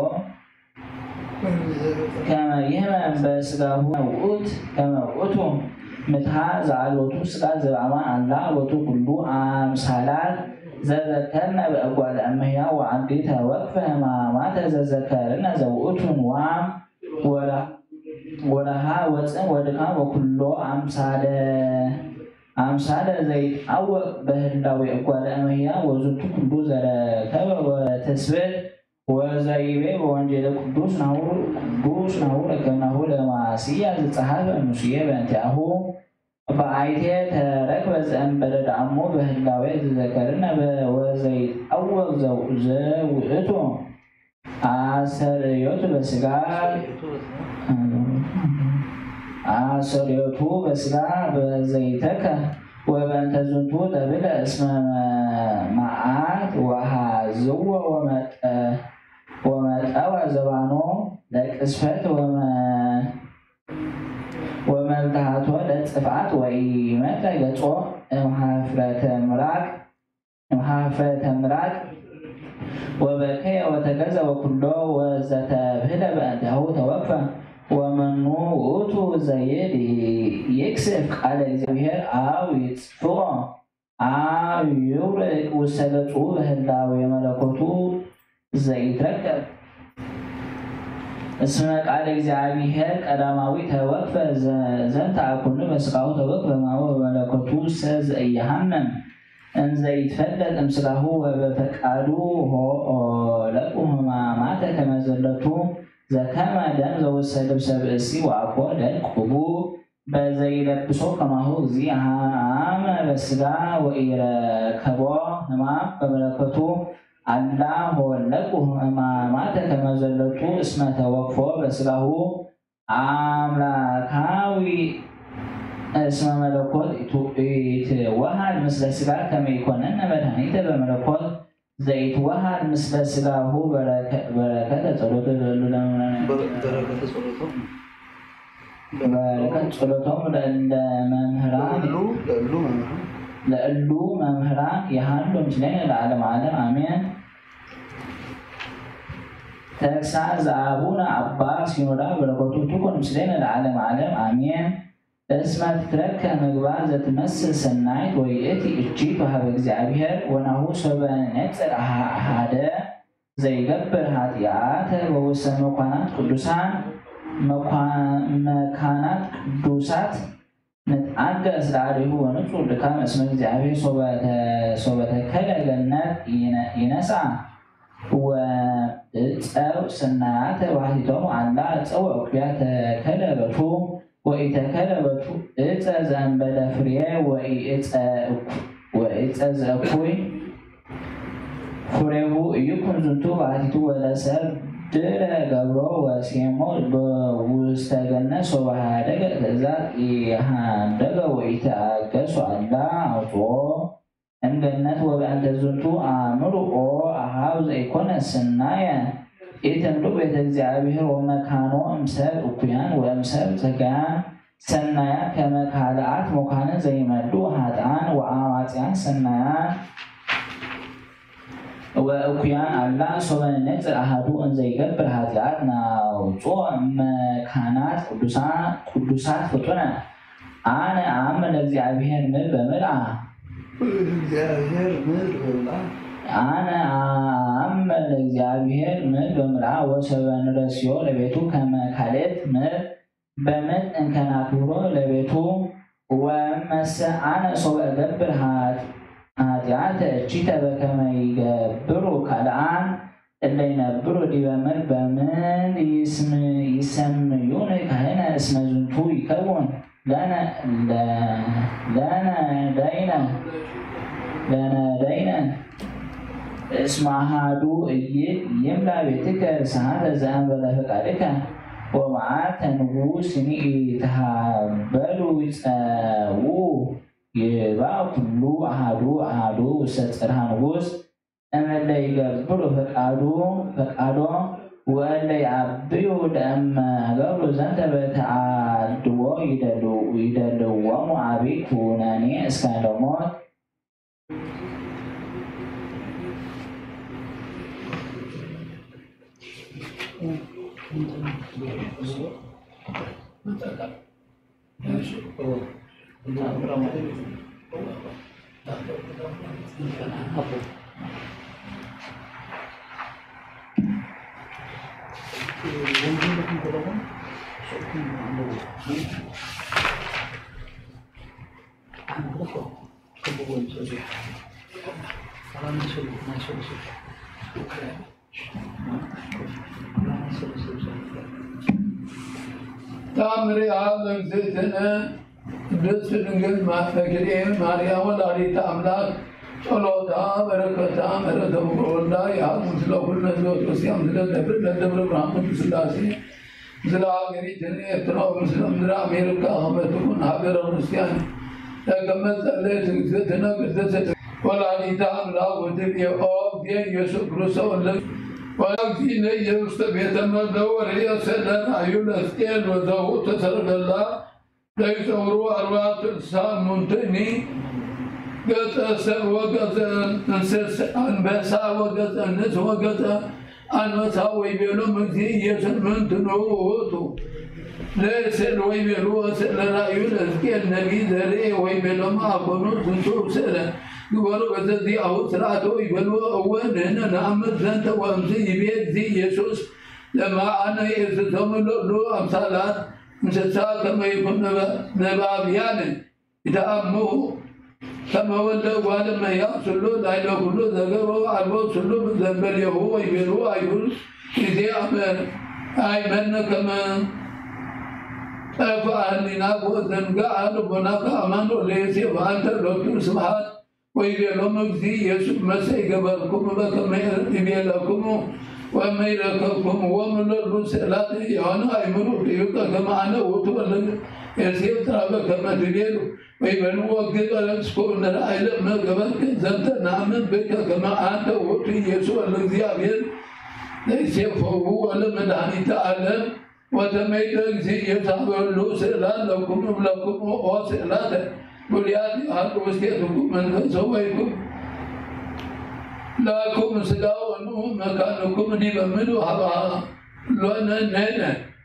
ከመ ይህመም በስጋሁ ውእት ከመ ውእቱ ምትሃ ዘአልቦቱ ስጋ ዘበአማን አላ ሎቱ ኩሉ አምሳላት ዘዘከርነ በእጓለ እመሕያው ወአዲ ተወክፈ ህማማተ ዘዘከርነ ዘውእቱ ንዋም ወላ-፣ ወላሃ ወፅም ወድካም ወኩሎ አምሳለ አምሳለ ዘይጣወቅ በህላዌ እጓለ እመሕያው ወዝንቱ ኩሉ ዘረከበ ወትስብእት ወዘይቤ በወንጌለ ቅዱስ ናሁ ቅዱስ ናሁ ረከብናሁ ለማስያ ዝጸሐፈ ሙሴ በእንቲአሁ በአይቴ ተረክበ ዘእንበለ ደአሞ በህላዌ ዝዘከርነ በ-፣ ወዘይጣወቅ ዘው-፣ ዘውእቱ አሰርዮቱ በስጋ አሰርዮቱ በስጋ በዘይተከ ወበእንተ ዝንቱ ተብለ እስመ መዓት ወሃዝዎ ወመጠ-፣ ወመጠወ ዘባኖ ለቅስፈት ወመ-፣ ወመልትሃቶ ለጽፍዓት ወኢመጠ ገጾ እምሃፍረተ ምራቅ እምሃፍረተ ምራቅ ወበከየ ወተገዘ ወኩሎ ወዘተብህለ በእንቲአሁ ተወክፈ። ወመኑ ውእቱ ዘይል ይክስፍ ቃለ እግዚአብሔር አው ይጽፍቆ አብ ይውርቅ ውስተ ገጹ በህላዌ መለኮቱ ዘይትረከብ። እስመ ቃለ እግዚአብሔር ቀዳማዊ ተወክፈ ዘ-፣ ዘንተ አኩሉ በስጋሁ ተወክፈ ማወ በመለኮቱ ሰ ዘኢየሐምም እንዘ ይትፈለጥ እምስጋሁ ወበፈቃዱ ሆ-፣ ሆለቁ ህማማተ ከመዘለቱ ዘከመ ደም ዘውሰ ልብሰ ብእሲ ወአኮ ደም ቅቡ በዘይለብሶ ከማሁ እግዚእ አመ በስጋ ወኢረከቦ ህማም በመለኮቱ አላ ሆለቁ ህማማተ ከመዘለቱ እስመ ተወክፎ በስጋሁ አምላካዊ እስመ መለኮት ኢትወሃድ ምስለ ስጋ ከመ ይኮነነ መድኃኒተ በመለኮት ዘይትወሃድ ምስለ ስጋሁ በረከ-፣ በረከተ ጸሎተ ለሉ ለመ-፣ በረ-፣ በረከተ ጸሎቶም በረከት ጸሎቶም ለእለ መምህራን ለእሉ፣ ለእሉ መምህራን ለእሉ መምህራን የሃሉ ምስሌነ ለዓለም ዓለም አሜን። ተግሳጽ ዘአቡነ አባ ሲኖዳ በረከቱ ትኩን ምስሌነ ለዓለም ዓለም አሜን። እስመ ትትረከ ምግባር ዘትመስል ሰናይት ወይእቲ እቺት ወሀበ እግዚአብሔር ወናሁ ሶበ ነጽር አሃ-፣ አሃደ ዘይገብር ኃጢአተ ወውስተ መኳናት ቅዱሳን መኳ-፣ መካናት ቅዱሳት ንትአገስ ለአዴሁ ወንጹር ድካም እስመ እግዚአብሔር ሶበ ተ-፣ ሶበ ተከለ ገነት ይነ-፣ ይነሳ ወእፀው ስናያተ ባሕቲቶሙ አላ እፀው ወእኩያተ ከለበቱ ወኢተከለ በቱ ዕፀ ዘእንበለ ፍሬ ወኢዕፀ እኩ-፣ ወዕፀ ዘእኩይ ፍሬሁ ኢይኩን ዝንቱ ባሕቲቱ ወለሰብ ድረ ገብሮ ወሴሞ በውስተ ገነት ሶበ ሀደገ ትእዛዝ ኢሃደገ ወኢተአገሶ አላ አውፅኦ እምገነት ወበእንተ ዝንቱ አእምር ኦ አሃው ዘይኮነ ስናየ ኢተምልኡ ቤተ እግዚአብሔር ወመካኖ እምሰብ እኩያን ወእምሰብ ጸጋያን ሰናያን ከመ ካልኣት መካንን ዘይመልኡ ኃጥኣን ወአማጽያን ሰናያን ወእኩያን አላ ሶበ ንጽር አሃዱ እንዘይገብር ኃጢአት ናውፅኦ እመካናት ቅዱሳት ፍጡነ። አነ አምን ለእግዚአብሔር ምል በምልአ። እግዚአብሔር ምል በምልአ። አነ አምን ለእግዚአብሔር ምል በምልአ ወሰበ ንረስዮ ለቤቱ ከመ ካልእት ምል በምል እንከናክብሮ ለቤቱ። ወመሰ አነ ሶበ እገብር ኃጢአተ እቺተ በከመ ይገብሩ ካልአን እለ ይነብሩ ዲበ ምድር በምድር ይስም-፣ ይሰምዩኒ ካህነ እስመ ዝንቱ ይከውን ለነ፣ ለ-፣ ለነ ደይነ፣ ለነ ደይነ። እስመ አሐዱ እይ-፣ ይምላ ቤትከ ርስሓተ ዘእንበለ ፈቃድከ ወመዓልተ ንጉሥ ይትሃበሉ ይጸውዑ ይባ ኩሉ አሐዱ አሐዱ ውስተ ጽርሐ ንጉሥ። እምእለ ይገብሩ ፈቃዱ፣ ፈቃዶ፣ ወእለ ይአብዩ ለእመ ገብሩ ዘንተ በተአድቦ ይደሉ-፣ ይደልዎሙ አቢይ ኩነኔ እስከ ለሞት። ታምሪሃ ለእግዝእትነ ቅድስት ድንግል ማ-፣ መክልኤ ማርያም ወላዲተ አምላክ ጸሎታ በረከታ ምሕረተ ፍቅር ወልዳ ይሃብ ምስለ ኩልነ ህዝበ ክርስቲያን ምስለ ደብረ፣ ለደብረ ብርሃን ቅዱስ ሥላሴ ምስለ ሀገሪትነ ኤርትራ ወምስለ ምድረ አሜሪካ ከመ ትኩን ሀገረ ክርስቲያን ለከመ ጸለየት እግዝእትነ ቅድስት ወላዲተ አምላክ ወትቤ ኦ እግዚእ ኢየሱስ ክርስቶስ ወለ-፣ ወእግዚእነ ኢየሱስ ቤተ መርደ ወርእየ ሰለ ራእዩ ለሕዝቅኤል ወዘውቱ ሰረገላ ለይጸውሩ አርባዕቱ እንስሳ እሙንትኒ ገጸ ሰብ ወገጸ እንስስ አንበሳ ወገጸ ንስ ወገጸ አንበሳ ወይቤሎም እግዚእ ኢየሱስ ምንትኑ ውእቱ ለስዕል ወይቤሉ ወስዕል ራእዩ ለሕዝቅኤል ነቢይ ዘርኤ ወይቤሎም አኮኑ ዝንቱ ስዕለ ግበሩ በዘዚአሁ ስርዓተ ወይቤሉ እወ ንሕነ ነአምር ዘንተ ወእምዝ ይቤ እግዚእ ኢየሱስ ለማአነ የእዝዞሙ ለሉ አምሳላት እንስሳ ከመ ይኩን ነባብያነ ይተአምሁ ከመ ወልደ እጓለ እመሕያው ስሉብ ላዕለ ኩሉ ዘገብሮ አልቦ ስሉብ ዘእንበሌሁ ወይቤሉ አይሁድ ይዜ አመ አይመነ ከመ ጠፍአ ህሊናከ ወዘንግአ ልቦናከ አማኑኤል ለዮሴፍ አንተ ሎቱ ስብሐት ወይቤሎሙ እግዚእ ኢየሱስ መሰ ይገበርኩሙ በከመ ይቤለኩሙ ወመ ይረከብኩምዎሙ ለሉ ስእላት ሕያዋን አእምሩ ርእዩከ ከመ አነ ውእቱ ወልደ ዮሴፍ ተራበ ከመ ትቤሉ ወይቤልዎ ግበ እስኩ ንርአይ ለእመ ገበርከ ዘንተ ነአምን ብከ ከመ አንተ ውእቱ ኢየሱስ ወልደ እግዚአብሔር ለይሴፈዉ ወለመድኃኒተ ዓለም። ወተመይጠ እግዚእ ኢየሱስ ሀበ እሉ ስእላት ለኩሙ እብለኩሙ ኦ ስእላተ ብሉያት ይሃሉ ውስቴትኩም መንፈሰ ወይኩም ላኩም ስጋ ወኑ መካንኩም ዲበ ምድር ሀበ ሎነ ነነ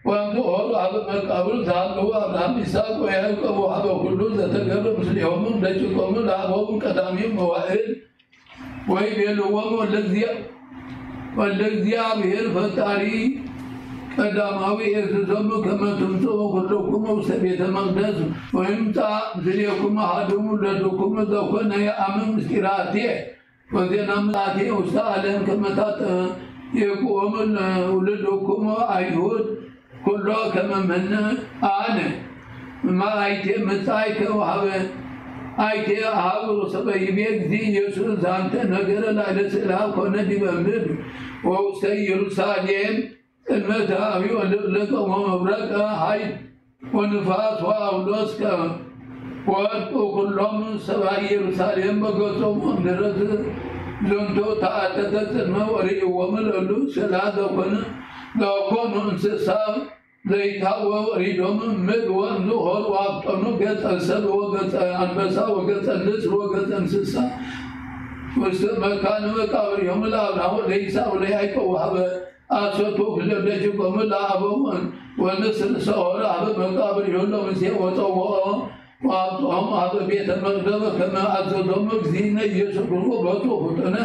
ወእምዝ ሆሩ ሀበ መቃብር ዘሃለዉ አብርሃም ይስሐቅ ወያዕቆብ ወሀበ ኩሉ ዘተገብረ ምስሌሆሙ ደቂቆሙ ለአበው ቀዳሚው መዋዕል ወይቤልዎም ወልደ እግዚአ-፣ ወልደ እግዚአብሔር ፈጣሪ ቀዳማዊ ኤዝዞሙ ከመ ትምጽኡ ኩልክሙ ውስተ ቤተ መቅደስ ወይምጻእ ምስሌክሙ አሐዱ እምውሉድክሙ ዘኮነ የአምን ምስጢራትየ ወዜና ምጽአትየ ውስተ ዓለም ከመ ታጠየቅዎሙ ውሉድክሙ አይሁድ ኩሎ ከመ መነ አነ። እማ ኣይቴ ምጻይ ከወሃበ ኣይቴ ሃቡ ሰበ ይቤ እግዚእ ኢየሱስ ዛንተ ነገረ ላዕለ ስእላ ኮነ ዲበ ምድር ወውስተ ኢየሩሳሌም ቅድመ ተራእዩ ለቀሞ መብረቀ ኃይል ወንፋስ ወአውሎስ ከ ወድቁ ኩሎም ሰባ ኢየሩሳሌም በገጾም ወምድረት ዝንቱ ተአተተ ጽልመ ወርእይዎም ለሉ ስእላ ዘኮነ ዘኮኑ እንስሳ ዘይታወ ወሪዶም ምድ ወንዙ ሆር ወአብጠኑ ገጸ ሰብ ወገጸ አንበሳ ወገጸ ንስር ወገጸ እንስሳ ውስተ መካነ መቃብሪሆሙ ለአብርሃም ወለይስሐቅ ወለያዕቆብ ወሀበ አሰቱ ክልኤ ደቂቆሙ ለአበው ወንስር ሰኦር ሀበ መቃብሪሁ ለሙሴ ወጸውኦ ወአብጽሖሙ ሀበ ቤተ መቅደስ ከመ አዘዞሙ እግዚእነ ኢየሱስ ክርስቶስ በጹ ፍጡነ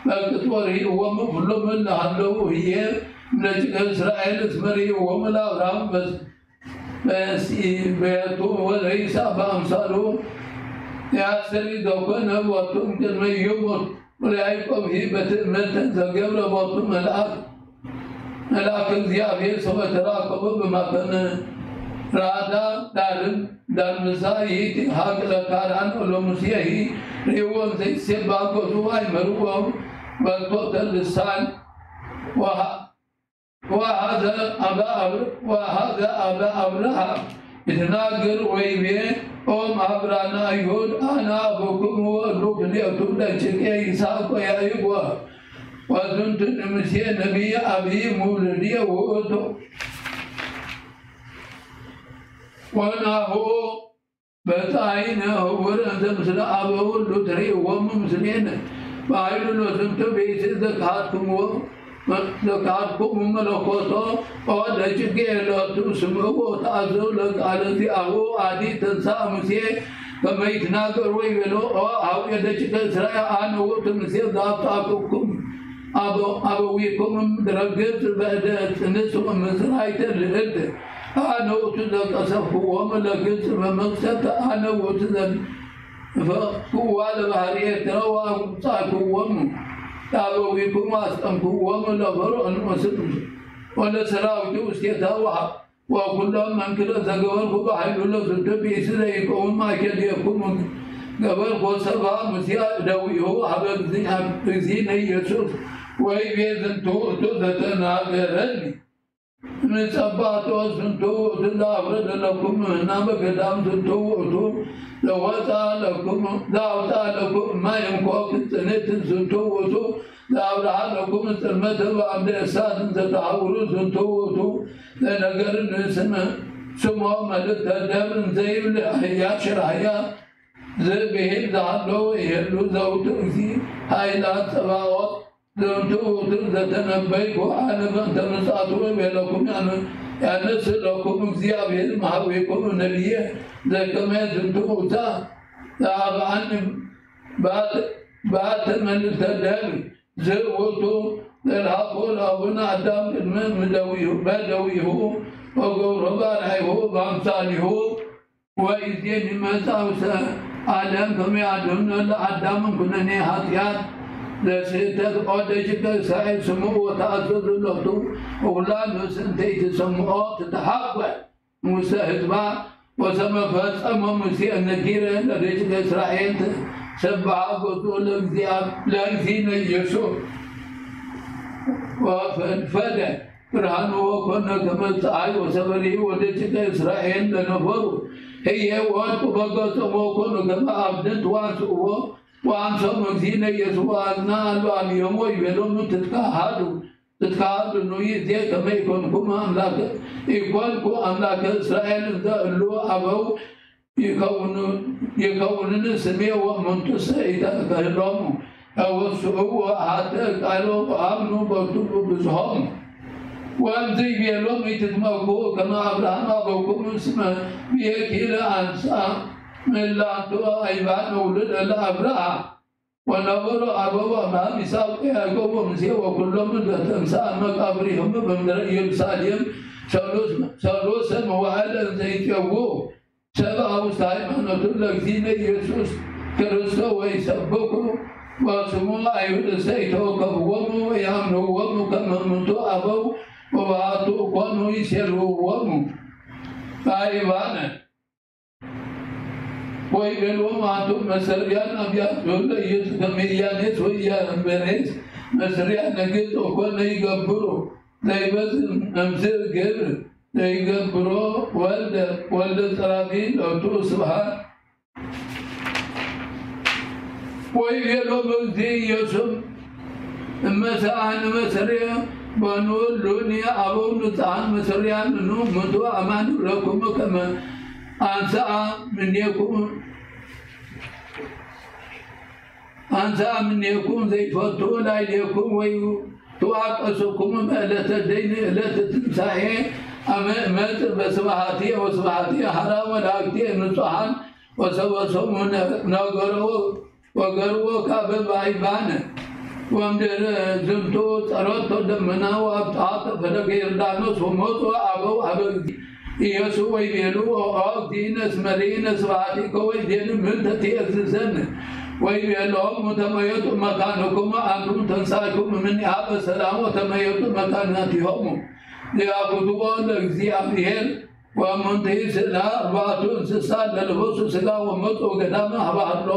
በቅጽ ወርሂቅዎሙ ኩሎም እለ ሀለው ህዬ እምነ ጭንቀ እስራኤል እስመ ርእይዎሙ ለአብርሃም በስ በሲበቱ ወለይሳ በአምሳሉ ያሰሪ ዘኮነ ቦቱም ቅድመ ኢዮብ ወለያዕቆብ በትእምርተ ዘገብረ ቦቱ መልአክ መልአክ እግዚአብሔር ሰበ ተራከቦ በማከነ ራዳ ዳርም ዳርምዛ ይእቲ ሀቅ ለካራን ወለሙሴሂ ርእይዎም ዘይሴባ ገጹ አይመርዎም በልቶተ ልሳን ወሀ ወሀዘ አበ አብር- ወሀዘ አበ አብርሃም ይትናገር ወይቤ ኦም አብራና አይሁድ አነ አቡክሙ ወእሉ ክልኤቱ ደቂቄ ይስሐቅ ወያዕቆብ ወዝንቱ ንሙሴ ነቢይ አብይ ሙልድየ ውእቱ ወናሁ በጻይነ ህቡር እንተ ምስለ አበው እሉ ትርእይዎሙ ምስሌነ በኃይሉ ለዝንቱ ብእሲ ዘካትኩምዎ ዘካትኩሙ መለኮቶ ኦ ደቂቄ ሎቱ ስምዕዎ ተአዘው ለቃለ ዚአሁ አዲ ተንሳ ሙሴ ከመ ይትናገር ወይቤሎ ኦ አውየ ደቂቀ እስራኤል አነ ውእቱ ሙሴ ዘአብጻኩኩም አበ- አበዊኩም ምድረ ግብጽ በእደ ጽንስ ወምጽራይተ ልዕልት አነ ውእቱ ዘቀሰፍክዎሙ ለግብጽ በመቅሰፍት አነ ውእቱ ዘንፈቅክዋ ለባህሪ ኤርትራ ወአውጻእክዎሙ ለአበዊኩም ወአስጠምክዎሙ ለፈርዖን ወስም ወለሰራዊቱ ውስቴታ ወሀ- ወኩሎም መንክረ ዘገበርኩ በኃይሉ ለዝንቱ ብእሲ ዘይከውን ማእከልየኩም ገበርኩ ሰባ ሙሴ እደዊሁ ሀበ እግዚእነ ኢየሱስ ወይቤ ዝንቱ ውእቱ ዘተናገረኒ ምጸባቶ ዝንቱ ውእቱ ለአውረደ ለኩም ምህና በገዳም ዝንቱ ውእቱ ለወፃ ለኩም ለአውፃ ለኩም ማይ እንኮ ክጽንት ዝንቱ ውእቱ ለአብርሃ ለኩም ጽልመተ በአምደ እሳት እንዘተሐውሩ ዝንቱ ውእቱ ለነገር ንስም ስሞ መልእክተ ደብር እንዘይብል አህያ ሽራህያ ዝብሂል ዝሃለው ይህሉ ዘውቱ እግዚ ኃይላት ጸባኦት ዝንቱ ውእቱ ዘተነበይኩ አነ በእንተ ምጽአቱ እቤለኩም ያነ- ያነስ ለኩም እግዚአብሔር መሐዊኩም ነቢየ ዘከመ ዝንቱ ውእቱ ለአብአኒ ባት- ባት መልእክተ ደብር ዝውቱ ለልሃኮ ለአቡነ አዳም ቅድመ ምደዊሁ በደዊሁ ወገብሮ ባርአይሁ በአምሳሊሁ ወይዜ ንመጻው ሰ አለም ከመ ያድህኖ ለአዳም ኩነኔ ኃጢአት ለስህተት ኦ ደቂቀ እስራኤል ስምዑ ወተአዘዙ ሎቱ ወኩላ ነፍስ እንተ ኢትሰምዖ ትትሃጎል ውስተ ህዝባ ወሰመ ፈጸሞ ሙሴ ነጊረ ለደቂቀ እስራኤል ሰብሐ ገጹ ለእግዚአብ- ለእግዚእነ ኢየሱስ ወፈድፈደ ብርሃኑ ወኮነ ከመ ፀሐይ ወሰበሪ ወደቂቀ እስራኤል ለነበሩ ህየ ወድቁ በገጾም ወኮኑ ከመ አብድንት ወአንስእዎ ወአንሶም እግዚእነ ኢየሱስ ወአዝና አሉ አብዮም ወይቤሎሙ ትትካሃዱ ትካሃዱ ኑይ እዜ ከመ ኢኮንኩም አምላክ ኢኮንኩ አምላከ እስራኤል እንተ እሉ አበው ይከውኑ- ይከውንን ስሜ ወእሙንቱሰ ኢተከህሎሙ ተወስኡ ወአሐተ ቃሎ ወአምኑ በቱ ብዙሆሙ ወእምዝ ይቤሎም ኢትትመኩ ከመ አብርሃም አበኩም እስመ ብየኪለ አንሳ ምላቶ አይባን ውሉድ ለአብርሃም ወነበሩ አበው አብርሃም ይስሐቅ ወያዕቆብ ወሙሴ ወኩሎም ለተንሳ መቃብሪሆም በምድረ ኢየሩሳሌም ሰሉሰ መዋዕል እንዘይጤዉ ሰብአ ውስተ ሃይማኖቱ ለእግዚእነ ኢየሱስ ክርስቶስ ወይሰብኩ ወስሙ አይሁድ እሰ ይተወከፍዎሙ ወያምንዎሙ ከመ እሙንቱ አበው ወባቱ ኮኑ ይሴልውዎሙ። አይባነ ወይቤሎሙ ኣንቱም መሰሪያን አብያተ ኩሉ ኢየሱስ ከመ ኢያኔስ ወኢያንበሬስ መስሪያ ነግጥ ወኮነ ይገብሩ ዘይበዝ እምስል ግብር ዘይገብሮ ወልደ ወልደ ጸራፊ ሎቱ ስብሐት። ወይቤሎሙ እግዚእ ኢየሱስ እመ ሰአነ መሰሪያ በኑ ሉኒ አበው ንጹሐን መሰሪያን ኑ ሙቱ አማን እብለኩሙ ከመ አንሰአ ምኔኩም አንሰአ ምኔኩም ዘይፈቱ ላዕሌኩም ወይ ትዋቀስኩም በዕለተ ደይን ዕለተ ትንሳኤ አመ እመጽእ በስብሐትየ ወስብሐትየ ሀራ መላእክትየ ንጹሐን ወሰበሰቡ ነገርዎ ወገርዎ ካበ ባይባነ ወምድር ዝንቱ ጸሎቶ ደመና ወአብጽሐ ፈለገ ዮርዳኖስ ወሞቱ አበው አበ ኢየሱስ ወይቤሉ ኦ እግዚእነ እስመ ርኢነ ስብሐቲከ ወይዜኑ ምንተ ትእዝዘነ ወይቤሎሙ ተመየጡ መካንኩም አንቱም ተንሳእኩም እምኔሃ በሰላም ወተመየጡ መካናቲሆሙ ሊያኩትቦ ለእግዚአብሔር ወእሙንትሂ ስእላ አርባዕቱ እንስሳ ለልበሱ ስጋ ወመጹ ገዳመ ሀበ ሀሎ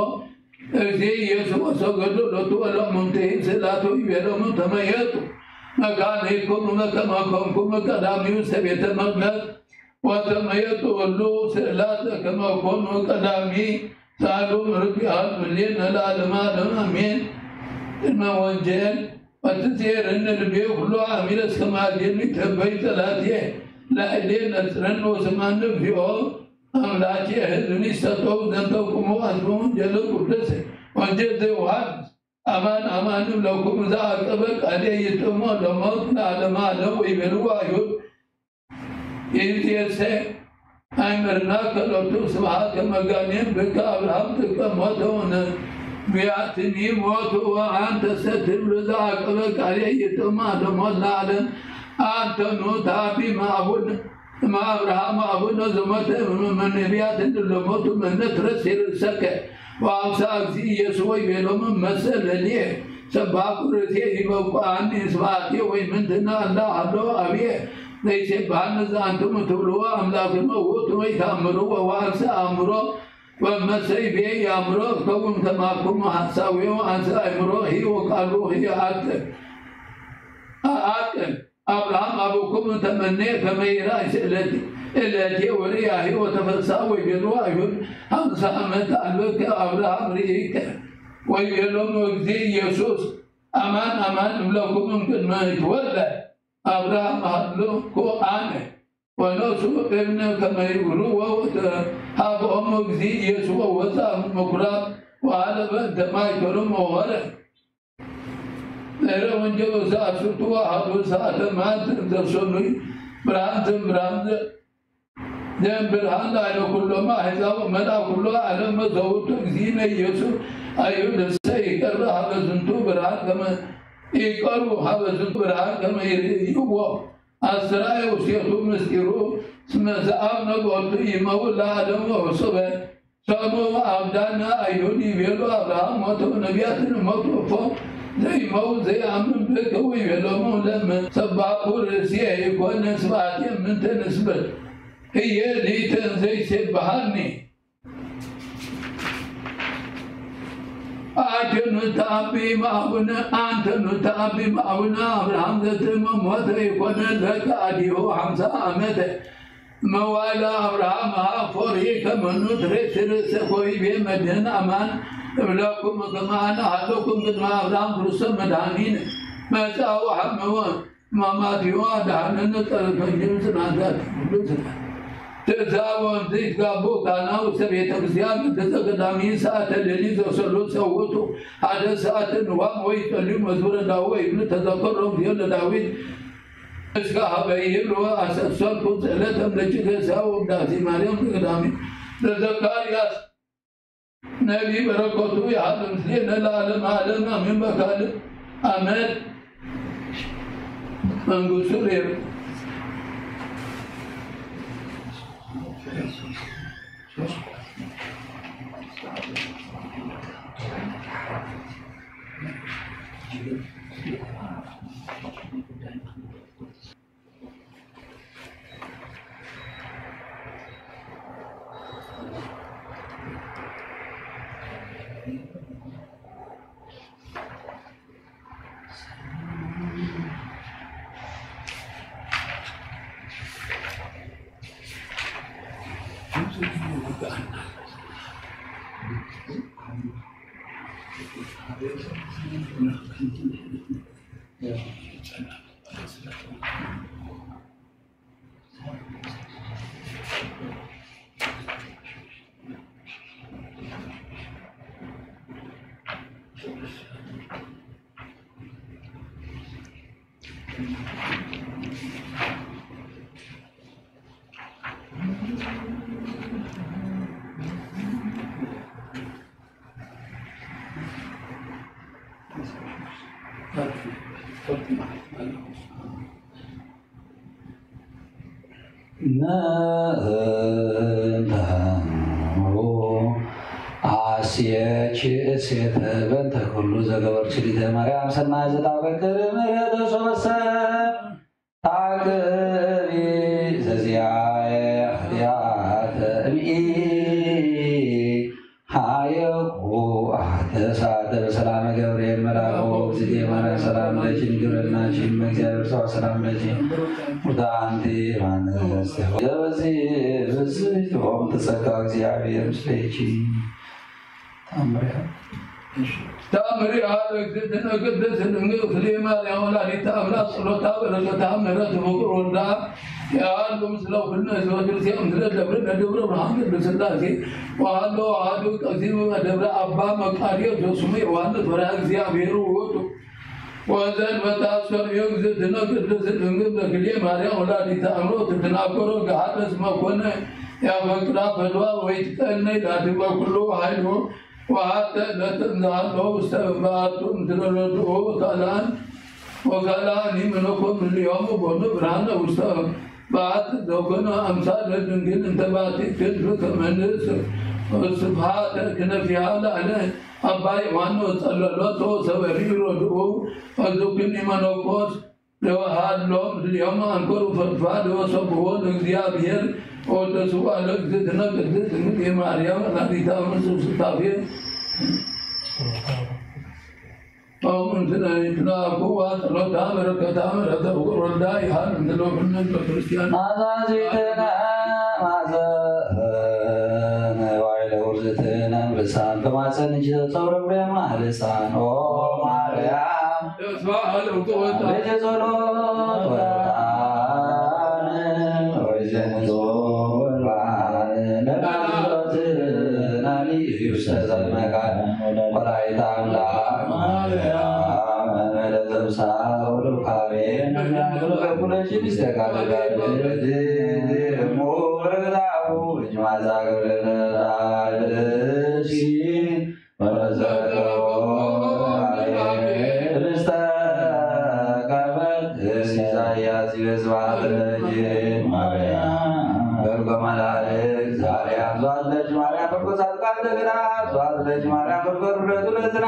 እግዚእ ኢየሱስ ወሰገዱ ሎቱ ወለእሙንትሂ ስእላቱ ይቤሎሙ ተመየጡ መካኒኩም በከመ ኮንኩም ቀዳሚሁ ውስተ ቤተ መቅደስ ወተመየጡ እሉ ስእላት ከመ ኮኑ ቀዳሚ ሳሉ ርቢሃ ምሌነ ለዓለመ ዓለም አሜን። ቅድመ ወንጌል ወትጼርኒ ልቤ ኩሉ አሚረ እስከ ማዜኑ ይትህበይ ጸላትየ ላዕሌ ነጽረኒ ወስማኒ እግዚኦ አምላኬ ህዝብኒ ይሰጠው ዘንተ ቁሙ አስበውን ጀለ ቅዱስ ወንጌል ዘዮሐንስ አማን አማን እብለኩም እዛ አቀበ ቃሌ ይጥሞ ለሞት ለዓለመ ዓለም ወይቤልዎ አይሁድ ይእዜሰ አይመርና ከሎቱ ስብሐት ከመጋኔን ብከ አብርሃም ጥቀ ሞተ ወነ ቢያትኒ ሞቱ ወአንተ ሰትብል እዛ አቀበ ቃሌ ይጥማ ለሞት ለዓለም አንተኑ ታቢ ማአቡን እምአብርሃም አቡነ ዘሞተ እምነቢያት እንድለሞቱ መነት ረስ ይርእሰከ ወአምሳ እግዚእ ኢየሱስ ወይቤሎሙ መሰ ለልየ ሰባኩ ርእሴ ይበቁአኒ ስብሐቴ ወይ ምንትና እንዳ አሎ አብየ ዘይሴባሃኒ ዘአንትሙ ትብልዎ አምላክነ ውእቱ ወይ ተአምርዎ ወአንሰ አእምሮ ወመሰ ይቤ የአምሮ እከውን ከማኩም ሐሳዊዮ አንሰ አእምሮ ህይ ወቃሉ ህይ አአቅል አአቅል አብርሃም አቡኩም ተመኔ ከመ ይራይ ስእለት እለቴ ወርያሂ ወተፈሳ ወይቤሉ አይሁድ ሀምሳ ዓመት አልበከ አብርሃም ርኢከ ወይቤሎሙ እግዚእ ኢየሱስ አማን አማን እብለኩም እምቅድመ ይትወለድ አብርሃም ሀሎኩ አነ ወነሱ እብነ ከመ ይብሉ ወወተ ሀብኦሙ እግዚእ ኢየሱስ ወወፃ ምኩራብ ወአለበ እንተ ማእከሎም ወወረ ድሕረ ወንጌል ወሰዓት ስቱ ወአሐዱ ሰዓተ ማት ዘሰኑይ ብርሃን ዘም ብርሃን ዘም ብርሃን ላዕለ ኩሎም አሕዛብ ወመልአ ኩሎ ዓለም በዘውቱ እግዚእነ ኢየሱስ አይሁድ እሰ ይቀርብ ሀበ ዝንቱ ብርሃን ከመ ይቀርቡ ሀበ ዝንቱ ብርሃን ከመ ይርእይዎ አስተርአየ ውስቴቱ ምስጢሩ እስመ ዘአብ ነበርቱ ይመውት ለዓለም ወውሱበ ሰሙ አብዳነ አይሁድ ይቤሉ አብርሃም ሞተ ወነቢያትን ሞቱ እፎ ዘይመውት ዘይአምን ብከ ወይቤሎሙ ለመ ሰባኩ ርእስየ ይኮነ ስብሐቴ ምንተ ንስብል ህየ ሊተ ዘይሴብሐኒ አክኑ ተአቢ ማአቡነ አንተኑ ተአቢ ማአቡነ አብርሃም ዘትእመ ሞተ ይኮነ ለከ አዲሁ ሀምሳ ዓመተ መዋዕለ አብርሃም ሀ ፎሪ ከመኑ ትሬሲ ርእሰ ኮይቤ መድህን አማን እብለኩም ከመ አነ ሀለኩም ቅድመ አብርሃም ክርስቶስ መድኃኒነ መጻ ወሐመወ ማማቲዋ ዳህነነ ጸሎተኛ ጽናታት ሁሉ ጽናት ትእዛዝ ወንዝ ይትጋቡ ካህናት ውስተ ቤተ ክርስቲያን እንተ ዘቀዳሚ ሰዓተ ሌሊት ዘሰሉ ሰውቱ ሓደ ሰዓት ንዋም ወይ ጸልዩ መዝሙረ ዳዊት ይብሉ ተዘከሮም ዚዮ ለዳዊት እስከ ሀበ ይብሉ አሰሰልኩ ስእለተ እምለኪ ተሳው ውዳሴ ማርያም ዘቀዳሚ ለዘካርያስ ነቢ በረከቱ ይሃሉ ምስሌነ ለዓለም ዓለም አሜን። በካል አመት መንግስቱ ሌብ መእንተ አስየች እሴተ በእንተ ኩሉ ዘገበርች ሊተ ማርያም ሰናይ ዘታበክር ምሕረተ ሶበሰ ታቅቢ ዘዚአየ ኃጢአተ እምኢ ሃየኩ አተሳተ በሰላመ ገብርኤል መልአኩ እግዝእትየ ማርያም ሰላም ለኪ ድንግል በድናኪ እመ እግዚአብሔር ሰው ሰላም ለኪ ሙርታ አንቲ ማነስ በዚ ብዝቶም ተጸጋ እግዚአብሔር ምስሌኪ ታምሪያ። ተአምሪሃ ለእግዝእትነ ቅድስት ድንግል ክልኤ ማርያም ወላዲተ አምላክ ጸሎታ በረከታ ምሕረት ፍቅር ወልዳ ያሉ ምስለ ኩልነ ህዝበ ክርስቲያን ምስለ ደብርነ ደብረ ብርሃን ቅዱስ ሥላሴ ወሃሎ አሐዱ ቀሲስ በደብረ አባ መቃርዮስ ወስሙ ዮሐንስ ወርሃ እግዚአብሔር ውእቱ። ወዘን በታሰር እግዝእትነ ቅድስት ድንግል በክልኤ ማርያም ወላዲተ አምሮ ትትናገሮ ገሃደ እስመ ኮነ ያፈቅራ ፈድዋ ወይ ትቀነ ይላትበ ኩሉ ኃይሉ ወአተ ለተንዛሎ ውስተ በአቱ ምስለ ረድኦ ወካልአን ወካልአን ይመነኮ ምልዮሙ ቦኑ ብርሃነ ውስተ በአት ዘኮነ አምሳለ ድንግል እንተ ባቲ ክንፍ ከመንስ ስብሐተ ክነፊሃ ላለ አባ ዮሐንስ ጸለሎቶ ሰበሪ ረድኡ ወዝኩኒ መነኮስ ለወሃሎም ምስሌሆሙ አንከሩ ፈድፋድ ወሰብሖ ለእግዚአብሔር ወተስዋ ለእግዝእትነ ቅድስት ድንግል ማርያም ወላዲተ አምላክ ሱታፌ ጾም እንስለ ይትላኩ ጸሎታ በረከታ ምሕረተ ፍቅር ወልዳ ይሃን እንስለ ኩነ በክርስቲያን ማዛዚትነ ማዘነ ዋይለ ውርዝትነ ብሳን በማፀን እንጂ ተውረብሬማ ልሳን ኦ ማርያም ተስፋ አለውቶ ወጣ ልጅ ጸሎት ወጣን ወይ ዘንጾ ወልባን ለቃሎት ናኒ ውስተ ዘመካን ወላዲተ አምላክ ማርያም መመለ ዘምሳ ወዱካቤ ኩለሽ ሚስተጋዘጋጅ እሞ ረግዛቡ እጅ ማዛ ገብረ ለዳልሽ ኢሳያስ ይበዝባትለች ማርያም በጎ መላእክት ዛሬ አብዛለች ማርያም በጎ ጻድቃን እንደገና አብዛለች ማርያም በጎ ርደቱ ለዝና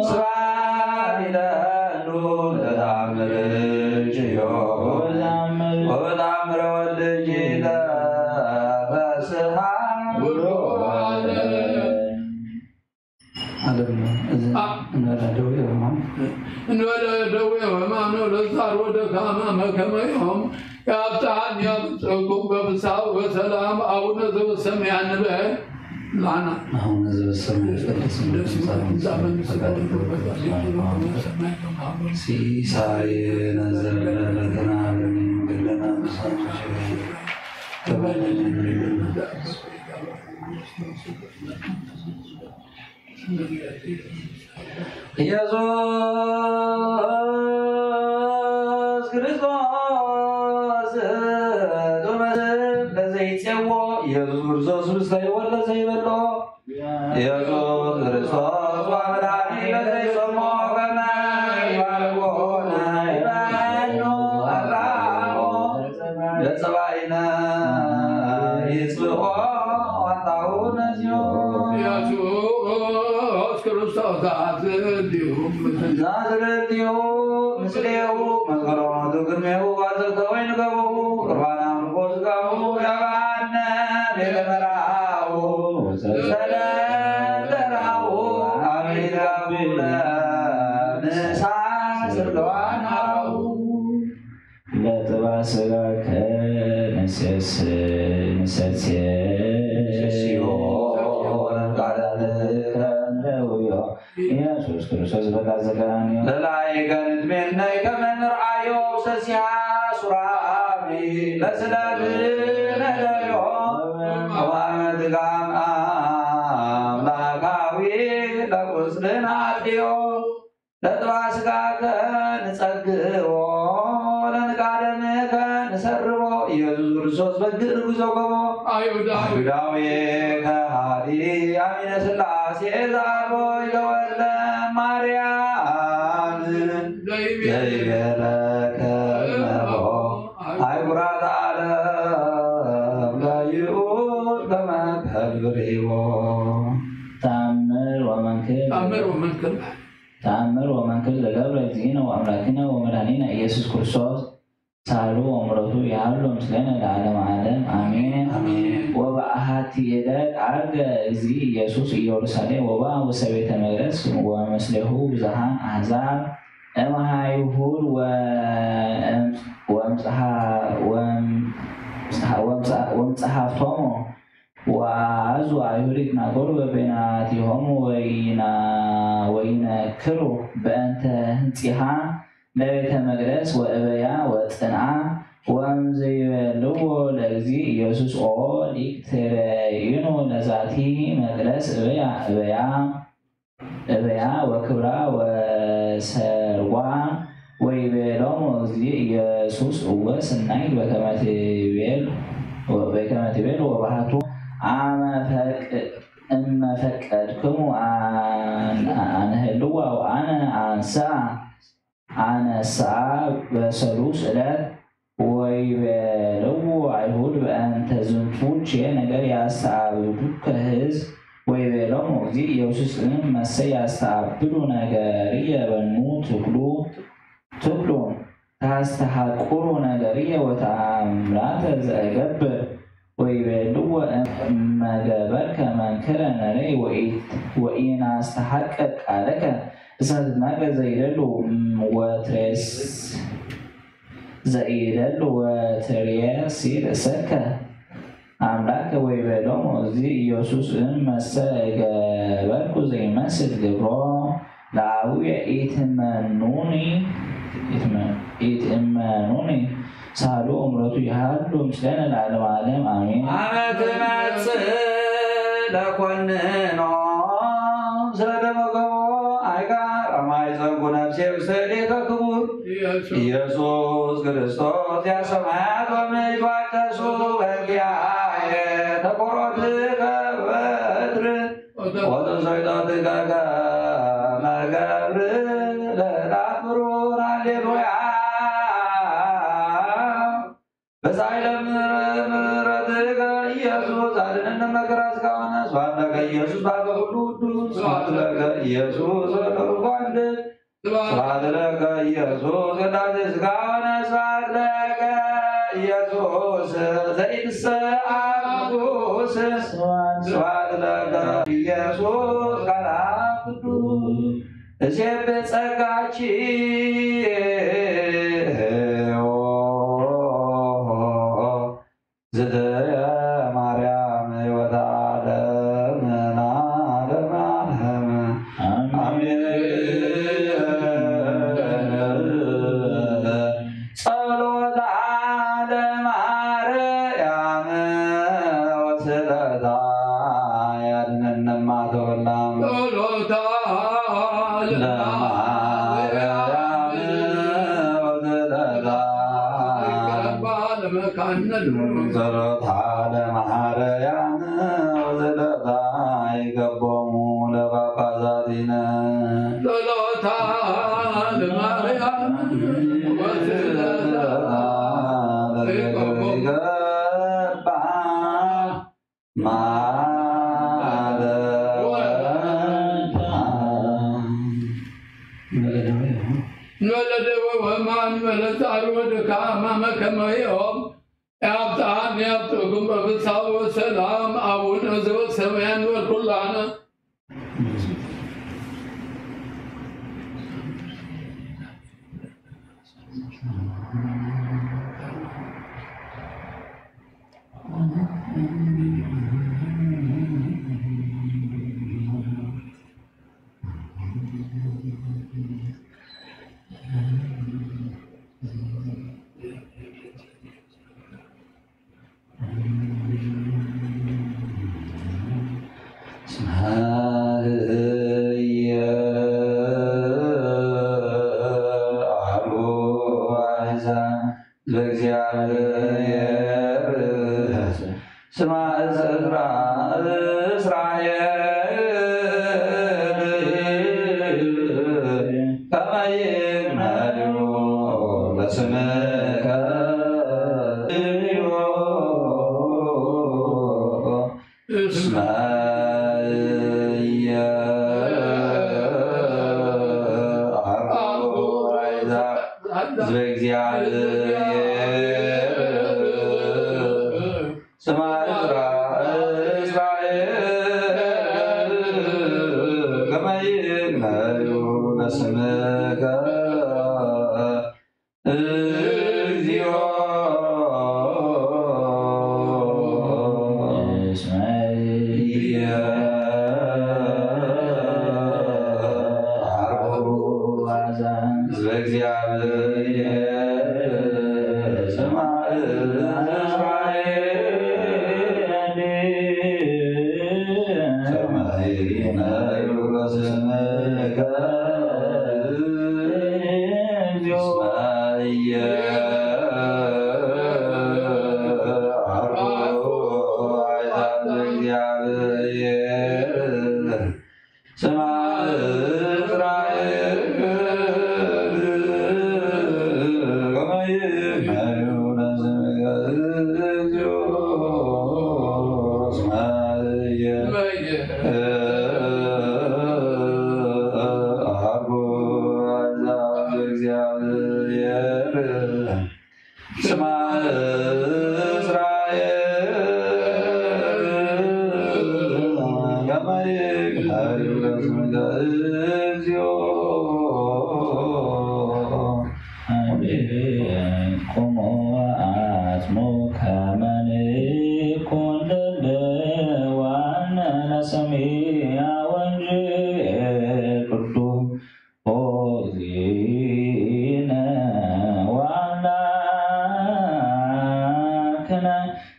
ስብሐት ይለሉ ለተአምርኪ ወበተአምረ ወልድኪ ለፈስሐ ዓለም ነው። እዚ አ- እንበለ ደዌ ወሕማም። እንበለ ደዌ ወሕማም ነው ለዛር ወደ ካማ መከመ ዮም ያብጽሐኒ ያብጽሕኩም በፍስሐ ወሰላም አቡነ ዘበሰማያት ንበል ላና። አቡነ ዘበሰማያት ይትቀደስ ስምከ ትምጻእ መንግስትከ ወይኩን ፈቃድከ በከመ በሰማይ ከማሁ በሰማይ። ሲሳየነ ዘለለዕለትነ ሀበነ ዮም ገለና በሳቱ ተበደለ ኢየሱስ ክርስቶስ ጡመ ለዘይጼዎ ኢየሱስ ክርስቶስ ምስለ ይወለ ዘይበሎ ኢየሱስ ክርስቶስ ወአምላኪ ለዘይጾሞ ከመ ይባርኮነ ይባርኮ አብርሃሞ ለጸባኢነ ይጽኦ አጣሁ ነዚዮ ኢየሱስ ክርስቶስ ዛዝረትዮ ምስሌሁ መዝገሮቱ ግርሜሁ አዘዝተ ወይን ገቡ ቁርባና ምርኮ ስጋሁ ያባነ ቤተ መርአሁ ሰለተ ረአሁ ንሳ ስርግዋን ሃራኡ ለጥባ ስጋከ ንሴስ ንሰሴ ንሰስዮ ወነቃዳልከ ንደውዮ ኢየሱስ ክርስቶስ በቃ ዘቀራንዮ ለላይ ገንት ሜነይ ከመ ንርአዮ ሰሲያ ሱራቢ ለስለት ነደዮ ወድጋም አምላካዊ ለቁስልን አጥዮ ለጥባ ስጋከ ንጸግቦ ለንቃደምከ ንሰርቦ ኢየሱስ ክርስቶስ በግ ንጉሶ ገቦ አይሁዳዊ ከሃዲ አሚነ ስላሴ ዛቦ ይተወልደ ማርያም ዘይቤለከ እነሆ አይጉራት ዓለም ለይኡር ከመ ከልብሪዎ ተአምር ወመንክር ተአምር ወመንክር ተአምር ወመንክር ዘገብረ እግዚእነ ወአምላክነ ወመድኃኒነ ኢየሱስ ክርስቶስ ሳሉ ወምሕረቱ ይሃሉ ምስሌነ ለዓለመ ዓለም አሜን። አሜን። ወበአሐቲ ዕለት ዐርገ እግዚእ ኢየሱስ ኢየሩሳሌም ወበአ ውስተ ቤተ መቅደስ ወምስሌሁ ብዙኃን አሕዛብ እምሃይሁድ ወምጽሐፍቶሙ ወአሐዙ አይሁድ ይትናገሩ በበይናቲሆሙ ወይነክሩ በእንተ ህንጺሃ ለቤተ መቅደስ ወእበያ ወጽንዓ ወእምዘይቤልዎ ለእግዚእ ኢየሱስ ኦ ሊቅ ትሬይኑ ለዛቲ መቅደስ እበያ እበያ እበያ ወክብራ ወሰርጓ ወይቤሎሙ እግዚእ ኢየሱስ እወ ስናይት በከመ ትቤል ወባህቱ አመ ፈቅ እመ ፈቀድክሙ አንህልዋ ወአነ አንሳ አነሳ በሰሉስ ዕለት ወይቤልዎ አይሁድ በእንተ ዝንቱ ቼ ነገር ያስተአብዱከ ህዝብ ወይቤሎሙ እግዚእ ኢየሱስ እም መሰ ያስተአብዱ ነገርየ በኑ ትክሉ ትክሉ ታስተሐቁሩ ነገርየ ወተአምራተ ዘእገብር ወይቤልዎ እመ ገበርከ መንክረ ንሬ ወኢናስተሐቅቅ ቃልከ እሳትናገ ዘይደሉ ወትሬስ ዘይደሉ ወትሬሲ ርእሰከ አምላከ ወይቤሎሙ እግዚእ ኢየሱስ እም መሰ ገበርኩ ዘይመስል ግብሮ ለአቡየ ኢትመኑኒ ኢትመኑኒ ሳሉ እምረቱ ይሃሉ ምስሌነ ለዓለመ ዓለም አሜን። አመ ትመጽእ ለኮንኖ ስለ ደመ ገቦ አይጋር አማይ ጸንኩ ነፍሴ ውስተ እዴከ ክቡር ኢየሱስ ክርስቶስ ያ ሰማያት ወምድር ይትባከሱ በእንቲአየ ተቆሮትከ በትር ወተሰይጠትከ ከመ ገብር ለታምሩን ሃሌሉያ በሳይለ ምሕረትከ ኢየሱስ አድነን መከራ ስጋውነ ስብሐት ለከ ኢየሱስ በአበ ኩሉ ቅዱስ ስብሐት ለከ ኢየሱስ ወለሩፋንድ ስብሐት ለከ ኢየሱስ ቅዳሴ ስጋውነ ስብሐት ለከ ኢየሱስ ዘይትሰአል ቅዱስ ስብሐት ለከ ኢየሱስ ቃል ቅዱስ እሴብ ጸጋኪ ዝትየ ማርያም ሕይወት ዓለም ለዓለመ ዓለም። አሜን። ጸሎታ ለማርያም ወስለታ ያድነንማ ተወላም ጸሎታ ለማርያም ወስለታ ጸሎታ ለማርያም ወስለታ ይገቦሙ ለጳጳሳቲነ ጸሎታ ለማርያም ወስለታ ይገባ ማለት ወለደወ ወማን መለጻሉ ወድካማ መከመዮም ያብጽሐኒ ያብጽሕኩም በፍስሓ ወሰላም። አቡነ ዘበሰማያት ወኩላነ ስማ እስራ እስራኤል ከመ ይግነዩ ለስምከ እስመ ኢየዐርኩ ሕዝበ እግዚአብሔር። ስማ እስራኤል ከመ ይግነዩ ለስምከ እግዚኦ። እስመ ኢየዐርኩ ሕዝበ እግዚአብሔር። ስማ እስራኤል ከመ ይግነዩ ለስምከ እግዚኦ። እስመ ኢየዐርኩ ሕዝበ እግዚአብሔር። ስማ እስራኤል ከመ ይግነዩ ለስምከ እግዚኦ። እስመ ኢየዐርኩ ሕዝበ እግዚአብሔር። ስማ እስራኤል ከመ ይግነዩ ለስምከ እግዚኦ። አሜን። ቁሙ አጽሙ ከመ ንኩን ድልዋነ ለሰሚዐ ወንጌል ቅዱስ ኦ እግዚእነ ወአምላክነ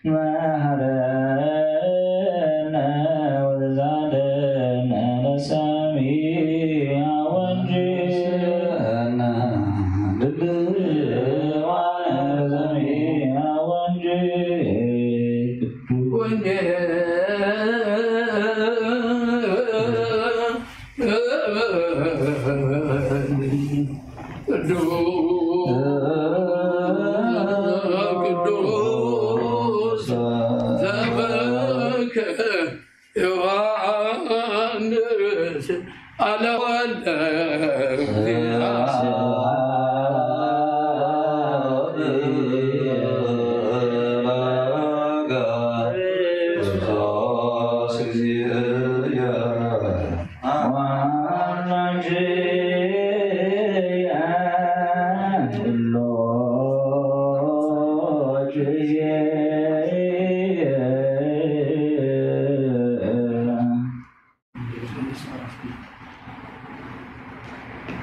መሐረነ ወተዛደነ ለሰሚዐ ወንጌል። ድልዋነ ለሰሚዐ ወንጌል። ወንጌል። ቅዱስ ቅዱስ ዘበከ ዮሐንስ አለ ወልደ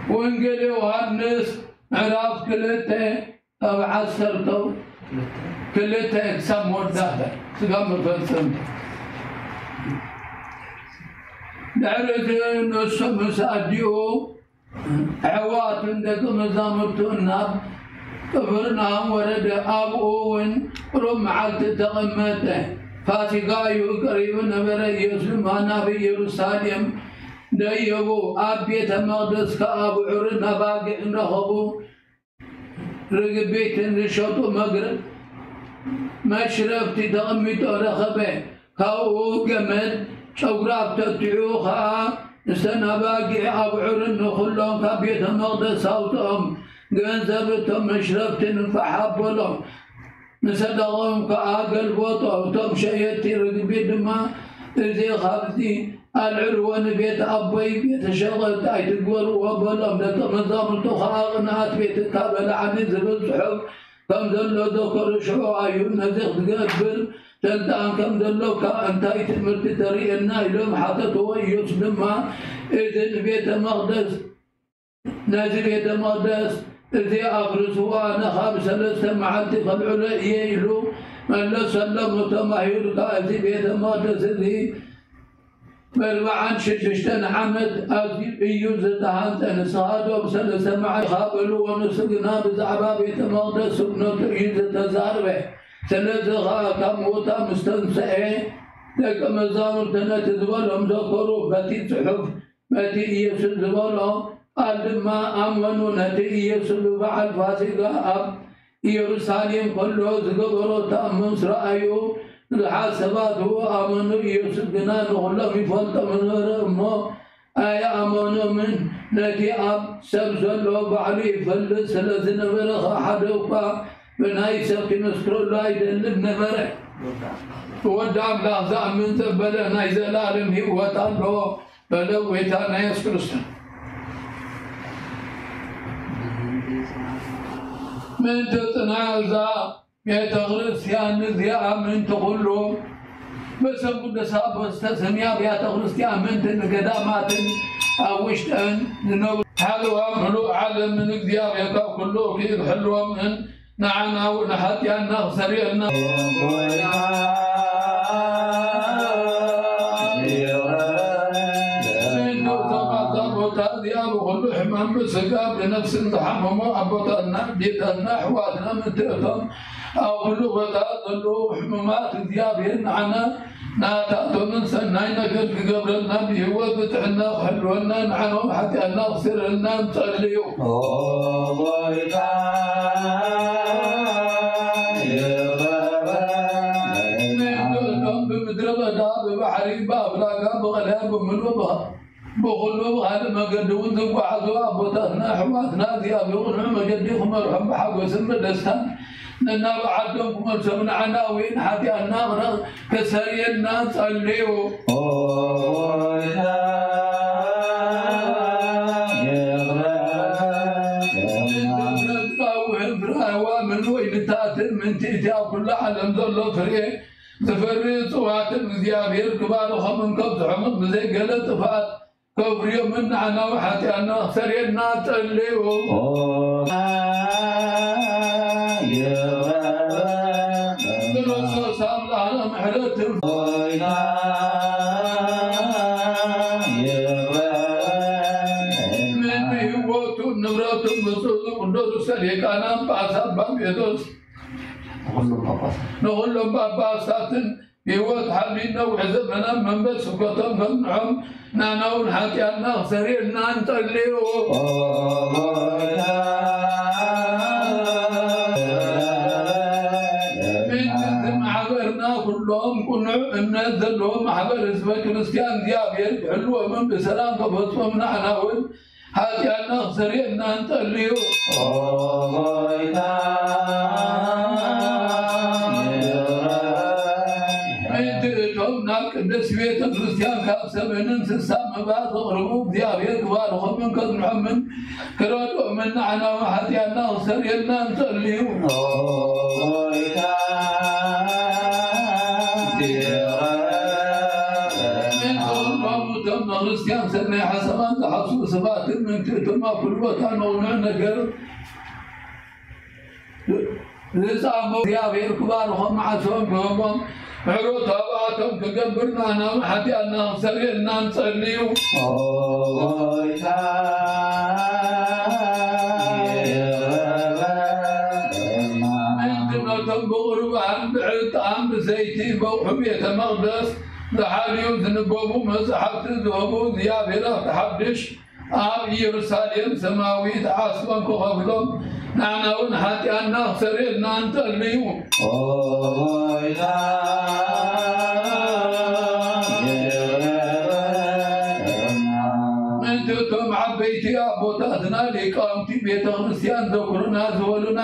ወንጌል ዮሃንስ ምዕራፍ ክልተ ካብ ዓሰርተ ክልተ ክሳብ መወዳእታ ስጋብ መፈጸምታ። ድሕሪ እዚ ንሱ ምስ ኣዲኡ ኣሕዋቱን ደቂ መዛሙርቱን ናብ ቅፍርናሆም ወረደ። ኣብኡ እውን ቁሩብ መዓልቲ ተቐመጠ። ፋሲካ እዩ ቀሪቡ ነበረ። ኢየሱስ ድማ ናብ ኢየሩሳሌም ደየቡ። ኣብ ቤተ መቕደስ ከኣ ኣብዑርን ኣባጊዕን ረኸቡ። ርግቢትን ዝሸጡ መግረ-፣ መሽረፍቲ ተቐሚጦ ረኸበ። ካብኡ ገመድ ጨጉራፍ ተቲዑ ኸኣ ንሰን ኣባጊዕ ኣብዑርን ንኹሎም ካብ ቤተ መቕደስ ኣውጽኦም። ገንዘብ እቶም መሽረፍትን ፋሕ ኣበሎም። ንሰደቓኦም ከኣ ገልበጦ። እቶም ሸየጥቲ ርግቢት ድማ፣ "እዚ ኻብዚ ኣልዕልዎ፣ ንቤት ኣቦይ ቤተ ሸቐጥ ኣይትግበርዎ" በሎም። ደቀ መዛሙርቱ ኸኣ፣ "ቅንኣት ቤትካ በልዓኒ" ዝብል ጽሑፍ ከም ዘሎ ዘከሩ ሽዑ፣ "ኣይሁድ ነዚ ክትገብር ስልጣን ከም ዘሎካ እንታይ ትምህርቲ ተርእየና?" ኢሎም ሓተትዎ። ኢየሱስ ድማ፣ "እዚ ንቤተ መቕደስ፣ ነዚ ቤተ መቕደስ እዚ ኣፍርስዎ፣ ኣነ ኻብ ሰለስተ መዓልቲ ከልዕሎ እየ" ኢሉ መለሰሎም። እቶም ኣይሁድ ከኣ፣ "እዚ ቤተ መቕደስ እዚ በርብዓን ሽዱሽተን ዓመት ኣዝዩ እዩ ዝተሃንጸ። ንስኻ ዶ ብሰለስተ መዓልቲ ኢኻ በልዎ፣ ንሱ ግና ብዛዕባ ቤተ መቕደስ ስግነቱ እዩ ዝተዛረበ። ስለዚ ኸኣ ካብ ምዉታን ምስ ተንስኤ፣ ደቀ መዛሙርቱ ነቲ ዝበሎም ዘከሩ። በቲ ጽሑፍ፣ በቲ ኢየሱስ ዝበሎ ቃል ድማ ኣመኑ። ነቲ ኢየሱስ ብበዓል ፋሲጋ ኣብ ኢየሩሳሌም ከሎ ዝገበሮ ተኣምር ምስ ረኣዩ፣ ብዙሓት ሰባት ብኡ ኣመኑ። ኢየሱስ ግና ንኹሎም ይፈልጦም ነበረ እሞ ኣይኣመኖምን። ነቲ ኣብ ሰብ ዘሎ ባዕሉ ይፈልጥ ስለ ዝነበረ ኸኣ ሓደ እኳ ብናይ ሰብ ክምስክረሉ ኣይደልን ነበረ። ብወዲ ኣምላኽ ዝኣምን ዘበለ ናይ ዘለኣለም ህይወት ኣለዎ። በለ ጎይታና የሱስ ክርስቶስ። ምእንቲ ጽንዓ እዛ ቤተ ክርስቲያን እዚኣ ምእንቲ ኩሉ በስም ቅዱስ ኣቦ ዝተሰምያ ኣብያተ ክርስቲያን ምእንቲ ንገዳማትን ኣብ ውሽጠን ዝነብሩ ሓለዋ ምሉእ ዓለምን እግዚኣብሔር ካብ ኩሉ ክሕልዎምን ንዓና እውን ሓጢኣትና ክሰርየልና። ምእንቲ እቶም ኣብዛ ቦታ እዚኣ ብኹሉ ሕማም ብስጋ ብነፍስን ዝሓመሙ ኣቦታትና፣ ኣዴታትና፣ ኣሕዋትና፣ ምእንቲ እቶም ኣብ ኩሉ ቦታ ዘለዉ ሕሙማት እግዚኣብሔር ንዓና ናታቶምን ሰናይ ነገር ክገብረልና፣ ብህይወት ብጥዕና ክሕልወና፣ ንዓና እውን ሓጢኣትና ክሰርየልና ንጸልዩ። ኦ ጎይታ ይቕረ በለና። ምእንቲ እቶም ብምድረ በዳ፣ ብባሕሪ፣ ብኣፍላጋ፣ ብቐላይ፣ ብምሉእ ብኻ-፣ ብኹሉ ብኻልእ መገዲ እውን ዝጓዓዙ ኣቦታትና፣ ኣሕዋትና፣ እግዚኣብሔር ቅኑዕ መገዲ ክመርሖም ብሓጎስን ብደስታን ነናብ ዓዶም ክመልሶም ንዓና እውን ሓጢኣትና ክረ-፣ ክሰርየልና ጸልዩ። ኦ ጎይታ ይቕረ በለና። ምእንቲ ፍረ ጻውዒትን ፍረ ኣእዋምን ወይንታትን ምእንቲ እቲ ኣብ ኩሉ ዓለም ዘሎ ፍሬ ዝፈሪ እጽዋትን እግዚኣብሔር ክባርኾምን ከብዝሖምን ብዘይ ገለ ጥፍኣት ከፍርዮምን ንዓና ሓጢኣትና ክሰርየልና ጸልዩ። ኦ ይቕረ በለና። ክርስቶስ ኣምላኽና ምሕረትን ኦይና ይቕረ በለና። ምእንቲ ህይወቱን ንብረቱን ብፁዕ ቅዱስ ርእሰ ሊቃነ ጳጳሳት ኣባ ጴጥሮስ ንኹሎም ጳጳሳት። ንኹሎም ጳጳሳትን ብህይወት ሓልዩ ነዊሕ ዘመናት መንበሪ ስብከቶም ከጽንሖም፣ ንዓና እውን ሓጢኣትና ክሰርየልና ንጸልዮ። ኦ ጎይታ፣ ምእንቲ ማሕበርና ኩሎም ቅኑዕ እምነት ዘለዎም ማሕበር ህዝበ ክርስቲያን እግዚኣብሔር ክሕልዎምን ብሰላም ከፈጽሞም ንዓና እውን ሓጢኣትና ክሰርየልና ንጸልዮ። ኦ ጎይታ፣ ይቕረ በለና። ምእንቲ እቶም ናብ ቅድስት ቤተ ክርስቲያን ካብ ሰበንን ስሳ መባ ዘቕርቡ እግዚኣብሔር ክባርኾምን ከጽንሖምን ክረድኦምን ንዓና እውን ሓጢኣትና ክሰርየልና ንጸልዮ። ኦ ጎይታ፣ ይቕረ በለና። ምእንቲ ኩሎም እቶም ንክርስትያን ሰናይ ሓሳባት ዝሓስቡ ሰባትን ምእንቲ እቶም ኣብ ኩሉ ቦታ ንቕኑዕ ነገር ዝጻመው እግዚኣብሔር ክባርኾም መዓልቶም ክህቦም ምሕረቱ ኣብኣቶም ክገብር ንዓና እውን ሓጢኣትና ክሰርየልና ንጸልዩ። ኦ ጎይታ፣ ይቕረ በለና። ምእንቲ ነቶም ብቑርባን ብዕጣን ብዘይቲ በውሑ ቤተ መቕደስ ዝሓልዩ ዝንበቡ መጻሕፍቲ ዝህቡ እግዚኣብሔር ኣብቲ ሓድሽ ኣብ ኢየሩሳሌም ሰማያዊት ዓስቦም ክኸፍሎም ንዓና እውን ሓጢኣትና ክሰርየልና ንጸልዩ። ኦ ጎይታ፣ ይቕረ በለና። ምእንቲ እቶም ዓበይቲ ኣቦታትና ሊቃውንቲ ቤተ ክርስቲያን ዘኩሩና ዝበሉና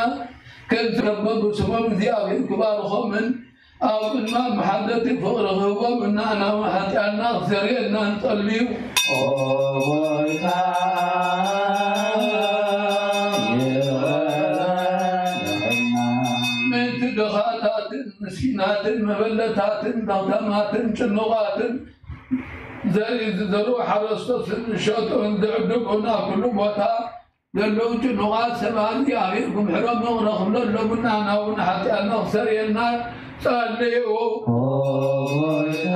ከምዚ ከበብ ብስሞም እግዚኣብሔር ክባርኾምን ኣብ ቅድሚ መሓደርቲ ፍቕሪ ክህቦም ንዓና እውን ሓጢኣትና ክሰርየልና ንጸልዩ። ኦ ጎይታ፣ ይቕረ በለና። ምእንቲ ድኻታትን ምስኪናትን መበለታትን ደኽታማትን ጭኑቓትን ዘርኢ ዝዘርኡ ሓረስቶትን ዝሸጡን ዝዕድጉን ኣብ ኩሉ ቦታ ዘለዉ ጭኑቓት ሰባት እግዚኣብሔር ክምሕሮም ክረኽብለሎም ንዓና እውን ሓጢኣትና ክሰርየልና ጸልዩ። ኦ ጎይታ፣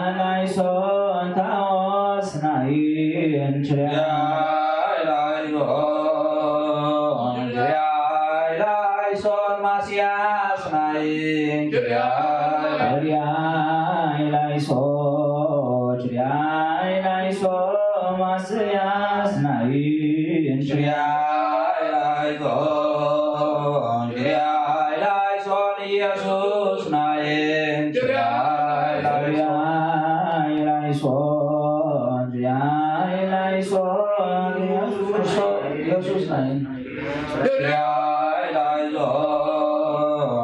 ላይሶን ታዎስ ናይን ችርያይ ላይሶን ችርያይ ላይሶን ማስያስ ናይን ችርያይ ችርያይ ላይሶ ችርያይ ላይሶ ማስያስ ናይን ችርያይ ላይሶን ችርያይ ላይሶን ኢየሱስ ናይን ችርያይ ላይሶን ችርያይ ላይሶን ኢየሱስ ክርስቶስ ኢየሱስ ናይን ችርያይ ላይሶን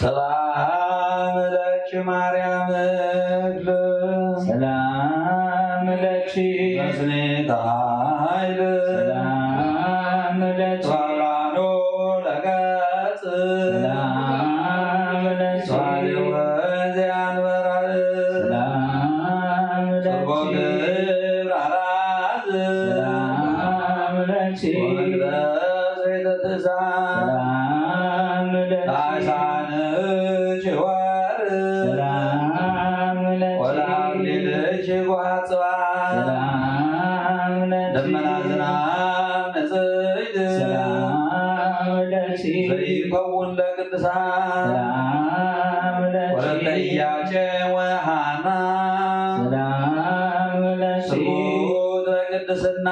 ሰላም ለኪ ማርያም እግል ሰላም ለኪ መዝኔታ ኃይል ሰላም ለኪ ተራኖ ለገጽ ሰላም ለኪ ተራኖ ወንዝ ያንበራል ሰላም ለኪ ጽርቦ ግብር አራዝ ሰላም ለኪ ወመቅደስ ቤተ ትእዛዝ ሰላም ለኪ ላይሳንች ወር ሰላም ለኪ ወላብሊልች ጓጽባ ሰላም ለኪ ደመና ዝናብ ንጽሕት ሰላም ለኪ ዘይከውን ለቅድሳን ሰላም ለኪ ወለተ ኢያቄም ወሐና ሰላም ለኪ ስርጉት በቅድስና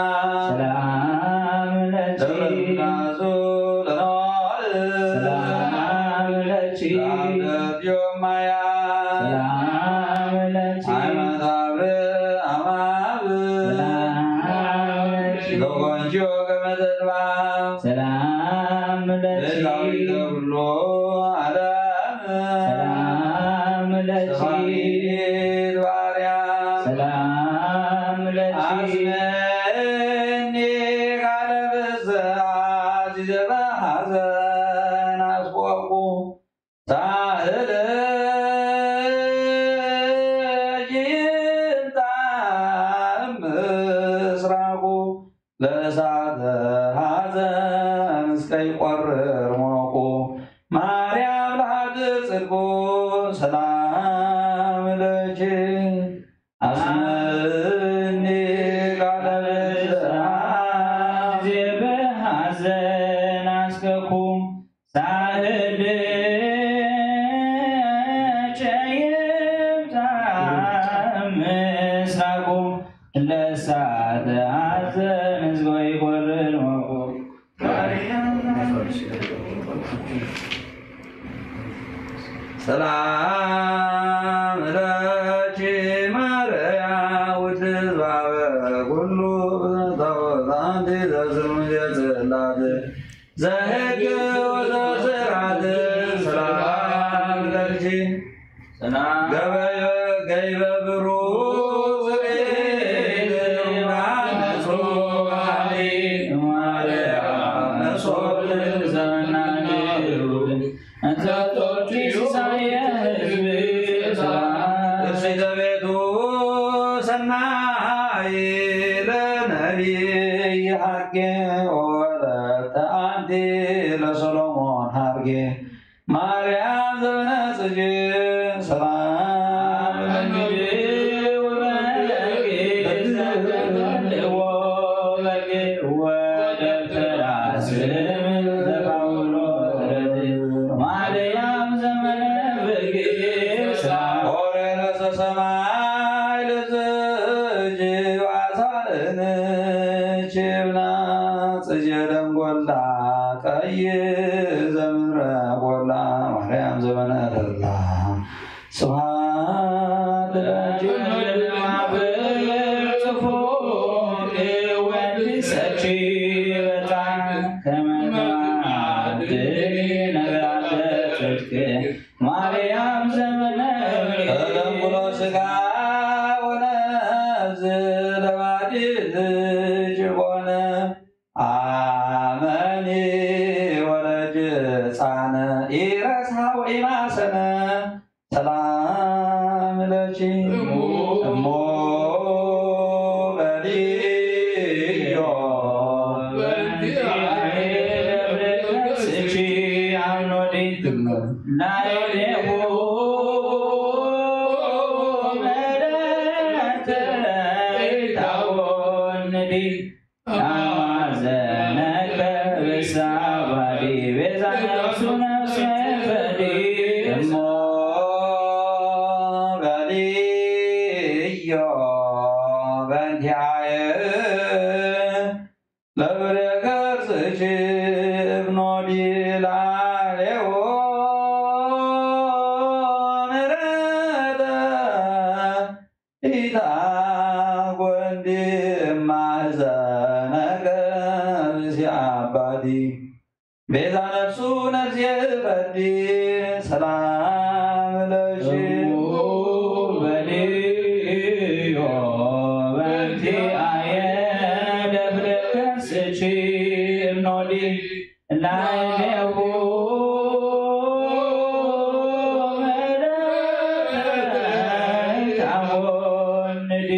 ሰላም ለኪ ደብረ ትእዛዙ ለነዋል ሰላም ለኪ ለአብነት ዮም ማያ ሰላም ለኪ ሃይማኖት አብርሃም አብ ሰላም ለኪ ዘቆንጆ ከመ ተድባብ ሰላም ለኪ ቤዛዊተ ኩሉ ዓለም ሰላም ለኪ ሰፋሪት ባርያ ሰላም ለኪ አስመኒ ቃለ ብስራት ዘበ ሐዘን አስቆቁ ሳህል ጅንጣ ምስራቁ ለእሳተ ሐዘን እስከ ይቆርር ሞቁ ማርያም ለሀብ ጽድቁ ሰላም ለኪ አስመኒ ቃለ ብስራት ጊዜ በሐዘን አስከኩ ሳህል ጨይምታ ምስራቁ ለሳተ ሐዘን ህዝቦ ይቆርር ሞቁ ሰላም ለኪ ማርያም ውእቲ እምበኩሉ ፍጥረታት አንቲ ዘስሙ ጽላት ዘሕግ ወዘስርዓት ሰላም ለኪ ሰላም ገበዮ ገይበ ብሩክ ጽሬት ዮሐንስ ወባሊ ማርያም መሶብ ዘመናዊ እንተ ቶቲ ሲሳየ ህዝብ ርእሲተ ቤቱ ሰናይ ለነቢይ ሐጌ ወለተ አንቲ ለሰሎሞን ሐርጌ ማርያም ዘበነ ጽጌ ሰላም ለኪ ወበረከት ዘተቀልዎ በግዕ ኃይል ዝጅዋሳእን ችብና ጽጀ ደንጎላ ቀይ ዘምረ ቦላ ማርያም ዘመነ ተላ ስብሐት ለኪ። ወድሰኪ በጣም ከመ ተማድሪ ነግራተ ጽድቅ ማርያም ዘመነ ተደንጉሎ ሥጋ ወነፍስ ለባዲት ጅቦነ አመኒ ወለጅ ሕፃነ ኢረስሃ ወኢማሰነ ሰላም ለኪ እሞ በልዮ ስቺ አኖዲ ናይሌሁ መደተ ታቦንዲ አማዘነከ ብሳባዲ ቤዛ ነፍሱ ነፍሰ ፈዲ እሞ በልዮ በንቲአየ ለብረ ከርስች እብኖ ዲላሌዎ ምረተ ኢታ ጎንዲ ማሕዘነ ገብሲ አባዲ ቤዛ ነፍሱ ነፍሴ ፈዲ ሰላም ለኪ በልዮ በንቲ አየ ደፍረ ከርስች እብኖ ዲ ላሌሁ መደተ ታቦንዲ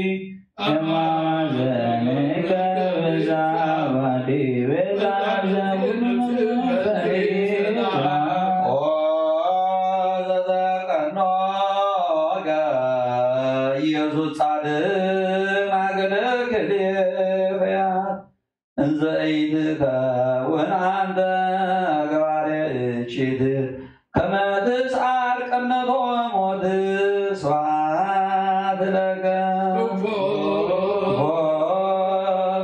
እማዘንከ ብዛባዲ ቤዛ ዘቡን ፈሪታ ኦ ዘዘቀኖከ ኢየሱስ ጻድቅ ማእከለ ክልኤ ፍያት እንዘ ኢትከውን አንተ ገባሬ እቺት ከመ ትስዓር ቅድመ ሞት ስብሐት ለከ። ኦ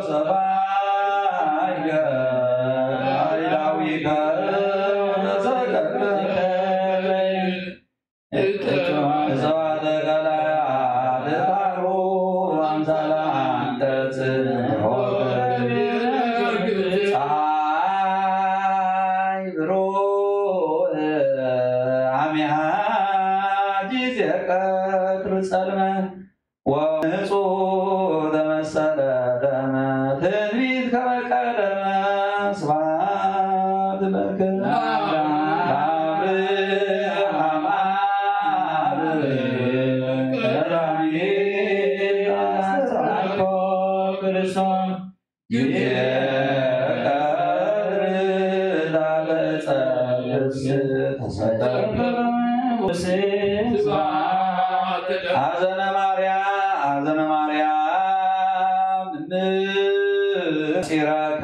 ሰባይከ አይላዊከ ወተሰቀልከ እጽዋተ ቀላያት ታሩ አምሳለ አንተ ጽንሖ ፀሐይ ብሩህ አሚሃ ጊዜ ቀትር ጸልመ ወንጹህ ተመሰለ ደመ ትንቢት ከመ ቀደመ ስብሐት ለከ ለአብርሃም አብ ቀዳሚ አስተላልፎ ክርስቶስ ጊዜ ቀትር ላለ ጸብስ ተሰጠ። አዘነ ማርያም አዘነ ማርያም ንጺረከ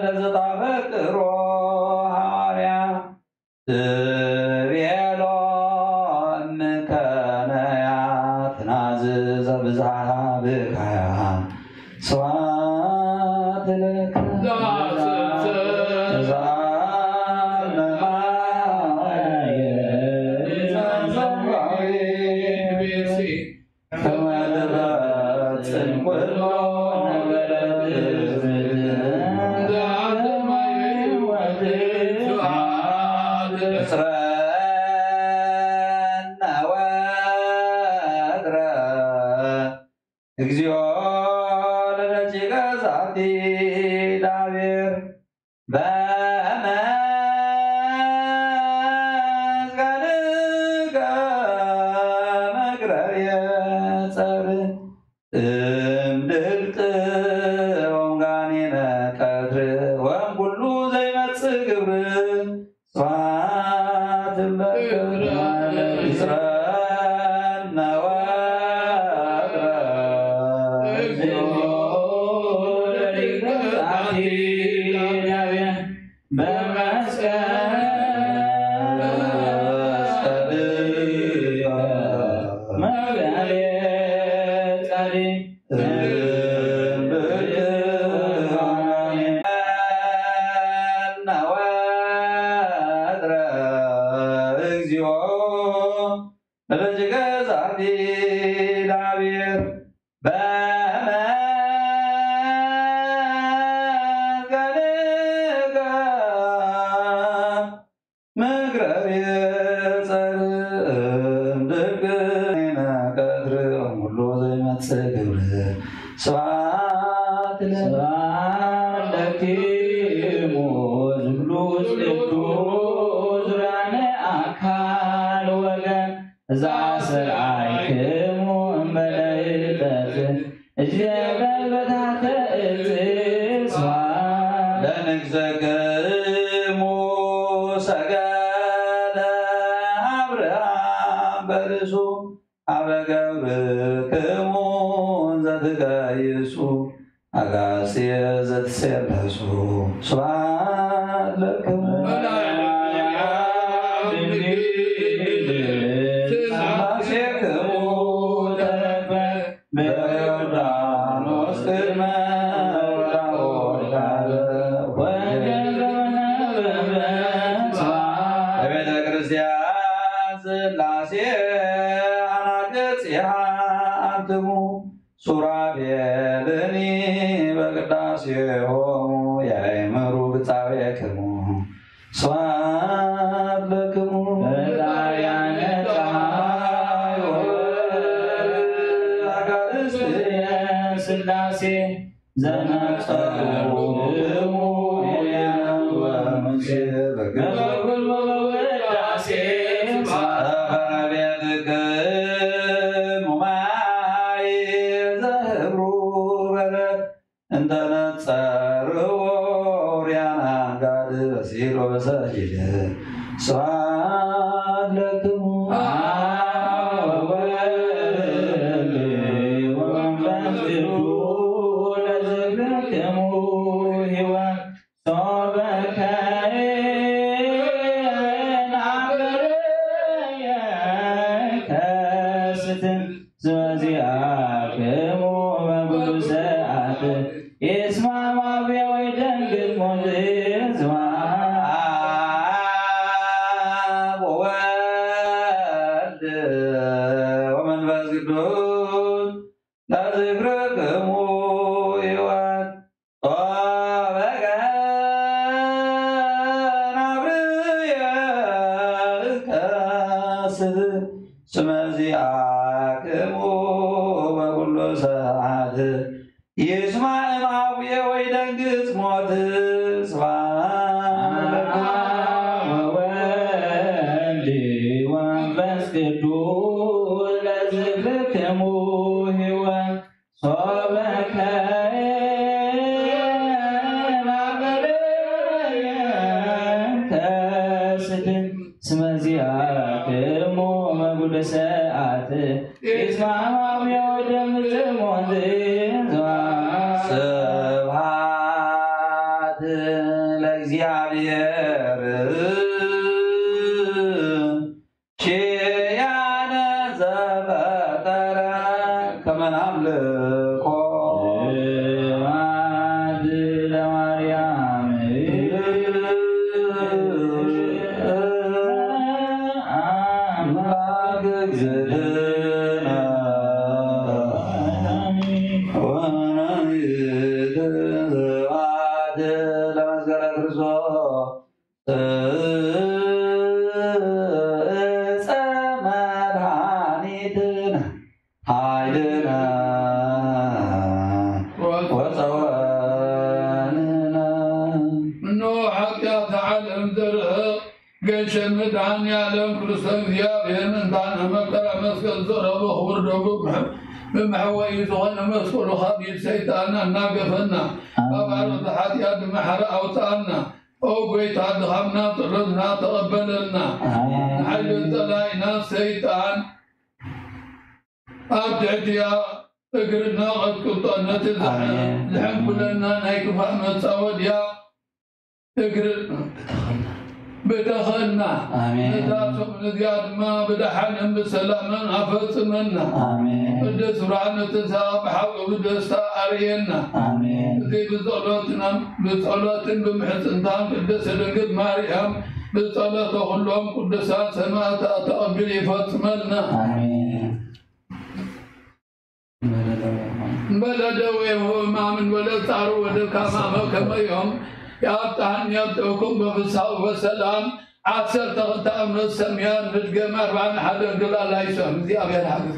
ለዘታፈቅሮ ሐዋርያ ትቤሎ እምከነያ ትናዝዘ ብዝሃ ብካያ ስብሐት ለከ። ከመ ትፈጽም ኩሎ ነገረ ትስብእት እንተ አዘማዊ ሕይወት ስብሐት። እጽረነ ወትረ እግዚኦ ለደቂቀ ዛቲ ዳቤር በመዝገንከ መግረርየ ጸር እምድልቅ ወምጋኔነ ቀትር ወምኩሉ ዘይመጽእ ግብር ስብሐት ለከ። ይጽረነ ወትረ እግዚኦ ለሊቀ በመስቀል ጻድቅ ወትረ እግዚኦ ለደጅገ ዛቲ ዳዊት በመንገድከ ምክረ ቤት ጸልም ድግ ቀትር ኩሉ ዘይመጽእ ግብር ስብሐት ለ- ስብሐት ለኪሙ ዝብሉ ቅዱስ ዙራነ ኣካል ወገን እዛ ስርዓይክሙ እምበለይጠት እጅበል በታተ እጽ ስብሐት ለንግዘክሙ ሰገደ አብርሃም በርእሱ አበ ገብርክሙ እንዘትገይሱ አጋስየ ዘትሴለሱ ስብሐት ለክሙ። ስላሴክሙ ተረፈ በዮርዳኖስ ቅድመ ወዳወዳበ ወጀበነ በመጽዋ ለቤተ ክርስቲያን ስላሴ አናቅጽ ይሃ አንትሙ ሱራፌልኒ በቅዳሴሆሙ ያእምሩ ግጻዌክሙ ስብሐት ለክሙ። ፈጣሪያነ ፀሐይ ወወልድ አጋእዝትየ ስላሴ ዘነጸሩ ክሙ ኤልያስ ወሙሴ በግብር በኩሉ ውዳሴ ስብሐት በረቤትክሙ ማይ ዘህብሩ በረድ እንተ ነጸርዎ ውርያና ጋድ በሲሎ በሰጊድ ስብሐት ለክሙ አብ ወወልድ ወመንፈስ ቅዱስ ለዝብክሙ ሕይወት ሶበ ከይናበረየ ከስትን ስለዚአክሙ በኩሉ ሰዓት ይስማዕ ማብያ ወይ ደንግጥ ሞት ዝዋ አብ ወወልድ ወመንፈስ ቅዱስ ለዝክርክሙ ሕይወት ሶበ ከናብርየ እከስት ስመዚአክሙ በኩሉ ሰዓት ይስማዕ እምአቡየ ወይደንግጽ ሞት ስብሐት ለወልድ ወመንፈስ ቅዱስ ለዝክርክሙ ሕይወት ሶበ ከናበረየ ከስት ስመዚአክሙ መጉደ ሰዓት ይስማዕ ማብያ ወደምጽእ ሞት ስብሐት ለእግዚአብሔር ኪያነ ዘፈጠረ ከመ ናምልኮ ስብሐት ለማርያም አምላክ እግዝእትነ ወመድኃኒትነ ስብሐት ለመስቀለ ክርስቶስ ዕፀ መድኃኒትነ ኃይልነ ወፀወንነ። እነሆ ኃጢአተ ዓለም ዘርህቕ ገሸ መድኃኔ ዓለም ክርስቶስ እግዚኣብሔር ምእንታነ መከራ መስቀል ዘቕረቦ ክቡር ደሙ ብምሐወዩ ዝኾነ መስቀሉ ካብ ኢድ ሰይጣን ኣናገፈና፣ ካብ ዓረቕቲ ኃጢአት ድማ ሓራ ኣውፅኣና። ኦ ጐይታ፣ ድኻምና ጸሎትና ተቐበለልና። ኣሜን። ንሓይሊ ጸላኢና ሰይጣን ኣብ ትሕቲኣ እግርና ቀጥቅጦ፣ ነቲ ዘሐ-፣ ኣሜን። ዘሐንኩለና ናይ ክፋእ መጻወድያ እግሪ-፣ ብተኸልና ኣሜን። ነዛ ሰሙን እዚኣ ድማ ብደሓንን ብሰላምን ኣፈጽመና። ኣሜን። ቅዱስ ብርሃነ ትንሳኤ ብሓቂ ብደስታ ኣርእየና። ኣሜን። እቲ ብጸሎትና ብጸሎትን ብምሕጽንታን ቅድስት ድንግል ማርያም ብጸሎተ ኩሎም ቅዱሳን ሰማዕታት ተቐቢሉ ይፈጽመልና። ኣሜን። እንበለ ደዌሁ ሕማም እንበለ ጻሩ ወድካም ከመዮም የአብጽሐኒ የብጽሕኩም በፍስሐ ወሰላም። ዓሰርተ ክልተ ዓመት ሰምያን ንድገም ኣርባዓን ሓደን ዶላር ኣይሶም እግዚኣብሔር ሓግዝ።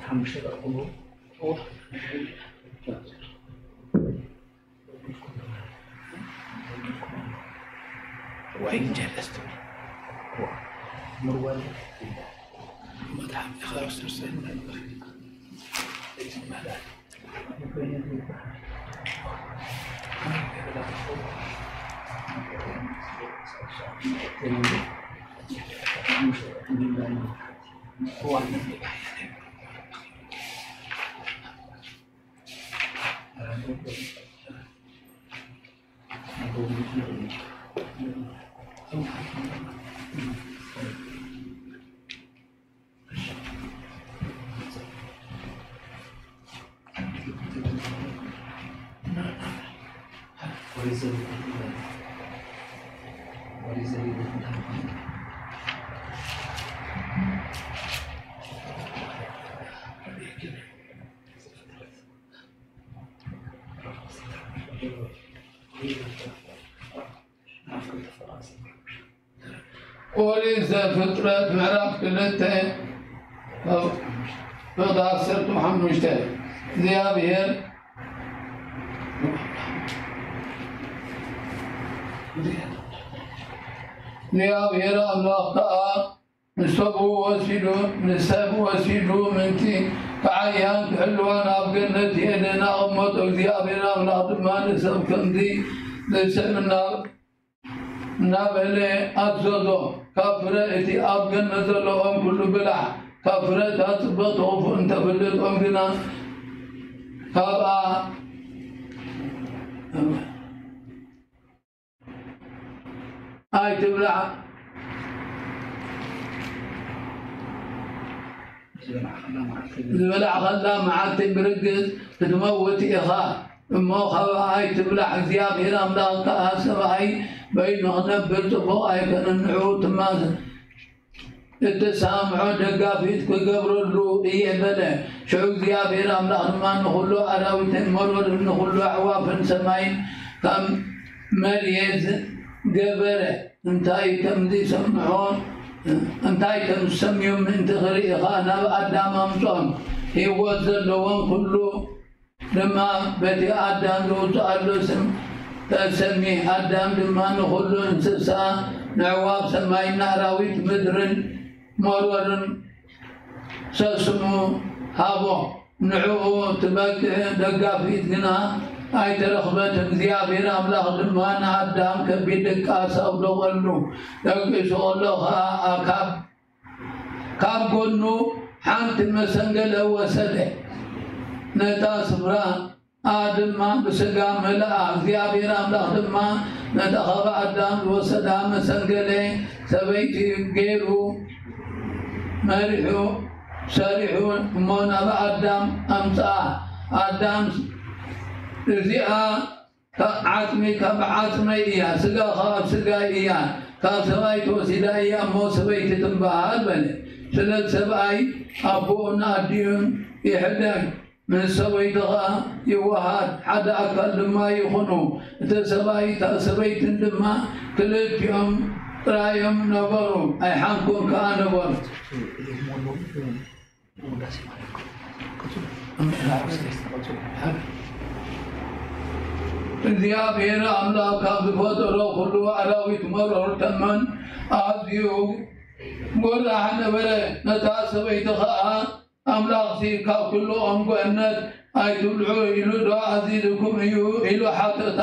ሓሙሽተ ጠርቁሙ። ኦሪት ዘፍጥረት ምዕራፍ ክልተ ፍቕዲ ዓሰርተ ሓሙሽተ። እግዚኣብሔር እግዚኣብሔር ኣምላኽ ከኣ ንሰቡ ወሲዱ ንሰብ ወሲዱ ምእንቲ ክዓያን ክሕልዋን ኣብ ገነት ኤደን ኣቐመጦ። እግዚኣብሔር ኣምላኽ ድማ ንሰብ ከምዚ ንሰብ እናበለ ኣዘዞ፣ ካብ ፍረ እቲ ኣብ ገነት ዘለዎም ኩሉ ብላዕ፣ ካብ ፍረ እታ ጽብቕቲ ክፉእ እንተፍልጥ ኦም ግና ካብኣ ኣይትብላዕ። ዝበላዕኸላ መዓልቲ ብርግጽ ክትመውት ኢኻ እሞ ካብኣ ኣይትብላዕ። እግዚኣብሔር ኣምላኽ ከኣ ሰብኣይ በይኑ ክነብር ጽቡቕ ኣይኮነን፣ ንዕኡ ትማስ እትሰምዖ ደጋፊት ክገብረሉ እየ በለ። ሽዑ እግዚኣብሔር ኣምላኽ ድማ ንኹሉ ኣራዊትን መሮርን ንኹሉ ኣዕዋፍን ሰማይን ካብ መሬት ገበረ። እንታይ ከም ዝሰምዖ እንታይ ከም ዝሰምዮም ምእንቲ ክርኢ ኸኣ ናብ ኣዳም ኣምጽኦም። ህይወት ዘለዎም ኩሉ ድማ በቲ ኣዳም ዘውጽኣሉ ስም ተሰሚ። ኣዳም ድማ ንኹሉ እንስሳ፣ ንዕዋፍ ሰማይን ንኣራዊት ምድርን መሮርን ሰስሙ ሃቦ። ንዕኡ ትበቅዕ ደጋፊት ግና ኣይተረኽበትን። እግዚኣብሔር ኣምላኽ ድማ ንኣዳም ከቢድ ድቃስ ኣውደቐሉ። ደቂሱ ከሎ ኸኣ ካብ ካብ ጎኑ ሓንቲ መሰንገለ ወሰደ፣ ነታ ስፍራ ድማ ብስጋ መልኣ። እግዚኣብሔር ኣምላኽ ድማ ነታ ካብ ኣዳም ዝወሰዳ መሰንገለ ሰበይቲ ገይሩ መሪሑ ሰሪሑ እሞ ናብ ኣዳም ኣምጽኣ። ኣዳም እዚኣ ካብ ዓጽሚ ካብ ዓጽመይ እያ፣ ስጋ ካብ ስጋይ እያ፣ ካብ ሰብኣይ ተወሲዳ እያ እሞ ሰበይቲ ትበሃል በለ። ስለዚ ሰብኣይ ኣቦኡን ኣዲኡን ይሕደግ፣ ምስ ሰበይቱ ኸኣ ይወሃድ፣ ሓደ ኣካል ድማ ይኹኑ። እቲ ሰብኣይ እታ ሰበይትን ድማ ክልቲኦም ጥራዮም ነበሩ፣ ኣይሓንኩን ከኣ ነበሩ። እግዚኣብሔር ኣምላኽ ካብ ዝፈጠሮ ኩሉ ኣራዊት መሮር ተመን ኣዝዩ ጎራሕ ነበረ። ነታ ሰበይቲ ኸኣ ኣምላኽሲ ካብ ኩሉ ኦም ገነት ኣይትብልዑ ኢሉ ዶ ኣዚዝኩም እዩ? ኢሉ ሓተታ።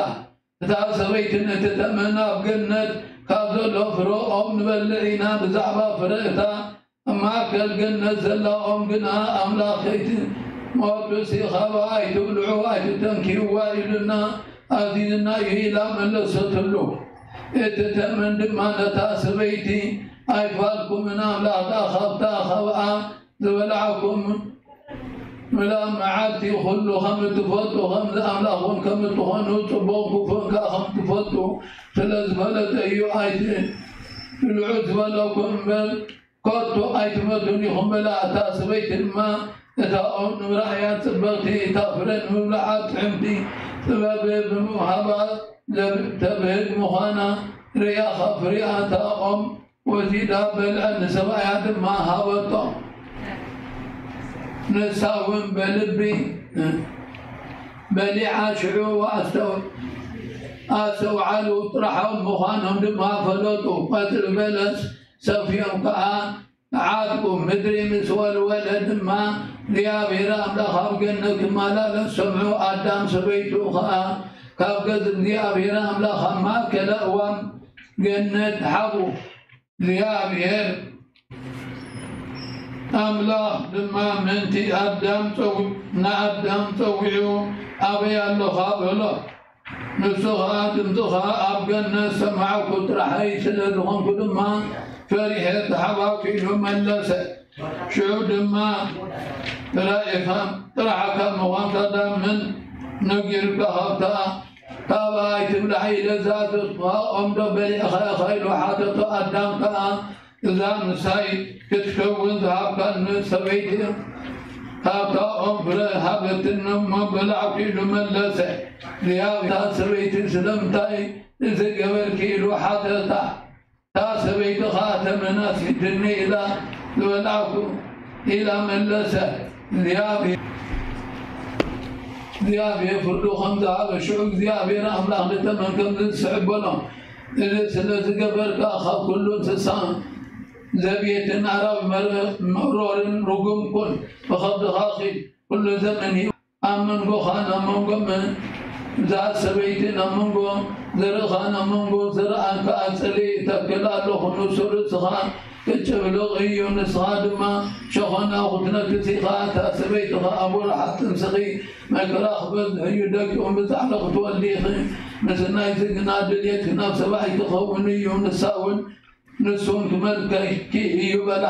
እታ ሰበይትን እቲ ተመን ኣብ ገነት ካብ ዘሎ ፍረ ኦም ንበልዕ ኢና፣ ብዛዕባ ፍረ እታ ኣብ ማእከል ገነት ዘላ ኦም ግና ኣምላኽ ከይትመርጹሲ ካብኣ ኣይትብልዑ ኣይትተንክይዋ ኢሉና ኣዚዙና እዩ ኢላ መለሰትሉ። እቲ ተመን ድማ ነታ ሰበይቲ ኣይፋልኩምን፣ ኣምላኽ ደኣ ካብታ ካብኣ ዝበላዕኩም ምላ መዓልቲ ኩሉ ከም እትፈልጡ ከምዚ ኣምላኽ እውን ከም እትኾኑ ጽቡቕን ክፉእን ከኣ ከም እትፈልጡ ስለ ዝፈለጠ እዩ። ኣይትብልዑ ዝበለኩም እምበር ከቶ ኣይትመቱን ኢኹም በላ። እታ ሰበይቲ ድማ እታ ኦም ንምርኣያ ጽብቕቲ፣ እታ ፍረ ንምብልዓ ጥዕምቲ፣ ጥበብ ብምሃባ ዘብ-፣ ተብህግ ምዃና ርእያ፣ ካብ ፍሪኣ እታ ኦም ወሲዳ በልዐት፣ ንሰብኣያ ድማ ሃበቶ። ንሳ እውን በልቢ በሊዓ ሽዑ ኣስተው-፣ ኣስተውዓሉ፣ ጥራሖም ምዃኖም ድማ ፈለጡ። ቆጽሊ በለስ ሰፍዮም ከኣ ተዓጥቁ። ምድሪ ምስ ወልወለ ድማ እግዚኣብሔር ኣምላኽ ኣብ ገነት ክመላለስ ሰምዑ። ኣዳም ሰበይቱ ከኣ ካብ ገጽ እግዚኣብሔር ኣምላኽ ኣብ ማእከለ እዋም ገነት ሓቡ። እግዚኣብሔር ኣምላኽ ድማ ምእንቲ ኣዳም ጸው-፣ ንኣዳም ጸዊዑ፣ "ኣበይ ኣለኻ?" በሎ። ንሱ ኸኣ፣ "ድምፅኻ ኣብ ገነት ሰማዕኩ፣ ጥራሐይ ስለ ዝኾንኩ ድማ ፈሪሐ ተሓባእኩ" ኢሉ መለሰ። ሽዑ ድማ፣ "ጥራይ ኢኻ፣ ጥራሕካ ምዃንካ ዳመን ነጊሩካ?" ካብታ "ካብ ኣይትብላዕ ኢለ ዝኣዘዝኩኻ ኦም ዶ በሊዕኻ ኢኻ?" ኢሉ ሓተቶ። ኣዳም ከኣ፣ "እዛ ምሳይ ክትከውን ዝሃብካኒ ሰበይቲ ካብታ ኦም ፍረ ሃበትኒ እሞ በላዕኩ" ኢሉ መለሰ። እግዚኣብሔር፣ "እታ ሰበይቲ ስለምንታይ እዚ ገበርኪ?" ኢሉ ሓተታ። "እታ ሰበይቲ ኸኣ ተመን ኣስኢትኒ ኢላ ዝበላዕኩ" ኢላ መለሰ። እግዚኣብሔር፣ እግዚኣብሔር ፍርዱ ከም ዝሃበ፣ ሽዑ እግዚኣብሔር ኣምላኽ ንተመን ከምዚ ዝስዕብ በሎ፣ "እዚ ስለ ዝገበርካ፣ ካብ ኩሉ እንስሳ ዘቤትን ኣራዊት መረ-፣ መሮርን ርጉም ኩን፣ ብኸብድኻ ኺድ፣ ኩሉ ዘመን ኣብ መንጎኻን ኣብ መንጎ መ-፣ እዛ ሰበይትን ኣብ መንጎ ዘርእኻን ኣብ መንጎ ዘርእኣን ከኣ ጽልኢ እተክል ኣለኹ። ንሱ ርእስኻ ክጭፍልቕ እዩ፣ ንስኻ ድማ ሸኾና ክትነክስ ኢኻ። እታ ሰበይቲ ኸኣ ኣብ ወርሓት ጥንስኺ መከራ ክበዝሕ እዩ፣ ደቂ እውን ብጻዕሪ ክትወልዲ ኢኺ። ምስናይዚ ግና ድልየትኪ ናብ ሰብኣይኪ ክኸውን እዩ፣ ንሳ እውን፣ ንሱ እውን ክመልከኪ እዩ" በላ።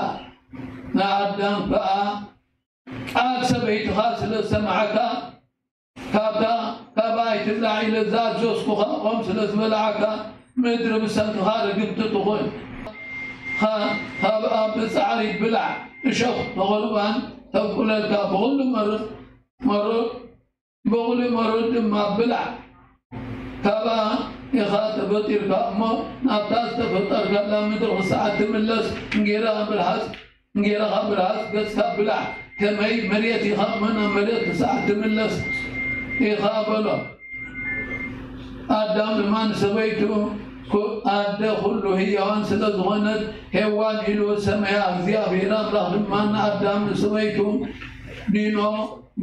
ንኣዳም ከኣ፣ "ቃል ሰበይትኻ ስለ ዝሰማዕካ፣ ካብታ ካብ ኣይትብላዕ ኢለ ዝኣዘዝኩኻ ኦም ስለ ዝበላዕካ፣ ምድሪ ብሰንክኻ ርግምቲ ትኹን። ኻ-፣ ካብኣ ብጻዕሪ ብላዕ፣ እሾኽ ተቐርባን ተብቁለልካ፣ ብኹሉ መር-፣ መሮ-፣ ብኹሉ መሮር ድማ ብላዕ። ካብኣ ኢኻ ተፈጢርካ እሞ፣ ናብታ ዝተፈጠርካላ ምድሪ ክሳዕ እትምለስ፣ እንጌራ ብርሃጽ፣ እንጌራኻ ብርሃጽ ገጽካ ብላዕ። ከመይ መሬት ኢኻ እሞ፣ ናብ መሬት ክሳዕ እትምለስ ኢኻ" በሎ። ኣዳም ድማ ንሰበይቱ፣ ኩ-፣ ኣደ ኩሉ ህያዋን ስለ ዝኾነት፣ ሄዋን ኢሉ ሰመያ። እግዚኣብሔር ኣምላኽ ድማ ንኣዳም ንሰበይቱ ዲኖ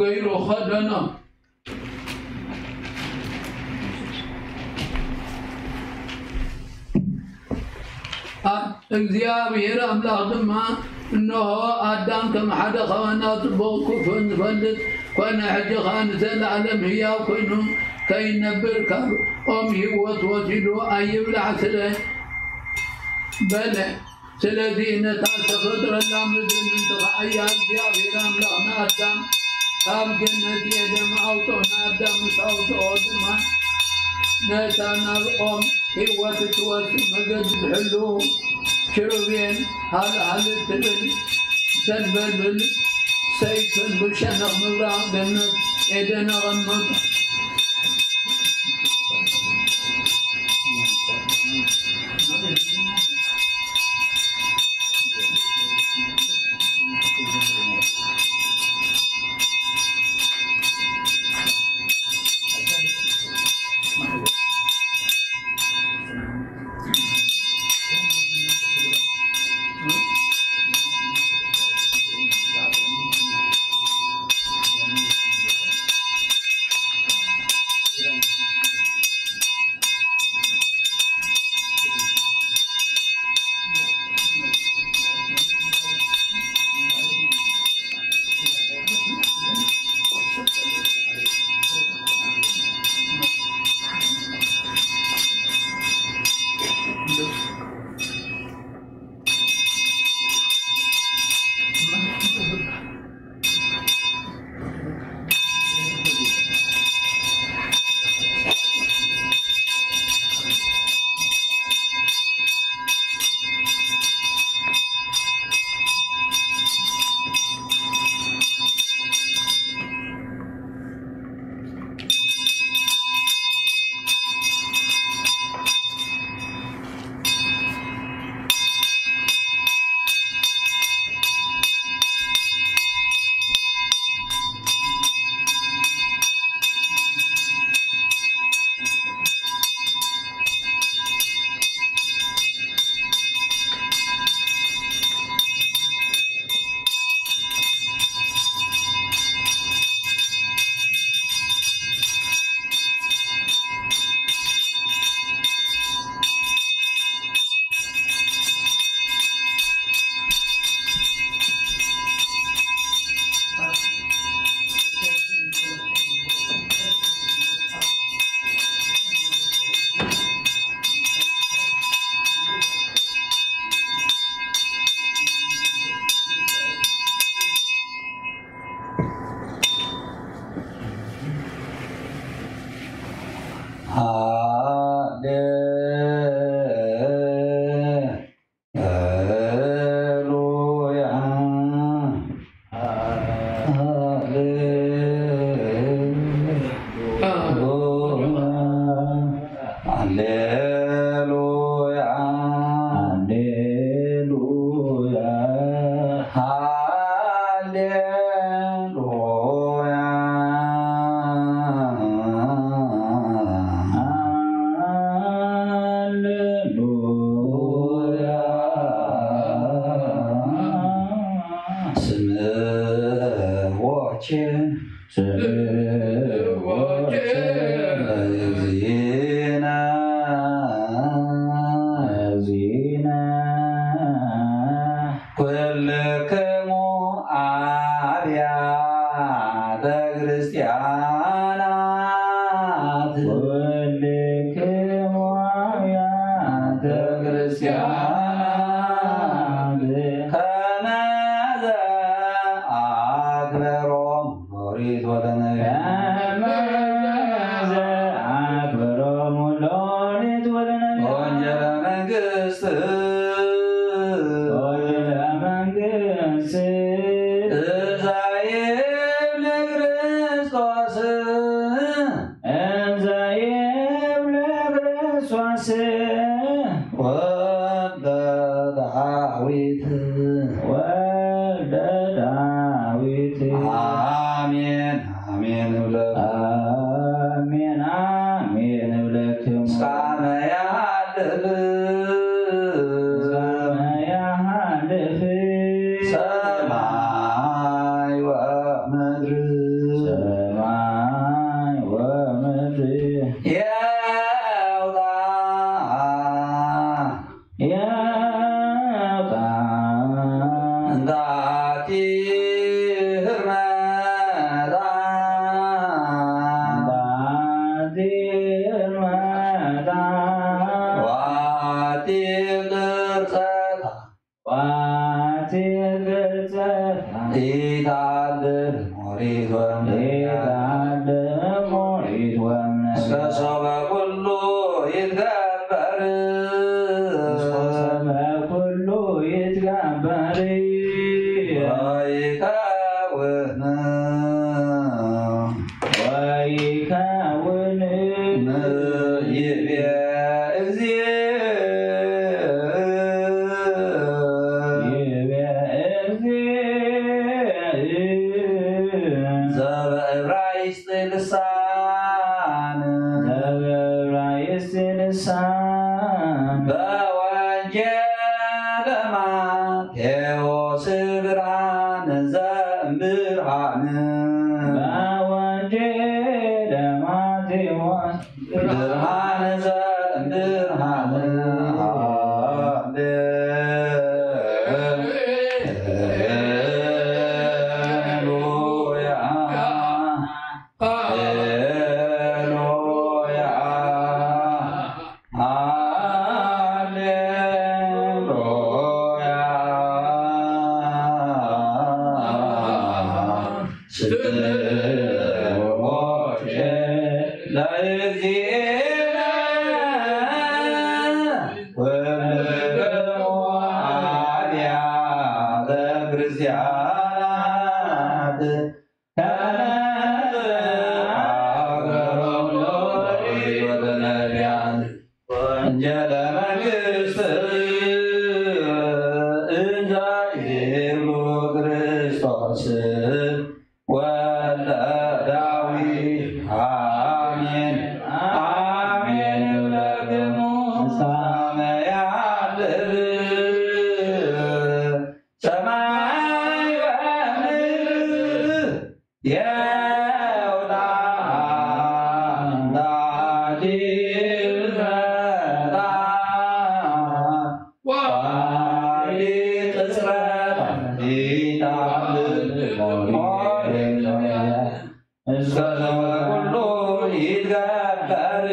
ገይሩ ኸደኖ። ኣ-፣ እግዚኣብሔር ኣምላኽ ድማ፣ "እንሆ፣ ኣዳም ከም ሓደ ኻባና ጽቡቕ ክፉእን ዝፈልጥ ኰነ፣ ሕጂ ኸኣ ንዘለኣለም ህያው ኰይኑ ከይነብር፣ ካብ ኦም ህይወት ወሲዱ ኣይብላዕ" ስለ በለ። ስለዚ ነታ ዝተፈጥረላ ምድሪ ምእንቲ ኸዓያ፣ እግዚኣብሔር ኣምላኽ ንኣዳም ካብ ገነት ኤደን ኣውጽኦ። ንኣዳም ምስ ኣውጽኦ ድማ፣ ነታ ናብ ኦም ህይወት እትወስድ መገዲ ዝሕልዉ ኪሩቤል ሃልሃል እትብል ሰንበልብል ሰይፍን ብሸነኽ ምብራቕ ገነት ኤደን ኣቐመጦ። ሃሌሉያ፣ ሃሌሉያ፣ ሃሌሉያ፣ ሃሌሉያ። ስምዎቼ ስምዎቼ ለእግዚእነ፣ ለእግዚእነ። ኩልክሙ አብያተ ክርስቲያናት፣ ኩልክሙ አብያተ ክርስቲያናት፣ ከመዘ አክበሮም ኦሪት ወለነቢያት። ከመዘ አክበሮሙ ለኦሪት ወለነቢያት። ወንጌለ መንግስት። ወንጌለ መንግስት። እዛ ይብል ክርስቶስ። እዛ ይብል ክርስቶስ። ወልደ ዳዊት። ወልደ ዳዊት። አሜን፣ አሜን እብለክሙ። አሜን፣ አሜን እብለክሙ። እስካመ ያሃልፍ። እስካመ ያሃልፍ። ሰማይ ወምድር። ሰማይ ወምድር። የውጣ። የውጣ። እንታቲ ህርመታ። እንታቲ ህርመታ። ዋቲ ቅርጸታ። ዋቲ ቅርጸታ። ኢታልል ሞሪት ወምያ። ኢታልል ሞሪት ወምያ። እስከ ሶበ ኩሉ ይትገበር። እስከ ሶበ ኩሉ ይትገበር። ወይከውን። ወይከውን። ይቤ እግዚእ። ይቤ እግዚእ። ዘበዕብራይስጥ ልሳን። ዘበዕብራይስጥ ልሳን። በወንጌለ ማቴዎስ ብርሃን ዘእምብርሃን። በወንጌለ ማቴዎስ ብርሃን ዘእምብርሃን። ሃሌሉያ፣ ሃሌሉያ፣ ሃሌሉያ። ስብሖ ለእግዚእነ ኩልክሙ አብያተ ክርስቲያናት ከመ አግሮም ሎሪት ወለነቢያት። ወንጌለ መንግስት እንዘ ይብሉ ክርስቶስ ወልደ ዳዊት። አሜን፣ አሜን እብለክሙ። እስካመ ያድር ሰማይ ወምድር የውጣ እንዳዲል መጣ። ዋሪ ቅጽበት ይታብል ሞሪት እስከ ዘመን ሁሉ ይትገበር።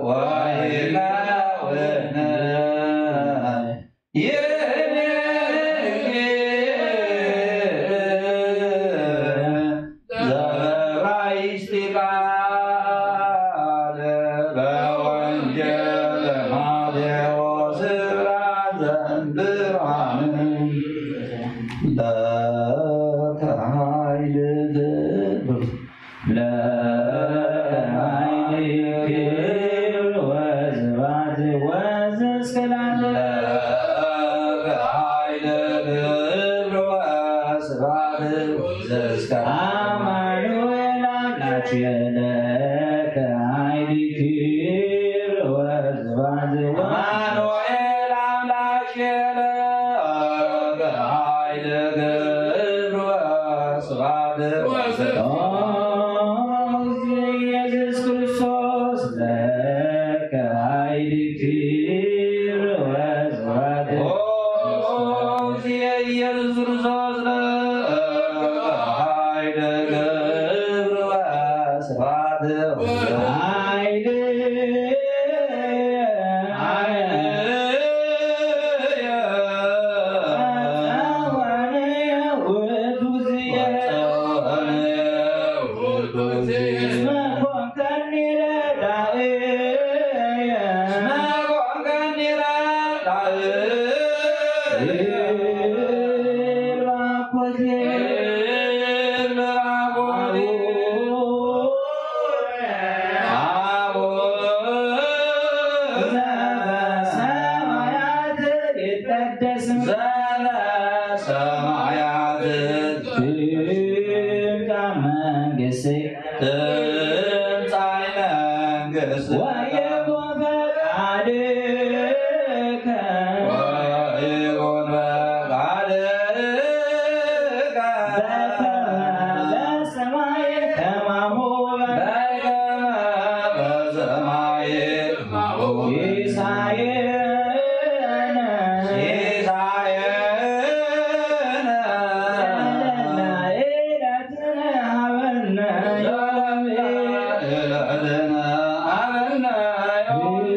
ወይከውን። ይቤ ዘበዕብራይስጢ ቃል በወንጌል ማቴዎስ ብርሃን ዘእምብርሃን። ለከ ኃይል ክብር ለከ ኃይል ክብር ወይኩን ፈቃድከ ወይኩን ፈቃድከ በከመ በሰማይ ከማሁ በከመ በሰማይ ከማሁ ሲሳየነ ሲሳየነ ዘለለ ሃበነ ዮም።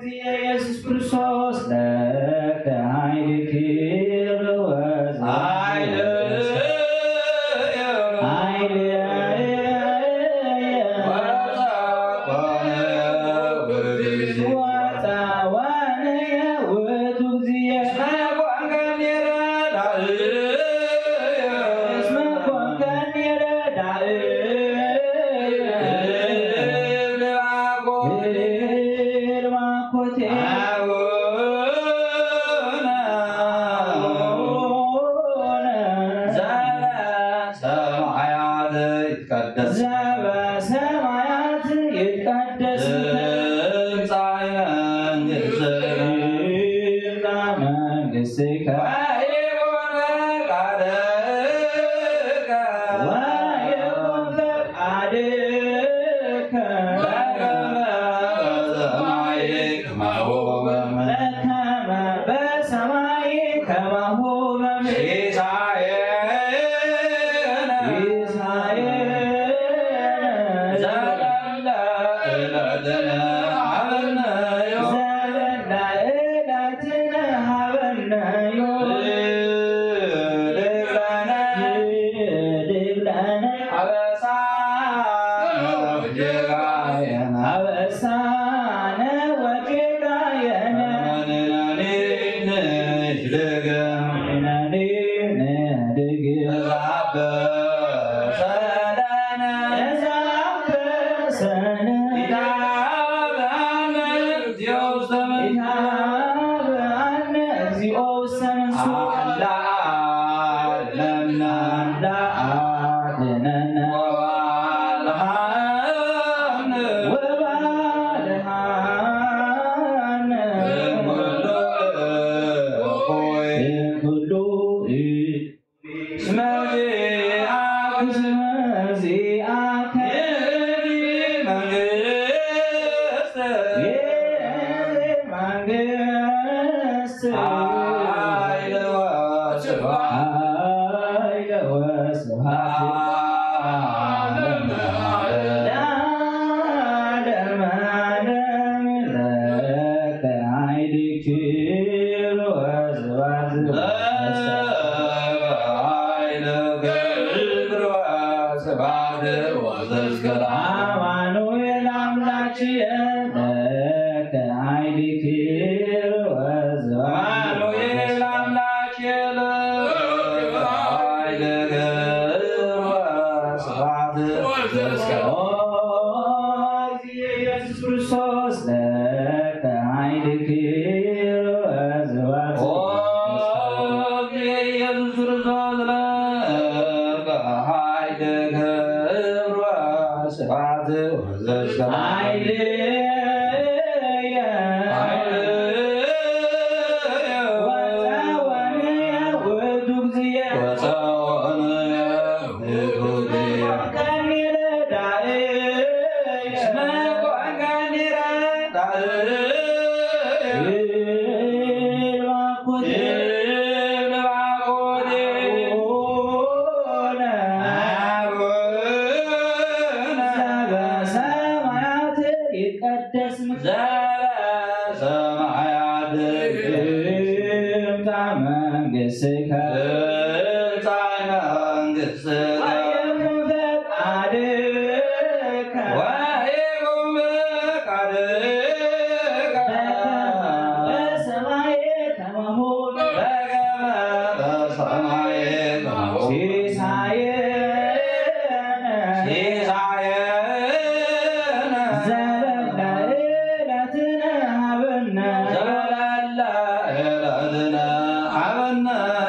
ኢየሱስ ክርስቶስ ለከ ኃይል ክብር ወዘ ኃይል ሰማያት ይትቀደስ ዘበሰማያት ይትቀደስ ትምጻእ መንግስትከ ትምጻእ መንግስትከ ወይኩን ፈቃድከ ወይኩን ፈቃድከ በከመ በሰማይ ከማሁ በምድር በከመ በሰማይ ከማሁ በምድር ሲሳየነ ሲሳየነ ዘለለ ዕለትነ ሀበነ ዮም ዘለለ ዕለትነ ሀበነ ዮም ለነ ለነ አበሳነ ወጌጋየነ አበሳነ ወጌጋየነ ንሕደገ ንሕደገ ዛበሰለነ ዛበሰለነ ኢታብአነ እግዚኦ ውስተ መንሱት ኢታብአነ እግዚኦ ውስተ መንሱት አላ አድነነ አላ አድነነ ወባልሃነ ወባልሃነ እምኩሉ እኩይ እምኩሉ እስመ ዚአከ እስመ ዚአከ መንግስት ለከ ኃይልኪ ወዝባን አማኑኤል አምላክ የለ ኃይልከ ወስብሐት ወዘስከ ኢየሱስ ክርስቶስ ለከ ኃይልኪ ወዝባን ኢየሱስ ክርስቶስ ለከ ኃይልከ ወስብሐት ወዘስከ ኃይልየ ወፀወንየ ውእቱ እግዚእ ወፀወንየ ውእቱ እግዚእ ከኒረ ዳእየ እስመ ኮንከኒረ ዳእየ ይትቀደስ ስምከ ዘበሰማያት ትምጻእ መንግሥትከ ትምጻእ መንግሥትከ ወይኩን ፈቃድከ ወይኩን ፈቃድከ በከመ በሰማይ ከማሁ በከመ በሰማይ ከማሁ ሲሳየነ ሲሳየነ ዘለለ ዕለትነ ሀበነ ዘለለ ዕለትነ ሀበነ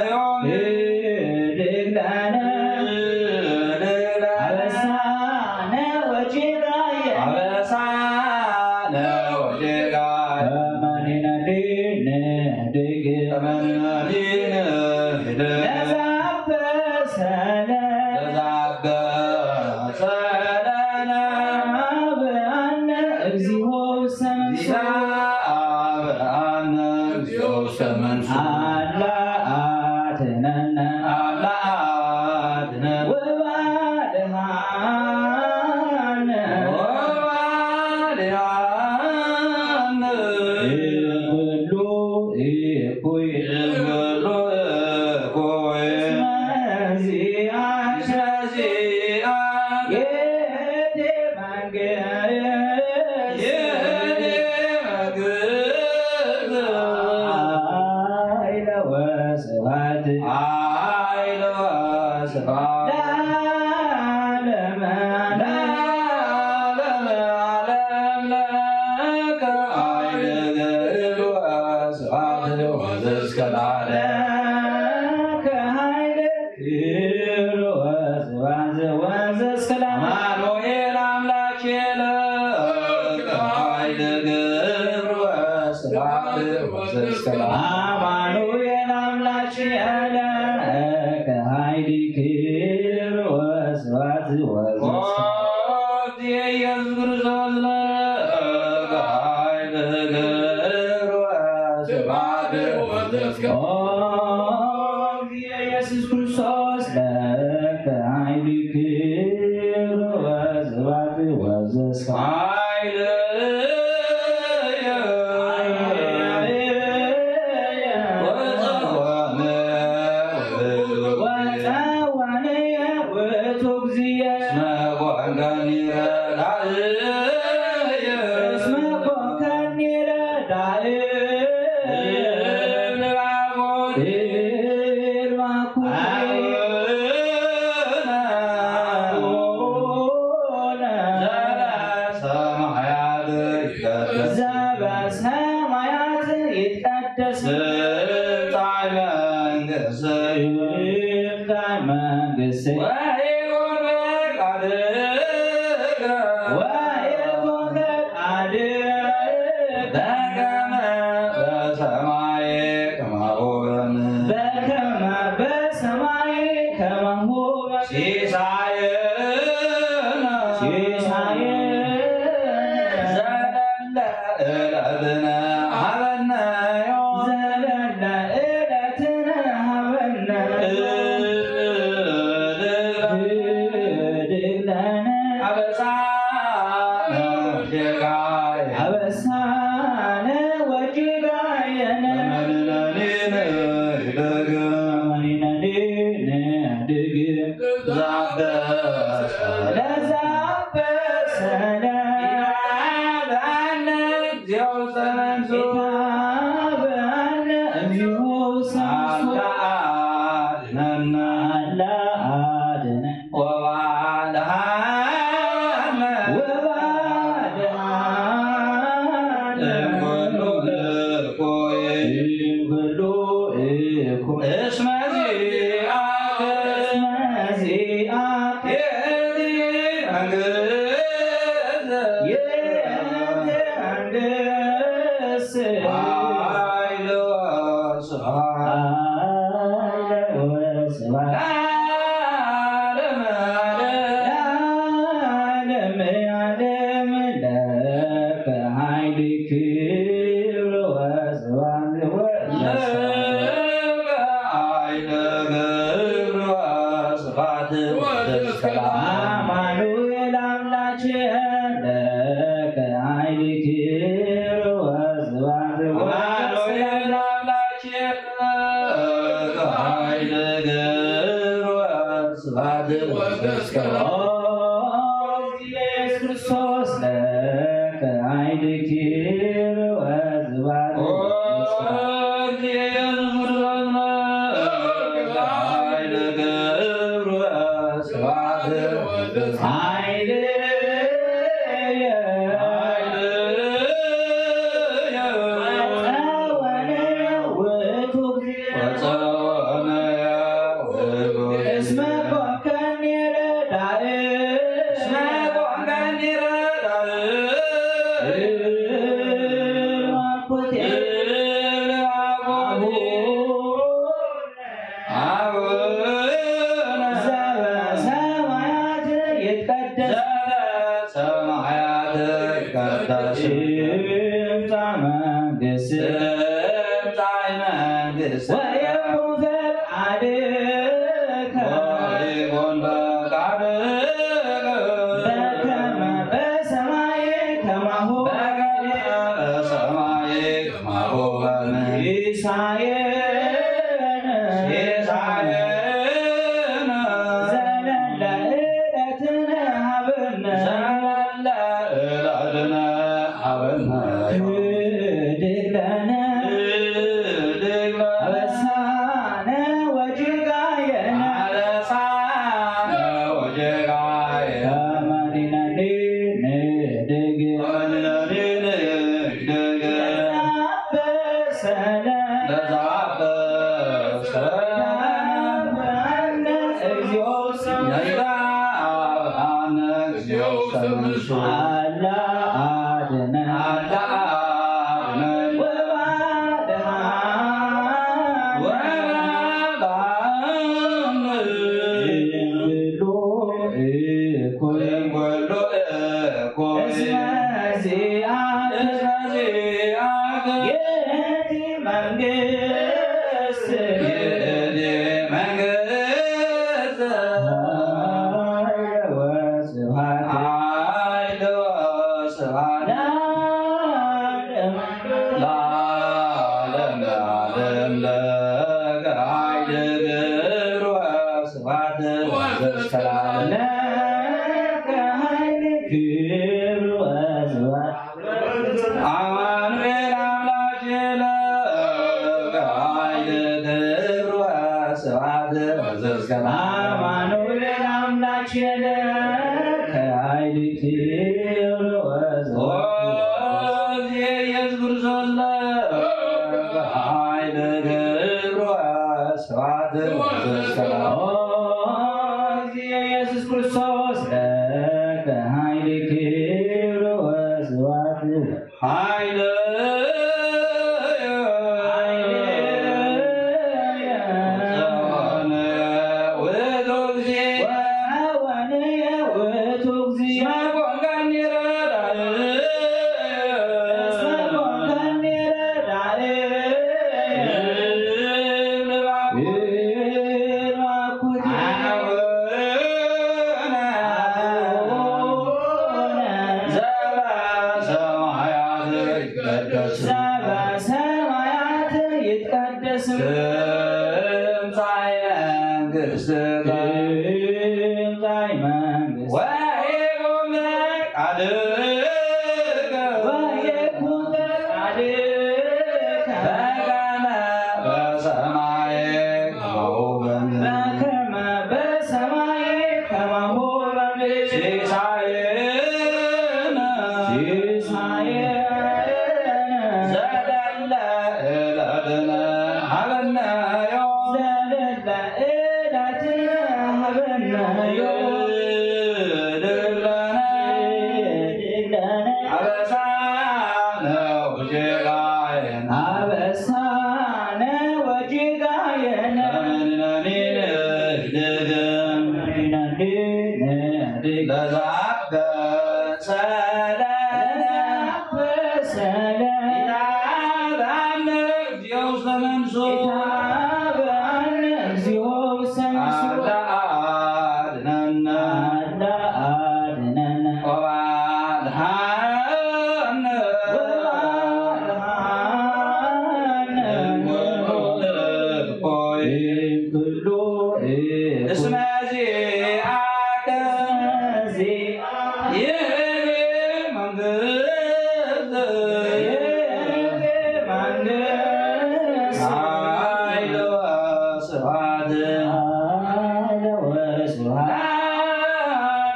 ዮም ህድግ ለነ ህድግ ለነ አበሳነ ወጌጋየ አበሳነ ወጌጋየ ከመ ንሕነኒ ንሕድግ ከመ ንሕነኒ ንሕድግ ለዘአበሰነ ለዘአበሰነ አብአነ እግዚኦ ውስተ መንሱት አብአነ እግዚኦ ውስተ መንሱት አላ አድነነ አላ አድነነ ወባልሃነ ወባልሃነ እምኩሉ እኩይ እምኩሉ እኩይ እስመ ዚአ እስመ ዚአ ይእቲ መንግስት ይእቲ መንግስት ኃይለ ወስብሐት ኃይለ ወስብሐት ለዓለመ ለዓለመ ዓለም ለከ ኃይለ ወስብሐት ወዘእስከ ለዓለም ለከ ኃይለ ክብር ወስብሐት ወዘእስከ ለዓለም አማኑኤል አምላክ ለከ ኃይለ ክብር ወስብሐት ወዘእስከ ለዓለም አማኑኤል አምላክ ለከ ኃይል ክብር ወስብሐት ወዘእስከ ኦ እግዚእ ኢየሱስ ክርስቶስ ለከ ኃይል ክብር ወስብሐት ወዘእስከ ኦ ኢየሱስ ክርስቶስ ለከ ኃይል ክብር ወስብሐት ወዘእስከ ኃይል ወጸወነ ወጸወነ ውእቱ እግዚእ እስመ ኮንከኒ ረዳእ እስመ ኮንከኒ ረዳእ ዘበሰማያት ይትቀደስ ትምጻእ መንግስትከ ትምጻእ መንግስትከ ወይኩን ፈቃድከ ወይኩን ፈቃድከ በከመ በሰማይ ከማሁ በምድር በከመ በሰማይ ከማሁ በምድር ሲሳየነ ሲሳየነ ዘለለ ዕለትነ ሀበነ ዮም ዘለለ ዕለትነ ሀበነ ህድግ ለነ አበሳነ ወጌጋየ አበሳነ ወጌጋየነ መኒነኒ ንህደግ መኒነኒ ንህደግ ዛበሰ ለዛበሰነ እግዚኦ ውስተ መንሱ። ጌታ በአነ እግዚኦ ውስተ መንሱ። አላ አድነና። አላ አድነን። ወባድሃነ። ወባድሃነ። እምኩሉ እኩይ። እምኩሉ እኩይ። እስመ ዚአከ። እስመ ዚአከ። ይእቲ መንግስት። ይእቲ መንግስት። ኃይል ወስብሐት። ኃይል ወስብሐት። ለዓለመ ዓለም። ለዓለመ ዓለም ለከ ኃይል ክብር ወስብሐት። ለከ ኃይል ክብር ወስብሐት። አማኑኤል አምላኬ ለከ ኃይል ክብር ወስብሐት። አማኑኤል አምላኬ ለከ ኃይል ክብር ወስብሐት። ኦ ኢየሱስ ክርስቶስ ለከ ኃይል ክብር ወስብሐት። ኦ ኢየሱስ ክርስቶስ ለከ ኃይል ክብር ወስብሐት። ኃይልየ ጸወነ ውእቱ እግዚእ። ጸወነ ውእቱ እስመ ኮንከኒ ረዳእ። እስመ ኮንከኒ ረዳእ። እባኮቴ። እባኮቴ። አቡነ ዘበሰማያት ይትቀደስ። ዘበሰማያት ይትቀደስ። ትምጻእ መንግስትከ። ትምጻእ መንግስትከ። ወይኩን ፈቃድከ። ወይኩን ፈቃድከ። በከመ በሰማይ ከማሁ። በከመ በሰማይ ሲሳየነ ዘለለ ዕለትነ ሀበነ። ዘለለ ዕለትነ ሀበነ። ህድግ ለነ። ህድግ ለነ። አበሳነ ወጌጋየነ። አበሳነ ወጌጋየነ። ከመ ንሕነኒ ንህድግ። ከመ ንሕነኒ ንህድግ። ለዘአበሰነ። ለዘአበሰነ። ይትብአነ እግዚኦ ውስተ መንሱ። ይትብአነ እግዚኦ ውስተ መንሱ። አላ አድነን። አላ አድነን። ወባድሃነ። ወባድሃነ። እምኩሉ እኩይ። እምኩሉ እኩይ። እስመ ዚአከ። እስመ ዚአከ። ይእቲ መንግስት። ይእቲ መንግስት። ኃይል ወስብሐት። ኃይል ወስብሐት። ለዓለመ ለዓለመ ዓለም ለከ ኃይል ክብር ወስብሐት ወዘሰላም። ለከ ኃይል ክብር ወስብሐት። አማኑኤል አምላኬነ ለከ ኃይል ክብር ወስብሐት ወዘሰላም። አማኑኤል አምላኬነ ለከ ኃይል ክብር ወስብሐት። ኦ ኢየሱስ ክርስቶስ ለከ ኃይል ክብር ወስብሐት ወዘሰላም። ኦ ኢየሱስ ክርስቶስ ለከ ኃይል ክብር ወስብሐት። ኃይለ ጸወነ ውእቱ እግዚእ። ጸወነ ውእቱ እግዚእ። እስመ ኮንከኒ ረዳእ። እስመ ኮንከኒ ረዳእ። እባኩ። እባኩ። አቡነ። አቡነ። ዘበሰማያት ይትቀደስ። ዘበሰማያት ይትቀደስ። ትምጻእ መንግስትከ። ትምጻእ መንግስትከ። ወይኩን ፈቃድከ። ወይኩን ሲሳየነ ዘለለ ዕለትነ ሀበናዮ። ዘለለ ዕለትነ ሀበናዮ። ድለነ ድለነ አበሳነ ወጌጋየነ አበሳነ ወጌጋየነ። ለመንነኒ ንህድግ ለዛበ ሰለነ ሰለነ። ኢታብአነ እግዚኦ ውስተ መንሱ። ኢታብአነ እግዚኦ ውስተ መንሱ። አላ አድነነ። አላ አድነነ። ወባልሃነ። ወባልሃነ። እምኩሉ እኩይ። እምኩሉ እኩይ። እስመ ዚአከ። እስመ ዚአከ። ይእቲ መንግስት። ይእቲ መንግስት። ኃይል ወስብሐት። ኃይል ወስብሐት።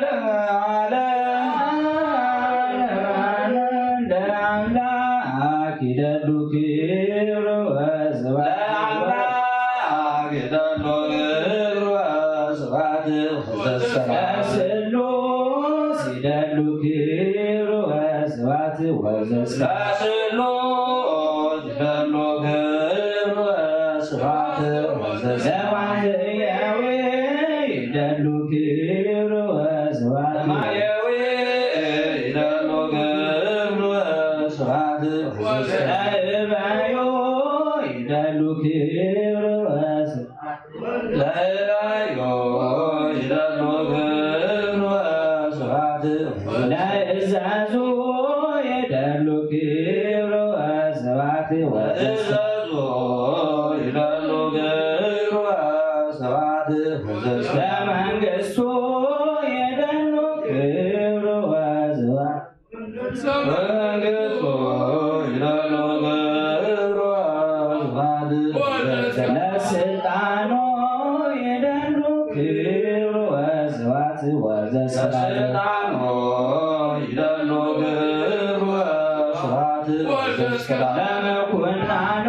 ለዓለመ ዓለም። ለዓለመ ዓለም። ለአምላክ ይደሉ ክብር ወስብሐት። ለአምላክ ይደሉ ክብር ወስብሐት። ለስሉስ ይደሉ ክብር ወስብሐት ወዘስብሐት። ለስሉስ ይደሉ ክብር ወስብሐት ወዘስብሐት። ለማህያዊ ይደሉ ክብር ወስብሐት። ለማህያዊ ይደሉ ክብር ወስብሐት ወዘስብሐት። ለእባዮ ይደሉ ክብር ወስብሐት። ለእባዮ ይደሉ ክብር ወስብሐት። ለእዛዙ ይደሉ ክብር ወስብሐት። ለእዛዙ ይደሉ ክብር ወስብሐት። ለመንግስቱ ይደሉ ክብር ወስብሐት። መንግስቱ ይደሉ ክብር ወስብሐት። ለስልጣኑ ይደሉ ክብር ወስብሐት ወዘስብሐት። ለስልጣኑ ይደሉ ክብር ወስብሐት ወዘስብሐት። ለመኩናኑ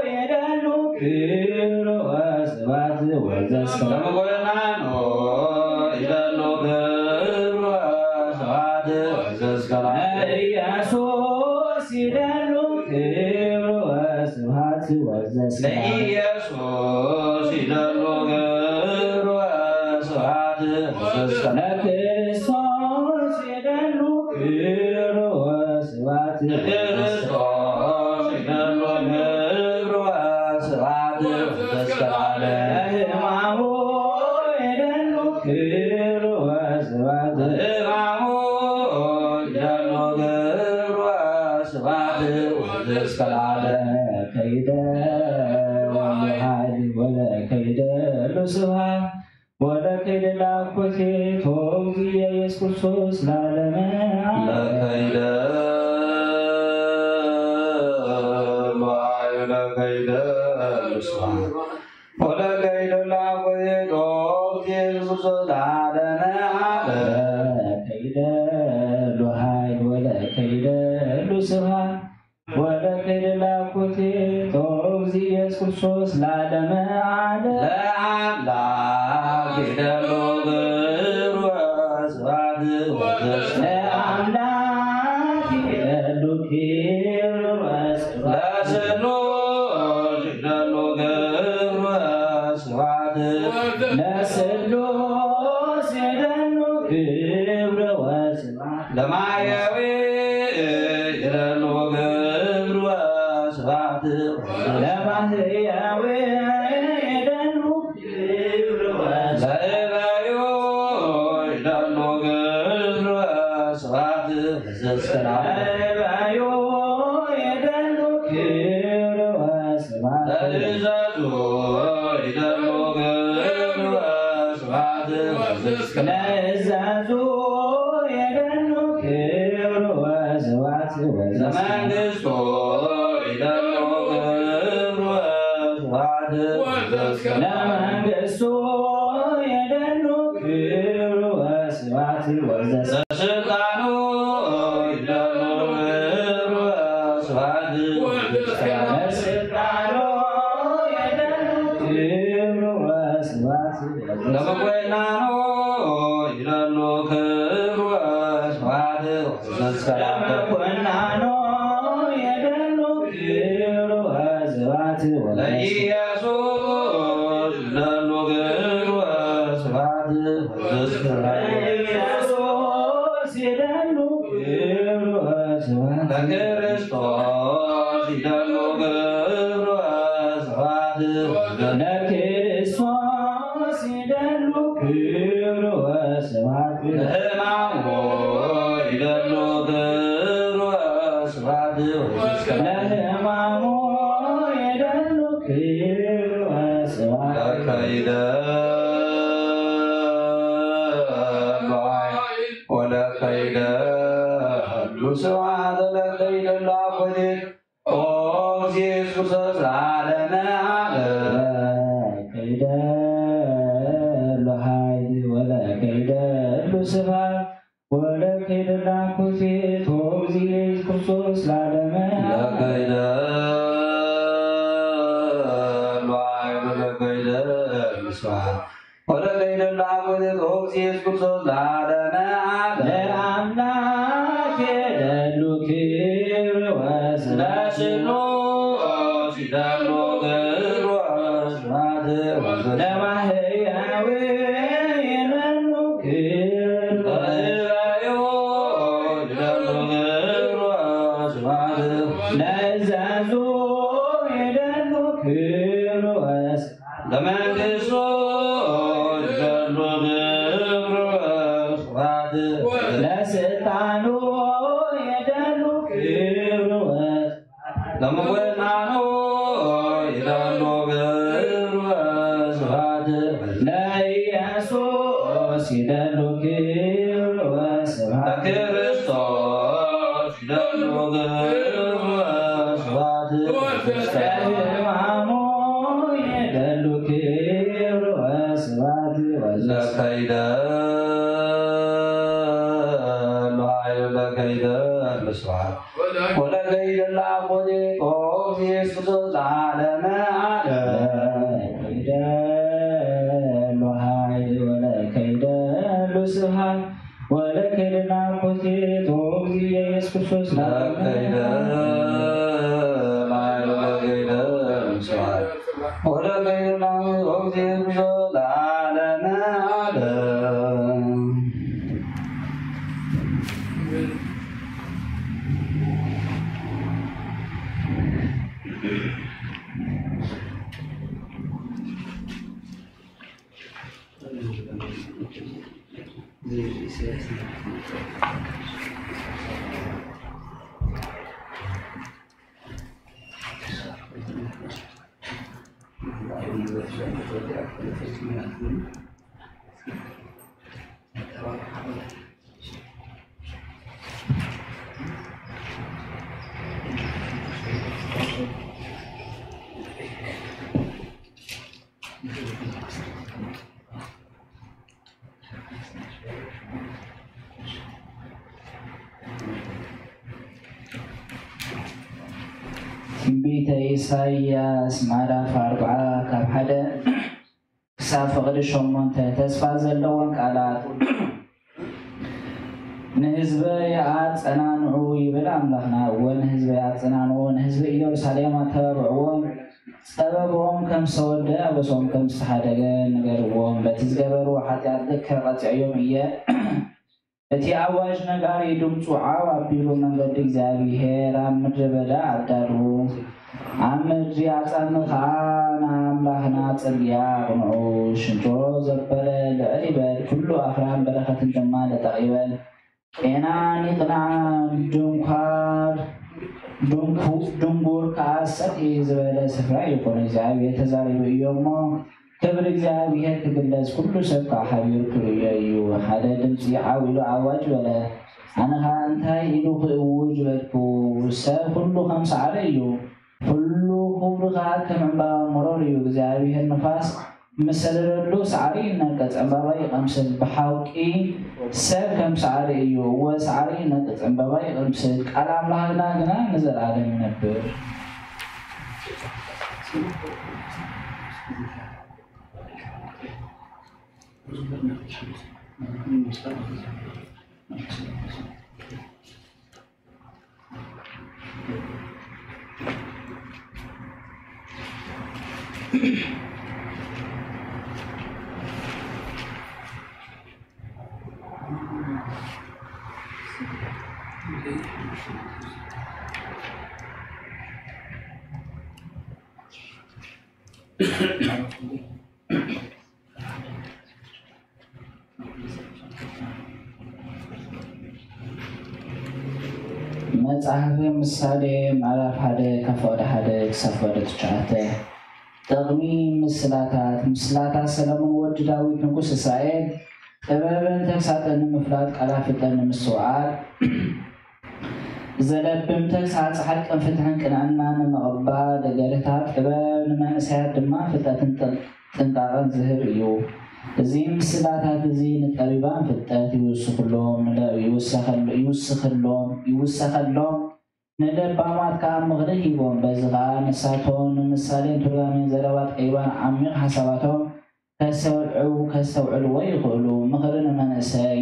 ይደሉ ክብር ወስብሐት ወዘስብሐት። ለመኩናኑ ይደሉ ክብር ወስብሐት ወዘስብሐት። ኢየሱስ ይደሉ ክብር ወስብሐት ወዘስብሐት። ለኢየሱስ ይደሉ ክብር ወስብሐት ወዘስብሐት። ለክርስቶስ ይደሉ ክብር ወስብሐት። ለክርስቶስ ይደሉ ክብር ወስብሐት ወዘስብሐት። ለሕማሙ ይደሉ ክብር ወስብሐት። ለሕማሙ ይደሉ ክብር ወስብሐት ወዘስብሐት። ከይደ ኃይል ወለከይደ ስብሐት ወለከይደ ላኩቴቶ እግዚእ ኢየሱስ ክርስቶስ ለዓለመ ዓለም። ለከይደ ኃይል ወለከይደ ስብሐት ወለከይደ ላኩቴቶ እግዚእ ኢየሱስ ክርስቶስ ለዓለመ ዓለም። ለከይደ ኃይል ወለከይደ ስብሐት ወለከይደ ላኩቴቶ እግዚእ ኢየሱስ ክርስቶስ ለዓለመ ዓለም። ለአምላክ ይደሉ ክብር ወስብሐት ወዘስብሐት። ለአምላክ ይደሉ ክብር ወስብሐት። ለስሉስ ይደሉ ክብር ወስብሐት። ለስሉስ ይደሉ ክብር ወስብሐት። ለማያዊ ይደሉ ክብር ወስብሐት። ለማህያዊ ይደሉ ክብር ወስብሐት። ለእባዮ ይደሉ ክብር ወስብሐት። ለእባዮ ይደሉ ክብር ወስብሐት። ለእዛዙ ይደሉ ክብር ወስብሐት። ለእዛዙ ይደሉ ክብር ወስብሐት። ለመንግስቱ ይደሉ ክብር ወስብሐት። ለመንግስቱ ይደሉ ክብር ወስብሐት። ለስልጣኑ ለመኮንናኖ የደሉ ክብር ወስብሐት ወለኢየሱስ ይደሉ ክብር ወስብሐት ወዘስክረ ኢየሱስ ይደሉ ክብር ወስብሐት ለክርስቶስ ይደሉ ክብር ወስብሐት ለክርስቶስ ይደሉ ክብር ወስብሐት ለሕማሙ ይደሉ ክብር ወስብሐት ለሕማሙ ይደሉ ክብር ወስብሐት ለከይደ በዓይ ወለከይደ ሉ ስብሐት ለከይደ ላቦቴ ኦ ኢየሱስ ክርስቶስ ለዓለመ ዓለም። ከይደ ሉ ኃይል ወለ ከይደ ሉ ስብሐት ወለ ከይደ ላኩቴት ኦ ኢየሱስ ክርስቶስ ለዓለመ ዓለም። ለከይደ ሉ ኃይል ወለ ከይደ ሉ ስብሐት ወለ ከይደ ላኩቴት ኦ ኢየሱስ ክርስቶስ ለዓለመ ዓለም። ለአምላክ የደሉ ክብር ወስብሐት ለስሉስ ይደሉ ክብር ወስብሐት ለማህያዊ ይደሉ ክብር ለህያው ይደሉ ክብር ወስብሐት ለእዛዙ ይደሉ ክብር ወስብሐት ለመንግስቱ ይደሉ ክብር ወስብሐት ለስልጣኑ ይደሉ ክብር ወስብሐት ለምኮናኑ ይደሉ ክብር ወስብሐት ለኢየሱስ ይደሉ ክብር ወስብሐት ለክርስቶስ ይደሉ ክብር ወስብሐት ለሕማሙ ይደሉ ክብር ወስብሐት ለከይደ ሉ ኃይል ለከይደ ሉ ስብሐት ወለከይደ ላቦቴ ኦ ኢየሱስ ለዓለመ ዓለም። ከይደ ሉ ኃይል ወለከይደ ሉ ስብሐት ወለከይደ ላቦቴ ኦ ኢየሱስ ክርስቶስ ለከይደ ሉ ኃይል ወለከይደ ሉ ስብሐት ወለከይደ ላቦቴ ኦ ኢየሱስ ክርስቶስ ለዓለመ ዓለም። ትንቢተ ኢሳይያስ ምዕራፍ ኣርብዓ ካብ ሓደ ክሳብ ፍቕዲ ሸሞንተ። ተስፋ ዘለወን ቃላት። ንህዝበይ ኣጸናንዑ ይብል ኣምላኽና። እወ፣ ንህዝበይ ኣጸናንዑ፣ ንህዝቢ ኢየሩሳሌም ኣተባብዕዎም። ጸበብኦም ከም ዝተወደአ፣ ኣበስኦም ከም ዝተሓደገ ንገርዎም። በቲ ዝገበርዎ ሓጢኣት ልክዕ ቀጺዐዮም እየ። እቲ ኣዋጅ ነጋሪ ድምጹ ዓው ኣቢሉ መንገዲ እግዚኣብሄር ኣብ ምድረ በዳ ኣዳልዉ፣ ኣብ ምድሪ ኣጻሚ ኸኣ ንኣምላኽና ጽርግያ ኣቕንዑ። ሽንጥሮ ዘበለ ልዕል ይበል፣ ኩሉ ኣኽራን በረኸትን ድማ ለጠቕ ይበል። ጤናን ይቕናዕ፣ ድንኳር ድንኩ-፣ ድንጉር ከኣ ሰጥ ዝበለ ስፍራ ይኹን። እግዚኣብሄር ተዛሪቡ እዩ እሞ፣ ክብሪ እግዚኣብሄር ክግለጽ፣ ኩሉ ሰብ ከኣ ሓቢሩ ክርእዮ እዩ። ሓደ ድምጺ ዓው ኢሉ ኣዋጅ በለ። ኣነ ኸኣ እንታይ ኢሉ ክእውጅ በልኩ? ሰብ ኩሉ ከም ሳዕሪ እዩ፣ ኩሉ ክብሩ ኸኣ ከም ዕምባባ መሮር እዩ። እግዚኣብሄር ንፋስ ምስ ሰደደሉ ሳዕሪ ይነቅጽ፣ ዕምባባ ይቐምስል። ብሓቂ ሰብ ከም ሳዕሪ እዩ፣ እወ ሳዕሪ ይነቅጽ፣ ዕምባባ ይቐምስል፣ ቃል ኣምላኽና ግና ንዘለኣለም ይነብር። መጽሓፈ ምሳሌ ምዕራፍ ሓደ ካብ ፍቕዲ ሓደ ክሳብ ፍቕዲ ትሽዓተ። ጥቕሚ ምስላታት። ምስላታት ሰለሙን ወዲ ዳዊት ንጉስ እስራኤል ጥበብን ተግሳጽን ንምፍላጥ፣ ቃላት ፍልጠት ንምስትውዓል፣ ዘለብም ተግሳጽ ሓቅን ፍትሕን ቅንዕናን ንምቕባል፣ ገርህታት ጥበብ ንመንእሰያት ድማ ፍልጠትን ጥል- ጥንቃቐን ዝህብ እዩ። እዚ ምስላታት እዚ ንጠቢባን ፍልጠት ይውስኽሎም፣ ንለ- ይውሰኸል- ይውስኽሎም፣ ይውሰኸሎም፣ ንለባማት ከኣ ምኽሪ ሂቦም። በዚ ኸኣ ንሳቶም ንምሳሌን ትርጓሜን ዘረባ ጠቢባን ዓሚቕ ሓሳባቶም ከስተውዕው- ከስተውዕልዎ ይኽእሉ። ምኽሪ ንመንእሰይ።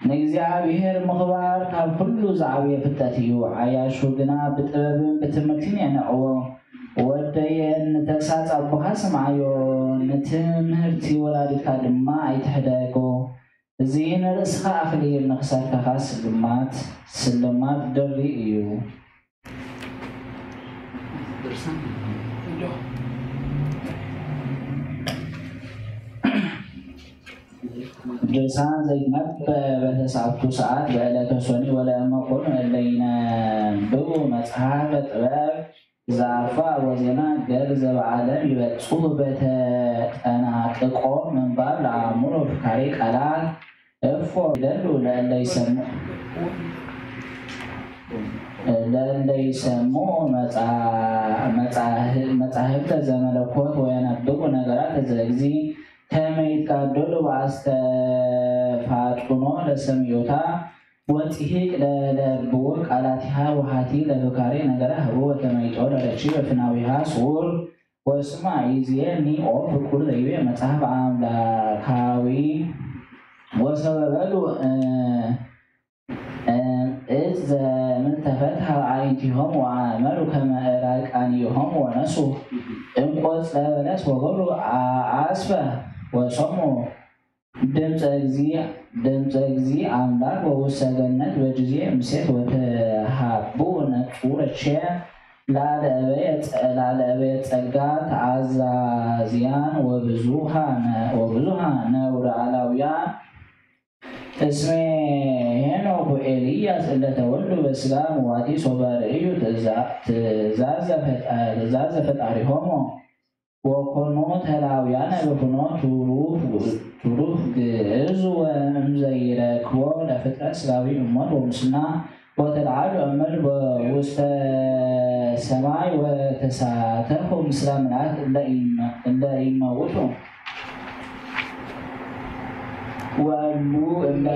ንእግዚኣብሔር ምኽባር ካብ ኩሉ ዝዓብየ ፍልጠት እዩ። ዓያሹ ግና ብጥበብን ብትምህርትን የንዕዎ። ወደየ፣ ንተግሳጽ ኣቦኻ ስምዓዮ፣ ንትምህርቲ ወላዲትካ ድማ ኣይትሕደጎ። እዚ ንርእስኻ ኣኽሊል፣ ንኽሳድካ ስልማት፣ ስልማት ድሪ እዩ። ድርሳን ዘይትነበብ በተስዓቱ ሰዓት በዕለተ ሶኒ ወለእመ ኮኑ እለ ይነብቡ መጽሐፈ ጥበብ ዛፋ ወዜማ ገር ዘበዓለም ይበጽሑ በተጠናቅቆ ምንባብ ለአእምሮ ፍካሬ ቃላት እፎ ይደሉ ለእለ ይሰምዑ ለእለ ይሰምዑ መጻ- መጻህ- መጻሕፍተ ዘመለኮት ወየነብቡ ነገራት ዘእግዚ ከመ ይትጋደሉ በአስተፋጥኖ ለሰሚዑታ ወጽሂቅ ለለብዎ ቃላቲሃ ወሃቲ ለፍካሬ ነገራ ህቡ ወተመይጦ ለረቺ በፍናዊሃ ስውር ወስማ ይዝየኒ ኦ ፍቁር ዘይቤ መጽሐፍ አምላካዊ ወሰበበሉ እ- እ- እዝ ዘምልተፈትሃ አዕይንቲሆም ወአእመሩ ከመ እራቃኒሆም ወነሱ እንቆጽለ በለስ ወገብሩ አ- አስፈ ወሰሙ ድምፀ እግዚ- ድምፀ እግዚ አምላክ ወውሰገነት በጊዜ ምሴት ወተሃቡ ነጹረቼ ላለእበየ ጸ- ላለእበየ ጸጋ ተአዛዝያን ወብዙሃ ነ- ወብዙሃ ነውረ አላውያን እስሜ ሄኖክ ወኤልያስ እለ ተወልዱ በስጋ መዋቲ ሶበ ርእዩ ትእዛ- ትእዛዘ ፈጣ- ትእዛዘ ፈጣሪሆሙ ወኮኑ ተላውያነ በፍኖ ትሩፍ ትሩፍ ግእዝ ወእምዘይረክቦ ለፍጥረት ስጋዊ እሞት ወሙስና ወተልዓሉ እምር ውስተ ሰማይ ወተሳተፉ ምስለ ምልአት እለ ኢመ- እለ ኢመውቱ ወሉ እለ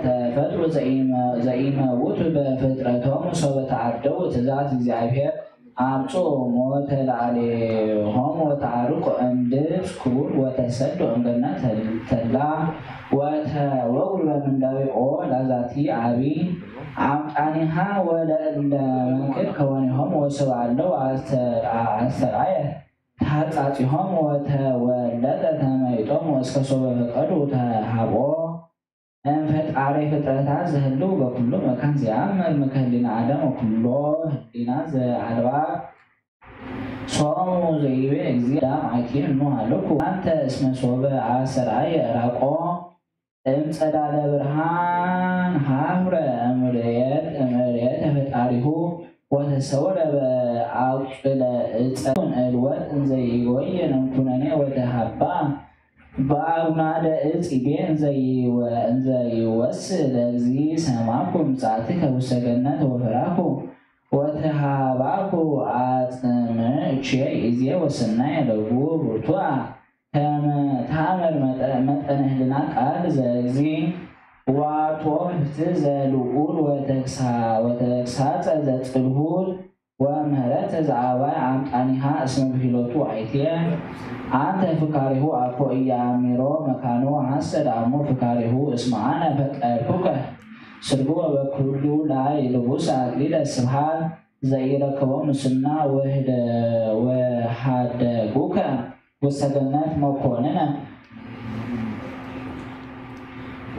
ተፈጥሩ ዘኢመ- ዘኢመውቱ በፍጥረቶም ሶበ ተዓደው ትእዛዝ እግዚኣብሔር አምጹ ሞተ ለአሌሆም ወተዓርቁ እምድስ ክቡር ወተሰዶ እምገነት ተላ ወተወግሩ በምንዳቤ ኦ ላዛቲ አቢ አምጣኒሃ ወለእለ መንክር ከወኒሆም ወስብ አለው አስተርአየ ታጻጺሆም ወተወለጠ ተመይጦም ወእስከ ሶበ ፈቀዱ ተሃቦ እም ፈጣሪ ፍጥረታት ዘህልው በኩሉ መካን ዚአምር ምክህሊና አዳም ወኩሎ ህሊና ዘአልባ ሶሙ ዘይቤ እግዚእ ዳም አይቴኑ ሃለኩ አንተ እስመ ሶበ አሰርአየ ራቆ እም ጸዳለ ብርሃን ሀፍረ እምርየት እምርየት ተፈጣሪሁ ወተሰውረ በአቁጽለ እፀ እልወት እንዘይጎየ እምኩነኔ ወተሃባ በአጉናደ እጽ ቤ እንዘይወ- እንዘይወስ ለእግዚ ሰማኩ ምጻትከ ውስተ ገነት ወፈራኩ ወተሃባኩ አጽምቼ ይዜ ወሰናይ ለቡ ብርቱአ ከመ ታመር መጠ- መጠነ ህልና ቃል ዘእግዚ ዋቶ ፍትህ ዘልዑል ወተግሳ- ወተግሳጸ ዘጽልሁል ወምህረተ ዘአባይ አምጣኒሃ እስመ ብሂሎቱ አይቴ አንተ ፍካሬሁ አኮ ኢየአሚሮ መካኖ ሐሰ ደአሞ ፍካሬሁ እስመ አነ ፈቀርኩከ ስርጉ ወበኩሉ ላይ ልቡስ አክሊለ ስብሃት ዘኢረከቦ ምስና ወህደ-፣ ወሃደጉከ ውስተ ገነት መኮንነ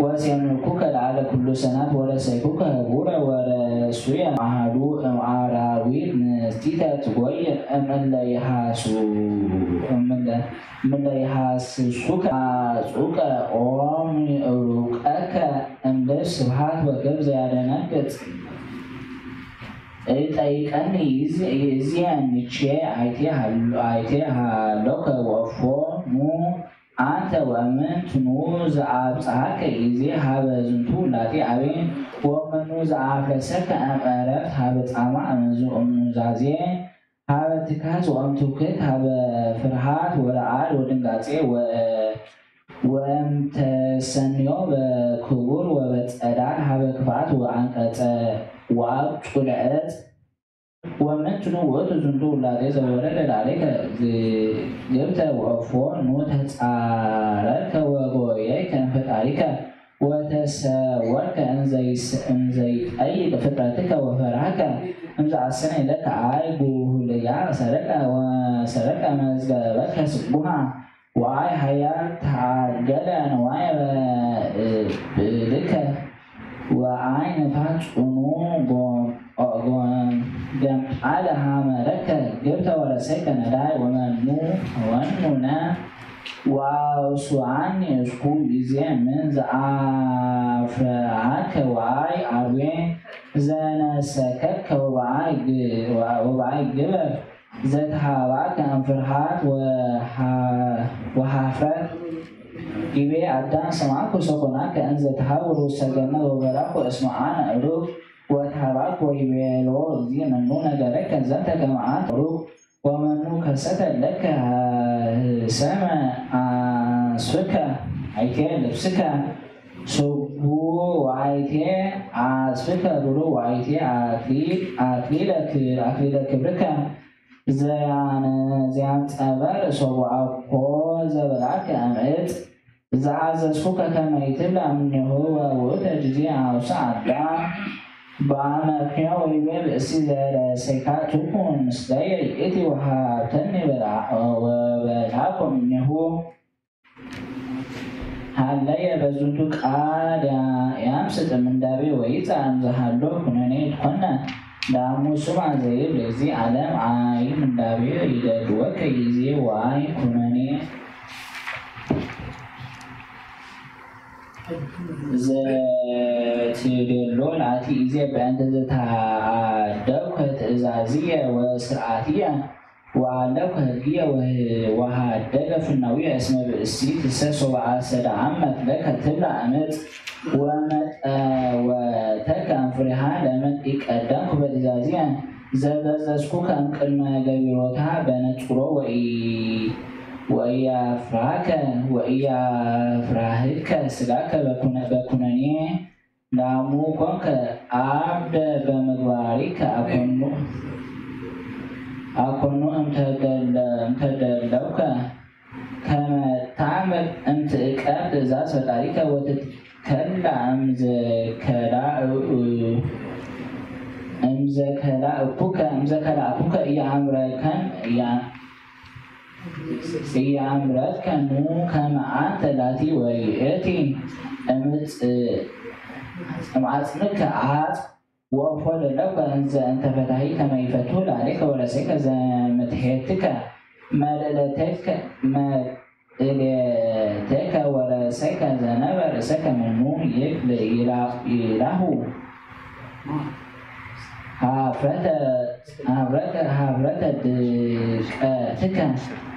ወሴምኩከ ለዓለ ኩሉ ሰናት ወረሰይኩከ ህቡረ ወረሱየ። አሐዱ እምአራዊት ንስቲተ ትጎይ እምእለ ይሃሱ-፣ እምእለ፣ እምእለ ይሃስሱከ አጹቀ ኦም እውቀከ እምልብ ስብሐት ወክብር ዘያደነግጽ። እጠይቀኒ ይእዝ-፣ ይእዝየን ንቼ አይቴ ሃሎ-፣ አይቴ ሃሎከ ወፎ ኑ አንተ ወምንትኑ ዘአብጽሐከ ይዜ ሀበ ዝንቱ ውላጤ አቤ ወምኑ ዘአፍለሰከ እምዕረፍት ሀበ ጻማ እምዙ እምኑዛዜ ሀበ ትካዝ ወእምትውክት ሀበ ፍርሃት ወረዓድ ወድንጋጼ ወ-፣ ወእምተሰንዮ በክቡር ወበጸዳል ሀበ ክፍአት ወአንቀጸ ወአብ ጹልዐት ወምንትኑ ውእቱ ዝንቱ ውላጤ ዘወረደ ላዕሌከ ግብተ ወእፎ ኑ ተጻረርከ ወጎየይከ እምፈጣሪከ ወተሰወርከ እንዘይስ-፣ እንዘይጠይቅ ፍጥረትከ ወፈርሃከ እምዘአሰነ ኢለከ አይ ጉህልያ ሰረቀ ወሰረቀ መዝገበከ ስቡሃ ወአይ ሀያል ተአገለ ንዋየ ብእድከ ወአይ ንፋስ ጽኑ ጎ-፣ ጎ-፣ ገምጣለ ሀመረከ ግብተ ወረሰይከ ነዳይ ወመኑ ወኑነ ወአውሱአኒ እስኩ ይዜ ምን ዘአፍረሃከ ወአይ አርዌ ዘነሰከከ ወበአይ ግ-፣ ወበአይ ግበር ዘተሃባከ እምፍርሃት ወሃ-፣ ወሃፍረት። ይቤ አዳም ሰማዕኩ ሰኮናከ እንዘ ተሃውር ውስተ ገነት ወበላኩ እስመ አነ እሩግ ወተሃባኩ ወይቤሎ እግዚእ መኑ ነገረከ ዘንተ ከመ አንተ እሩግ ወመኑ ከሰተ ለከ ሰመ አስፍከ አይቴ ልብስከ ስቡ ወአይቴ አስፍከ ብሩ ወአይቴ አክሊ-፣ አክሊለ ክ-፣ አክሊለ ክብርከ ዘያን-፣ ዘያንጸበር ሶቡ አኮ ዘበላከ እምዕፅ ዘአዘዝኩከ ከመ ይትብላ እምኔሁ ወውእተ ጊዜ አውሳ አዳም በአመክንዮ ወይቤ ብእሲ ዘረሰይካ ትኩን ምስለየ ይእቲ ወሃብተኒ በላ-፣ ወበላኩ እምኔሁ። ሀለየ በዝንቱ ቃል ያ-፣ ያምስጥ ምንዳቤ ወይጻ እምዘሃሎ ኩነኔ ይትኮነ ዳሙ ስማ ዘይብል እግዚ ዓለም አይ ምንዳቤ ይደልወከ ይዜ ዋይ ኩነኔ ዘትደሎ ላቲ ይዜ በእንተ ዘተአደብከ ትእዛዝየ ወስርዓትየ ወአለብከ ህግየ ወህ-፣ ወሃደገ ፍናውየ እስመ ብእሲትሰ ሶበ አሰደአመት ለከ ትብላ እምፅ ወመጠወተከ እምፍሬሃ ለምን ኢቀደምኩ በትእዛዝየ ዘዘዘዝኩከ እምቅድመ ገቢሮታ በነጽሮ ወኢ-፣ ወኢያፍራከ ወኢያፍራህከ ስጋከ በኩነ-፣ በኩነኔ ላሙ ኮንከ አብደ በምግባሪከ አኮኑ፣ አኮኑ እንተደለ-፣ እንተደለውከ ከመ ታምር እምትእቀብ ትእዛዝ ፈጣሪከ ወትትከላ እምዘከላእ-፣ እምዘከላእኩከ፣ እምዘከላእኩከ ኢየአምረከን ኢያ-፣ ኢየአምረከኑ ከመ አንተ ላቲ ወይእቲ እምፅ-፣ እምአጽምከ አጽ ወእፎ ለለከ እንዘ እንተ ፈታሂ ከመ ይፈቱ ላዕሌከ ወረሰይከ ዘምትሄትከ መልእለቴከ፣ መልእሌቴከ ወረሰይከ ዘነበ ርእሰከ ምኑ ይብል ይላ-፣ ይላሁ። ሀፍረተ፣ ሀፍረተ፣ ሀፍረተ ድቀትከ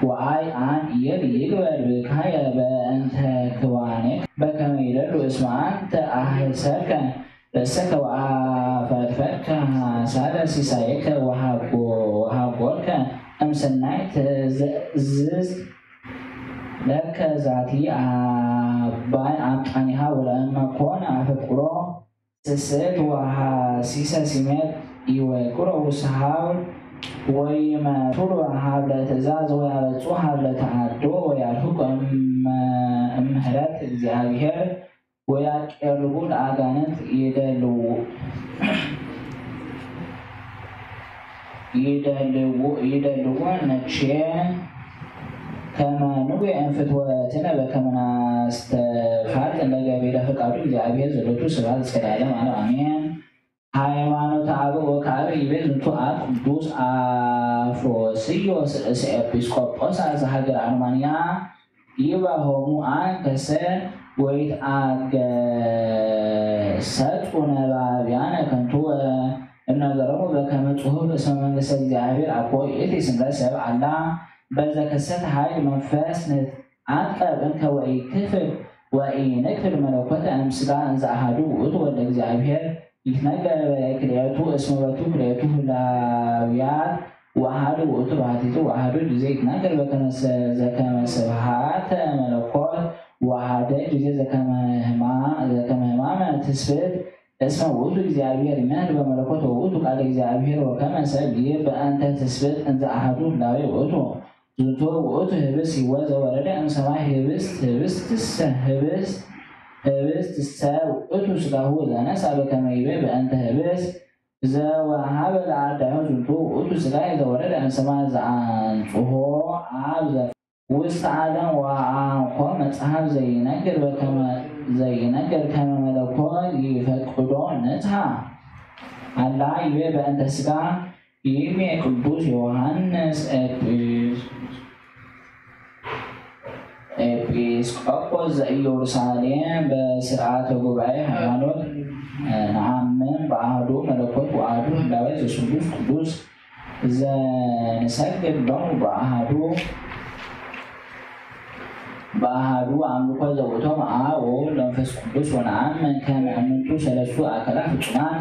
ወአይ አን ይብል ይግበር ብካየ በእንተ ክዋኔ በከመ ይደሉ እስመ አንተ አህሰርከ ርእሰከ ወአፈድፈድከ ሐሳረ ሲሳየከ ወሃጎ-፣ ወሃጎርከ እምሰናይ ትእዝዝ ለከ ዛቲ አባይ አምጣኒሃ ወለእመ ኮነ አፍቅሮ ስስእት ወሐሲሰ ሲሜት ይወቅሮ ውስሃው ወይመቱር ሀብለ ትእዛዝ ወያበጹ ሀብለ ተአዶ ወያድህቁ እም-፣ እምህረት እግዚአብሔር ወያቄርቡ ለአጋንንት ይደልዉ። ይደልዎ ይደልዎ ነቼ ከመ ንጉየን ፍትወትነ በከመ ናስተፋጥን ለገቢረ ፍቃዱ እግዚአብሔር ዘሎቱ ስብሐት እስከ ለዓለም ዓለም አሜን። ሃይማኖተ አበው ወካዕበ ይቤ ዝንቱ አብ ቅዱስ አፍሮስዮስ ርእሰ ኤጲስቆጶስ ዘሀገረ አርማንያ ይባሆሙ አንከሰ ወይትአገሰጡ ነባብያነ ከንቱ እምነገሮሙ በከመ ጽሑፍ እስመ መንግስተ እግዚአብሔር አኮ ይእቲ ስምረ ሰብ አላ በዘ ከሰት ኃይል መንፈስ ንትዓቀብ እንከ ወኢክፍል ወኢንክፍል መለኮተ እምስጋ እንዘ አሐዱ ውእቱ ወልደ እግዚአብሔር ይትነገር በክልኤቱ እስመ በቱ ክልኤቱ ህላውያት ወአሐዱ ውእቱ ባሕቲቱ ወአሐዱ ጊዜ ይትነገር በከመ ሰ-፣ ዘከመ ስብሐተ መለኮት ወአሐደ ጊዜ ዘከመ ህማ-፣ ዘከመ ህማመ ትስብእት እስመ ውእቱ እግዚአብሔር ይመህር በመለኮት ወውእቱ ቃል እግዚአብሔር ወከመ ሰብ ይብ በእንተ ትስብእት እንዘ አሐዱ ህላዌ ውእቱ። ዝንቱ ውእቱ ህብስት ሕይወት ዘወረደ እምሰማይ ህብስት ህብስትሰ ህብስት ህብስትሰ ውእቱ ሥጋሁ ዘነሳ በከመ ይቤ በእንተ ህብስት ዘወሃበ ለአዳሁ ዝንቱ ውእቱ ሥጋየ ዘወረደ እምሰማይ ዘአንጽሖ አብ ዘ ውስተ ዓለም ወአንኮ መጽሐፍ ዘይነግር በከመ ዘይነግር ከመ መለኮት ይፈቅዶ ንጽሐ አላ ይቤ በእንተ ሥጋ ይሜ ቅዱስ ዮሐንስ ኤጲስ-፣ ኤጲስቆጶስ ዘኢየሩሳሌም በስርዓተ ጉባኤ ሃይማኖት ነአምን በአሐዱ መለኮት ወአሐዱ ህላዌ ዘስሉስ ቅዱስ ዘንሰግድ ሎሙ በአሐዱ በአሐዱ አምልኮ ዘውእቶም አብ ወወልድ ወመንፈስ ቅዱስ ወነአምን ከመ እምንቱ ሰለስቱ አካላት ፍጹማን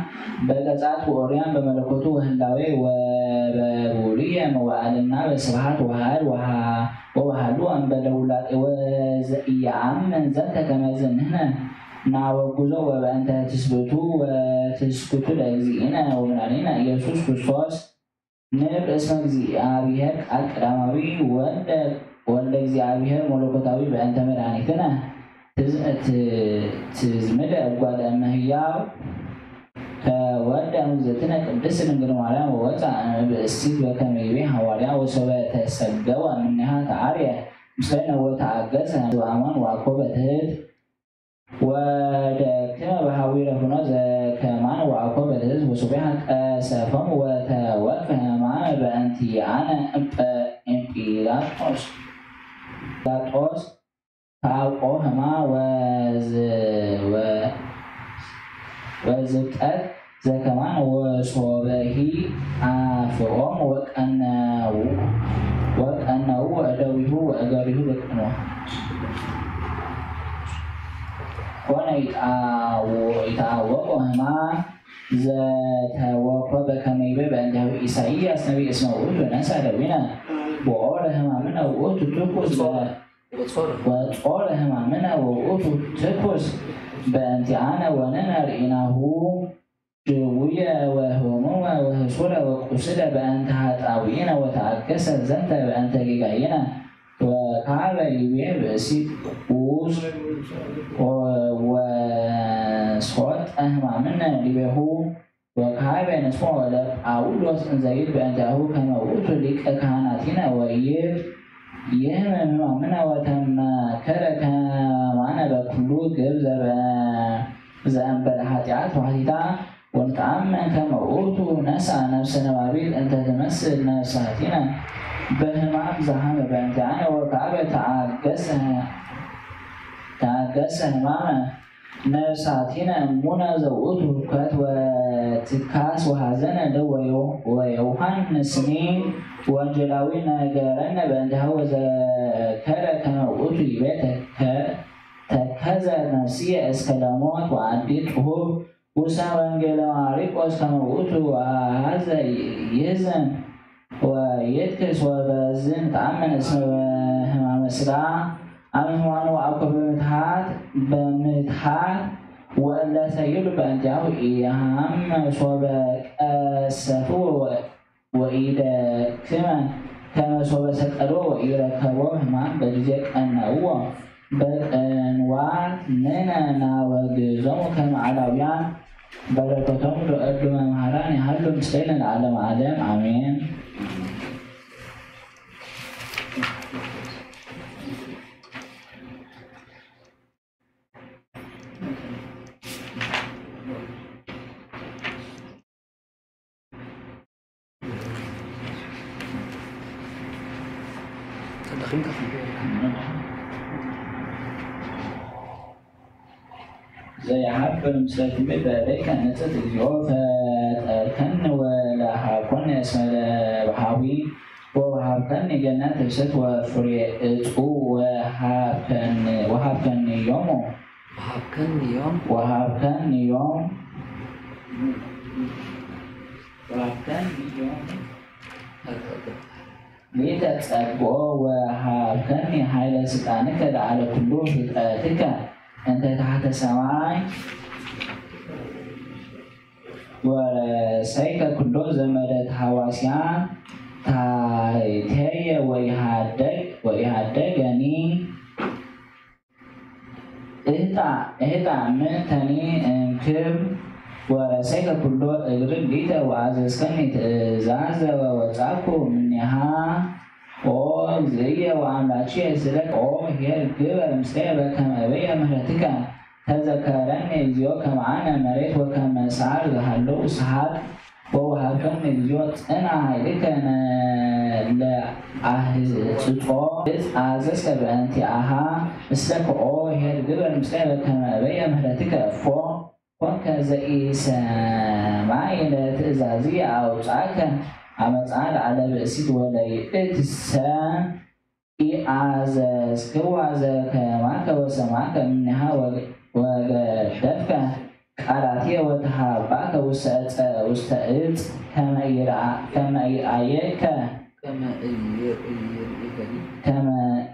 በገጻት ወኦርያን በመለኮቱ ወህላዌ ወበቡሉየ መዋዕልና በስብሐት ወኃይል ወሃ-፣ ወወሃሉ እምበለ ውላጤ ወዘኢየአምን ዘንተ ከመዝ ንሕነ ናወግዞ ወበእንተ ትስብእቱ ወትስክቱ ለእግዚእነ ወመድኃኒነ ኢየሱስ ክርስቶስ ንብል እስመ እግዚአብሔር ቃል ቀዳማዊ ወልደ፣ ወልደ እግዚአብሔር መለኮታዊ በእንተ መድኃኒትነ ትዝ-፣ ት-፣ ትዝምደ እጓለ እመሕያው ተወልደ እምእግዝእትነ ቅድስት ድንግል ማርያም ወወፅአ እምብእሲት በከመ ይቤ ሐዋርያ ወሶበ ተሰገወ እምኔሃ ተአርየ ምስሌነ ወተአገሰ በአማን ወአኮ በትሕት ወደክመ በሐዊረ ፍኖት ዘከማን ወአኮ በትሕት ወሱቢሐ ቀሰፎሙ ወተወክፈ ሕማመ በእንቲአነ እምጠ-፣ እምጲላጦስ ጲላጦስ ተአውቆ ህማ ወዝ-፣ ወ-፣ ወዝብጠት ዘከማን ወሶበሂ አፍኦም ወቀነው፣ ወቀነው ወእደዊሁ ወእገሪሁ ልቅኖ። ኮነ ይትአወ-፣ ይትአወቆ ህማ ዘተወኮ በከመ ይቤ በእንቲአሁ ኢሳይያስ ነቢይ እስመ ውእቱ ነሳ ደዊነ ወኦረ ህማምነ ውእቱ ትኩስ በ-፣ ወጾረ። ወጾረ ህማምነ ወውእቱ ትኩስ በእንቲአነ ወንሕነ ርኢናሁ ድውየ ወህሙመ ወህሱረ ወቁስለ በእንተ ኃጣውኢነ ወተአገሰ ዘንተ በእንተ ጌጋይነ ወካበ ይቤ ብእሲ ቅዱስ ወ-፣ ወሶጠ ህማምነ ዲቤሁ ወካህበ ንስሞ ለጳውሎስ እንዘ ይብል በእንቲአሁ ከመ ውእቱ ሊቀ ካህናቲነ ወይብ ይህምም ህማምነ ወተመከረ ከማነ በኩሉ ግብ ዘበ-፣ ዘእንበለ ኃጢአት ወኃቲታ ወንትአመን ከመ ውእቱ ነሳ ነፍሰ ነባቢት እንተ ትመስል ነፍሳቲነ በህማም ዘሃመ በእንቲአነ ወካህበ ተአገሰ፣ ተአገሰ ህማመ ነፍሳቲነ እሙነ ዘውእቱ ሁከት ወትካስ ወሐዘነ ለወዮ-፣ ወዮሐንስኒ ወንጌላዊ ነገረነ በእንቲአሁ ወዘከረ ከመ ውእቱ ይቤ ተከ-፣ ተከዘ ነፍስየ እስከ ለሞት ወአዲ ጥሁብ ውስተ ወንጌለ ማርቆስ ከመ ውእቱ ወሐዘ ይሕዝን ወይትክስ ወበዝን ተአመን እስመ ህማመ ሥጋ አመ ህማኑ ወአኮ በምትሃት በምትሃት ወእለ ሰይሉ በእንቲአሁ ኢሃም ሶበ ቀሰፍዎ ወኢደክመ ከመ ሶበ ሰቀልዎ ወኢረከቦ ህማም በጊዜ ቀነውዎ በቅንዋት ንነ ናወግዞሙ ከመ አላውያን በረከቶም ዶ እዱ መምሃራን ይሃሉ ምስሌነ ለዓለመ ዓለም ኣሜን። ዘይሓብር ምስለ ትብል በደይከ ንጽት እግዚኦ ፈጠርከኒ ወለሃብኮኒ እስመ ለብሃዊ ወወሃብከኒ ገነት ህብስት ወፍሬ እጹ ወሃብከኒ ወሃብከኒ ዮሙ ወሃብከኒ ዮም ወሃብከኒ ዮም ወሃብከኒ ዮም ሊተ ጸግኦ ወሃብከኒ ኃይለ ስልጣንከ ለዓለ ኩሉ ፍጥረትከ እንተ ታሕተ ሰማይ ወረሰይከ ኩሎ ዘመደ ተሃዋስያን ታይተየ ወይሃደግ ወይሃደገኒ እህጣ እህጣ ምእንተኒ እንክብ ወረሰይከ ኩሎ እግሪ ሊተ ወአዘዝከኒ ትእዛዘ ወወጻኩ እምኔሃ ኦ እግዚእየ ወአምላክየ ስለ ኦ ኄር ግበር ምስሌ በከመ እበየ ምህረትከ ተዘከረኒ እግዚኦ ከመ አነ መሬት ወከመ ሳር ዘሃለው ሰሓቅ ወወሃብከኒ እግዚኦ ጽንዓ ኃይልከ ለአህጽጾ እዝ አዘዝከ በእንቲአሃ እስለከ ኦ ኄር ግበር ምስሌ በከመ እበየ ምህረትከ እፎ ኮንከ ዘኢሰማይ ለትእዛዝየ አውጻከ አመፃ ለዓለ ብእሲት ወለይእትሰ ኢአዘዝክዋ ዘከማከ ወሰማከ እምኔሃ ወገደፍከ ቃላትየ ወተሃባከ ውስተ ዕፀ ውስተ ዕፅ ከመ ኢይርአየከ ከመ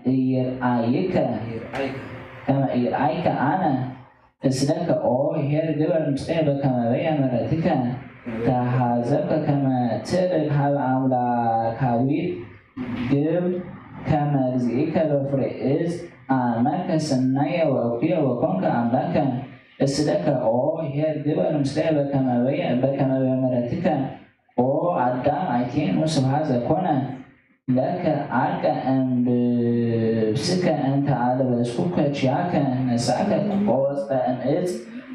ኢይርአየከ ከመ ኢይርአይከ አነ እስለከ ኦ ኄር ግበር ምስሌ በከመ በየ ምሕረትከ ተሃዘብከ ከመ ትእርግ ሀበ አምላካዊት ግብ ከመ እግዚእከ በፍሬ እዝ አመከ ስናየ ወእኩየ ወኮንከ አምላከ እስለከ ኦ ኄር ግበር ምስሌ በከመ በየ ምሕረትከ ኦ አዳም አይቴኑ ስብሐ ዘኮነ ለከ አርቀ እምልብስከ እንተ አልበስኩከ ኪያከ ነሳከ ቆጽረ እምእፅ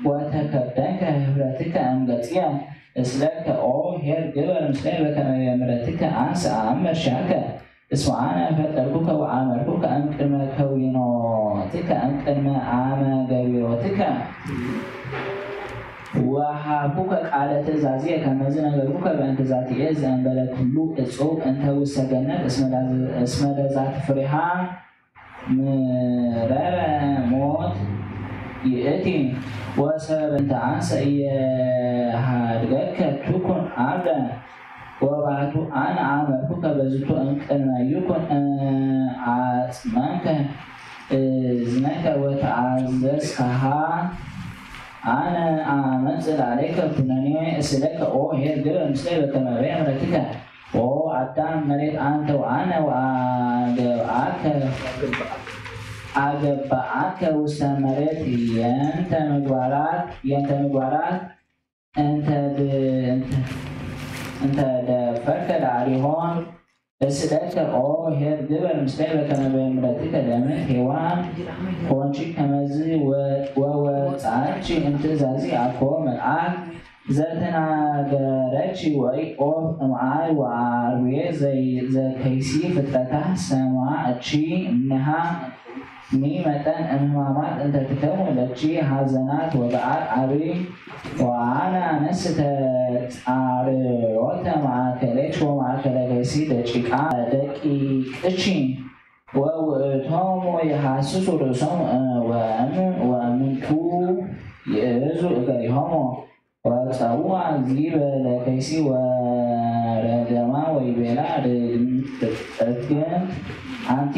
ወተከደንከ ህብረትከ እምገጽየ እስለከ ኦ ኄር ግበር ምስለ በከመ ምረትከ አንስ አአምር ሻከ እስመ አነ ፈጠርኩከ ወአመርኩከ እምቅድመ ከዊኖትከ እምቅድመ አመ ገቢሮትከ ወሃብኩከ ቃለ ትእዛዝየ ከመ ዝነገርኩከ በእንተ ዛቲ እዝ እንበለ ኩሉ እጹብ እንተ ውስተ ገነት እስመ ለዛቲ ፍሬሃ ምረረ ሞት ይእቲ ወሰበብ እንተ አንሰ ኢየሃድገከ ትኩን አብደ ወባቱ አነ አመርኩከ በዝቱ እምቅድመ ይኩን አጽመምከ እዝነከ ወተአዘዝከሃ አነ አመጽእ ላዕሌከ ኩነኔ እስእለከ ኦ ኄር ግበር ምስሌ በከመ በየ ምሕረትከ ኦ አዳም መሬት አንተ ወአነ ወአገብአከ አገብአከ ውስተ መሬት የንተ ምግባራት የንተ ምግባራት እንተ ድ- እንተ- እንተ ደፈርከ ለአሊሆን እስለከ ኦ ኄር ግበር ምስሌ በከመ በምሕረትከ ለምን ሔዋን ኮንቺ ከመዝ ወ- ወወፃች እምትእዛዚ አኮ መልአክ ዘተናገረች ወይ ኦፍ እምአይ ወአርዌ ዘይ- ዘከይሲ ፍጥረታ ሰማዕቺ እምኔሃ ሚ መጠን እምህማማት እንተ ትከውን ለቺ ሐዘናት ወበዓል አብይ ወአነ አነስ ተጻርዮተ ማእከሌች ወማእከለ ከይሲ ደቂቃ ደቂቅቺ ወውእቶሙ የሐስሱ ርእሶም ወእምን ወእምንቱ ይእዙ እገሪሆሙ ወጸውዐ እግዚእ ለከይሲ ወረገማ ወይቤላ ርግምት አንቲ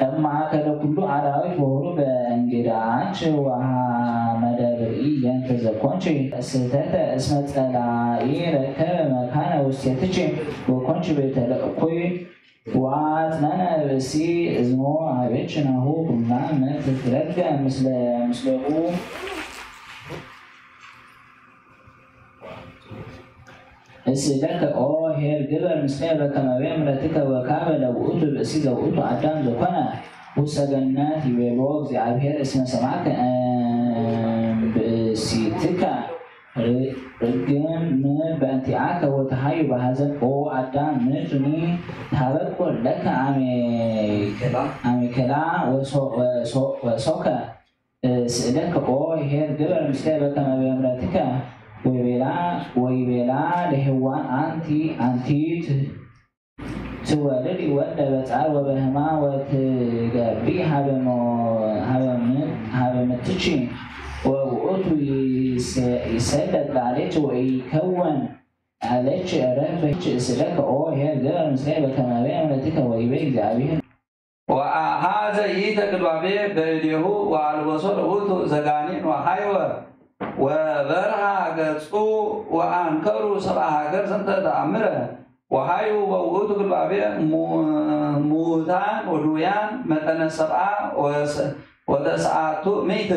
እማእከለ ኩሉ አራዊት ወሁሩ በእንግዳች ወሃመደብርኢ የንተ ዘኮንች ስህተተ እስመ ጸላኢ ረከበ መካነ ውስቴትች ወኮንች ቤተ ለእኩይ ወአጽነነ ብእሲ እዝሞ አቤች ናሁ ኩላ እምነት ትትረገ ምስለ ምስለሁ ስእለከ ኦ ኄር ግበር ምስሌ በከመ ምሕረትከ ወካበ ለውእቱ ብእሲ ዘውእቱ አዳም ዘኮነ ውስተ ገነት ይቤሎ እግዚአብሔር እስመ ሰማዕከ እምብእሲትከ ርግም በእንቲአከ ወተሃዩ በሐዘን ኦ አዳም ምድርኒ ታበቁር ለከ አሜከላ ወሶከ ስእለከ ኦ ኄር ግበር ምስሌ በከመ ምሕረትከ ወይቤላ ወይቤላ ለሔዋን አንቲ አንቲ ትወልድ ወልደ በጻር ወበህማ ወትገቢ ሀበ ምትቺ ወውእቱ ይሰደድ ላዕሌኪ ወይከወን ላዕሌኪ ረፍች ስእለከ ኦ ኄር ግበር ምስሌ በከመ ምሕረትከ ወይቤ እግዚአብሔር ወአሃዘ ይእተ ግልባቤ በእዴሁ ወአልበሶ ለውእቱ ዘጋኔን ወሃይወ ወበርሃ ገጹ ወአንከሩ ሰብአ ሀገር ዘንተ ተአምረ ወሃዩ በውእቱ ግልባቤ ሙታን ወድውያን መጠነ ሰብአ ወተስዓቱ ምእት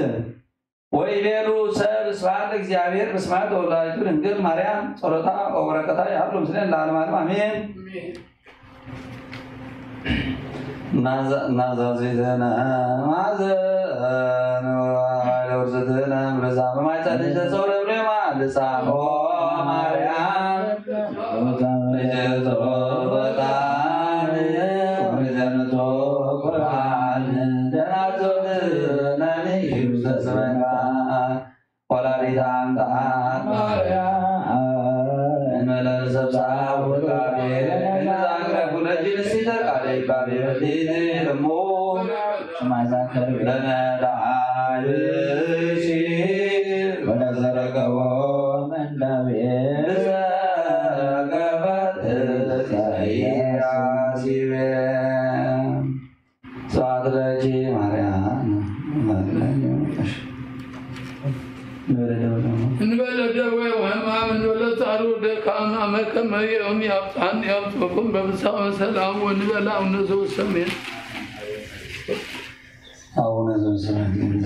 ወይቤሉ ሰብ ስብሐት ለእግዚአብሔር በስማያት ወላዲቱ ድንግል ማርያም ጸሎታ ወበረከታ ይሃሉ ምስሌን ለዓለመ ዓለም አሜን። ናዛዚትነ ማዘን ለውርዝትነ ብዛ በማይጸን ዘጸውረ ብሬማ ልጻን ኦ ማርያም ልጀቶ በጣም ልጀነቶ ቁርባን ደናዞት ነኒ ተስበንካ ወላዲተ አምላክ ማርያም እንበለ ሰብሳ ውቃቤ ለነዛ አቅረቡ ለእጅ ንስቲተ ቃለ ይባቤ በዲን እሙ ሽማዛ ከርቤ ለነዳ ብሲ ወለዘረገቦ መንዳቤ ብዘገበት ኢሳያስ ይቤ። ስብሐት ለኪ ማርያም። እንበለ ደዌ ወሕማም እንበለ ጻሩ ደካም አመ ከመ ዮም ያብጽሐኒ ያብጽሕኩም በፍስሐ ወሰላም ወንበለ አቡነ ዘበሰማያት። አቡነ ዘበሰማያት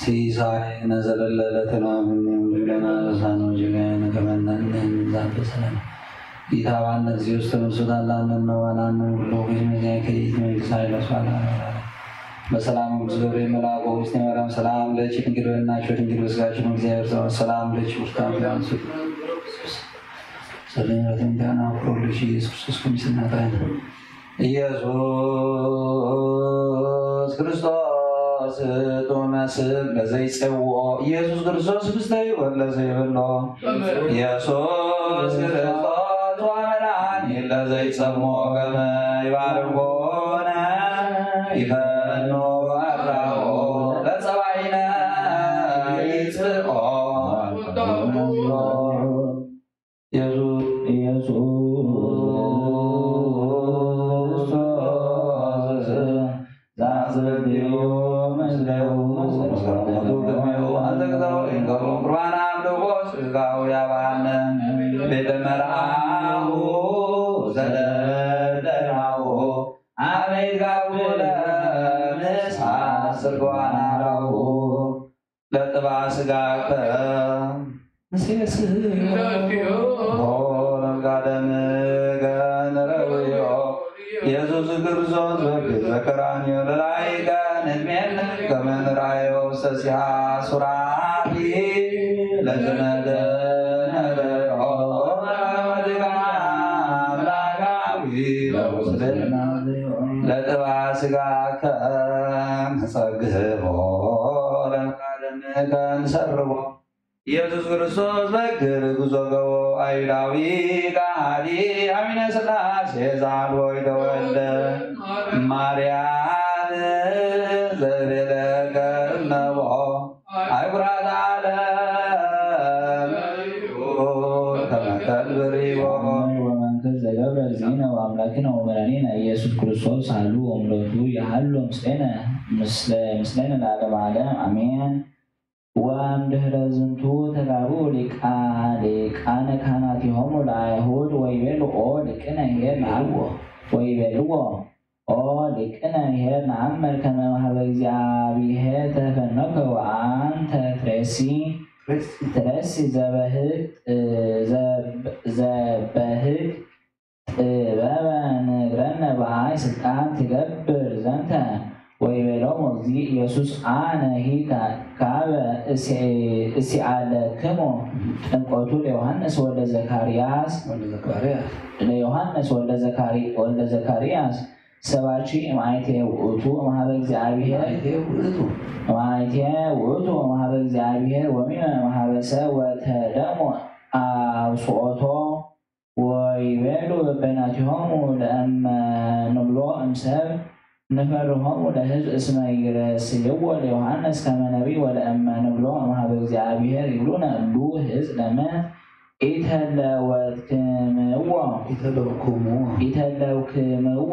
ሲሳየነ ዘለለ ዕለትነ ሀበነ ዮም ወህብ ለነ አበሳነ ወጌጋየነ ከመ ንሕነኒ ለነግዛት በሰላም ኢታባነ እግዚኦ ውስተ መንሱት አላነ ነዋላነ ሁሉ ጊዜ መዚያ ከይት መንግስት ኃይለ ሷላ በሰላም ቅዱስ ገብርኤል መልአኩ ውስተ ማርያም ሰላም ለኪ ድንግል በድናኪ ድንግል በስጋኪ እግዚአብሔር ሰላም ለኪ ውስተ ሰላም ለኪ ኢየሱስ ክርስቶስ ኩሚስናታ ኢየሱስ ክርስቶስ ጡመ ስብ ለዘይጼውኦ ኢየሱስ ክርስቶስ ህብስተ ሕይወት ለዘይብሎ ኢየሱስ ክርስቶስ ወመድኃኒት ለዘይጸሞ ከመ ይባርኮነ ይፈኑ አራኦ ለጸባይነ ይጽኦ ኢየሱስ ክርስቶስ ዘአስረክብዮ ምስሌሁ ወሰላመቱ ቅድሜሁ አዘግተው ይንከሩ ቁርባን አምልኮ ስጋው ያባነ ቤተ መርአሁ ዘለደናሁ አሜን ጋቡ ለምሳ ስርጓና ረቡ ለጥባ ስጋከ ንሴስሆ ለጋደምከ ንረውዮ ኢየሱስ ክርስቶስ በግ ዘከራንዮ ለላይከ ንድሜነ ከመ ንራዮ ውስተ ሲሃ ሱራፊ ለዝነደ ነደዮ መድጋ አምላካዊ ለውስድና ለጥባ ስጋከ ንጸግቦ ለመቃደምከ ንሰርቦ ኢየሱስ ክርስቶስ በግር ጉዞ ገቦ አይሁዳዊ ከሃዲ አሚነ ሥላሴ ዛል ወይ ተወልደ ማርያም ዘቤለከ እነቦ አይጉራት ዓለም ከመ ከልብ ርቦ። ወመንክር ዘገብረ እግዚእነ ወአምላክነ ወመድኃኒነ ኢየሱስ ክርስቶስ ሀሉ ወምሎቱ የሀሉ ምስሌነ ምስለ ምስሌነ ለዓለመ ዓለም አሜን። ወእምድህረ ዝንቱ ተጋብኡ ሊቃ ሊቃነ ካህናቲሆሙ ለአይሁድ ወይቤሉ ኦ ሊቅነ ኄር ነአምር ወይቤልዎ ኦ ሊቅነ ኄር ነአምር ከመ እምሃበ እግዚአብሔር ተፈኖከ ወአንተ ትሬሲ ትረሲ ዘበህግ ዘበህግ ጥበበ ንግረነ በሃይ ስልጣን ትገብር ዘንተ ወይቤሎሙ እግዚእ ኢየሱስ ኣነ ሂ ካበ እሲኣለክሙ ጥምቀቱ ለዮሃንስ ወልደ ዘካርያስ ለዮሃንስ ወልደ ዘካርያስ ሰባኪ እምአይቴ ውእቱ እምሃበ እግዚአብሔር እምአይቴ ውእቱ እምሃበ እግዚአብሔር ወሚመ እምሃበ ሰብ ወተደሙ አብስኦቶ ወይቤሉ በበይናቲሆሙ ለእመ ንብሎ እምሰብ ንፈርሆሙ ለሕዝብ እስመ ይረስይዎ ለዮሐንስ ከመ ነቢይ ወለእመ ንብሎ እምሃበ እግዚአብሔር ይብሉነ እሉ ሕዝብ ለመ ኢተለወክምዎ ኢተለውክምዎ ኢተለውክምዎ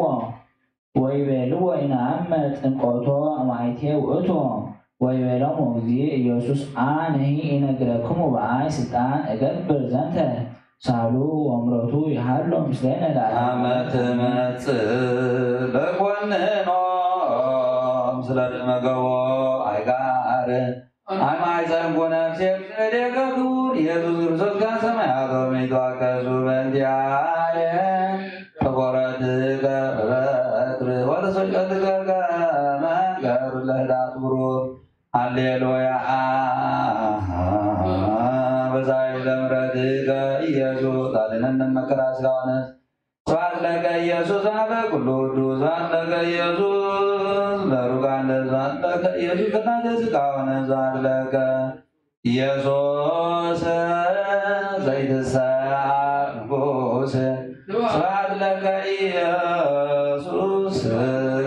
ወይቤልዎ ኢነአምር ጥምቀቶ እምአይቴ ውእቱ ወይቤሎሙ እግዚእ ኢየሱስ አነሂ ኢነግረክሙ በአይ ስልጣን እገብር ዘንተ ሳሉ ወምረቱ ይሃሎ ምስሌነ ለዓለመ ዓለም። አመ ትመጽእ ለኮንኖ ምስለ ደመ ገቦ አይጋር አማይ ጸንኩ ነፍሴ ምስሌከ ክቡር ኢየሱስ ክርስቶስ ከመ ሰማያቶም ይትዋከሱ በእንቲአየ ተቆረትከ በበትር ወተሰቀልከ ከመ ገሩ ለህዳት ብሩር ሃሌሉያ። በዛዩ ለምረትከ ኢየሱስ አድነን መከራ ስጋውነ ስብሐት ለከ ኢየሱስ አበ ኩሉ ውዱ ስብሐት ለከ ኢየሱስ ለሩጋን ስብሐት ለከ ኢየሱስ ቅዳሴ ስጋውነ ስብሐት ለከ ኢየሱስ ዘይትሰዓር ንጉስ ስብሐት ለከ ኢየሱስ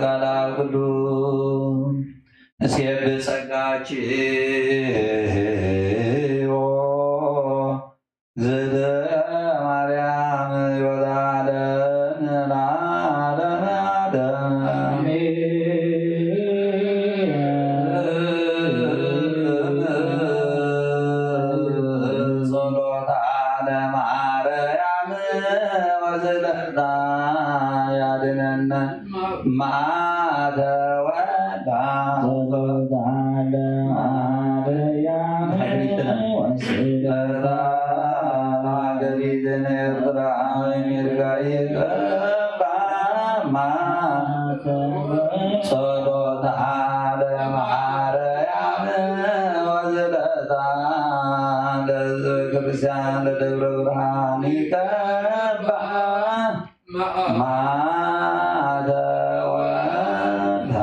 ቃል አብ ቅዱስ እሴብ ጸጋችዎ ዝደ ማርያም ሕይወት ዓለም ለዓለመ ዓለም። ጸሎታ ለማርያም ወዝለታ ያድነነ ማተወ ጸሎታ ለማርያም ወስደታ ሀገሪትን ኤርትራ አሜሪካ ይቀባ ጸሎታ ለማርያም ወዝለታ ለህዝበ ክርስቲያን ለደብረ ብርሃን ይቀባ ማተወታ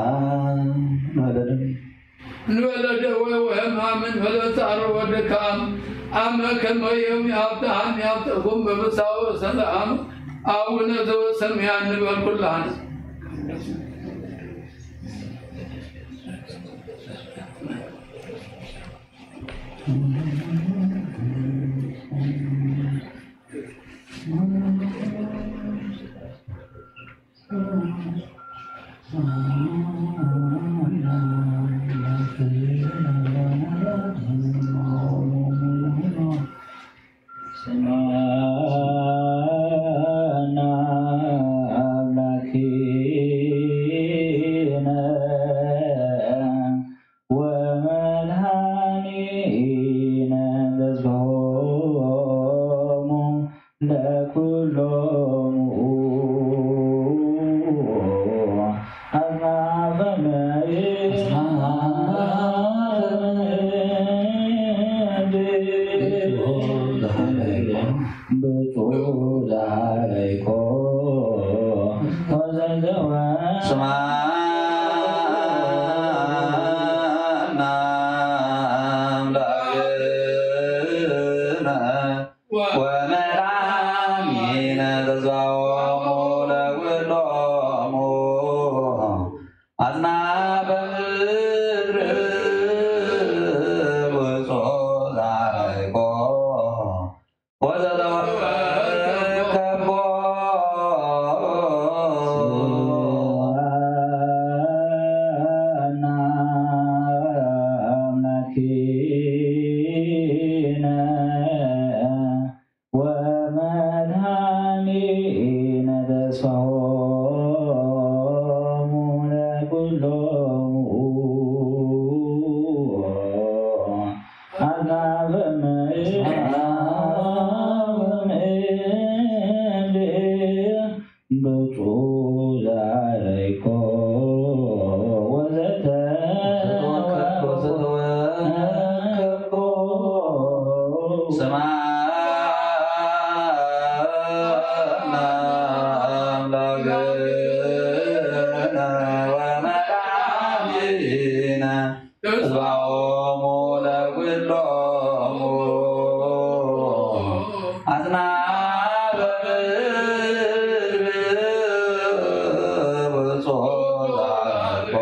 መለደ እንበለ ደዌ ወሕማም እንበለ ጻዕር ወድካም አመ ከመ ዮም ይሃብተሃኒ ሃብተኩም በፍስሓ ወሰላም አቡነ ዘበሰማያት ንበል ኩላን። ስምዓና አምላኪነ ወመድኃኒነ ተስፋሆሙ ለኩሎሙ አጽናፈ ምድር። ብፁዕ ዘሀበይኮ ወዘዘወ ስምዓና አምላክነ ወመድኃኒነ ተስፋሆሙ ለኩሎሙ አጽናፈ ምድር። ብፁዕ ዘሀበይኮ ወዘተወከቦ ስምዓና አምላኪነ ወመድኃኒነ ተስፋሆሙ ለኩሎሙ አጽናፈ ኣምላክነ ወመድኃኒነ ተስፋሆሙ ለኩሎሙ አጽናፈ ምድር ብጾታ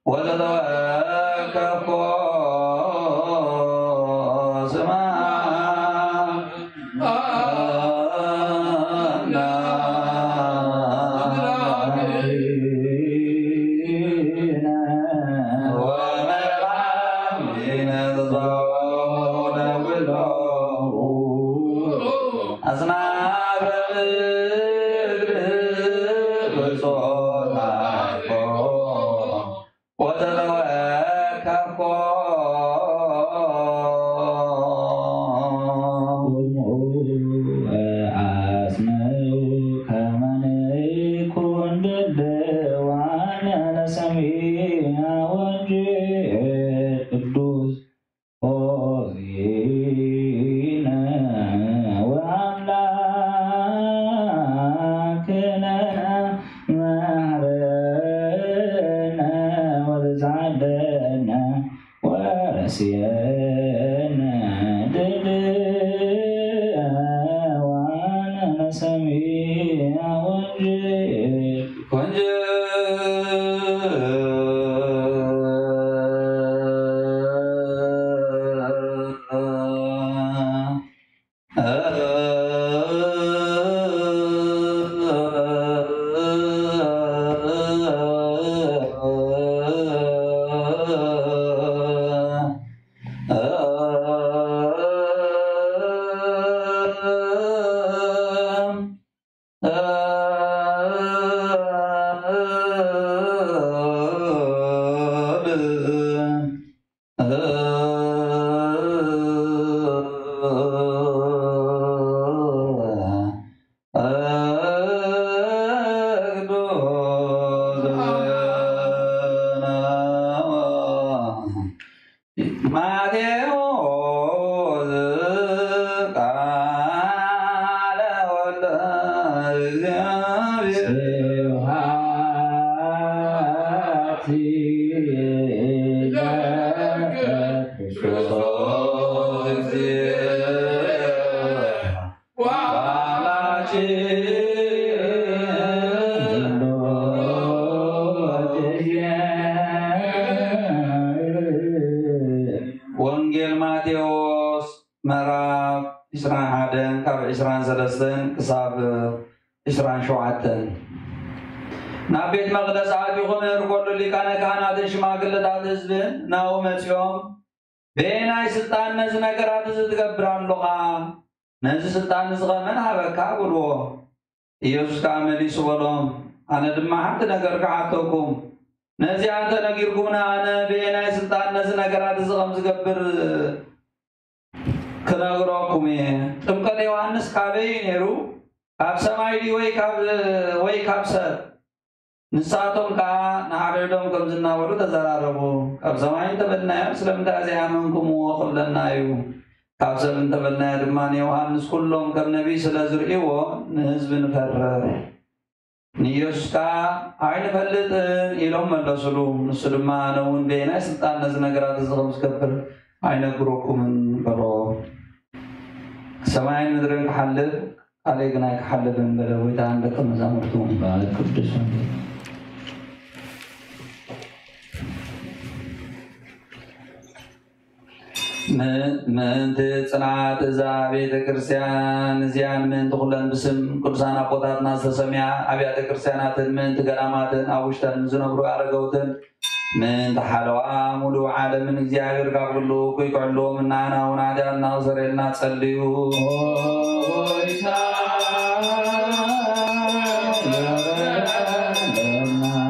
ወተተወከፎ ስማ አጽናፈ ምድር ብጾታ ወተተወከፎ አጽንዑ ከመ ንኩን ድልዋነ ለሰሚዐ ወንጌል ቅዱስ ኦዚነ ወአምላክነ መሐረነ ወተሳለነ ወረስየነ ድልዋነ ለሰሚዐ ወንጌል። ማቴዎስ ቃለ ወልደ እግዚአብሔር። ስብሐት ለከ ክርስቶስ እግዚእ ወአምላክነ ወንጌል ማቴዎስ ምዕራፍ ዕስራን ሓደን ካብ ዕስራን ሰለስተን ክሳብ ዕስራን ሸውዓተን። ናብ ቤት መቕደስ ኣትዩ ክምህር ከሎ ሊቃነ ካህናትን ሽማግለታት ህዝብን ናብኡ መጺኦም፣ በየናይ ስልጣን ነዚ ነገራት እዚ ትገብር ኣሎኻ? ነዚ ስልጣን እዚ ኸ መን ሃበካ? በልዎ። ኢየሱስ ከኣ መሊሱ በሎም፣ ኣነ ድማ ሓንቲ ነገር ክሓተኩም፣ ነዚኣ እንተ ነጊርኩምና ኣነ በየናይ ስልጣን ነዚ ነገራት እዚ ከም ዝገብር ክነግረኩም እየ። ጥምቀት ዮሃንስ ካበይ እዩ ነይሩ? ካብ ሰማይ ድዩ ወይ ካብ፣ ወይ ካብ ሰብ? ንሳቶም ከኣ ንሓድሕዶም ከምዚ እናበሉ ተዘራረቡ፣ ካብ ሰማይ እንተበልናዮ ስለምንታይ ዘይኣመንኩምዎ ክብለና እዩ? ካብ ሰብ እንተበልናዮ ድማ ንዮሃንስ ኩሎም ከም ነቢይ ስለ ዝርእይዎ ንህዝቢ ንፈርህ። ንኢየሱስ ከኣ ኣይንፈልጥን ኢሎም መለሱሉ። ንሱ ድማ ኣነ እውን በየናይ ስልጣን ነዚ ነገራት እዚ ከም ዝገብር ኣይነግረኩምን በሎ። ሰማይን ምድርን ክሓልፍ ቃለይ ግን ኣይክሓልፍን በለ ጎይታ ንደቀ መዛሙርቱ። ማለት ቅዱስ ወንጌል። ም-፣ ምእንቲ ጽንዓት እዛ ቤተ ክርስቲያን እዚኣን ምእንቲ ኩለን ብስም ቅዱሳን ኣቦታትና ዝተሰምያ ኣብያተ ክርስቲያናትን ምእንቲ ገዳማትን ኣብ ውሽጠን ዝነብሩ ኣረገውትን ምእንቲ ሓለዋ ሙሉእ ዓለምን እግዚኣብሔር ካብ ኩሉ እኩይ ክሕልዎም ንዓና እውን ሓጢኣትና ክሰርየልና ጸልዩ።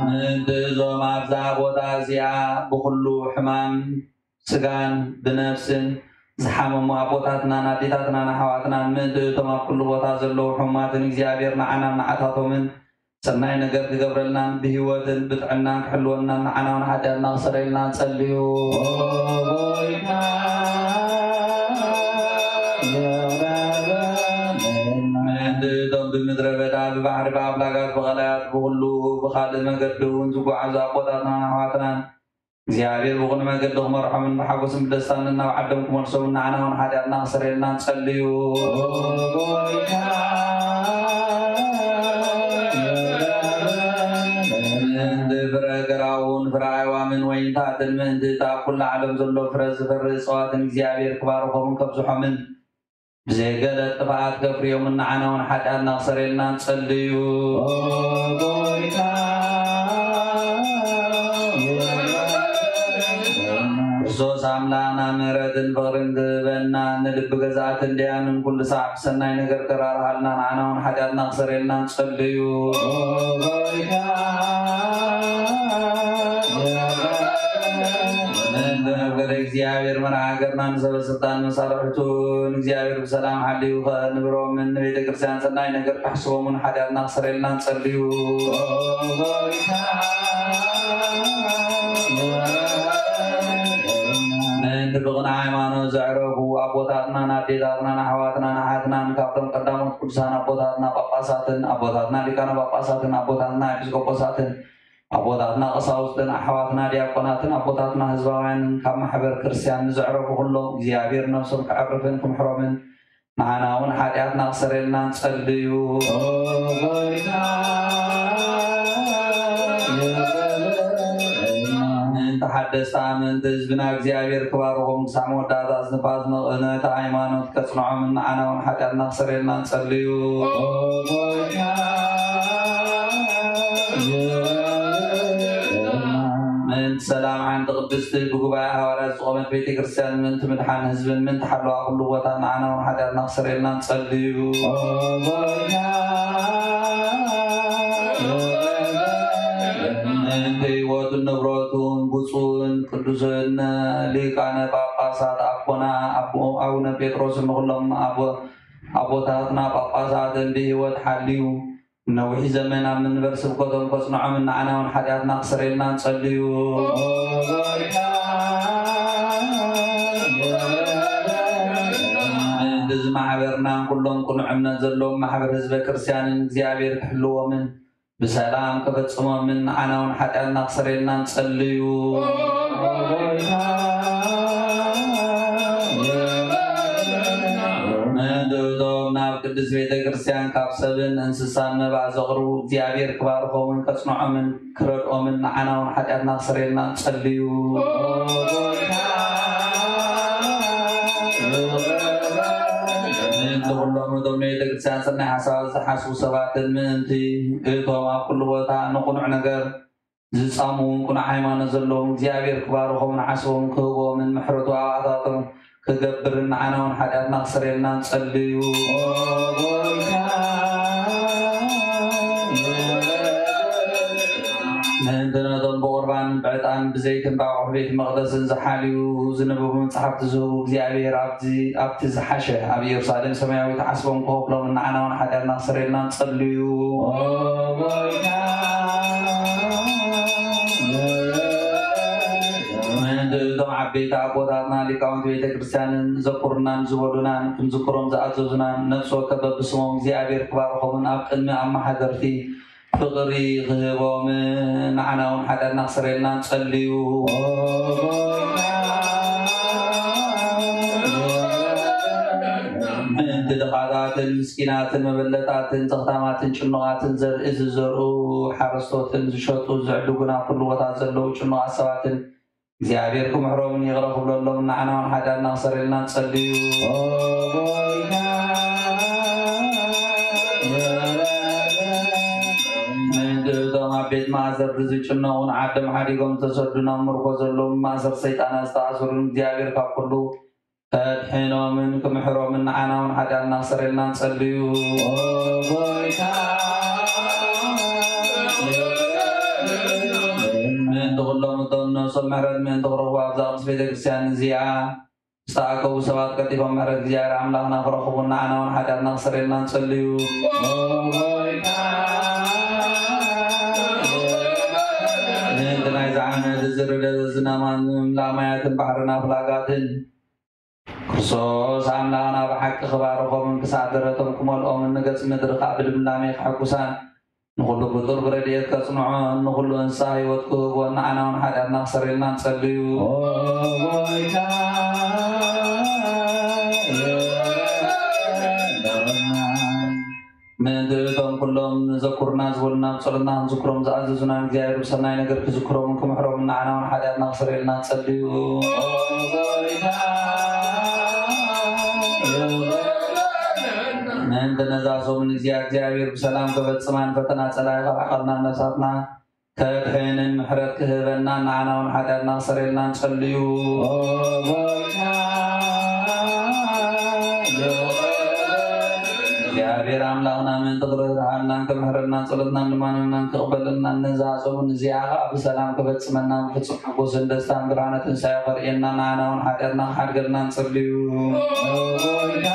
ምእንቲ እዞም ኣብዛ ቦታ እዚኣ ብኩሉ ሕማም ስጋን ብነፍስን ዝሓመሙ ኣቦታትናን ኣዴታትናን ኣሕዋትናን ምእንቲ እቶም ኣብ ኩሉ ቦታ ዘለዉ ሕሙማትን እግዚኣብሔር ንዓናን ንዓታቶምን ሰናይ ነገር ክገብረልናን ብህይወትን ብጥዕናን ክሕልወናን ንዓናውን ሓጢኣትና ክሰረየልና ጸልዩ። ኦ ጎይታ፣ ይቕረ በለልና። ብምድረ በዳ፣ ብባሕሪ፣ ብኣፍላጋት፣ ብቐላያት፣ ብኹሉ ብኻልእ መገዲ እውን ዝጓዓዙ ኣቦታትናን ኣሕዋትናን እግዚኣብሔር ብቕኑዕ መገዲ ክመርሖምን ብሓጎስን ብደስታን ነናብ ዓዶም ክመልሶምን ንዓና እውን ሓጢኣትና ክሰርየልና ንጸልዩ። ምእንቲ ፍረ ገራውን ፍረ ኣዕዋምን ወይንታትን ምእንቲ እታ ኣብ ኩላ ዓለም ዘሎ ፍረ ዝፈሪ እጽዋትን እግዚኣብሔር ክባርኾምን ከብዝሖምን ብዘይገለ ጥፍኣት ከፍርዮምን ንዓና እውን ሓጢኣትና ክሰርየልና ንጸልዩ። ኦ ጎይታ፣ ክርስቶስ ኣምላኽና ምሕረትን ፍቕርን ዝህበና ንልቢ ገዛእትን ደያንን ኩሉ ሰዓብ ብሰናይ ነገር ከራርሃልና ንዓና እውን ሓጢኣትና ክሰርየልና ንጸልዩ። ኦ ጎይታ፣ ምእንቲ መፍቀሪ እግዚኣብሔር መርዓ ሃገርና ንሰበ ስልጣን መሳርሕቱን እግዚኣብሔር ብሰላም ሓልዩ ከንብሮምን ንቤተ ክርስቲያን ሰናይ ነገር ክሕስቦምን ሓጢኣትና ክሰርየልና ንጸልዩ። ምእንቲ ብቕንዓ ሃይማኖት ዘዕረፉ ኣቦታትናን ኣዴታትናን ኣሕዋትናን ኣሓትናን ካብቶም ቀዳሞት ቅዱሳን ኣቦታትና ጳጳሳትን ኣቦታትና ሊቃነ ጳጳሳትን ኣቦታትና ኤጲስቆጶሳትን ኣቦታትና ቀሳውስትን ኣሕዋትና ዲያቆናትን ኣቦታትና ህዝባውያንን ካብ ማሕበር ክርስቲያን ንዘዕረፉ ኩሎም እግዚኣብሔር ነብሶም ከዕርፍን ክምሕሮምን ንዓና እውን ሓጢኣትና ክሰርየልና ንጸልዩ። ኦ ጎይታ፣ ምእንቲ ሓደስቲ ኣመንቲ ህዝብና እግዚኣብሔር ክባርኾም ክሳዕ መወዳእታ ዝንፋስ ንቕንዕቲ ሃይማኖት ከጽንዖምን ንዓና እውን ሓጢኣትና ክሰርየልና ንጸልዩ። ኦ ጎይታ፣ ምእንቲ ሰላም ሓንቲ ቅድስቲ ብጉባኤ ሃዋርያት ዝቖመት ቤተ ክርስቲያን ምእንቲ ምድሓን ህዝብን ምእንቲ ሓለዋ ኩሉ ቦታ ንዓና እውን ሓጢኣትና ክሰርየልና ንጸልዩ። ኦ ጎይታ፣ ምእንቲ ህይወቱን ንብረቱን ብፁዕን ቅዱስን ሊቃነ ጳጳሳት ኣቦና ኣቦ-፣ ኣቡነ ጴጥሮስን ንኹሎም ኣቦ-፣ ኣቦታትና ጳጳሳትን ብህይወት ሓልዩ ነዊሕ ዘመን ኣብ መንበር ስብከቶም ከጽንዖምን ንዓና እውን ሓጢኣትና ክሰርየልና ንጸልዩ። ምእንቲ እዚ ማሕበርናን ኩሎም ቅኑዕ እምነት ዘለዎም ማሕበር ህዝበ ክርስቲያንን እግዚኣብሔር ክሕልዎምን ብሰላም ከፈጽሞምን ንዓና እውን ሓጢኣትና ክሰርየልና ንጸልዩ። ምእንቲ እቶም ናብ ቅድስት ቤተ ክርስቲያን ካብ ሰብን እንስሳን መባእ ዘቕርቡ እግዚኣብሔር ክባርኾምን ከጽንዖምን ክረድኦምን ንዓና እውን ሓጢኣትና ክሰርየልና ንጸልዩ። ምእንቲ ኩሎም እቶም ንቤተ ክርስቲያን ሰናይ ሓሳባት ዝሓስቡ ሰባትን ምእንቲ እቶም ኣብ ኩሉ ቦታ ንቕኑዕ ነገር ዝጻምውን ቅኑዕ ሃይማኖት ዘለዎም እግዚኣብሔር ክባርኾምን ዓስቦምን ክህቦምን ምሕረቱ ኣባታቶም ክገብርን ንዓና እውን ሓጢኣትና ክሰርየልና ንጸልዩ። ኦ ጎይታ፣ ምእንቲ ነቶም ብቑርባን ብዕጣን ብዘይትን ብኣቑሑ ቤት መቕደስን ዝሓልዩ ዝንብቡ መጻሕፍቲ ዝህቡ እግዚኣብሔር ኣብዚ፣ ኣብቲ ዝሓሸ ኣብ ኢየሩሳሌም ሰማያዊት ዓስቦም ክኸፍሎም ንዓና እውን ሓጢኣትና ክሰርየልና ንጸልዩ። ኦ ጎይታ፣ ምእንቲ እቶም ዓበይቲ ኣቦታትና ሊቃውንቲ ቤተ ክርስቲያንን ዘኩሩናን ዝበሉናን ክንዝክሮም ዝኣዘዙናን ነፍሲ ወከፍ በብስሞም እግዚኣብሔር ክባርኾምን ኣብ ቅድሚ ኣመሓደርቲ ፍቕሪ ክህቦምን ንዓና እውን ሓጢኣትና ክሰርየልና ንጸልዩ። ምእንቲ ድኻታትን ምስኪናትን መበለታትን ጸኽታማትን ጭኑቓትን ዘርኢ ዝዘርኡ ሓረስቶትን ዝሸጡ ዝዕድጉን ኣብ ኩሉ ቦታ ዘለዉ ጭኑቓት ሰባትን እግዚኣብሔር ክምሕሮምን ይቕረ ክብለሎም ንዓና እውን ሓጢኣትና ክሰርየልና ንጸልዩ። ኦ ጎይታ፣ ምእንቲ እቶም ኣብ ቤት ማእሰርቲ ዝጭነቑን ዓዶም ሓዲጎም ዝተሰዱን ኣብ ምርኮ ዘለዉ ማእሰር ሰይጣናት ዝተኣሰሩን እግዚኣብሔር ካብ ኩሉ ከድሕኖምን ክምሕሮምን ንዓና እውን ሓጢኣትና ክሰርየልና ንጸልዩ። ኦ ጎይታ፣ ምእንቲ ኩሎም እቶም ነብሶም ምሕረት ምእንቲ ክረኽቡ ኣብዛ ቅድስት ቤተ ክርስቲያን እዚኣ ዝተኣከቡ ሰባት ቀልጢፎም ምሕረት እግዚኣብሔር ኣምላኽና ክረኽቡ ንዓና እውን ሓጢኣትና ክሰርየልና ንጸልዩ። ኦ ጎይታ፣ ምእንቲ ናይዚ ዓመት እዚ ርደት ዝናማን ምምላእ ማያትን ባሕርን ኣፍላጋትን ክርስቶስ ኣምላኽና ብሓቂ ክባርኾምን ክሳዕ ደረቶም ክመልኦምን ንገጽ ምድሪ ከኣ ብልምላሜ ከሐጉሳን ንኹሉ ፍጡር ብረድኤት ከጽንዖን ንኹሉ እንስሳ ህይወት ክህቦን ንዓና እውን ሓጢኣትና ክሰርየልና ንጸልዩ። ኦ ጎይታ፣ ምእንቲ እቶም ኩሎም ዘኩርና ዝበሉና ብጸሎትና ክንዝክሮም ዝኣዘዙና እግዚኣብሔር ብሰናይ ነገር ክዝክሮምን ክምሕሮምን ንዓና እውን ሓጢኣትና ክሰርየልና ንጸልዩ። ኦ ጎይታ፣ ምእንቲ ነዛ ሰሙን እዚኣ እግዚኣብሔር ብሰላም ከፈጽማን ፈተና ጸላኢ ከርሕቐልና ነብሳትና ከድሕንን ምሕረት ክህበና ንዓና እውን ሓጢኣትና ክሰርየልና ንጸልዩ። ኦ ጎይታ፣ እግዚኣብሔር ኣምላኽና ምእንቲ ክርህርሃልናን ክምሕረልናን ጸሎትናን ልማኖናን ክቕበለልናን ነዛ ሰሙን እዚኣ ኸኣ ብሰላም ክፈጽመና ብፍጹም ሓጎስን ደስታን ብርሃነ ትንሳኤ ከርእየና ንዓና እውን ሓጢኣትና ክሓድገልና ንጸልዩ። ኦ ጎይታ፣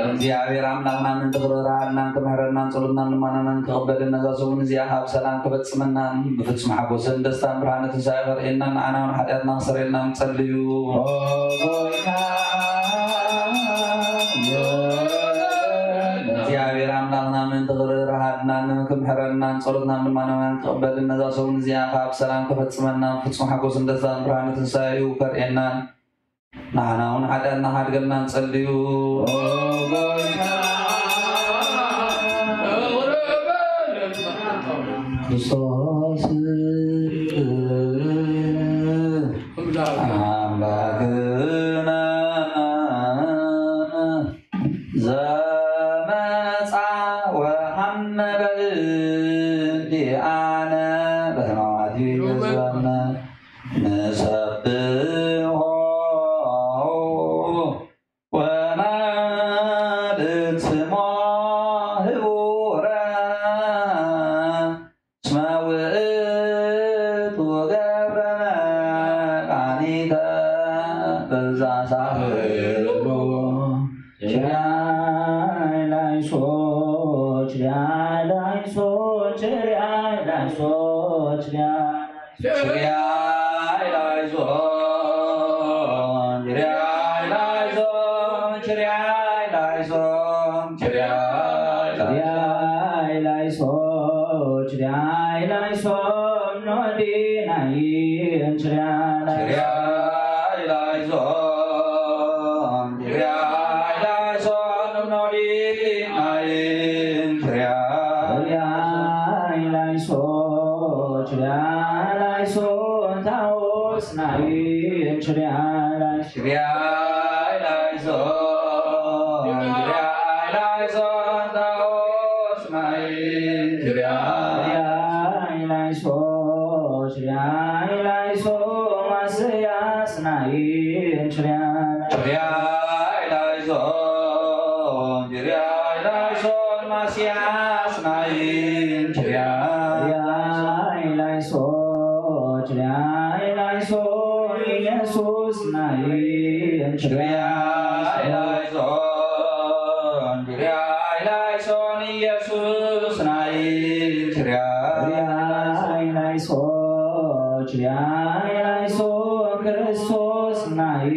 እግዚኣብሔር ኣምላኽና ምእንቲ ክርህርሃልናን ክምሕረልናን ጸሎትናን ልማኖናን ክቕበልን ነዛ ሰሙን እዚኣ ኸኣ ብሰላም ክፈጽመናን ብፍጹም ሓጎስን ደስታን ብርሃነ ትንሳኤ ከርእየና ንዓና እውን ሓጢኣትና ክሰርየልና ንጸልዩ። ኦ ጎይታ፣ እግዚኣብሔር ኣምላኽና ምእንቲ ክርህርሃልናን ክምሕረልናን ጸሎትናን ልማኖናን ክቕበልን ነዛ ሰሙን እዚኣ ኸኣ ብሰላም ክፈጽመና ፍጹም ሓጎስን ደስታን ብርሃነ ትንሳኤኡ ከርእየናን ንዓና እውን ሓጢኣትና ሓድገልና ንጸልዩ። ኦ ጎይታ፣ ክርስቶስ ኣምላክና ዘመጻ ወሐመ በእንቲአነ በሕማማት ይገዝወነ ንሰብሖ ወናድን ስሞ ህቡረ እስመ ውእቱ ገብረ መድኃኒተ በዛ ሳህሉ ችሪያይ ላይሶ ችሪያይ ላይሶ ችሪያይ ላይሶ ችሪያይ ችሪያይ ላይሶ ችሪያይ ላይሶ ችሪያይ ላይሶ ችሪያይ ላይሶ ችሪያይ ላይሶ ኖዲናይ ችሪያይ ላይሶ ችሪያይ ላይሶ ችሪያይ ላይሶ ኖዲናይ ችሪያይ ችሪያይ ላይሶ ችሪያይ ላይሶ ታወስናይ ችሪያይ ላይሶ ችሪያይ ላይሶ ችሪያይ ላይሶ ታወስናይ ችሪያይ ችሪያይ ላይሶ ችሪያይ ላይሶ ማስያስናይ ችሪያይ ችሪያይ ላይሶ ችሪያይ ላይሶ ማስያስናይ ችሪያይ ችሪያይ ላይሶ ችሪያይ ላይሶ ኢየሱስ ናይ ችሪያይ ላይሶ ችሪያይ ላይሶን ኢየሱስ ናይ ችሪያይ ችሪያይ ላይሶ ችሪያይ ላይሶ ክርስቶስ ናይ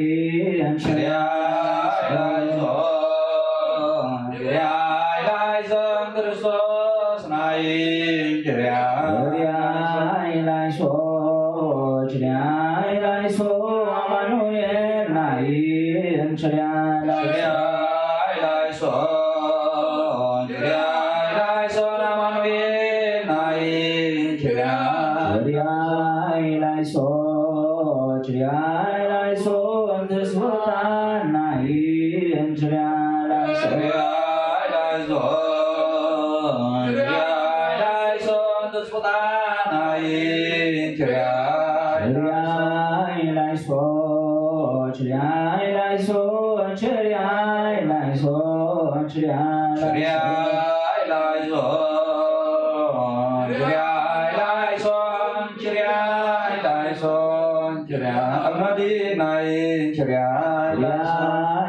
ችሪያይ ላይሶ ችሪያይ ላይሶ ክርስቶስ ናይ ችሪያይ ችሪያይ ላይሶ ችሪያይ ላይሶ አማኑኤል ናይ ችሪያይ ላይሶ ችሪያይ ላይሶ ችሪያይ ላይሶ አማኑኤል ናይ ችሪያይ ችሪያይ ላይሶ ችሪያይ ላይሶ ትስቦታን ናይ ችሪያይ ላይሶ ችሪያይ ላይሶ ችሪያይ ላይሶ ትስቦታን ናይ ችሪያይ ችሪያይ ላይሶ ችሪያይ ላይሶ ችሪያይ ላይሶ ችሪያይ ላይሶ ችሪያይ ላይሶ ችሪያይ ላይሶ ችሪያይ ላይሶ ችሪያይ ኖዲናይ ችሪያይ ላይሶ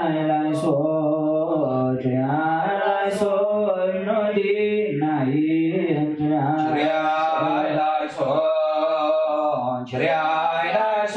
ችሪያይ ላይሶ ችሪያይ ላይሶ ኖዲናይ ችሪያይ ችሪያይ ላይሶ ችሪያይ ላይሶ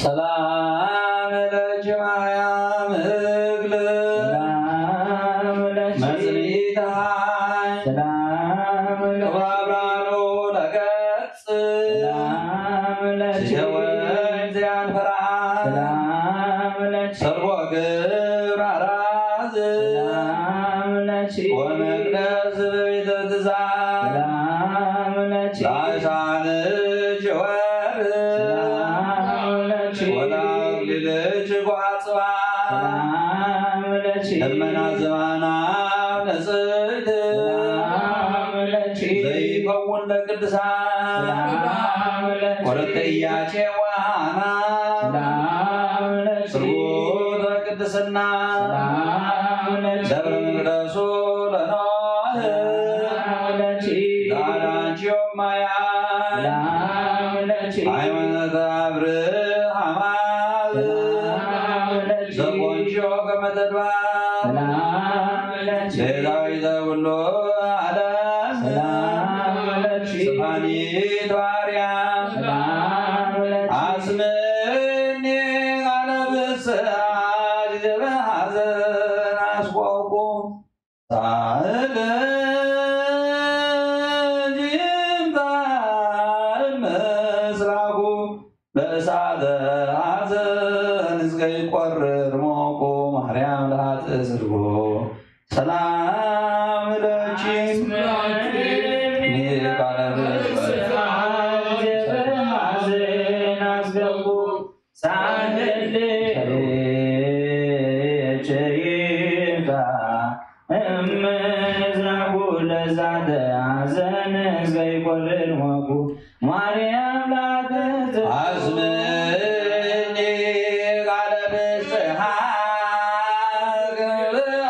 ሰላም ለኪ ማርያም እግል ሰላም ለኪ መጽኒተ ሰላም ለኪ ክብረ ብርሃኑ ለገጽ ሰላም ለኪ ሲተወን ዘያንፈራ ሰላም ለኪ ሰርቦ ግብር ኣራዝ ሰላም ለኪ ወመቅደስ በቤተ ትእዛዝ ሰላም ለኪ ላይሳን ጅወር ሰላም ለኪ ወላግሊልች ጓጽባ ሰላም ለኪ ደመና ዝባና ንጽሕት ሰላም ለኪ ዘይከውን ለቅድሳን ሰላም ለኪ ወለተ ኢያቄም ወሐና ሰላም ለኪ ስርጉት ለቅድስና ሰላም ለኪ ደብረ መቅደሱ ለኖህ ሰላም ለኪ ዳዳንቺዮ ማያ ሰላም ለኪ ሃይማኖተ አብርሃም አብ ሰላም ለኪ ዘቆንጆ ከመ ተድባር ሰላም ለኪ ቤዛዊተ ኩሉ ዓለም ሰላም ለኪ ስፋኒት ማርያም ሰላም ለኪ አስምኒ ቃለ ብስራት ጊዜ በሐዘን አስቆቁ ሳህል ጅምታ ምስራቁ በእሳተ ሐዘን እስከ ይቆርር ሞቁ ማርያም ለአትእዝርጎ ሰላም ለኪ ቃለ ብስራት ሐዘን አስገቡ ሳህል ችይታ እምዝራጉ ለዛተ ሐዘን ዘይቆልል ሞቁ ማርያም ላተት አስምኒ ቃለ ብስሓቅ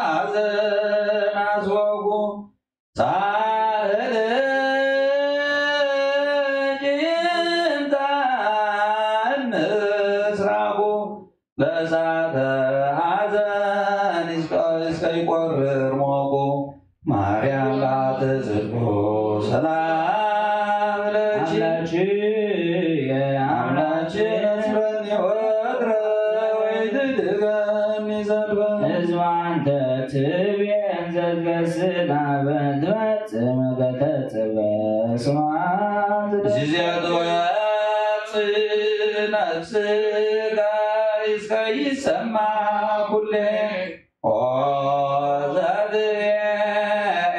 ሐዘን አስወጉ ሳህል ጅንታ ምስራቁ በእሳተ ሐዘን እስከ ይቆርር ሞቁ ማርያም ላትጽድቁ ሰላም ለኪ አምላኪ አምላኪ ነስረኒ ወትረ ወይትድገኒ ዘልበ ህዝባንተ ትቤን ዘትገስላ በትፈጽም በተጽበ ስማት ዚዜት ወያጽ ነፍስጋ እስከ ይሰማ ኩሌ ኦ ዘድየ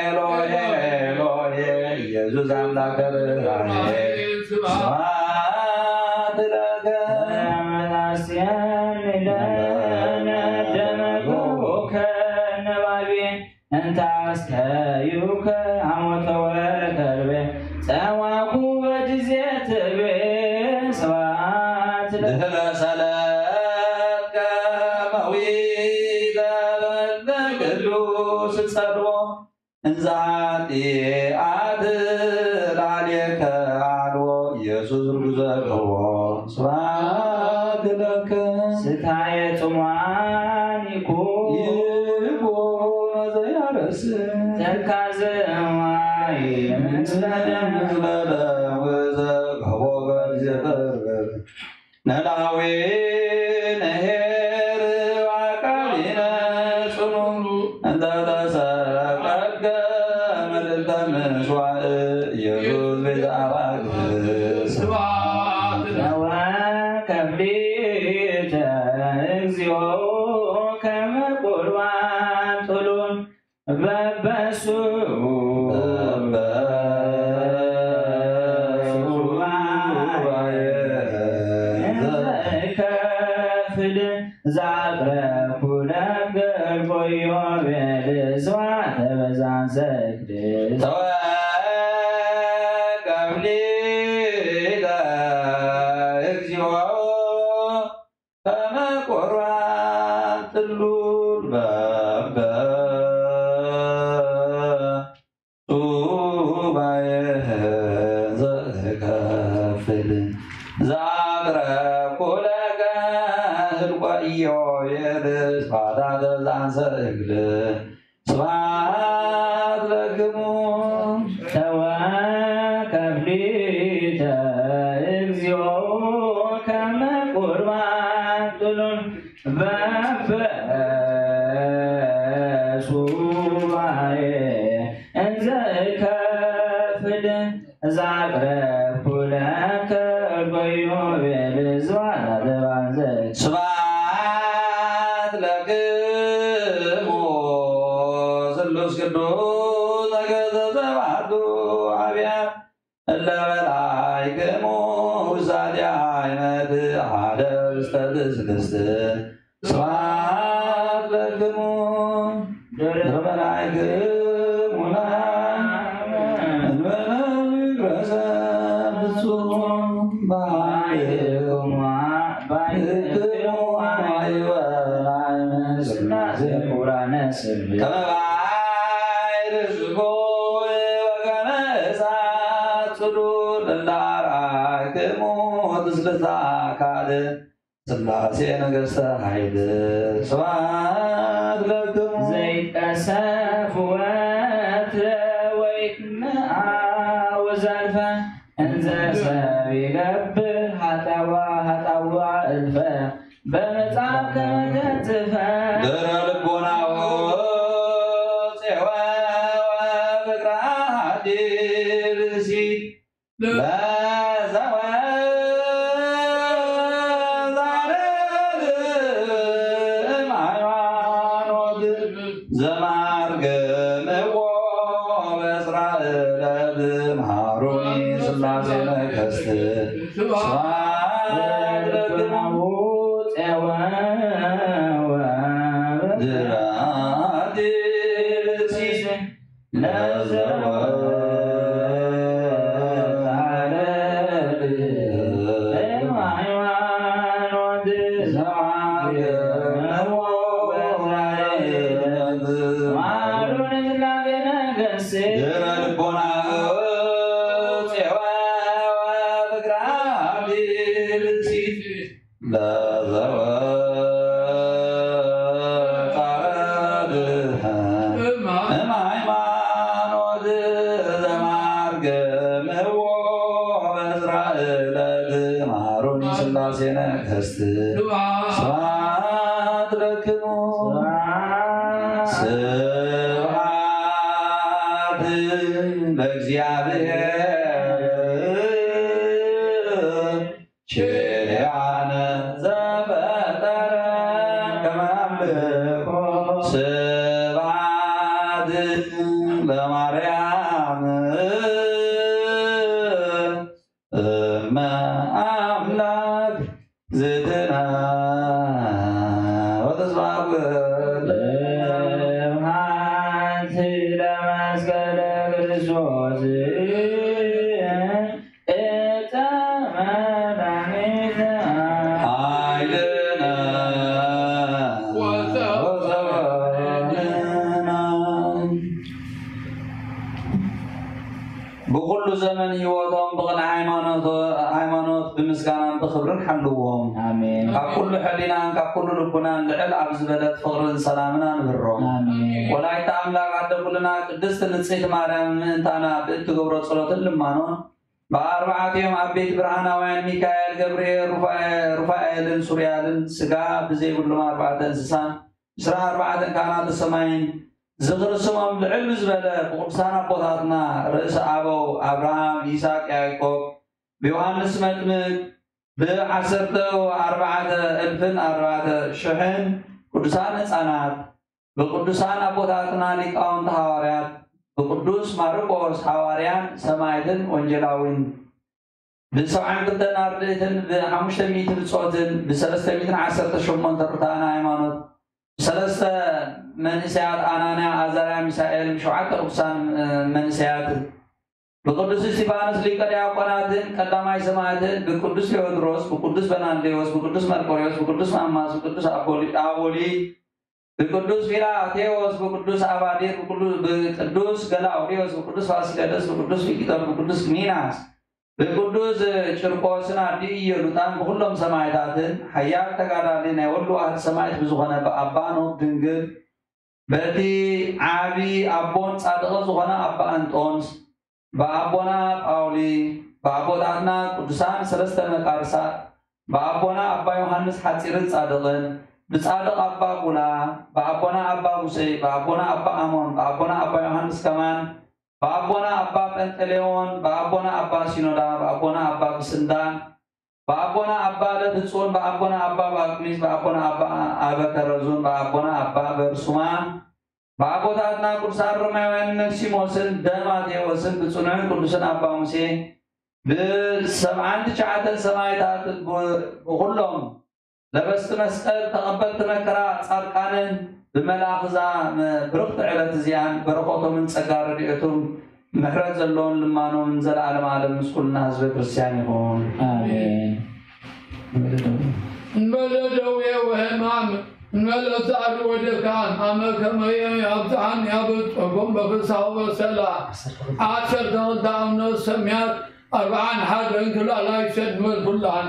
ኤሎሄ ኤሎሄ ኢየሱስ አምላከ ብርሃኔ ስብሐት ለከ። መላስያን ለነ ደመግቦከ ነባቤ እንታስተዩከ አሞተ ወከርቤ ጸዋኩ በጊዜ ትቤ ስብሐት ለ- ድህረ ሰለትከ መዊተ በእንተ ቅዱስ ጸድቦ እንዛቲ አትላሌከ አልቦ ኢየሱስ ርጉዘ ገቦ ስብሐት ለከ። ስታየ ጽሟን ይኩን ይኩን ዘይአረስ ተካዘ እማይ ምስለ ደም ምስለ ደም ዘገቦ በጊዜ ተርበ ነላዌ ነሄር አቃሊነ ጽኑ እንተ ተሰቀልከ መልዕልተ ምስዋዕ ኢየሱስ ቤዛ አባግ ስብሐት ለከ። ወከብዲተ እግዚኦ ከመ ቁርባን ጥሉል በበሱ በበሱ ከፍል ዛቅረብኩ ለገርጎዮ ቤልዝዋ ተበዛን ሰግድ ተወቀብሊለ እግዚኦ ከመ ቁርባን ጥሉል በበ ሱባኤ ዘእከፍል ዛቅረብኩ ለከ ህልቆ ኢዮቤል ስባዳተ ዛንሰ እግል ስብሐት ለክሙ። ተወከፍሊተ እግዚኦ ከመ ቁርባን ጥሉል በበሱባኤ እንዘ እከፍል ዛቅረብኩ ለከ በዮቤል ዝባላ ደባንዘ። ስብሐት ለክሙ ስሉስ ቅዱስ ነገሰ ሰባቱ አብያት እለ በላዕክሙ ውሳዴ አይመት ሓደ ውስተ ትስድስት። ስብሐት ለክሙ ደብረ መላእክሙ ለአብ እንበለ ምድረሰ ፍጹም በኃይልክሙ ባሕርክሙ አይወ አይመ ስላሴ ክቡራነ ስም ከመ ባሕር ስሙ ወከመ እሳት ጽሉል እለ አርአይክሙ ትስብእተ አካል ስላሴ ነገስተ ኃይል። ስብሐት ለክሙ። ዘይትቀሰፍ ወትረ ወይትመዓው ዘልፈ እንዘ ሰብ ይገብር ኃጣዋ ኃጣዋ እልፈ በመጽሐፍ ከመ ተጽፈ። ድረ ልቦናሁ ፄወ ወፍቅራ ዲብሲ ለዘወ ዛረብ ሃይማኖት ዘማርገምዎ በስራ ዕለት መሃሩኒ ስላሴ ነገስት። ስብሐት ለክሙ። ድራቲ ለዘወ ለዘወ ጻረድ እም ሃይማኖት ዘማርገምዎ በስራ ዕለት መሃሩኒ ስላሴ ነገስት። ስብሐት ለክሙ። ስብሐት ለእግዚአብሔር ኪያነ ዘፈጠረ ከመ አምልኮ። ስብሐት ለማርያም እመ አምላክ ዝትነ ወተስፋ ኩል። ስብሐት ለመስቀለ ክርስቶስ እፀ መድኃኒነ ኃይልነ ወዘወርነ። ብኹሉ ዘመን ህይወቶም ብቕንዕ ሃይማኖት፣ ሃይማኖት ብምስጋናን ብኽብርን ሓልዎም። ኣሜን። ካብ ኩሉ ሕሊናን ካብ ኩሉ ልቡናን ልዕል ኣብ ዝበለት ፍቕርን ሰላምን ኣንብሮም። ኣሜን። ወላዲተ ኣምላክ ኣደ ኩልና ቅድስት ንጽሕቲ ማርያም ምእንታና ብእትገብሮ ጸሎትን ልማኖን ብኣርባዕቲኦም ዓበይቲ ብርሃናውያን ሚካኤል፣ ገብርኤል፣ ሩፋኤ-፣ ሩፋኤልን ሱርያልን ስጋ ብዘይብሎም ኣርባዕተ እንስሳን ዕስራን ኣርባዕተን ካህናተ ሰማይን ዝኽሪ ስሞም ልዕል ብዝበለ ብቅዱሳን ኣቦታትና ርእሰ ኣበው ኣብርሃም፣ ይስሐቅ፣ ያዕቆብ፣ ብዮሃንስ መጥምቅ፣ ብዓሰርተ ኣርባዕተ እልፍን ኣርባዕተ ሽሕን ቅዱሳን ህፃናት ብቅዱሳን ኣቦታትና ሊቃውንቲ ሃዋርያት፣ ብቅዱስ ማርቆስ ሃዋርያን ሰማዕትን ወንጌላዊን፣ ብሰብዓን ክልተን ኣርድእትን ብሓሙሽተ ሚእቲ ብጾትን ብሰለስተ ሚእትን ዓሰርተ ሸሞንተ ርቱዓን ሃይማኖት፣ ብሰለስተ መንእሰያት ኣናንያ፣ ኣዛርያ፣ ሚሳኤል፣ ብሸውዓተ ቅዱሳን መንእሰያት፣ ብቅዱስ እስጢፋኖስ ሊቀ ዲያቆናትን ቀዳማይ ሰማዕትን፣ ብቅዱስ ቴዎድሮስ፣ ብቅዱስ በናልዴዎስ፣ ብቅዱስ መርቆሪዎስ፣ ብቅዱስ ማማስ፣ ብቅዱስ ኣቦሊ-፣ ኣቦሊ፣ ብቅዱስ ፊላቴዎስ፣ ብቅዱስ ኣባዲር፣ ብቅዱ-፣ ብቅዱስ ገላውዴዎስ፣ ብቅዱስ ፋሲለደስ፣ ብቅዱስ ፊቅጦር፣ ብቅዱስ ሚናስ፣ ብቅዱስ ጭርቆስን ኣዲ ኢየሉጣን፣ ብኩሎም ሰማዕታትን ሓያል ተጋዳሊ ናይ ወሉ ኣህድ ሰማዕት ብዝኾነ ብኣባ ኖብ ድንግል፣ በቲ ዓቢ ኣቦን ጻድቕን ዝኾነ ኣባ እንጦንስ፣ ብኣቦና ጳውሊ፣ ብኣቦታትና ቅዱሳን ሰለስተ መቃርሳት፣ ብኣቦና ኣባ ዮሃንስ ሓጺርን ጻድቕን፣ ብጻድቕ ኣባ ቡላ፣ ብኣቦና ኣባ ሙሴ፣ ብኣቦና ኣባ ኣሞን፣ ብኣቦና ኣባ ዮሃንስ ከማን፣ ብኣቦና ኣባ ጴንጠሌዎን፣ ብኣቦና ኣባ ሲኖዳ፣ ብኣቦና ኣባ ብስንዳ፣ ብኣቦና ኣባ ለትጹን፣ ብኣቦና ኣባ ባቅሚስ፣ ብኣቦና ኣባ ኣበከረዙን፣ ብኣቦና ኣባ በርሱማ፣ ብኣቦታትና ቅዱሳን ሮማውያን መክሲሞስን ደማቴዎስን ብጽኑዕን ቅዱስን ኣባ ሙሴ፣ ብሰብዓን ትሽዓተን ሰማዕታት፣ ብ-፣ ብኹሎም ለበስቲ መስቀል፣ ተቐበልቲ መከራ፣ ጻድቃንን ብመልኣኽ እዛ መ-፣ ብርኽቲ ዕለት እዚኣን በረኸቶምን ጸጋ ረድኤቱን ምሕረት ዘለዎን ልማኖምን ዘለዓለም ዓለም ምስ ኩልና ህዝበ ክርስቲያን ይኹን። ኣሜን። እንበለ ደዌ ወሕማም፣ እንበለ ጻዕሪ ወድካም፣ ኣመ ከመ የብጽሓኒ ኣብ ጸጎም በፍስሓ ወበሰላ። ዓሰርተ ክልተ ኣቡነ ሰማያት፣ ኣርብዓን ሓደን ክላላይ ሰድ ንበል ኩላን።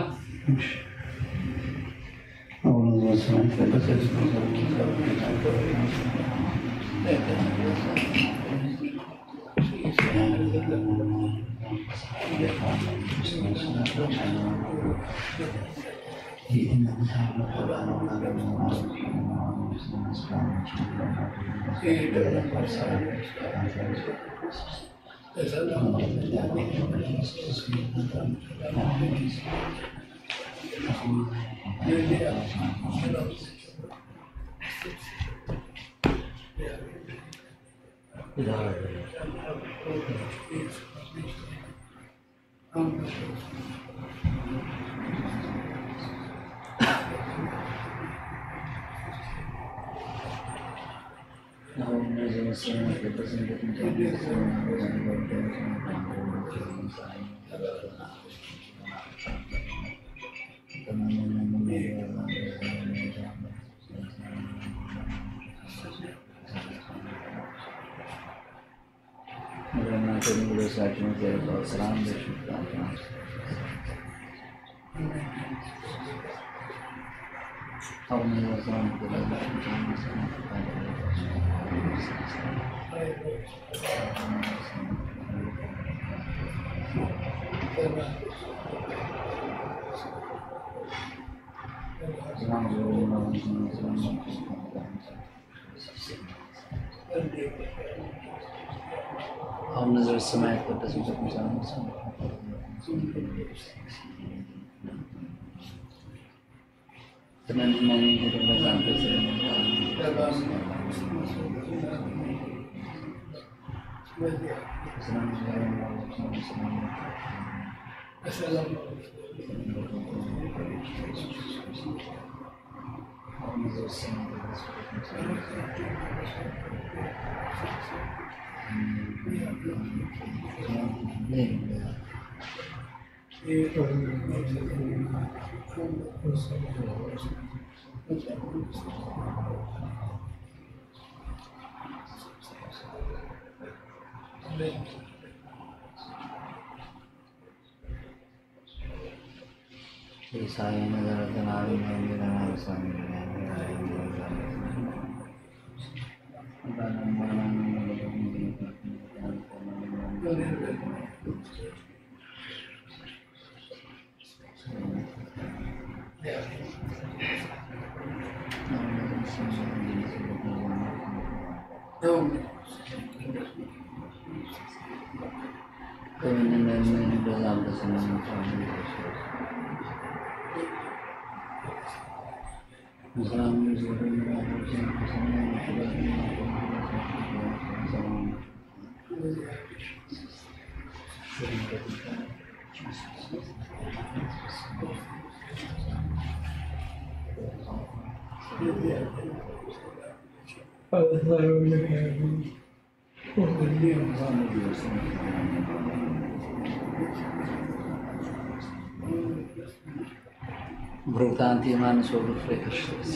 ኣቡነ ዘበሰማያት ይትቀደስ ስምከ ትምጻእ መንግስትከ። ብሩክቲ ኣንቲ የማነ ሰው ፍሬ ክርስቶስ።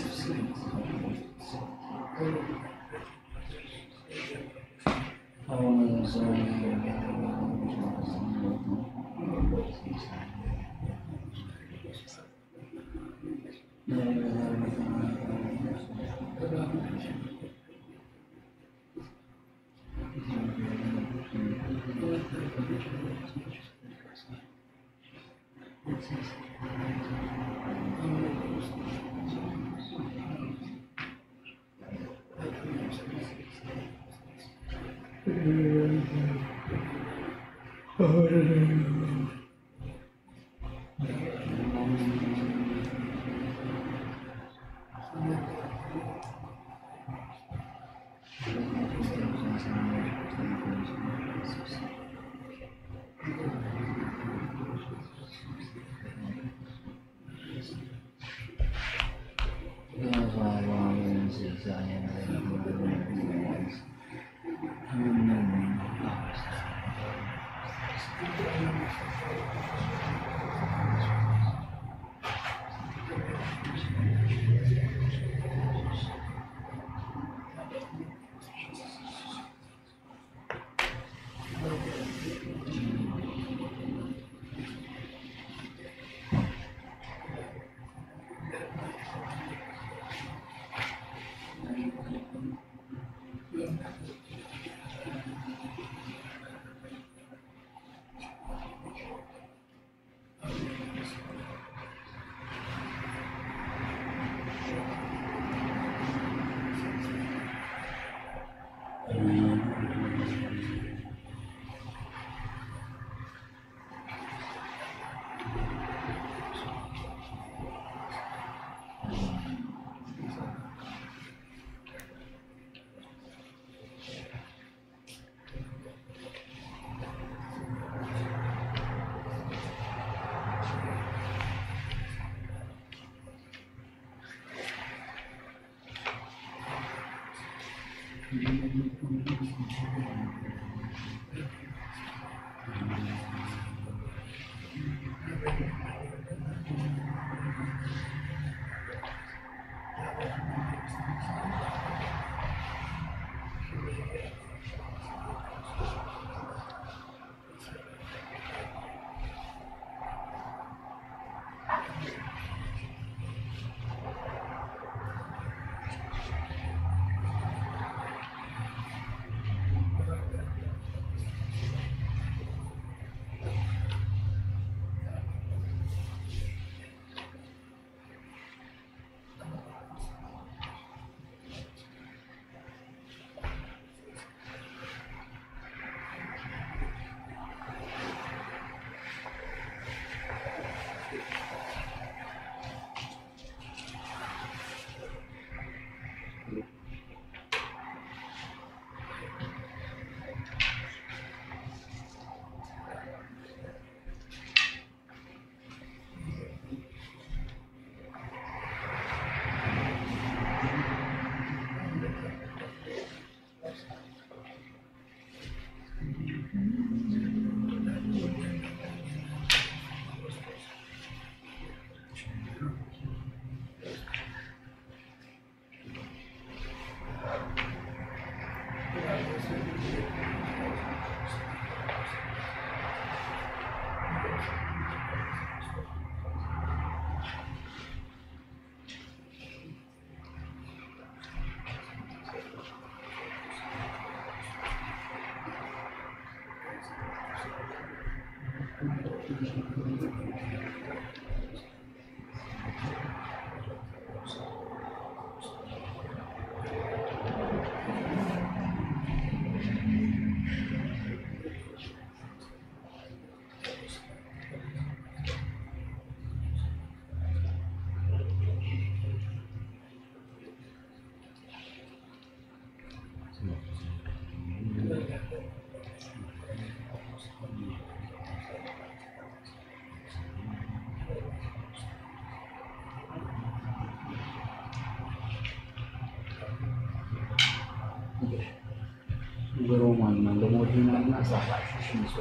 ብሮማን ለሞዲና እና ሳባ ሽምሶ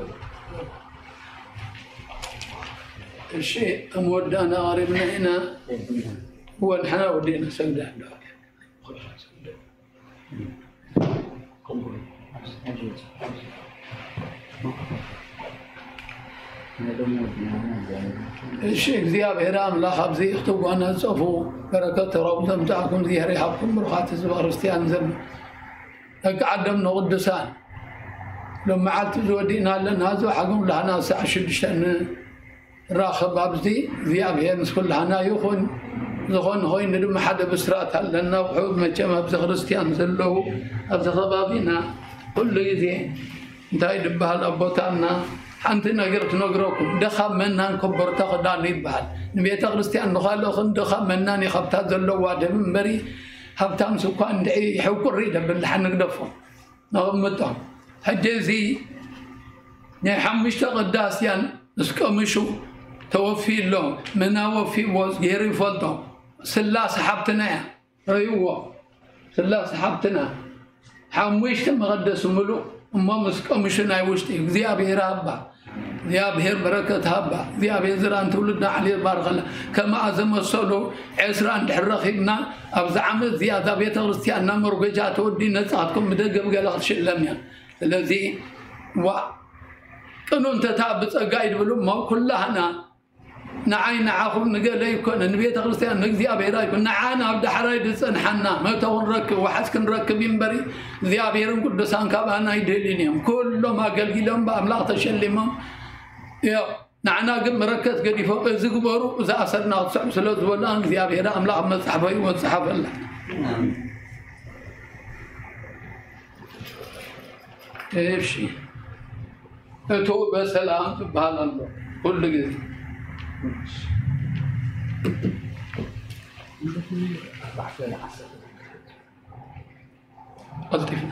እሺ፣ መወዳእና ቀሪብና ኢና። ወንሕና ወዲእና ሰግዳ ኣለዋ። እሺ፣ እግዚኣብሔር ኣምላኽ ኣብዚ ክትጓነጸፉ በረከት ተረቡ ዘምጻእኩም እግዚኣብሔር ይሃብኩም። ብሩኻት ህዝበ ክርስቲያን ዘም ደቂ ዓዶም ንቅዱሳን ሎም መዓልቲ ዝወዲእና ኣለና። ዝወሓግም ላህና ሰዓ ሽዱሽተ ንራኸብ ኣብዚ እግዚኣብሔር ምስ ኩላህና ይኹን። ዝኾነ ኮይኑ ድማ ሓደ ብስራት ኣለና። ውሑድ መቸም ኣብዚ ክርስቲያን ዘለዉ ኣብዚ ከባቢና ኩሉ ግዜ እንታይ ድበሃል ኣቦታና ሓንቲ ነገር ክነግረኩም፣ ድኻ መናን ኮቦርታ ክዳኑ ይበሃል። ንቤተ ክርስቲያን ንኻልኦኽን ድኻ መናን እዩ ካብታ ዘለዋ ደም እምበሪ፣ ሃብታም ስኳ እንድዒ ይሕውቁሪ ደብል ድሓን ንግደፎም ነቕምጦም። ሕጂ እዚ ናይ ሓሙሽተ ቅዳስያን ምስ ቀምሹ ተወፊ ኣሎ። መና ወፊዎ ገይሩ ይፈልጦ። ስላስ ሓብትና እያ። ረይዎ ስላስ ሓብትና ሓሙሽተ መቐደስ ምሉእ እሞ ምስ ቀምሹ ናይ ውሽጢ እግዚኣብሔር ሃባ፣ እግዚኣብሔር በረከት ሃባ፣ እግዚኣብሔር ዝራን ትውልድና ዓሊ ይባርኸላ። ከማኣ ዘመሰሉ ዕስራ እንድሕር ረኺብና ኣብዚ ዓመት እዚኣ እዛ ቤተ ክርስቲያንና መርጎጃ ተወዲ ነጻትኩም ብደገ ብገለ ክትሽለም እያ። ስለዚ ዋ ቅኑ እንተታ ብጸጋ ይድብሉ እሞ ኩላህና ንዓይ ንዓኹም ንገለ ኣይኮነ ንቤተ ክርስቲያን ንእግዚኣብሔር ኣይኮነ ንዓና ኣብ ዳሕራይ ዝጸንሓና መእተዊ ክንረክብ ወሓዝ ክንረክብ እዩ እምበሪ እግዚኣብሔርን ቅዱሳን ካባና ኣይደልዩን እዮም። ኩሎም ኣገልጊሎም ብኣምላኽ ተሸሊሞም እዮም። ንዓና ግን መረከት ገዲፎም እዚ ግበሩ እዚ ኣሰርና ክትስዕቡ ስለ ዝበሉና እግዚኣብሔር ኣምላኽ ኣብ መጽሓፈ እዩ መጽሓፈላ። እሺ እቱ በሰላም ዝበሃል ኣሎ ኩሉ ግዜ ቀልጢፍና